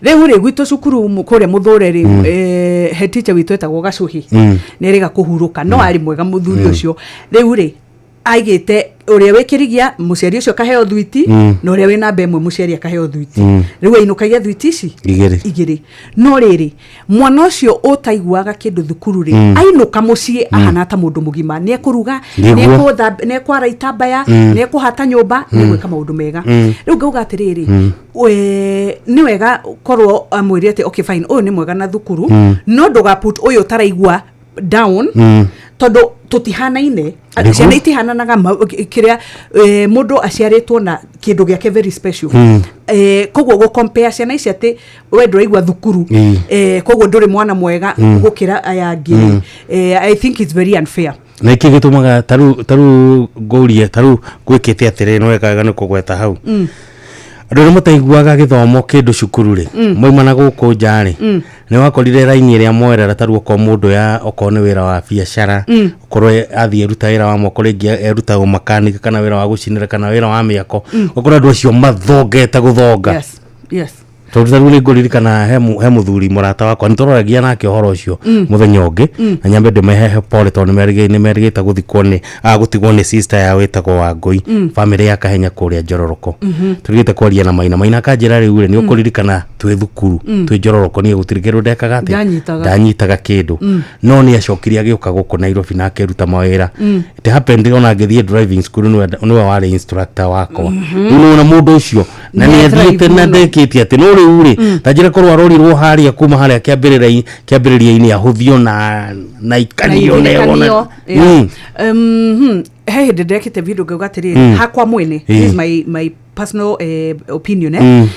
Rĩu rĩ, gwitũ cukuru kũrĩa mũthũre rĩ, head teacher witũ etagwo Gacũhĩ. Nĩ erĩga kũhurũka, no arĩ mwega mũthuri ũcio. Rĩu rĩ, aigĩte ũrĩa wĩ kĩrigia, mũciari ũcio akaheo thwiti, na ũrĩa wĩ namba 1, mũciari akaheo thwiti. Rĩu ainũkagia thwiti ici 2. 2. No rĩrĩ, mwana ũcio ũtaiguaga kĩndũ thukuru rĩ, ainũka mũciĩ ahana ta mũndũ mũgima, nĩ ekũruga, nĩ ekwara itambaya, nĩ ekũhata nyũmba, nĩ egwĩka maũndũ mega. Rĩu ngauga atĩrĩrĩ, nĩ wega korwo amwĩre atĩ okay fine, ũyũ nĩ mwega na thukuru, no ndũga put ũyũ ũtaraigua. down tondũ tũtihanaine. Ciana itihananaga kĩrĩa mũndũ aciarĩtwo na kĩndũ gĩake very special. Koguo gũ compare ciana ici atĩ we ndũraigua thukuru, koguo ndũrĩ mwana mwega gũkĩra aya angĩ, I think it's very unfair. Na ikĩ gĩtũmaga tarĩu ngũrie, tarĩu gwĩkĩte atĩrĩrĩ, nĩ wega wega nĩ kũgweta hau, andũ arĩa mataiguaga gĩthomo kĩndũ cukuru rĩ, mauma na gũkũ nja rĩ, nĩ wakorire raini ĩrĩa moerera, tarĩu okorwo mũndũ ya okorwo nĩ wĩra wa biacara, okorwo athiĩ eruta wĩra wa moko, rĩngĩ eruta ũmakanika kana wĩra wa gũcinĩra kana wĩra wa mĩako, ũkora andũ acio mathongete gũthonga. Tondũ tarĩu nĩ ngũririkana he mũthuri mũrata wakwa nĩ tũroragia nake ũhoro ũcio mũthenya ũngĩ, na nyambe ndĩmehehe pole tondũ nĩ merĩgĩte gũthikwo nĩ gũtigwo nĩ sister yao ĩtagwo Wangũi, bamĩrĩ ya Kahenya kũrĩa Njororoko. Tũrigĩte kwaria na Maina, Maina akanjĩra rĩu rĩ, nĩ ũkũririkana twĩ thukuru, twĩ Njororoko, niĩ gũtirĩ kĩndũ ndekaga atĩ Ndanyitaga. Ndanyitaga kĩndũ, no nĩ acokire agĩũka gũkũ Nairobi na akĩruta mawĩra. It happened ona ngĩthiĩ driving school nĩwe warĩ instructor wakwa. Rĩu nĩwona mũndũ ũcio na Nĩ nĩ athiĩte athrive na mũno. ndekĩte atĩ, no rĩu rĩ, ta njĩra korwo arorirwo harĩa kuma harĩa kĩambĩrĩria-inĩ ahũthio na ikanio na Ikanio, yeah. He hĩndĩ ndekĩte video ngauga atĩrĩrĩ, hakwa mwene, this is my personal opinion, eh?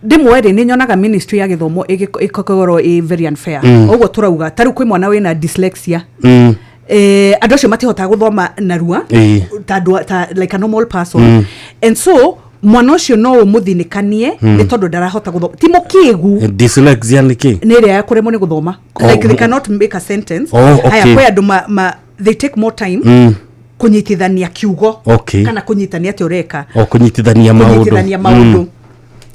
Ndĩmwe rĩ, nĩ nyonaga ministry ya gĩthomo ĩgĩkorwo ĩ very unfair. Ũguo tũrauga ta rĩu kwĩ mwana wĩna dyslexia, andũ acio matihotaga gũthoma narua ta andũ ta like a normal person, and so mwana ũcio no ũmũthinĩkanie nĩ tondũ ndarahota gũthoma, ti mũkĩgu. Dyslexia nĩ kĩ? Nĩ ĩrĩa ya kũremwo nĩ gũthoma, Oh, like they cannot make a sentence. Haya, kwĩ andũ they take more time kũnyitithania kiugo kana kũnyitania atĩ ũreka. O kũnyitithania maũndũ. Kũnyitithania maũndũ.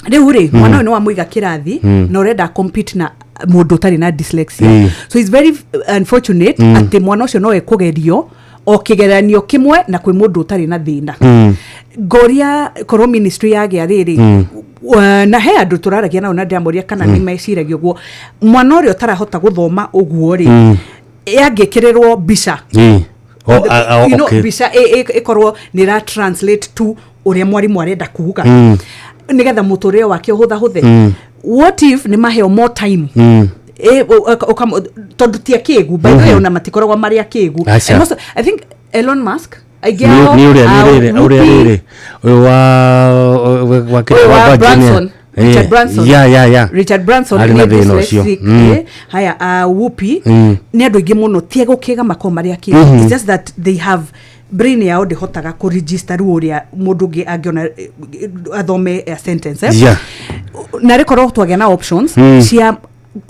Rĩu rĩ, mwana ũyũ nĩ wamũiga kĩrathi na ũrenda compete na mũndũ ũtarĩ na dyslexia. So it's very unfortunate atĩ mwana ũcio no ekũgerio o kĩgeranio kĩmwe na kwĩ mũndũ ũtarĩ na thĩna. Ngoria korwo ministry yagĩa rĩrĩ, na he andũ tũraragia nao na ndĩramoria kana nĩ meciragia ũguo, mwana ũrĩa ũtarahota gũthoma ũguo rĩ, yangĩkĩrĩrwo mbica, Oh, mbica ĩkorwo nĩ ĩra translate to ũrĩa mwarimũ arenda kuga, nĩgetha mũtũrĩre wake ũhũthahũthe. What if nĩ maheo more time? Tondũ ti akĩgu, by the way, ona matikoragwo marĩ akĩgu. Aca. And also, I think Elon Musk aingĩ nĩ ao, nĩ ũrĩa nĩ rĩrĩ ũrĩa Whoopi, rĩrĩ ũyũ wa ũyũ wa Virginia. Branson, Richard Branson. Ya. Richard Branson Arĩ nĩ na thĩna ũcio. dyslexic, haya, Whoopi, nĩ andũ aingĩ mũno ti gũkĩga makoragwo marĩ akĩgu. It's just that they have brain yao ndĩhotaga kũregister rĩu ũrĩa mũndũ ũngĩ angĩona, athome a sentence, eh? Na rĩkorwo twagĩa na options cia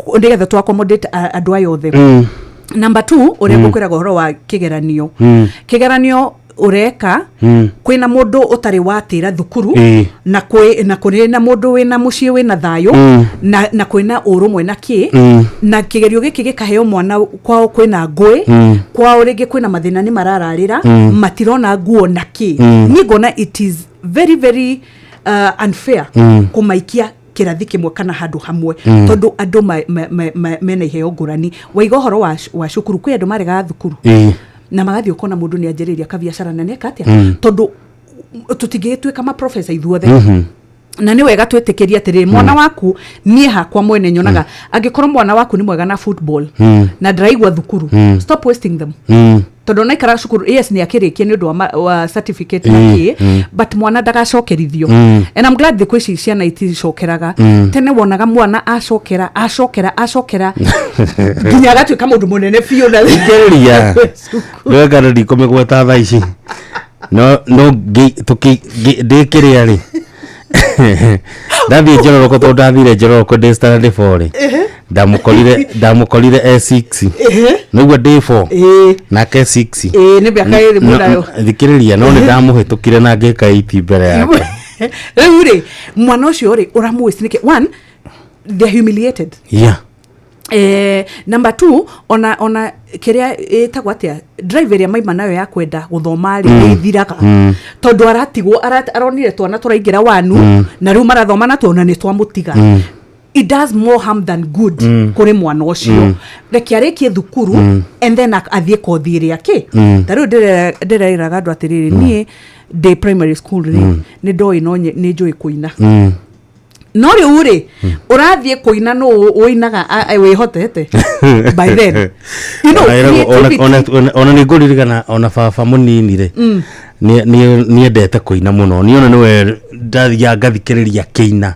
nĩgetha tũ accommodate andũ aya othe. Number two, ũrĩa ngũkwĩraga ũhoro wa kĩgeranio, kĩgeranio ũreka, kwĩna mũndũ ũtarĩ watĩra thukuru, na kwĩ na mũndũ wĩna mũciĩ wĩna thayũ, na kwĩna ũrũmwe na kĩ, na kĩgerio gĩkĩ gĩkaheo mwana kwao kwĩna ngũĩ, kwao rĩngĩ kwĩna mathĩna, nĩ marararĩra, matirona nguo na kĩ. Niĩ ngona it is very very unfair kũmaikia kĩrathi kĩmwe kana handũ hamwe, tondũ andũ mena iheo ngũrani. Waiga ũhoro wa cukuru, kwĩ andũ maregaga thukuru na magathiĩ ũkona mũndũ nĩ anjĩrĩria kabiacara na nĩeka atĩa, tondũ tũtingĩgĩtuĩka maprofesa ithuothe. Na nĩ wega twĩtĩkĩrie atĩrĩrĩ, mwana waku, niĩ hakwa mwene nyonaga angĩkorwo mwana waku nĩ mwega na football na ndaraigua thukuru, stop wasting them, tondũ onaikara cukuru, yes, nĩ akĩrĩkia nĩ ũndũ wa certificate na kĩ, but mwana ndagacokerithio. And I'm glad thikũ ici ciana iticokeraga. Tene wonaga mwana acokera, acokera, acokera nginya agatuĩka mũndũ mũnene biũ na Thikĩrĩria, ndweka ndĩ ndikũmĩgweta thaa ici, no ndĩ kĩrĩa rĩ, ndathiĩ Njororoko, tondũ ndathire Njororoko ndĩ standard 4 rĩ, ndamũkorire e 6, nĩguo ndĩ 4 nake 6. Ĩĩ, nĩ mĩaka ĩrĩ mũnayo. Thikĩrĩria, no nĩ ndamũhĩtũkire na ngĩka 8 mbere yake. Rĩu rĩ, mwana ũcio rĩ, ũramũwaste nĩkĩ? One, they're humiliated. Number two, ona kĩrĩa ĩtagwo atĩa, drive ĩrĩa maima nayo ya kwenda gũthoma rĩ, nĩ ithiraga, tondũ aratigwo aronire twana tũraingĩra wanu, na rĩu marathoma na tuona nĩ twamũtiga. It does more harm than good kũrĩ mwana ũcio. Reke arĩkie thukuru and then athiĩ kothi ĩrĩa kĩ. Ta rĩu ndĩreraga andũ atĩrĩrĩ, niĩ ndĩ primary school rĩ, nĩ ndoĩ no nĩ njũĩ kũina. No rĩu rĩ, ũrathiĩ kũina, nũ ũinaga wĩhotete by then, you know, creativity. Ona nĩ ngũririkana ona baba mũnini rĩ, nĩendete kũina mũno. Niĩ ona nĩwe ndathiaga ngathikĩrĩria akĩina.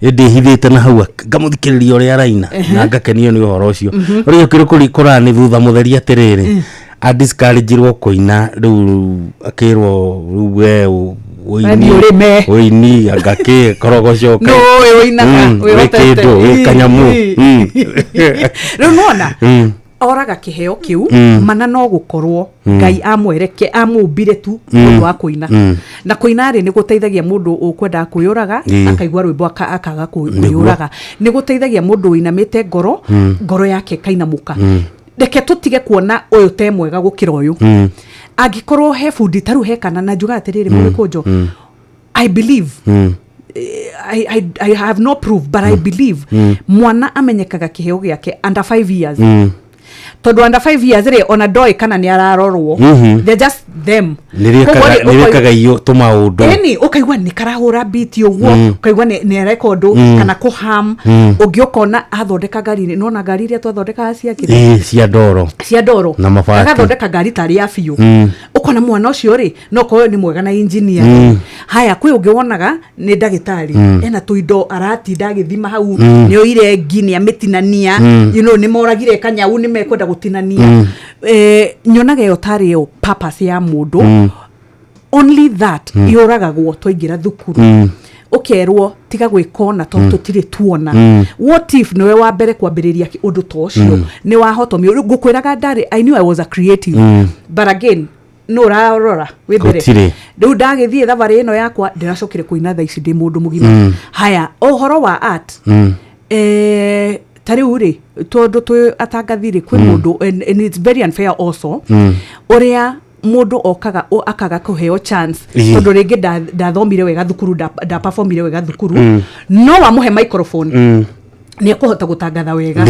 Ĩndĩ hithĩte na hau ngamũthikĩrĩria ũrĩa araina na ngakenio nĩ ũhoro ũcio. Ũrĩa ũkĩrĩ kũra nĩ thutha mũtheri atĩrĩrĩ, adiscouragirwo kũina, rĩu akĩrwo rĩu we Ũini ũrĩme. Ũini anga kĩ korogoco. Nũ ũĩ ũinaga, wĩ wĩhotete. Kĩndũ wĩ kanyamũ. Rĩu nona oraga kĩheo kĩu. Mana no gũkorwo Ngai amwereke amũmbire tu ũndũ wa kũina. Na kũina rĩ, nĩ gũteithagia mũndũ ũkwendaga kwĩyũraga akaigua rwĩmbo akaga kwĩyũraga. Nĩ gũteithagia mũndũ ũinamĩte ngoro, ngoro yake ĩkainamũka. Reke tũtige kuona ũyũ te mwega gũkĩra ũyũ. Angĩkorwo he bundi ta rĩu he kana na njugaga atĩrĩrĩ, mũgĩkũnjo, I believe, I have no proof, but I believe mwana amenyekaga kĩheo gĩake under 5 years, tondũ under 5 years rĩ, ona ndoĩ kana nĩ ararorwo. They're just them. Koguo rĩ, nĩrĩkaga iyo tũmaũndũ. Ĩni ũkaigua nĩ karahũra biti ũguo, ũkaigua nĩ areka ũndũ kana kũham. Ũngĩ ũkona athondeka ngari, nona ngari iria twathondekaga ciakĩrĩ Ĩĩ, cia ndoro. Cia ndoro. Na mabati. Agathondeka ngari tarĩ ya biũ. Ũkona mwana ũcio rĩ, no korwo nĩ mwega na engineer. Haya, kwĩ ũngĩ wonaga nĩ ndagĩtarĩ, ena tũindo aratinda agĩthima hau, nĩ oire ngi, nĩ amĩtinania, nĩ moragire kanyau, nĩ mekwenda gũtinania. Nyonaga ĩyo tarĩ yo purpose ya mũndũ. Only that yũragagwo twaingĩra thukuru, ũkerwo tiga gwĩka ona tondũ tũtirĩ tuona. What if nĩwe wa mbere kwambĩrĩria ũndũ ta ũcio, nĩ wahotomio? Rĩu ngũkwĩraga ndarĩ, I knew I was a creative, but again no ũrarora wĩ mbere. Gũtirĩ. Rĩu ndagĩthiĩ thabarĩ ĩno yakwa, ndĩracokire kũina thaa ici ndĩ mũndũ mũgima. Haya, ũhoro wa art, ta rĩu rĩ, tondũ twĩ atangathi rĩ, kwĩ mũndũ, and it's very unfair also, ũrĩa mũndũ okaga akaga kũheo chance, tondũ rĩngĩ ndathomire wega thukuru, ndaperformire wega thukuru, no wamũhe microphone, nĩ ekũhota gũtangatha wega.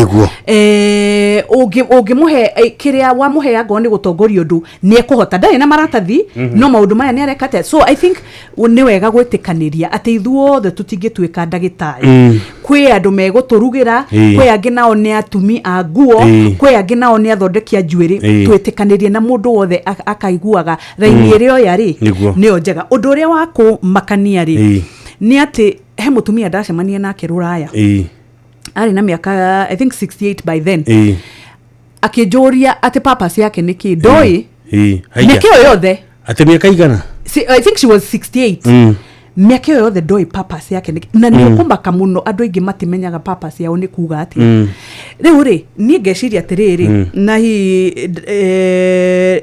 Ũngĩmũhe kĩrĩa wamũhe, angorwo nĩ gũtongoria ũndũ, nĩ ekũhota, ndarĩ na maratathi, no maũndũ maya nĩ areka atĩa. So I think nĩ wega gwĩtĩkanĩria atĩ ithuothe tũtingĩtuĩka ndagĩtarĩ. Kwĩ andũ megũtũrugĩra, kwĩ angĩ nao nĩ atumi a nguo, kwĩ angĩ nao nĩ athondeki a njuĩrĩ. Twĩtĩkanĩrie na mũndũ wothe akaiguaga raini ĩrĩa oya rĩ, nĩyo njega. Ũndũ ũrĩa wa kũmakania rĩ, nĩ atĩ he mũtumia ndacemania nake rũraya, arĩ na mĩaka I think 68 by then, akĩnjũria atĩ purpose yake nĩ kĩ, ndoĩ. Haiya. Mĩaka ĩyo yothe. Atĩ mĩaka igana? I think she was 68. Mĩaka ĩyo yothe ndoĩ purpose yake nĩ kĩ. Na nĩ ũkũmaka mũno, andũ aingĩ matimenyaga purpose yao nĩ kuga atĩa. Rĩu rĩ, niĩ ngeciria atĩrĩrĩ, na hihi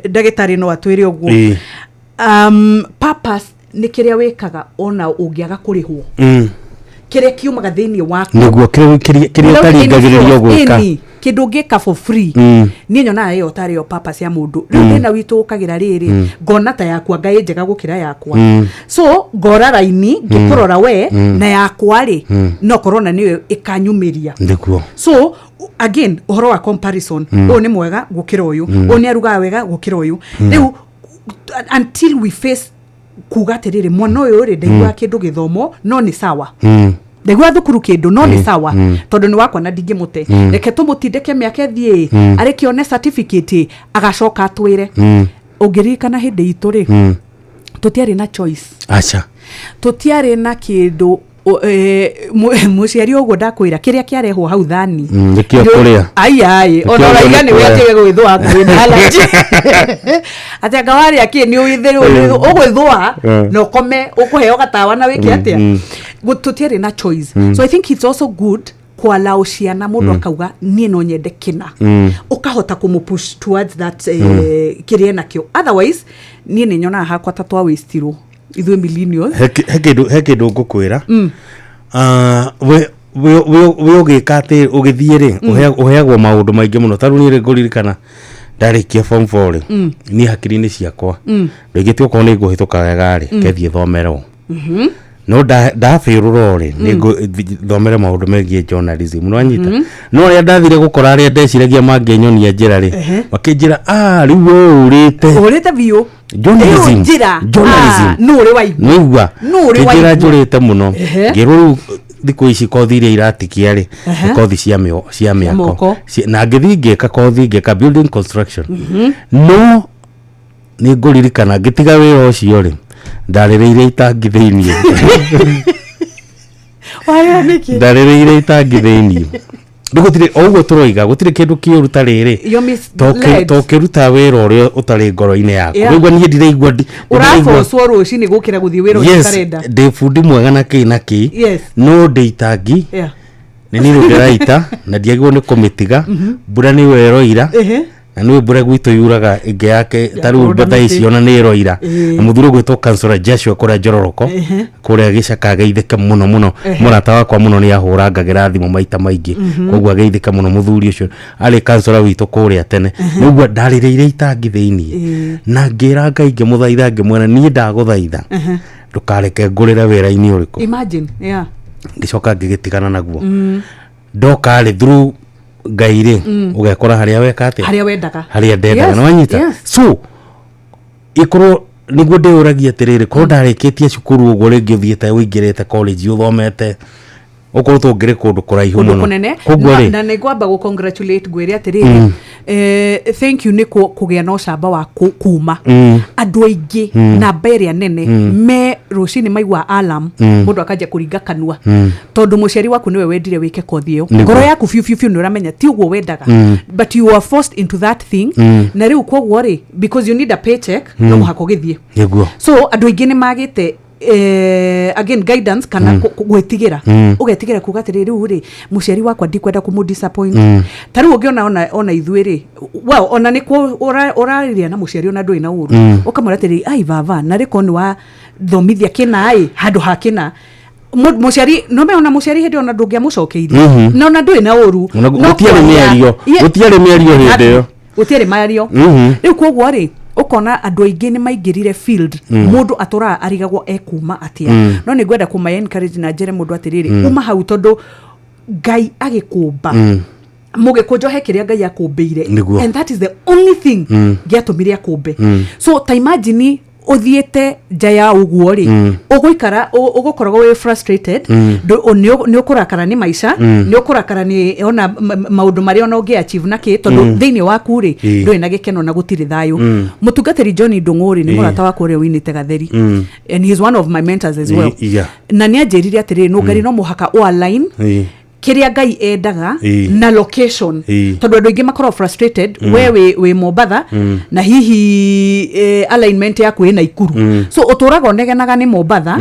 ndagĩtarĩ no atwĩre ũguo, purpose nĩ kĩrĩa wĩkaga ona ũngĩaga kũrĩhwo, kĩrĩa kiumaga thĩinĩ waku. Nĩguo kĩrĩa Without any ũtaringagĩrĩrio force, gwĩka. ĩni, kĩndũ ũngĩka for free. Niĩ nyonaga ĩyo tarĩ yo purpose ya mũndũ. Rĩu thĩna witũ ũkagĩra rĩrĩ, ngona ta yakwa ngai njega gũkĩra yakwa, so ngora raini ngĩkũrora we na yakwa rĩ, no korwo na nĩyo ĩkanyumĩria. So again, ũhoro wa comparison, ũyũ nĩ mwega gũkĩra ũyũ, ũyũ nĩ arugaga wega gũkĩra ũyũ. Rĩu until we face kuga atĩrĩrĩ, mwana ũyũ rĩ, ndaiguaga kĩndũ gĩthomo, no nĩ sawa, ndaiguaga thukuru kĩndũ, no nĩ sawa, tondũ nĩ wakwa na ndingĩmũte. Reke tũmũtindĩke mĩaka ĩthiĩ, arĩkĩone certificate, agacoka atwĩre. Ũngĩririkana hĩndĩ itũ rĩ, tũtiarĩ na choice. Aca. Tũtiarĩ na kĩndũ mũciari ũguo ndakwĩra kĩrĩa kĩarehwo hau thani. Nĩkĩo kũrĩa. Ai ona Nĩkĩo ũraiga nĩ nĩwe kũrĩa. atige gwĩthũa hakuhĩ na allergy, atĩ anga warĩa kĩ nĩ ũgwĩthũa na ũkome ũkũheo gatawa na wĩke atĩa. Tũtiarĩ na choice. So I think it's also good kwalau ciana mũndũ akauga niĩ no nyende kĩna, ũkahota kũmũ push towards that, kĩrĩa enakĩo. Otherwise niĩ nĩ nyonaga hakwa ta twawĩstirwo ithuĩ millennials. He kĩndũ ngũkwĩra. Ah, we ũgĩka atĩ ũgĩthiĩ rĩ, ũheagwo maũndũ maingĩ mũno. Ta rĩu niĩ rĩ, ngũririkana ndarĩkia form 4 rĩ, niĩ hakiri-inĩ ciakwa rĩngĩ ti okorwo nĩ ngũhĩtũka wega rĩ, ngethiĩ thomerwo, no ndabĩrũrwo rĩ, nĩ thomere maũndũ megiĩ journalism, nĩwanyita? No arĩa ndathire gũkora, arĩa ndeciragia mangĩnyonia njĩra rĩ, makĩnjĩra, "Ah, rĩu we ũrĩte." Ũrĩte biũ. Journalism. Rĩu njĩra. Journalism. Ah, nũ ũrĩ waigua? Nĩigua Nũ ũrĩ kĩnjĩra waigua? njũrĩte mũno. Ngĩrwo rĩu Thikũ ici kothi iria iratikia rĩ, nĩ kothi cia mĩako. Moko. Na ngĩthiĩ ngĩka kothi, ngĩka building construction, no nĩ ngũririkana ngĩtiga wĩra ũcio rĩ, ndarĩrĩire itangi thĩiniĩ. Warĩra nĩkĩ? Ndarĩrĩire itangi thĩiniĩ. Rĩu gũtirĩ o ũguo tũroiga, gũtirĩ kĩndũ kĩũru ta rĩrĩ You're misled. To ũkĩruta wĩra ũrĩa ũtarĩ ngoro-inĩ yaku. Rĩu niĩ ndiraigua Ũrabocwo rũcinĩ gũkĩra gũthiĩ wĩra ũrĩa ũtarenda. Ndĩ bundi mwega na kĩ na kĩ, no ndĩ itangi. Nĩ niĩ rĩu ndĩraita na ndiagĩrĩirwo nĩ kũmĩtiga. Mbura nĩyo ĩroira, na nĩwe mbura gwitũ yuraga ĩngĩ yake ta rĩu Kũrũnda mbata mĩtĩ. ici ona nĩ ĩroira. Na mũthuri ũgwĩtwo Councillor Joshua kũrĩa Njororoko, kũrĩa gĩcaka, ageithĩke mũno mũno. Mũrata wakwa mũno, nĩ ahũrangagĩra thimũ maita maingĩ. Koguo ageithĩke mũno mũthuri ũcio, arĩ councillor witũ kũrĩa tene. Nĩguo ndarĩrĩire itangi thĩiniĩ na ngĩra Ngai, ngĩmũthaitha, ngĩmwĩra, "Niĩ ndagũthaitha, ndũkareke ngũrĩre wĩra-inĩ ũrĩkũ." Imagine, yeah. Ngĩcoka ngĩgĩtigana naguo. Ndoka rĩ, through Ngai rĩ, ũgekora harĩa weka atĩa? Harĩa wendaga. Harĩa ndendaga. Nĩ wanyita? Yes. So ikorwo nĩguo ndĩyũragia atĩrĩrĩ, korwo ndarĩkĩtie cukuru ũguo rĩngĩ, ũthiĩte ũingĩrĩte college, ũthomete, ũkorwo tũngĩrĩ kũndũ kũraihu Kũndũ mũno. kũnene. Koguo na, rĩ, na nĩ ngwamba gũ congratulate, ngwĩre atĩrĩrĩ, thank you nĩ kũgĩa na ũcamba wa kuma. Andũ aingĩ, namba ĩrĩa nene, me rũcinĩ maigua alarm, mũndũ akanjia kũringa kanua, tondũ mũciari waku nĩwe wendire wĩke kothi ĩyo. Ngoro yaku biũ biũ biũ nĩ ũramenya ti ũguo wendaga, but you are forced into that thing. Na rĩu koguo rĩ, because you need a paycheck, no mũhaka ũgĩthiĩ. So andũ aingĩ nĩ magĩte again guidance kana gwĩtigĩra. Ũgetigĩra kuga atĩrĩ, rĩu rĩ, mũciari wakwa ndikwenda kũmũ disappoint. Ta rĩu ũngĩona ona ithuĩ rĩ, well, ona nĩ kuo ũrarĩria na mũciari, ona ndũrĩ na ũru, ũkamwĩra atĩrĩ, "Ai baba, na rĩko nĩ wa thomithia kĩna ĩ handũ ha kĩna." Mũciari no me ona mũciari hĩndĩ ona ndũngĩamũcokeirie, na ona ndũrĩ na ũru. Ona No gũtiarĩ mĩario. Gũtiarĩ mĩario hĩndĩ ĩyo. Gũtiarĩ mario. Rĩu koguo rĩ, ũkona andũ aingĩ nĩ maingĩrire field, mũndũ atũraga arigagwo ekuma atĩa. No nĩ ngwenda kũma encourage na njĩre mũndũ atĩrĩrĩ, uma hau, tondũ Ngai agĩkũmba, mũgĩkũnjo he kĩrĩa Ngai akũmbĩire. And that is the only thing gĩatũmire akũmbe. So ta imagine ũthiĩte nja ya ũguo rĩ, ũgũikara ũgũkoragwo wĩ frustrated. Nĩ ũkũrakara nĩ maica, nĩ ũkũrakara nĩ ona maũndũ marĩa ona ũngĩ achieve na kĩ, tondũ thĩinĩ waku rĩ, ndũrĩ na gĩkeno na gũtirĩ thayũ. Mũtungatĩri John Ndũng'ũ rĩ, nĩ mũrata wakwa ũrĩa ũinĩte gatheri, and he is one of my mentors as well. Na nĩ anjĩrire atĩrĩrĩ, nũngari no mũhaka ũ align kĩrĩa Ngai endaga na location, tondũ andũ aingĩ makoragwo frustrated. We wĩ Mombatha, na hihi alignment yaku ĩ Naikuru, so ũtũraga ũnegenaga nĩ Mombatha,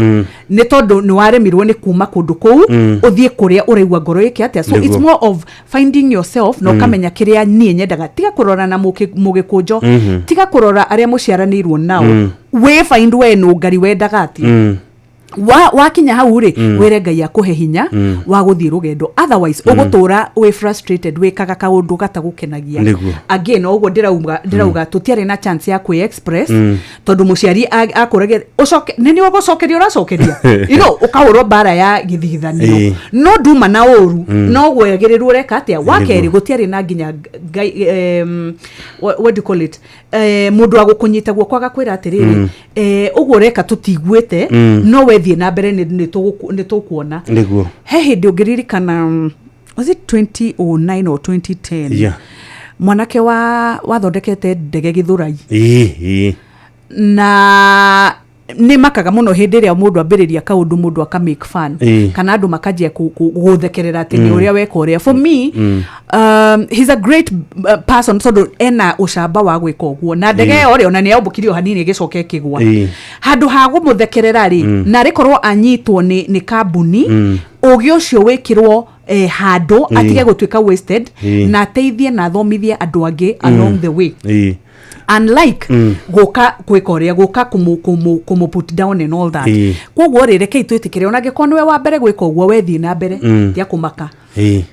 nĩ tondũ nĩ waremirwo nĩ kuma kũndũ kũu ũthiĩ kũrĩa ũraigua ngoro ĩke atĩa. So it's more of finding yourself na ũkamenya kĩrĩa niĩ nyendaga. Tiga kũrora na mũgĩkũnjo, tiga kũrora arĩa mũciaranĩirwo nao. Wĩ find we nũngari wendaga atĩa. Wakinya hau rĩ, wĩre Ngai akũhe hinya wa gũthiĩ rũgendo, otherwise ũgũtũra wĩ frustrated, wĩkaga kaũndũ gatagũkenagia. Again, o ũguo ndĩrauga, tũtiarĩ na chance ya kwĩ express, tondũ mũciari akũragia ũcoke nĩ nĩ ũgũcokeria ũracokeria, ũkahũrwo mbara ya gĩthigithanio. No nduma na ũru, no gwagĩrĩrwo ũreka atĩa wa kerĩ, gũtiarĩ na nginya what do you call it, mũndũ wa gũkũnyita guoko agakwĩra atĩrĩrĩ, ũguo ũreka tũtiguĩte, no wethiĩ na mbere nĩ tũkuona. He hĩndĩ ũngĩririkana, was it 2009 or 2010, mwanake wa wathondekete ndege Gĩthũrai, Ĩĩ, ĩĩ. Na nĩ makaga mũno hĩndĩ ĩrĩa mũndũ ambĩrĩria kaũndũ, mũndũ aka make fun, kana andũ makanjia gũthekerera atĩ nĩ ũrĩa weka ũrĩa. For me, he's a great person, tondũ ena ũcamba wa gwĩka ũguo, na ndege ĩyo rĩ, ona nĩ yaũmbũkire o hanini ĩgĩcoka ĩkĩgwa. Handũ ha kũmũthekerera rĩ, na rĩkorwo anyitwo nĩ kambuni, ũgĩ ũcio wĩkĩrwo handũ, atige gũtuĩka wasted, na ateithie na athomithie andũ angĩ along the way, unlike gũka gwĩka ũrĩa gũka kũmũ put down and all that. Koguo rĩ, rekei twĩtĩkĩre, ona angĩkorwo nĩwe wa mbere gwĩka ũguo, wethiĩ na mbere, tia kũmaka.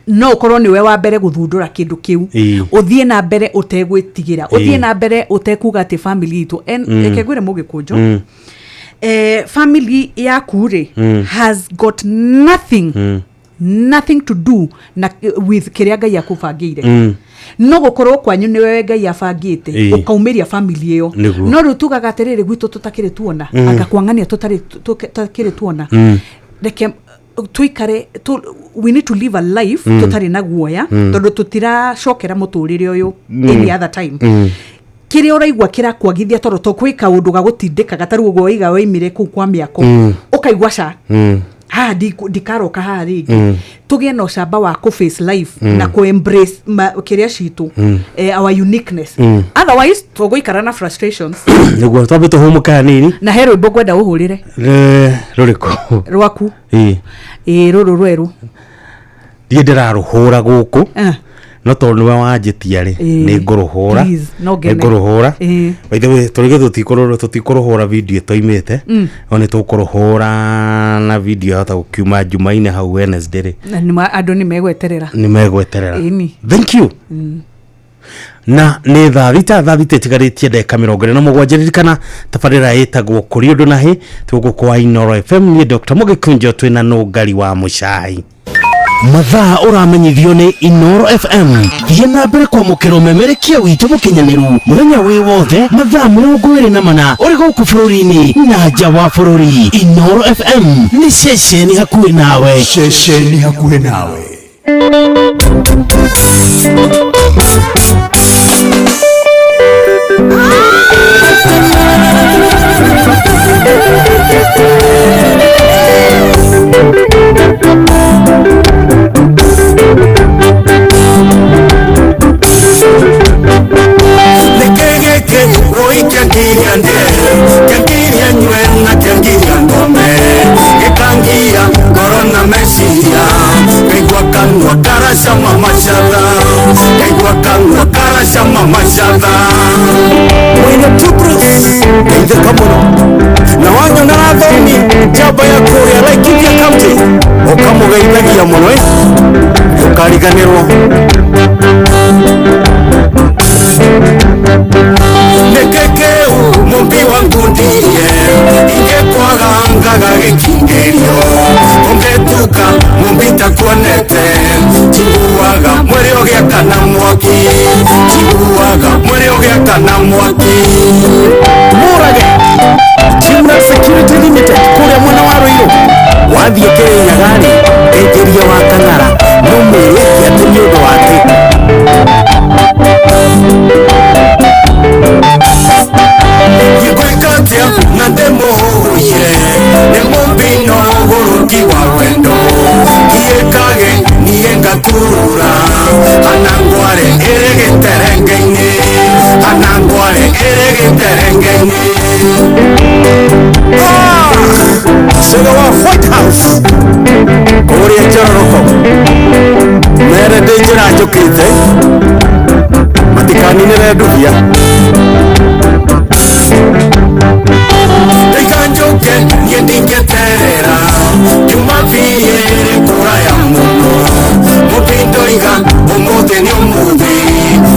No ũkorwo nĩwe wa mbere gũthundũra kĩndũ kĩu, ũthiĩ na mbere ũtegwĩtigĩra, ũthiĩ na mbere ũtekuga atĩ family itũ. And reke ngwĩre mũgĩkũnjo, family yaku rĩ, has got nothing, nothing to do na with kĩrĩa Ngai akũbangĩire. No gũkorwo kwanyu nĩwe Ngai abangĩte ũkaumĩria family ĩyo. No rĩu tugaga atĩrĩrĩ, gwitũ tũtakĩrĩ tuona, anga kwang'ania tũtarĩ tũtakĩrĩ tuona. Reke Tuikare we need to live a life tutari na guoya, tondu tutiracokera muturire uyu any other time. Kiria uraigua kirakwagithia toro to kwi kaundu ga gutindikaga taru uguo waiga waimire kuu kwa miako, ukaigua ca ha ndikaroka haha ringi. Tugie na ucamba wa ku face life na ku embrace kiria citu, our uniqueness. Otherwise tuguikara na frustrations. Niguo twambe tuhumuke hanini na he rwimbo ngwenda uhurire. Ruriku? Rwaku. Ĩ ruru rweru ndiĩ ndĩraruhũra gũkũ, no tondũ nĩwe wanjĩtia rĩ, nĩ ngũrũhũra, nĩ ngũrũhũra. By the way, tũrĩgĩ tũtikũrũhũra video tũimĩte, no nĩ tũkũrũhũra na video yahota gũkiuma Jumaine hau Wednesday rĩ. Andũ nĩ megweterera. Nĩ megweterera. Thank you. Na nĩ thaa thita ĩtigarĩtie ndagĩka 47. Ririkana tabarĩra ĩtagwo Kũrĩ Ũndũ na Hĩ, tũgũkũ kwa Inooro FM. Niĩ Dr. Mũgĩkunjo twĩna Nũngari wa Mũcai. Mathaa ũramenyithio nĩ Inooro FM. Thiĩ na mbere kwamũkĩra ũmemerekia witũ mũkinyanĩru mũthenya wĩ wothe mathaa 24 ũrĩ gũkũ bũrũri-inĩ na nja wa bũrũri. Inooro FM nĩ ceceni hakuhĩ nawe. Ceceni hakuhĩ nawe. Na wanyo na rathomi njamba ya kũrĩa Laikipia County ũkamũgeithagia mũno ndũkariganĩrwo. Nĩkĩkĩu mũmbi wa ngundirie ingĩkwaga ngaga gĩkingĩrio ũngĩtuka mũmbi takuonete njiguaga mwĩrĩ ũgĩakana mwaki, njiguaga mwĩrĩ ũgĩakana mwaki. Mũrage Jimna Security Limited kũrĩa mwena wa Ruiru wathiĩ Kĩrĩnyaga-rĩ, enjeria wa Kang'ara no mwĩre atĩ nĩ ũndũ wa atĩ Ngwĩkatia na ndĩmũhũire nĩ mũmbino ũgũrũki wa wendo kiĩkage niĩ ngaturura ana ngware ĩrĩ gĩterenge-inĩ, ana ngware ĩrĩ gĩterenge-inĩ. Cega wa White House kũrĩa Njororoko mere ndĩ njĩra njũkĩte matikaninĩre ndubia. Ndikanjũke niĩ ndingĩterera ngiuma biĩ kũraya mũno mũmbindoiga ũmũthĩ nĩ ũmũthĩ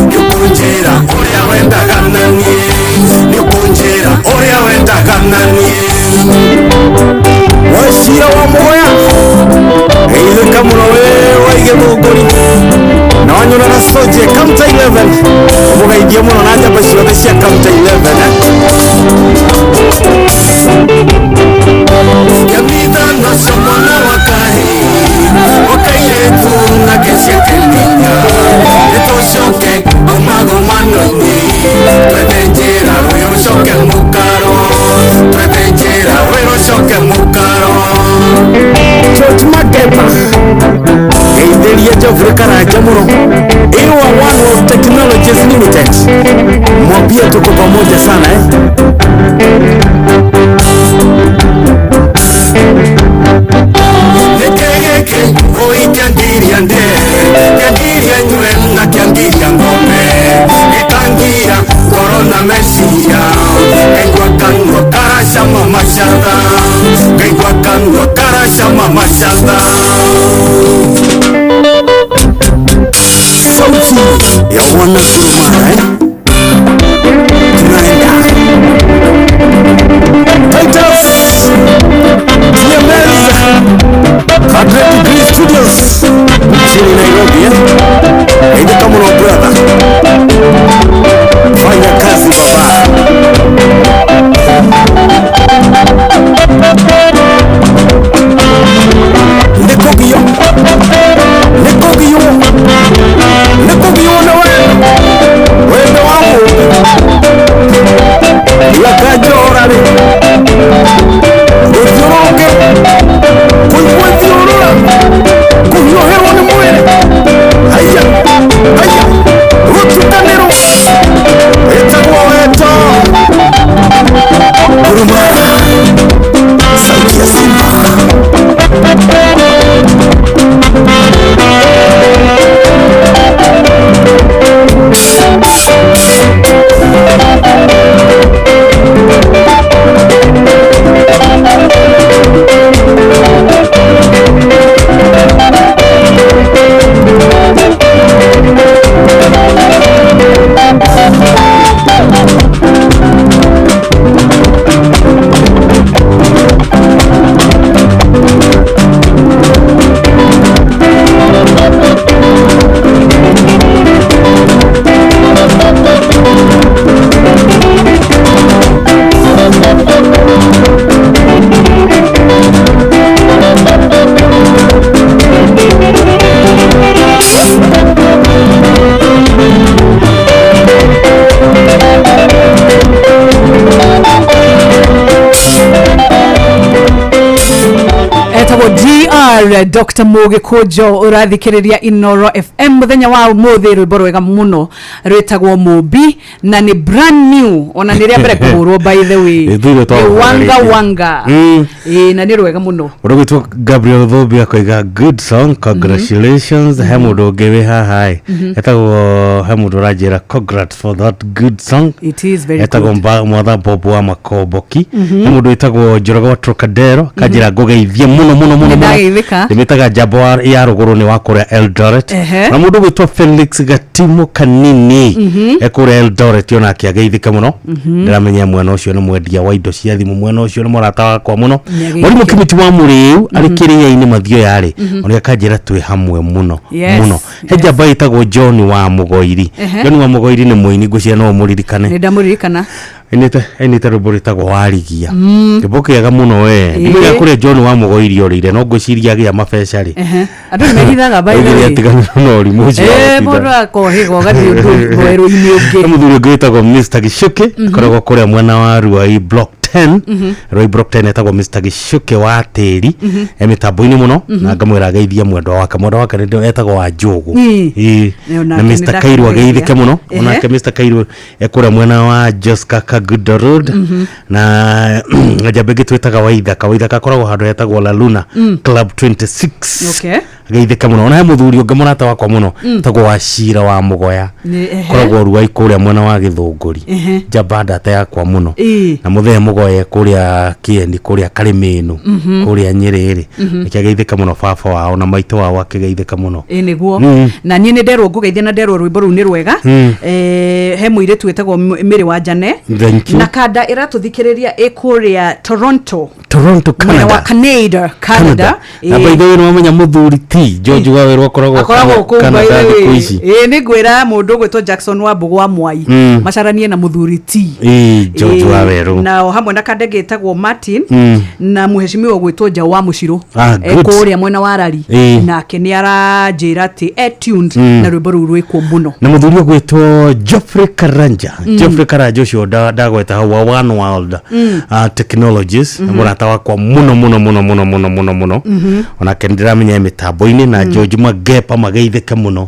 nĩũkũnjĩra ũrĩa wendaga na niĩ, nĩũkũnjĩra ũrĩa wendaga na niĩ. Wacira wa Mũgoya geithĩka mũno wĩ wa Igĩthũngũri na wanyona na Soje County 11 ũmũgeithie mũno na njamba ciothe cia County 11. Kĩmithano cia mwana wa kahĩĩ ũkairĩtu na gĩciakĩminya nĩtũcoke ũmagomano-inĩ twethe njĩra wĩra ũcoke mũkaro, twethe njĩra wĩra ũcoke mũkaro. George Mageba geithĩria Geoffrey Karanja mũno Iwa One World Technologies Limited, mwambie tuko pamoja sana. Nĩkĩgĩkĩ ũikĩangiria ndĩ kĩangiria nyue na kĩangiria ng'ombe gĩkangia ngoro na meciria ngaigua kanua karacama macatha, ngaigua kanua karacama macatha. Sauti ya wana Gurumara, tunaenda Titus TMS 100 Degree Studios mjini Nairobi. Geithĩka mũno brother, fanya kazi baba. Dr. Mũgĩkũnjo ũrathikĩrĩria Inoro FM mũthenya wa ũmũthĩ, rwĩmbo rwega mũno rwĩtagwo Mũmbi na nĩ brand new, ona nĩ rĩa mbere kũhũrwo, by the way. Ithuĩ Nĩ twahũra Wanga rĩngĩ. Wanga. Ĩĩ, na nĩ rwega mũno. Ũndũ gwĩtwo Gabriel Thũmbi akoiga, "Good song, congratulations." He mũndũ ũngĩ wĩ haha ĩ, etagwo, he mũndũ ũranjĩra, "Congrats for that good song." It is very Etagwo good. Mwatha Bob wa Makomboki. He mũndũ wĩtagwo Njoroge wa Trocadero kanjĩra ngũgeithie mũno mũno mũno Nĩ mũno. ndageithĩka. Ndĩmĩtaga njambo ya rũgũrũ, nĩ wa kũrĩa Eldoret. Na mũndũ gwĩtwo Felix Gatimo Kanini ekũrĩa Eldoret, onake ageithĩke mũno. Ndĩramenya mwena ũcio nĩ mwendia wa indo cia thimũ, mwena ũcio nĩ mũrata wakwa mũno. Nĩageithĩke. Mwarimũ Kimiti wa Mũrĩu arĩ kĩrĩa-inĩ mathioya rĩ, ona akanjĩra twĩ hamwe mũno mũno. He njamba ĩtagwo John wa Mũgoiri. John wa Mũgoiri nĩ mũini, ngwĩciria no ũmũririkane. Nĩ ndamũririkana. Ainĩte rwĩmbo rwĩtagwo Warigia, rwĩmbo kĩega mũno we. Ndimenya kũrĩa John wa Mũgoiri orĩire, no ngwĩciria agĩa mabeca rĩ, Andũ nĩ mehithaga, by the oigire way. atiganĩrwo na ũrimũ ũcio wa Eh, gũtinda. mũndũ akohĩga ũgathiĩ ũndũ mwerũ-inĩ He ũngĩ. mũthuri ũngĩ wĩtagwo Mr. Gichuki, akoragwo kũrĩa mwena wa Ruai Block 10. Ruai Block 10, etagwo Mr. Gichuki wa tĩri, e mĩtambo-inĩ mũno, na ngamwĩra ageithie mwendwa wake. Mwendwa wake etagwo wa Njũgũ. Ĩĩ. Onake Na nĩ Mr. Kairu ndakũgeithia. ageithĩke mũno. Onake Mr. Kairu ekũrĩa mwena wa Joska Kagudo Road. Na njamba ĩngĩ twĩtaga Waithaka. Waithaka akoragwo handũ hetagwo La Luna Club 26. Ageithĩke mũno. Ona he mũthuri ũngĩ mũrata wakwa mũno etagwo Wacira wa Mũgoya, koragwo Ruai kũrĩa mwena wa Gĩthũngũri. Njamba ndata yakwa mũno. Na mũthee Mũgoye kũrĩa Kĩeni, kũrĩa Karĩmĩnũ, kũrĩa Nyĩrĩ rĩ, nĩkĩo ageithĩka mũno. Baba wao na maitũ wao akĩgeithĩka mũno. Ĩ, nĩguo. Na niĩ nĩ nderwo ngũgeithia na nderwo rwĩmbo rũu nĩ rwega. He mũirĩtu wĩtagwo Mĩrĩ wa Njane Thank you. na kanda ĩratũthikĩrĩria ĩ kũrĩa Toronto, Toronto, mwena wa Canada. Canada, Canada. Na by the way, nĩwamenya mũthuri ti George Wawerũ akoragwo Akoragwo kũu, by Canada the thikũ way. ici. Ĩ, nĩ ngwĩra mũndũ ũgwĩtwo Jackson wa Mbũgũ wa Mwai macaranie na mũthuri ti Ĩĩ, George Ĩ, Wawerũ. na o hamwe na kandenge ĩtagwo Martin na mũhecimiwa ũgwĩtwo Njaũ wa Mũcirũ. Ah, good. Kũrĩa mwena wa Rari. Nake nĩ aranjĩra atĩ e tuned na rwĩmbo rũu rwĩkuo mũno. Na mũthuri ũgwĩtwo Geoffrey Karanja. Geoffrey Karanja ũcio ndagweta hau wa One World Technologies, mũrata wakwa mũno mũno mũno mũno mũno mũno mũno. Onake nĩndĩramenya e mĩtambo-inĩ, na George Magepa mageithĩke mũno.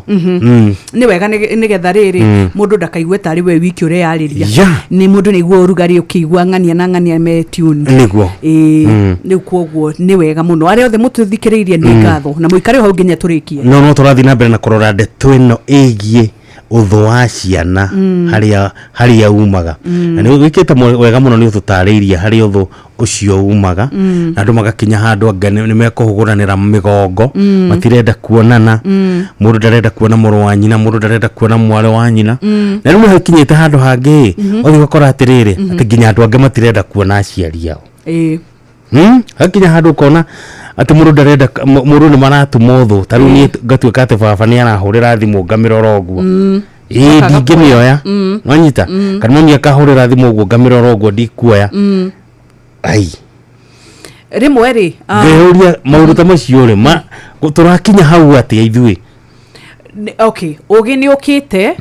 Nĩ wega nĩgetha rĩrĩ mũndũ ndakaigue tarĩ we wiki ũreyarĩria. Nĩ mũndũ nĩguo ũrugarĩ ũkĩigua ng'ania na ng'ania me tuned. Ĩĩ, rĩu koguo nĩ wega mũno, arĩa othe mũtũthikĩrĩirie, nĩ ngatho na mũikare hau nginya tũrĩkie. No tũrathiĩ na mbere na kũrora ndeto ĩno ĩgiĩ ũthũ wa ciana, harĩa umaga. Na nĩ wĩkĩte wega mũno, nĩ ũtũtarĩirie harĩa ũthũ ũcio umaga. Na andũ magakinya handũ anga nĩ mekũhũgũranĩra mĩgongo, matirenda kuonana. Mũndũ ndarenda kuona mũrũ wa nyina, mũndũ ndarenda kuona mwarĩ wa nyina. Na rĩu nĩ hakinyĩte handũ hangĩ, ũthiĩ ũgakora atĩrĩrĩ, atĩ nginya andũ angĩ matirenda kuona aciari ao. Hakinya handũ ũkona atĩ mũndũ ndarenda mũndũ, nĩ maratuma ũthũ. Ta rĩu niĩ ngatuĩka atĩ baba nĩ arahũrĩra thimũ ngamĩrora ũguo, ĩĩ, Ũkaga ndingĩmĩoya. Wanyita? Kana mami akahũrĩra thimũ ũguo ngamĩrora ũguo, ndikuoya. Ai. Rĩmwe rĩ, Ngeyũria maũndũ ta macio rĩ, tũrakinya hau atĩa ithuĩ? Okay, ũgĩ nĩ ũkĩte,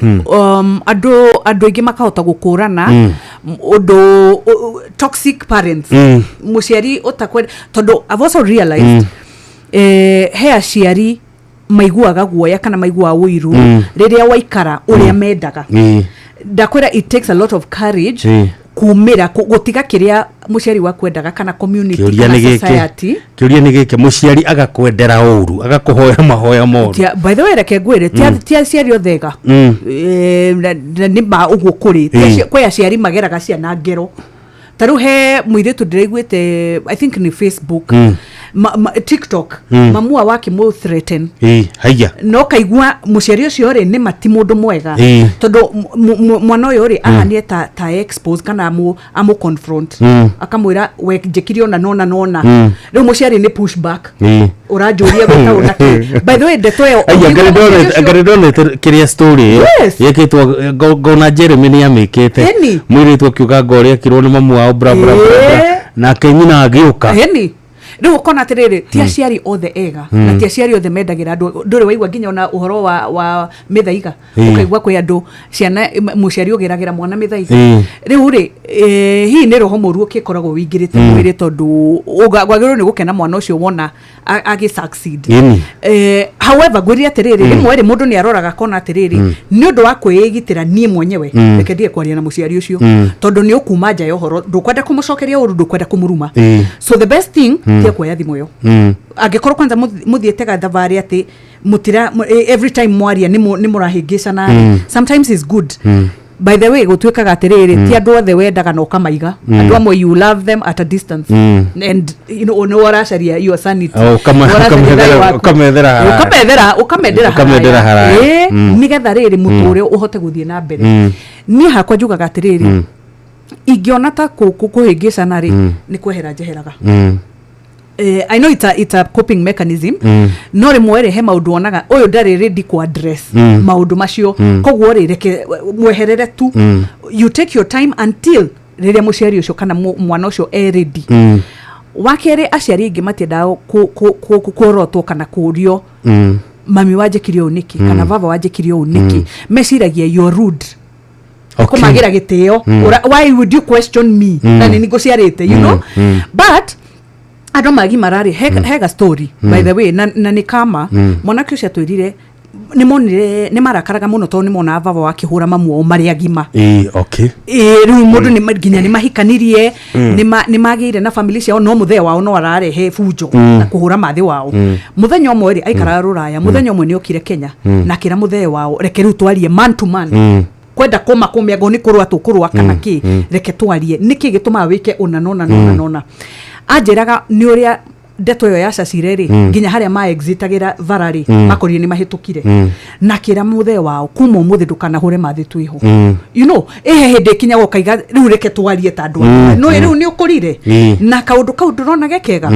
andũ aingĩ makahota gũkũrana ũndũ toxic parents, mũciari ũtakwenda, tondũ I've also realized, he aciari maiguaga guoya kana maiguaga ũiru rĩrĩa waikara ũrĩa mendaga. Ndakwĩra, it takes a lot of courage kumĩra gũtiga kĩrĩa mũciari waku endaga kana community Kĩũria kana nĩ gĩkĩ. society. Kĩũria nĩ gĩkĩ, mũciari agakwendera ũru, agakũhoya mahoya moru? By the way, reke ngwĩre, ti aciari othega. Na nĩ ma ũguo kũrĩ. Ti kwĩ aciari mageraga ciana ngero. Ta rĩu he mũirĩtu ndĩraiguĩte, I think nĩ Facebook, TikTok, mamua wake mũ threaten. Ĩĩ, haiya. No kaigua mũciari ũcio rĩ, nĩ ma ti mũndũ mwega, tondũ mwana ũyũ rĩ, ahanie ta expose kana amũ confront, akamwĩra we njĩkire ona nona nona. Rĩu mũciari nĩ push back. Ũranjũria gwĩka ũna kĩ? By the way, ndeto ĩyo Aya, ũngĩigua mũciari ũcio- anga ndonete kĩrĩa story ĩyo yĩkĩtwo, ngona Jeremy nĩ amĩkĩte. Mũirĩtu akiuga ngo ũrĩa ekirwo nĩ mamu wao, bra bra bra bra. Nake nyina agĩũka. Ĩni. Rĩu ũkona atĩrĩrĩ, ti aciari othe ega na ti aciari othe mendagĩra andũ. Ndũrĩ waigua nginya ona ũhoro wa mĩthaiga? Ũkaigua kwĩ andũ ciana mũciari ũgĩragĩra mwana mĩthaiga. Rĩu rĩ, hihi nĩ roho mũru ũkĩkoragwo wĩingĩrĩte mwĩrĩ, tondũ wagĩrĩirwo nĩ gũkena mwana ũcio wona agĩ succeed. However, ngwĩrire atĩrĩrĩ, rĩmwe rĩ, mũndũ nĩ aroraga akona atĩrĩrĩ, nĩ ũndũ wa kwĩĩgitĩra niĩ mwenyewe, reke ndige kwaria na mũciari ũcio, tondũ nĩ ũkuma nja ya ũhoro, ndũkwenda kũmũcokeria ũru, ndũkwenda kũmũruma. So the best thing, tiga kuoya thimũ ĩyo. Angĩkorwo kwanza mũthiĩte gathabarĩ atĩ mũtira every time mwaria nĩ mũrahĩngĩcana, sometimes is good. By the way, gũtuĩkaga atĩrĩrĩ, ti andũ othe wendaga na ũkamaiga. Andũ amwe, you love them at a distance, and you know nĩ ũracaria your sanity. Oh, Nĩ ũracaria thayũ waku. Ũkamethera haraya. Ũkamethera, ũkamendera. Ũkamendera haraya. Ĩĩ, nĩgetha rĩrĩ mũtũre ũhote gũthiĩ na mbere. Niĩ hakwa njugaga atĩrĩrĩ, ingĩona ta kũhĩngĩcana rĩ, nĩ kwehera njeheraga. I know it's a coping mechanism, no rĩmwe rĩ, he maũndũ wonaga ũyũ ndarĩ ready ku address maũndũ macio. Koguo rĩ, reke mweherere tu. You take your time until rĩrĩa mũciari ũcio kana mwana ũcio e ready. Wa kerĩ, aciari aingĩ matiendaga kuorotwo kana kũrio, "Mami wanjĩkire ũũ nĩkĩ?" kana "Baba wanjĩkire ũũ nĩkĩ?" Meciragia you're rude, kũmagĩra gĩtĩo. Why would you question me na nĩ ngũciarĩte? But andũ magimara rĩ, hega story, by the way, na nĩ kama mwanake ũcio atwĩrire nĩ monire nĩ marakaraga mũno tondũ nĩ monaga baba wakĩhũra mamu wao marĩ agima. Ĩĩ, okay. Ĩĩ, rĩu mũndũ nginya nĩ mahikanirie, nĩ magĩire na family ciao, no mũthee wao no ararehe bunjo na kũhũra mathĩ wao. Mũthenya ũmwe rĩ, aikaraga rũraya, mũthenya ũmwe nĩ okire Kenya na akĩra mũthee wao, "Reke rĩu twarie man to man. Kwenda kũma kũmĩango nĩ kũrũa tũkũrũa kana kĩ? Reke twarie, nĩkĩ gĩtũmaga wĩke ũna nona nona nona?" Anjĩraga nĩ ũrĩa ndeto ĩyo yacacire rĩ, nginya harĩa ma exitagĩra bara rĩ, makorire nĩ mahĩtũkire, na akĩra mũthee wao, "Kuma ũmũthĩ ndũkanahũre mathĩ twĩho." Ĩhe hĩndĩ ĩkinyaga ũkaiga, "Rĩu reke twarie ta andũ agima." No rĩu nĩ ũkũrire na kaũndũ kau ndũrona gekega,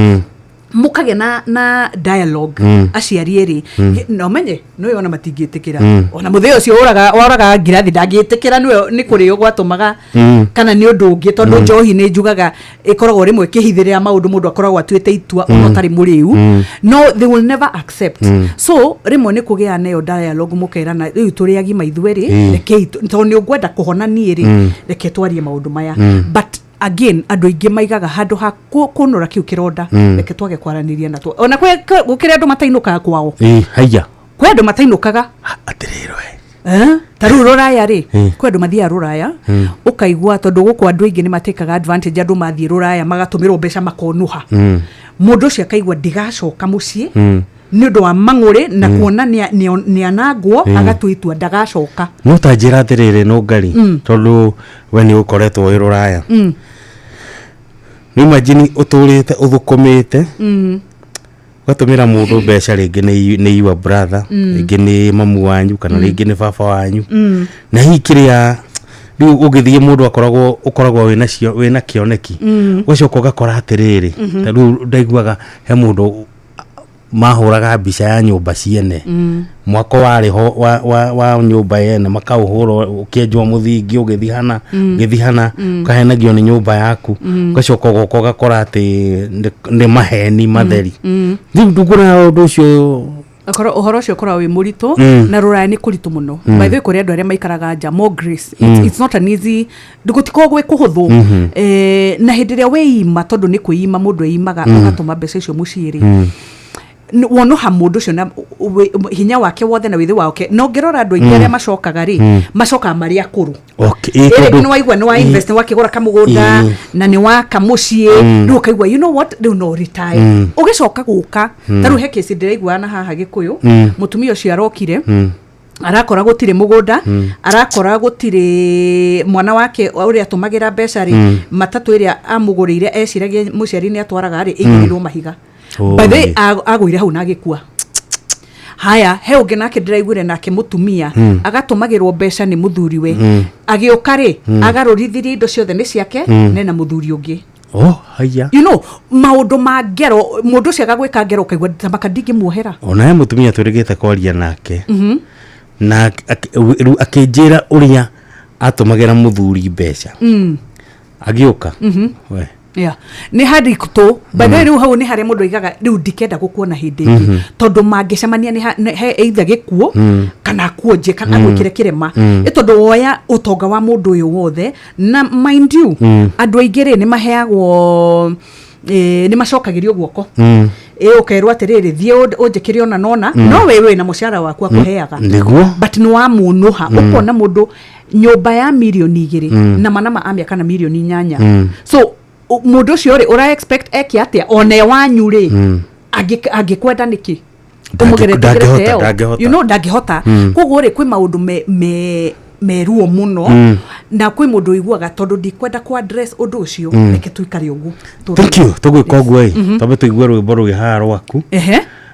mũkagĩa na dialogue aciari erĩ. Na ũmenye nĩwe ona matingĩtĩkĩra, ona mũthee ũcio woraga ngirathi ndangĩtĩkĩra, nĩwe nĩ kũrĩo gwatũmaga kana nĩ ũndũ ũngĩ, tondũ njohi nĩ njugaga ĩkoragwo rĩmwe ĩkĩhithĩrĩra maũndũ mũndũ akoragwo atuĩte itua ona ũtarĩ mũrĩu. No they will never accept. So rĩmwe nĩ kũgĩa nayo dialogue, mũkerana, "Rĩu tũrĩ agima ithuerĩ, rekei tondũ nĩ ũngwenda kũhona niĩ rĩ, reke twarie maũndũ maya." But again, andũ aingĩ maigaga handũ ha kũnũra kĩu kĩronda, reke twage kwaranĩria na ona gũkĩrĩ andũ matainũkaga kwao. Ĩĩ, haiya. Kwĩ andũ matainũkaga. Atĩrĩrĩ we. Eh? Ta rĩu rũraya rĩ, kwĩ andũ mathiaga rũraya, ũkaigua tondũ gũkũ andũ aingĩ nĩ matĩkaga advantage, andũ mathiĩ rũraya magatũmĩrwo mbeca makonuha. Mũndũ ũcio akaigua ndigacoka mũciĩ nĩ ũndũ wa mang'ũrĩ na kuona nĩ anangwo, agatua itua ndagacoka. No ta njĩra atĩrĩrĩ, no ngari, tondũ we nĩ ũkoretwo wĩ rũraya, nĩ imagine ũtũrĩte ũthũkũmĩte, ũgatũmĩra mũndũ mbeca, rĩngĩ nĩ your brother, rĩngĩ nĩ mamu wanyu, kana rĩngĩ nĩ baba wanyu, na hihi kĩrĩa rĩu ũgĩthiĩ mũndũ akoragwo ũkoragwo wĩna cio wĩna kĩoneki, ũgacoka ũgakora atĩrĩrĩ, ta rĩu ndaiguaga he mũndũ mahũraga mbica ya nyũmba ciene, mwako warĩ ho wa nyũmba yene, makaũhũra ũkĩenjwo mũthingi, ũgĩthiĩ hana, ũgĩthiĩ hana, ũkahenagio nĩ nyũmba yaku, ũgacoka ũgoka ũgakora atĩ nĩ maheni matheri. Rĩu ndũkuona ũndũ ũcio? Akorwo ũhoro ũcio ũkoragwo wĩ mũritũ. Na rũraya nĩ kũritũ mũno. By the way, kũrĩ andũ arĩa maikaraga nja, more grace. It's not an easy, gũtikoragwo gwĩ kũhũthũ. Na hĩndĩ ĩrĩa wĩima, tondũ nĩ kwĩima mũndũ eimaga, ũgatũma mbeca icio mũciĩ rĩ, wonoha mũndũ ũcio na hinya wake wothe na wĩthĩ wake. Na ũngĩrora andũ aingĩ arĩa macokaga rĩ, macokaga marĩ akũrũ. Okay, ĩrĩ nĩ waigua nĩ wa invest, nĩ wakĩgũra kamũgũnda na nĩ waka mũciĩ, rĩu ũkaigua, "You know what, rĩu no retire." Ũgĩcoka gũka, ta rĩu he kĩci ndĩraiguaga na haha Gĩkũyũ, mũtumia ũcio arokire, arakora gũtirĩ mũgũnda, arakora gũtirĩ mwana wake ũrĩa atũmagĩra mbeca rĩ, matatũ ĩrĩa amũgũrĩire eciragia mũciari nĩ atwaraga rĩ, ĩigĩrĩirwo mahiga. By the way, agũire hau na agĩkua. Haya, he ũngĩ nake ndĩraiguire nake mũtumia agatũmagĩrwo mbeca nĩ mũthuriwe, agĩũka rĩ, agarũrithirie indo ciothe nĩ ciake, nena mũthuri ũngĩ. Oh, haiya. Maũndũ ma ngero, mũndũ ũcio agagwĩka ngero ũkaigua tamaka ndingĩmuohera. Ona he mũtumia twĩrĩgĩte kwaria nake, na rĩu akĩnjĩra ũrĩa atũmagĩra mũthuri mbeca, agĩũka we. Yeah. Nĩ haritũ, by the way. Rĩu hau nĩ harĩa mũndũ aigaga rĩu ndikenda gũkuona hĩndĩ ĩngĩ, tondũ mangĩcemania nĩ he either gĩkuũ kana akuonje kana agwĩkĩre kĩrema. Ĩ tondũ woya ũtonga wa mũndũ ũyũ wothe, na mind you, andũ aingĩ rĩ, nĩ maheagwo, nĩ macokagĩrio guoko. Ĩ ũkerwo atĩrĩrĩ, thiĩ ũnjĩkĩre ona nona. No we wĩna mũcara waku akũheaga, Nĩguo. But nĩ wamunuha. Ũkona mũndũ nyũmba ya mirioni 2 na manama a mĩaka na mirioni 8. So mũndũ ũcio rĩ, ũra expect eke atĩa? One wanyu rĩ, angĩkwenda nĩkĩ? Ũmũgerete Ndangĩhota, ĩyo. ndangĩhota. Ndangĩhota. Koguo rĩ, kwĩ maũndũ me meruo mũno, na kwĩ mũndũ ũiguaga tondũ ndikwenda ku address ũndũ ũcio, reke tuikare ũguo. Thank you. Tũgwĩka ũguo ĩ, twambe tũigue rwĩmbo rwĩ haha rwaku,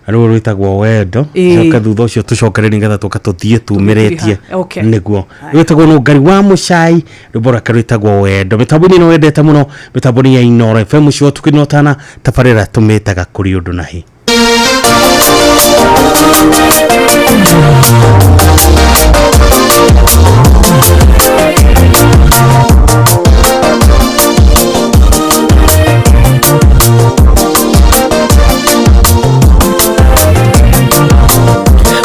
rũrũ rwĩtagwo Wendo. Coke thutha ũcio tũcokere nĩgetha tũka tũthiĩ tumĩrĩtie. Okay. Nĩguo rwĩtagwo Nũngari wa Mũcai, rwĩmbo rwake rwĩtagwo Wendo, mĩtambo-inĩ ĩno wendete mũno, mĩtambo-inĩ ya Inoro FM, ũcio ũtukũ ũtana tabarĩra tũmĩtaga Kũrĩ Ũndũ na Hĩ.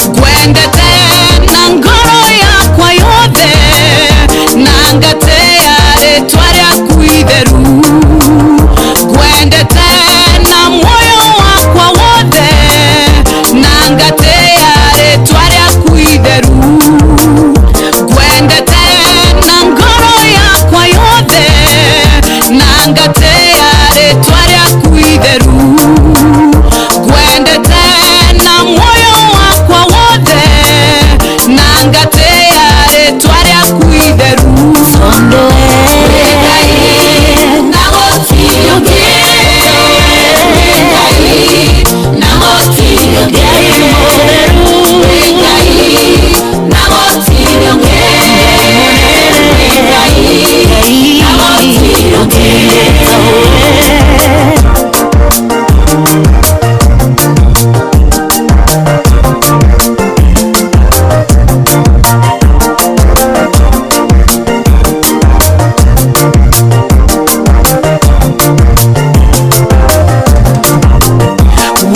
Ngwendete na ngoro yakwa yothe, na ngatea rĩtwa rĩaku itheru. Ngwendete na muoyo wakwa wothe, na ngatea rĩtwa rĩaku itheru. Ngwendete na ngoro yakwa yothe, na ngatea rĩtwa rĩaku itheru. Ngwendete na muoyo wakwa wothe, na ngatea rĩtwa rĩaku itheru, tondũ wĩ Ngai na gũtirĩ ũngĩ, wĩ Ngai na gũtirĩ ũngĩ, wĩ Ngai na gũtirĩ ũngĩ, wĩ Ngai na gũtirĩ ũngĩ.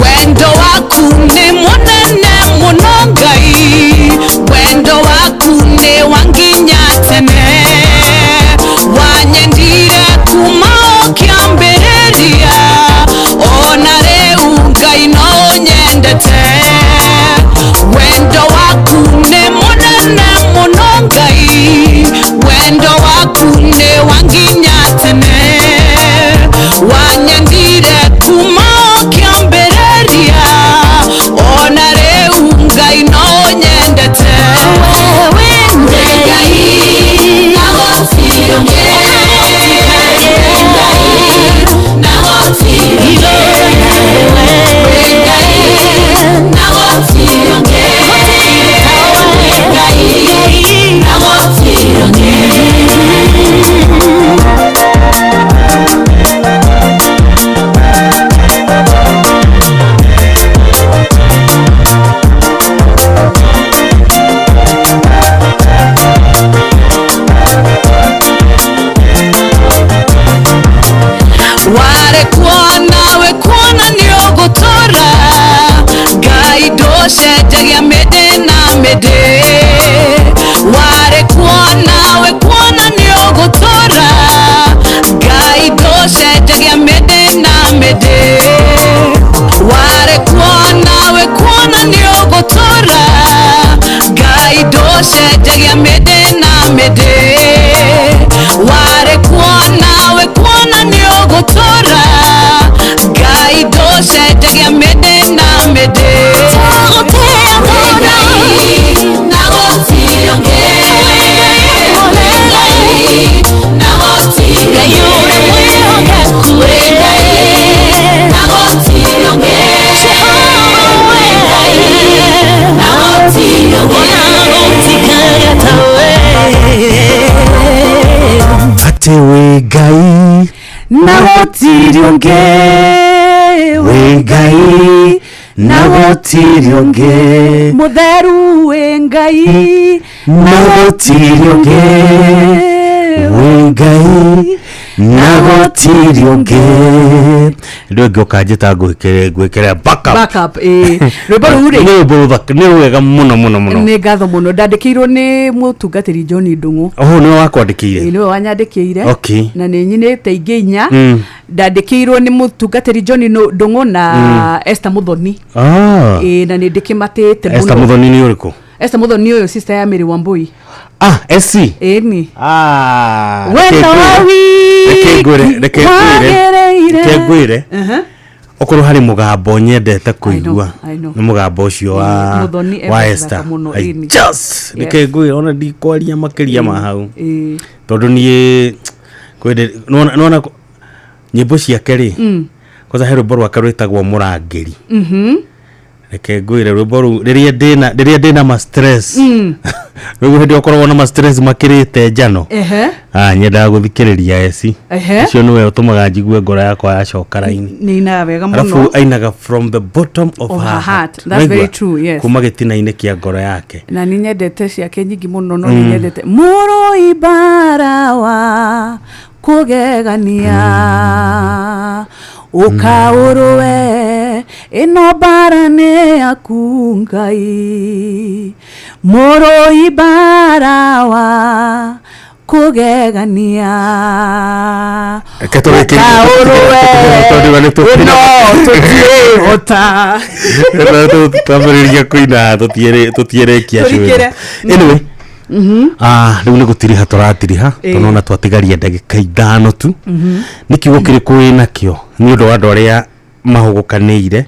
Wendo waku nĩ mũnene mũno Ngai, wendo waku nĩ wa nginya tene. Wanyendire kuma o kĩambĩrĩria, ona rĩu Ngai no ũnyendete. Wendo waku nĩ mũnene mũno Ngai, wendo waku nĩ wa nginya tene. Wanyendire kuma o kĩambĩrĩria, ona rĩu Ngai no ũnyendete. Wĩ Ngai na gũtirĩ ũngĩ, wĩ Ngai na gũtirĩ ũngĩ, wĩ Ngai na gũtirĩ ũngĩ, wĩ Ngai na gũtirĩ ũngĩ. Ware kuona we kuona nĩ ũgũtũra, Ngai ndũcenjagia mĩndĩ na mĩndĩ. Ware kuona we kuona nĩ ũgũtũra, Ngai ndũcenjagia mĩndĩ na mĩndĩ. Ware kuona we kuona nĩ ũgũtũra, Ngai ndũcenjagia mĩndĩ na mĩndĩ. Ware kuona we kuona nĩ ũgũtũra, Ngai ndũcenjagia mĩndĩ na mĩndĩ. Wĩ Ngai na gũtirĩ ũngĩ, wĩ Ngai na gũtirĩ ũngĩ, wĩ Ngai na gũtirĩ ũngĩ, wĩ Ngai na gũtirĩ ũngĩ. Atĩ wĩ Ngai na gũtirĩ ũngĩ, wĩ Ngai na gũtirĩ ũngĩ, mũtheru wĩ Ngai na gũtirĩ ũngĩ, wĩ Ngai. Na gũtirĩ ũngĩ. Rĩu ĩngĩ ũkanjĩta ngwĩkĩre backup. Backup, ĩĩ. Rwĩmbo rũu rĩ, Nĩ rwĩmbo rũthaka, nĩ rwega mũno mũno mũno. Nĩ ngatho mũno. Ndandĩkĩirwo nĩ mũtungatĩri John Ndung'u. Oh, nĩwe wakwandĩkĩire? Ĩĩ, nĩwe wanyandĩkĩire. Na nĩ nyinĩte ingĩ inya. Ndandĩkĩirwo nĩ mũtungatĩri John Ndung'u na Esther Muthoni. Ah. Ĩĩ, na nĩ ndĩkĩmatĩte Esther mũno. Muthoni nĩ ũrĩkũ? Esther Muthoni ũyũ sister ya Mary Wambui. Ah, SC. Ĩni. Ah. Wendo wa Reke ngwĩre, reke ngwĩre. Reke ngwĩre. Okorwo harĩ mũgambo nyendete kũigua I know. nĩ mũgambo ũcio wa Muthoni e wa mũthaka Esther. mũno, I ĩni. just reke ngwĩre ona ndikwaria makĩria ma hau. Ĩĩ. Tondũ niĩ kwĩndĩ nĩwona nĩwona nyĩmbo ciake rĩ, kwanza he rwĩmbo rwake rwĩtagwo Mũrangĩri. Reke ngwĩre rwĩmbo rũu rĩrĩa ndĩna ma stress, rĩu hĩndĩ ĩyo ũkoragwo na ma stress makĩrĩte njano, ah, nyendaga gũthikĩrĩria eci. Ũcio nĩwe ũtũmaga njigue ngoro yakwa yacoka raini. Nĩ inaga wega Arabu mũno. ainaga from the bottom of Of her her heart. heart. That's very Waigua? true, yes. Kuma gĩtina-inĩ kĩa ngoro yake. Na nĩ nyendete ciake nyingĩ mũno, no nĩ nyendete mũrũi mbara wa kũgegania, ũkaũrũwe ĩno mbara nĩ yaku Ngai, mũrũi mbara wa kũgegania. Reke tũrĩkĩrie, ũkaũrũwe tondũ nĩ ĩno tũtiĩhota. Twambĩrĩria kũina tũtierĩkia. Tũrikĩre. Anyway, ah, rĩu nĩ gũtiriha tũratiriha, tondũ ona twatigaria ndagĩka 5 tu. Nĩ kiugo kĩrĩkũ wĩ nakĩo nĩ ũndũ wa andũ arĩa mahũgũkanĩire,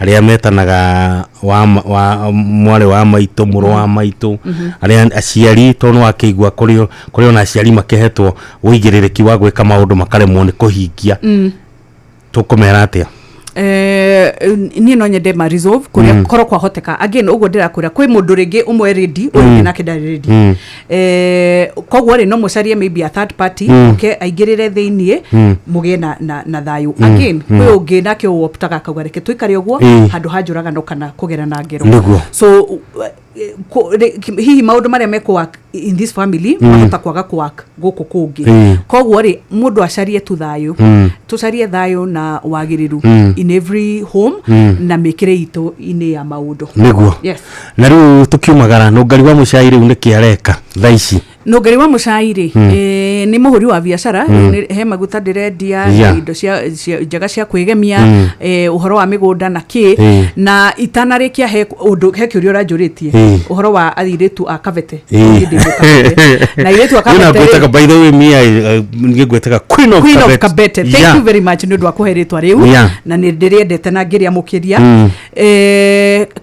arĩa metanaga wa mwarĩ wa maitũ, mũrũ wa maitũ, arĩa aciari, tondũ nĩ wakĩigua kũrĩ ona aciari makĩhetwo ũigĩrĩrĩki wa gwĩka maũndũ makaremwo nĩ kũhingia, tũkũmera atĩa? Niĩ no nyende ma resolve kũrĩa korwo kwahoteka. Again, ũguo ndĩrakwĩra, kwĩ mũndũ rĩngĩ ũmwe ready, ũyũ ũngĩ nake ndarĩ ready. Koguo rĩ, no mũcarie maybe a third party oke aingĩrĩre thĩiniĩ, mũgĩe na thayũ. Again, kwĩ ũngĩ nake ũoptaga akauga reke tũikare ũguo handũ ha njũragano kana kũgerana ngero. So hihi maũndũ marĩa mekũ in this family mahota kwaga kũ-work gũkũ kũngĩ. Koguo rĩ, mũndũ acarie tu thayũ. Tũcarie thayũ na wagĩrĩru in every home na mĩkĩre itũ inĩ ya maũndũ. Yes. Na rĩu tũkiumagara, nũngari wa mũcai rĩu nĩkĩ areka thaa ici? Nũngari wa mũcai rĩ, nĩ mũhũri wa biacara. He maguta ndĩrendia, indo cia njega cia kwĩgemia, ũhoro wa mĩgũnda na kĩ. Na itanarĩkia, he ũndũ, he kĩũria ũranjũrĩtie, ũhoro wa airĩtu a Kabete. Niĩ ndĩ Mũkabete. Na airĩtu a Niĩ na Kabete rĩ, ngwĩtaga, by the way, me niĩ ngwĩtaga Queen of Queen of Kabete. Kabete. Thank you very much nĩ ũndũ wa kũhe rĩtwa rĩu. Na nĩ ndĩrĩendete na ngĩrĩamũkĩria.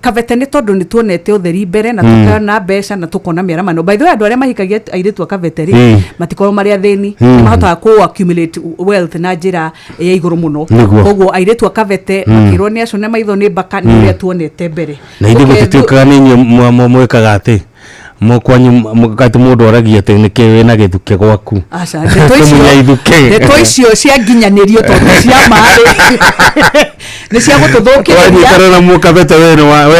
Kabete nĩ tondũ nĩ tuonete ũtheri mbere na tũkona mbeca na tũkona mĩaramano. By the way, andũ arĩa mahikagia airĩtu a Kabete rĩ, matikoragwo marĩ athĩni. Nĩ mahotaga kũ accumulate wealth na njĩra ya igũrũ mũno. Koguo airĩtu a Kabete makĩrwo nĩ acio na maitho nĩ mbaka, nĩ ũrĩa tuonete mbere. Na ithuĩ gũtituĩkaga nĩ inyuĩ mwĩkaga atĩ kwanyu atĩ mũndũ oragia atĩ nĩkĩ wĩna gĩthukĩ gwaku. Aca, ndeto icio Kũmunya ithukĩ. Ndeto icio cianginyanĩrio, tondũ cia marĩ nĩ cia gũtũthũkĩrĩria. Wanyitana na mũkabete we nĩ Aca. we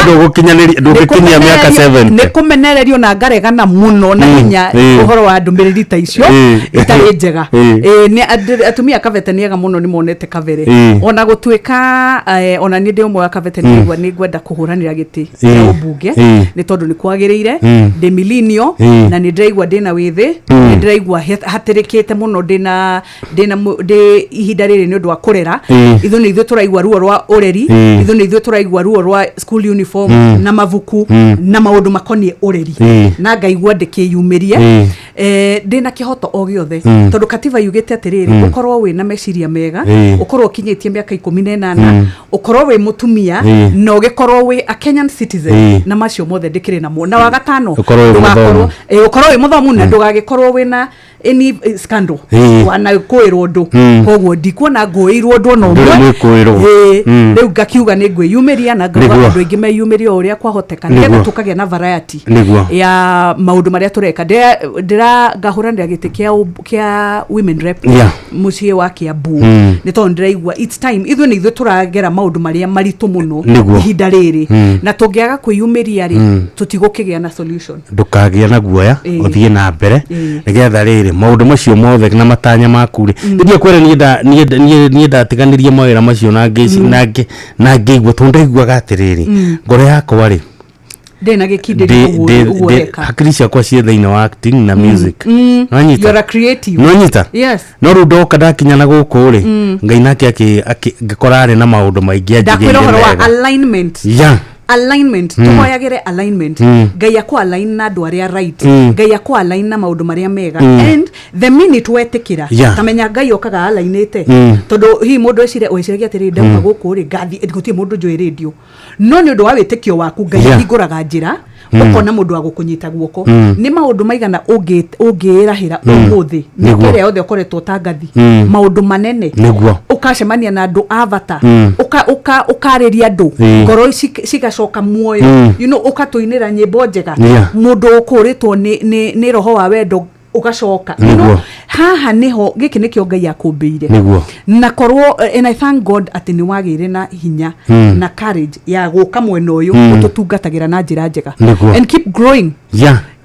ndũgũkinyanĩria, ndũngĩkinyia mĩaka Nĩ 70. kũmenererio na ngaregana mũno na hinya ũhoro wa ndũmĩrĩri ta icio itarĩ njega. Ĩĩ, atumia a Kabete nĩ ega mũno, nĩ monete kabere. Ona gũtuĩka ona niĩ ndĩ ũmwe wa Kabete, nĩ nĩ ngwenda kũhũranĩra gĩtĩ kĩa ũmbunge, nĩ tondũ nĩ kwagĩrĩire. Ndĩ millennial na nĩ ndĩraigua ndĩna wĩthĩ, nĩ ndĩraigua hatĩrĩkĩte mũno ndĩna ndĩ ihinda rĩrĩ nĩ ũndũ wa kũrera. Ithuĩ nĩ ithuĩ tũraigua ruo rwa ũreri. Ithuĩ nĩ ithuĩ tũraigua ruo rwa school uniform na mabuku na maũndũ makoniĩ ũreri, na ngaigua ndĩkĩyumĩrie. Ndĩna kĩhoto o gĩothe, tondũ katiba yugĩte atĩrĩrĩ, ũkorwo wĩna meciria mega, ũkorwo ũkinyĩtie mĩaka 18, ũkorwo wĩ mũtumia, na ũgĩkorwo wĩ a Kenyan citizen. Na macio mothe ndĩkĩrĩ namo. Na wa gatano, Ũkorwo wĩ ndũgakorwo mũthomu. Ũkorwo wĩ mũthomu na ndũgagĩkorwo wĩna any scandal, wanakũĩrwo ũndũ. Koguo ndikuona ngũĩirwo ũndũ ona Ndũrĩ ũmwe. mwĩkũĩrwo. Rĩu ngakiuga nĩ ngwĩyumĩria na ngauga andũ aingĩ meyumĩrie o ũrĩa kwahoteka, nĩgetha tũkagĩa na variety ya maũndũ marĩa tũreka. Ndĩra ngahũranĩra gĩtĩ kĩa women rep mũciĩ wa Kiambu, nĩ tondũ ndĩraigua it's time. Ithuĩ nĩ ithuĩ tũragera maũndũ marĩa maritũ mũno ihinda rĩrĩ, na tũngĩaga kwĩyumĩria rĩ, tũtigũkĩgĩa na solution. Ndũkagĩa na guoya, ũthiĩ na mbere, nĩgetha rĩrĩ rĩ, maũndũ macio mothe na matanya maku rĩ, nĩndiĩ kwĩra niĩ ndatiganĩrie mawĩra macio na ngĩigua tondũ ndaiguaga atĩrĩrĩ, ngoro yakwa rĩ ndĩ na gĩkindĩrio ũguo ũreka, hakiri ciakwa ciĩ thĩinĩ wa acting na music. Nĩwanyita? You are a creative. Nĩwanyita? Yes. No rĩu ndoka ndakinya na gũkũ rĩ, Ngai nake ngĩkora arĩ na maũndũ maingĩ anjigĩire Ndakwĩra ũhoro wa mega. alignment. Yeah. Alignment, tũhoyagĩre alignment. Ngai akũ align na andũ arĩa right, Ngai akũ align na maũndũ marĩa mega, and the minute wetĩkĩra, tamenya Ngai okaga alignĩte, tondũ hihi mũndũ eciragia atĩrĩrĩ, ndauma gũkũ rĩ ngathiĩ gũtirĩ mũndũ njũĩ rĩndio, no nĩ ũndũ wa wĩtĩkio waku Ngai ahingũraga njĩra, ũkona mũndũ wa gũkũnyita guoko. Nĩ maũndũ maigana ũngĩĩrahĩra ũmũthĩ mĩaka ĩrĩa yothe ũkoretwo ũtangathi, maũndũ manene, ũkacemania na andũ a bata, ũkarĩria andũ, ngoro cigacoka muoyo, you know, ũkatũinĩra nyĩmbo njega, mũndũ ũkũrĩtwo nĩ roho wa wendo ũgacoka, you know, haha nĩho gĩkĩ nĩkĩo Ngai akũmbĩire, na korwo, and I thank God atĩ nĩ wagĩire na hinya na courage ya gũka mwena ũyũ ũtũtungatagĩra na njĩra njega, and keep growing,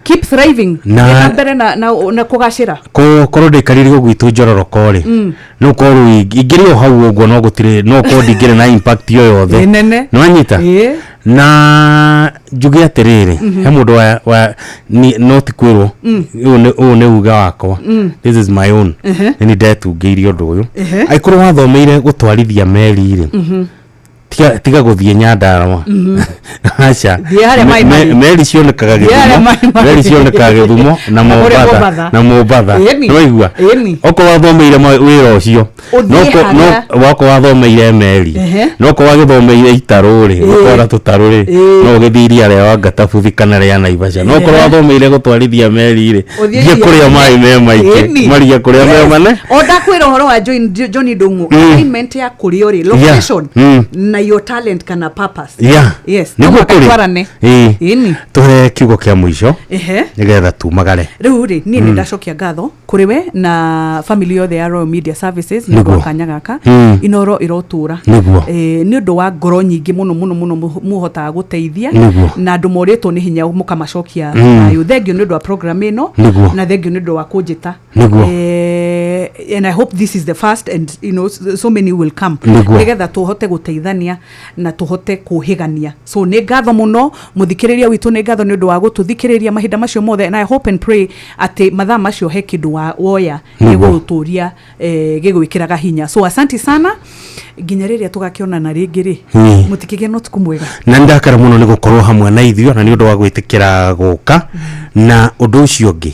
keep thriving, na mbere na kũgacĩra. Korwo ndaikarire gwitũ njororoko rĩ, no korwo ingĩrĩ o hau ũguo, no gũtirĩ, no korwo ndingĩrĩ na impact yo yothe. Nĩwanyita? Na njuge atĩrĩrĩ, he mũndũ wa no ti kwĩrwo, ũyũ nĩ uga wakwa, this is my own, nĩ ndetungĩirie ũndũ ũyũ. Angĩkorwo wathomeire gũtwarithia meri rĩ, tiga gũthiĩ Nyandarũa, aca, meri cionekaga Gĩthumo, meri cionekaga Gĩthumo na Mombatha, na Mombatha, nĩwaigua? Okorwo wathomeire wĩra ũcio, okorwo wathomeire meri, no okorwo wagĩthomeire itarũ rĩ, gũtwara tũtarũ rĩ, no ũgĩthiĩ iria rĩa Wangatabuthi kana rĩa Naivasha, no okorwo wathomeire gũtwarithia meri rĩ, thiĩ kũrĩa maĩ me maingĩ, maria kũrĩa me mane. O ndakwĩra ũhoro wa John Ndung'u, alignment ya kũrĩa ũrĩ, location na your talent kana purpose. Yes. Nĩguo kũrĩ. Tũhe kiugo kĩa mũico nĩgetha tumagare. Rĩu rĩ, niĩ nĩ ndacokia ngatho kũrĩ we na family yothe ya Royal Media Services nĩ ũndũ wa kanya gaka, Inoro ĩrotũra, nĩ ũndũ wa ngoro nyingĩ mũno mũno mũno mũhotaga gũteithia na andũ morĩtwo nĩ hinya mũkamacokia thayũ. Thengiũ nĩ ũndũ wa program ĩno, na thengiũ nĩ ũndũ wa kũnjĩta. And I hope this is the first, and you know, so many will come, nĩgetha tũhote gũteithania na tũhote kũhĩgania. So nĩ ngatho mũno mũthikĩrĩria witũ, nĩ ngatho nĩ ũndũ wa gũtũthikĩrĩria mahinda macio mothe, and I hope and pray atĩ mathaa macio he kĩndũ woya gĩgũtũria, gĩgwĩkĩraga hinya. So asanti sana, nginya rĩrĩa tũgakĩonana rĩngĩ rĩ, mũtikĩgĩe na ũtukũ mwega. Na nĩndakara mũno nĩ gũkorwo hamwe na ithuĩ, na nĩ ũndũ wa gwĩtĩkĩra gũka. Na ũndũ ũcio ũngĩ,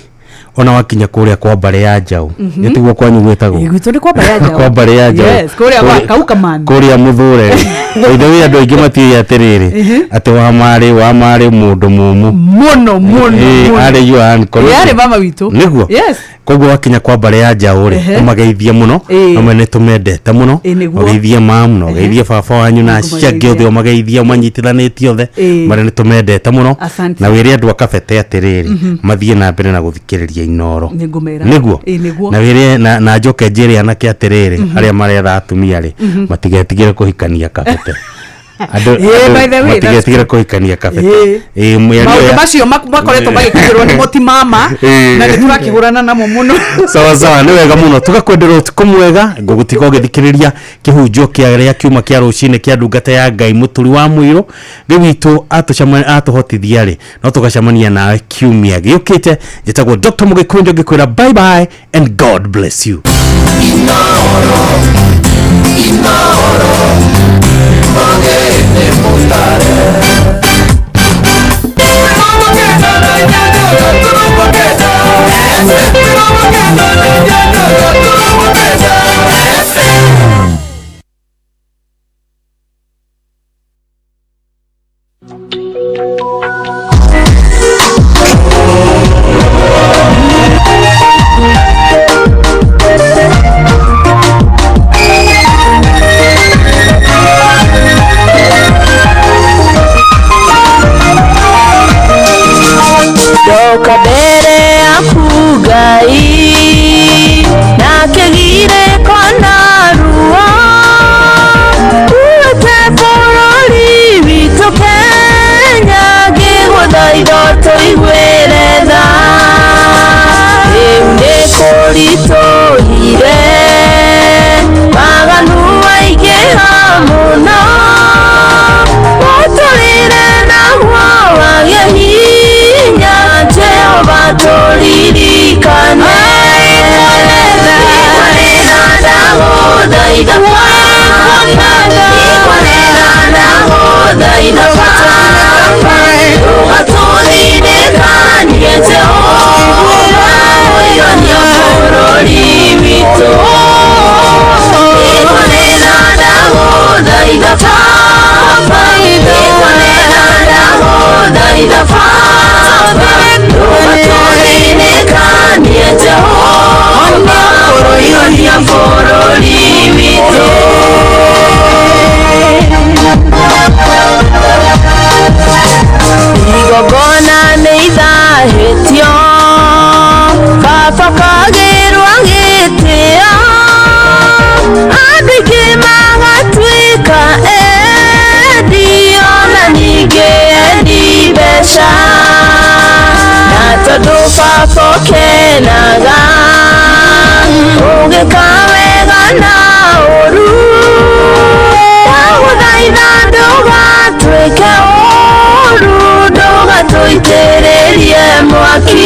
ona wakinya kũrĩa kwa mbarĩ ya Njaũ, nĩtiguo kwanyu gwĩtagwo? Gwitũ nĩ kwa mbarĩ ya Njaũ. Kwa mbarĩ ya Njaũ. Yes, kũrĩa gwa Kaukaman. Kũrĩa Mũthũre. By the way, andũ aingĩ matiũĩ atĩrĩrĩ, atĩ wa marĩ mũndũ mũmũ mũno mũno mũno. Arĩ your uncle. Arĩ mama witũ. Nĩguo? Yes. Koguo wakinya kwa mbarĩ ya Njaũ rĩ, ũmageithie mũno, amwe nĩ tũmendete mũno, ũgeithie mamu na ũgeithie baba wanyu na acio angĩ othe, ũmageithie ũmanyitithanĩtie othe, marĩa nĩ tũmendete mũno, na wĩre andũ a Kabete atĩrĩrĩ, mathiĩ na mbere na gũthikĩrĩria Inoro. Nĩguo? Na wĩre na njoke njĩre anake atĩrĩrĩ, arĩa maretha atumia rĩ, matigetigĩre kũhikania Kabete. Andũ matigetigĩre kũhikania Kabete. Maũndũ macio makoretwo magĩkinyĩrwo nĩ mũtimama, na nĩ tũrakĩhũrana namo mũno. Sawa sawa, nĩ wega mũno. Tũgakwendera ũtukũ mwega, ngũgũtiga ũgĩthikĩrĩria kĩhunjio kĩa kiuma kĩa rũcinĩ kĩa ndungata ya Ngai Mũturi wa Mũirũ. Ngai witũ atũhotithia rĩ, no tũgacemania nawe kiumia gĩũkĩte. Njĩtagwo Dr. Mũgĩkũnjo, ngĩkwĩra bye bye and God bless you. Inoro, Inoro, magene mutare. Ũtũririkane. Igua nĩ tha ndagũthaitha Baba, igua nĩ tha ndagũthaitha Baba, ndũgatũthinĩkanie Jehova, mũigania bũrũri witũ. Igua nĩ tha ndagũthaitha Baba, igua nĩ tha ndagũthaitha Baba, ndũgatũthinĩkanie Jehova, mũigania bũrũri witũ. Igongona nĩ ithahĩtio, baba kagĩrwo gĩtĩo, andũ aingĩ magatuĩka endi, ona ningĩ endi mbeca. Na tondũ baba ũkenaga ũgĩka wega na ũru, ndagũthaitha ndũgatuĩke ũru, ndũgatũitĩrĩrie mwaki.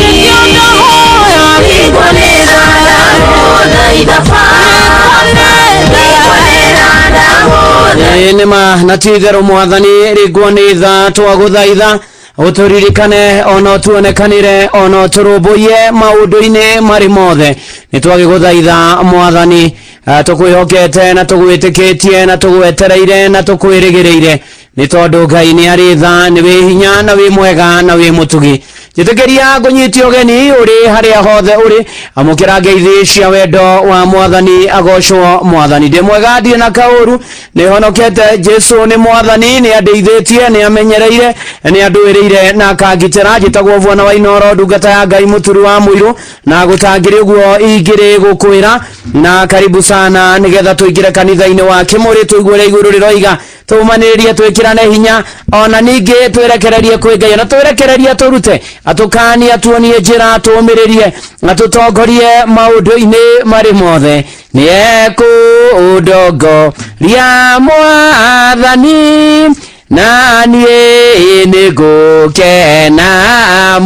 Igua nĩ tha ndagũthaitha Baba, igua nĩ tha ndagũthaitha. Ĩĩ nĩ ma na ti itherũ mwathani ringwo nĩ tha twagũthaitha ũtũririkane ona ũtuonekanĩre ona ũtũrũmbũiye maũndũ-inĩ marĩ mothe. Nĩ twagĩgũthaitha mwathani, tũkwĩhokete na tũgwĩtĩkĩtie na tũgwetereire na tũkwĩrĩgĩrĩire, nĩ tondũ Ngai nĩ arĩ tha, nĩ wĩ hinya na wĩ mwega na wĩ mũtugi. Njĩtĩkĩria ngũnyitie ũgeni ũrĩ harĩa hothe ũrĩ, amũkĩra ngeithi cia wendo wa mwathani, agocwo mwathani. Ndĩ mwega ndirĩ na kaũru, nĩ honokete, Jesu nĩ mwathani, nĩ andeithĩtie, nĩ amenyereire, nĩ andũĩrĩire na akangitĩra. Njĩtagwo Bwana wa Inooro, ndungata ya Ngai mũturu wa mũirũ, na gũtangĩrĩ ũguo ingĩrĩ gũkwĩra na karibu sana, nĩgetha tũingĩre kanitha-inĩ wa Kĩmũrĩ, tũigue ũrĩa igũrũ rĩroiga, tũmanĩrĩrie, twĩkĩrane hinya, ona ningĩ twĩrekererie kwĩ Ngai, ona twĩrekererie tũrute, atũkanie, atuonie njĩra, atũũmĩrĩrie, atũtongorie maũndũ-inĩ marĩ mothe. Nĩ ekũndongoria mwathani, na niĩ nĩ ngũkena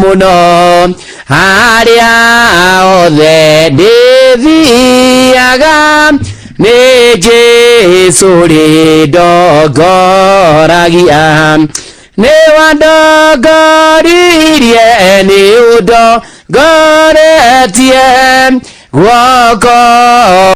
mũno, harĩa hothe ndĩthiaga nĩ Jesũ rĩndongoragia. Nĩ wandongoririe, nĩ ũndongoretie guoko.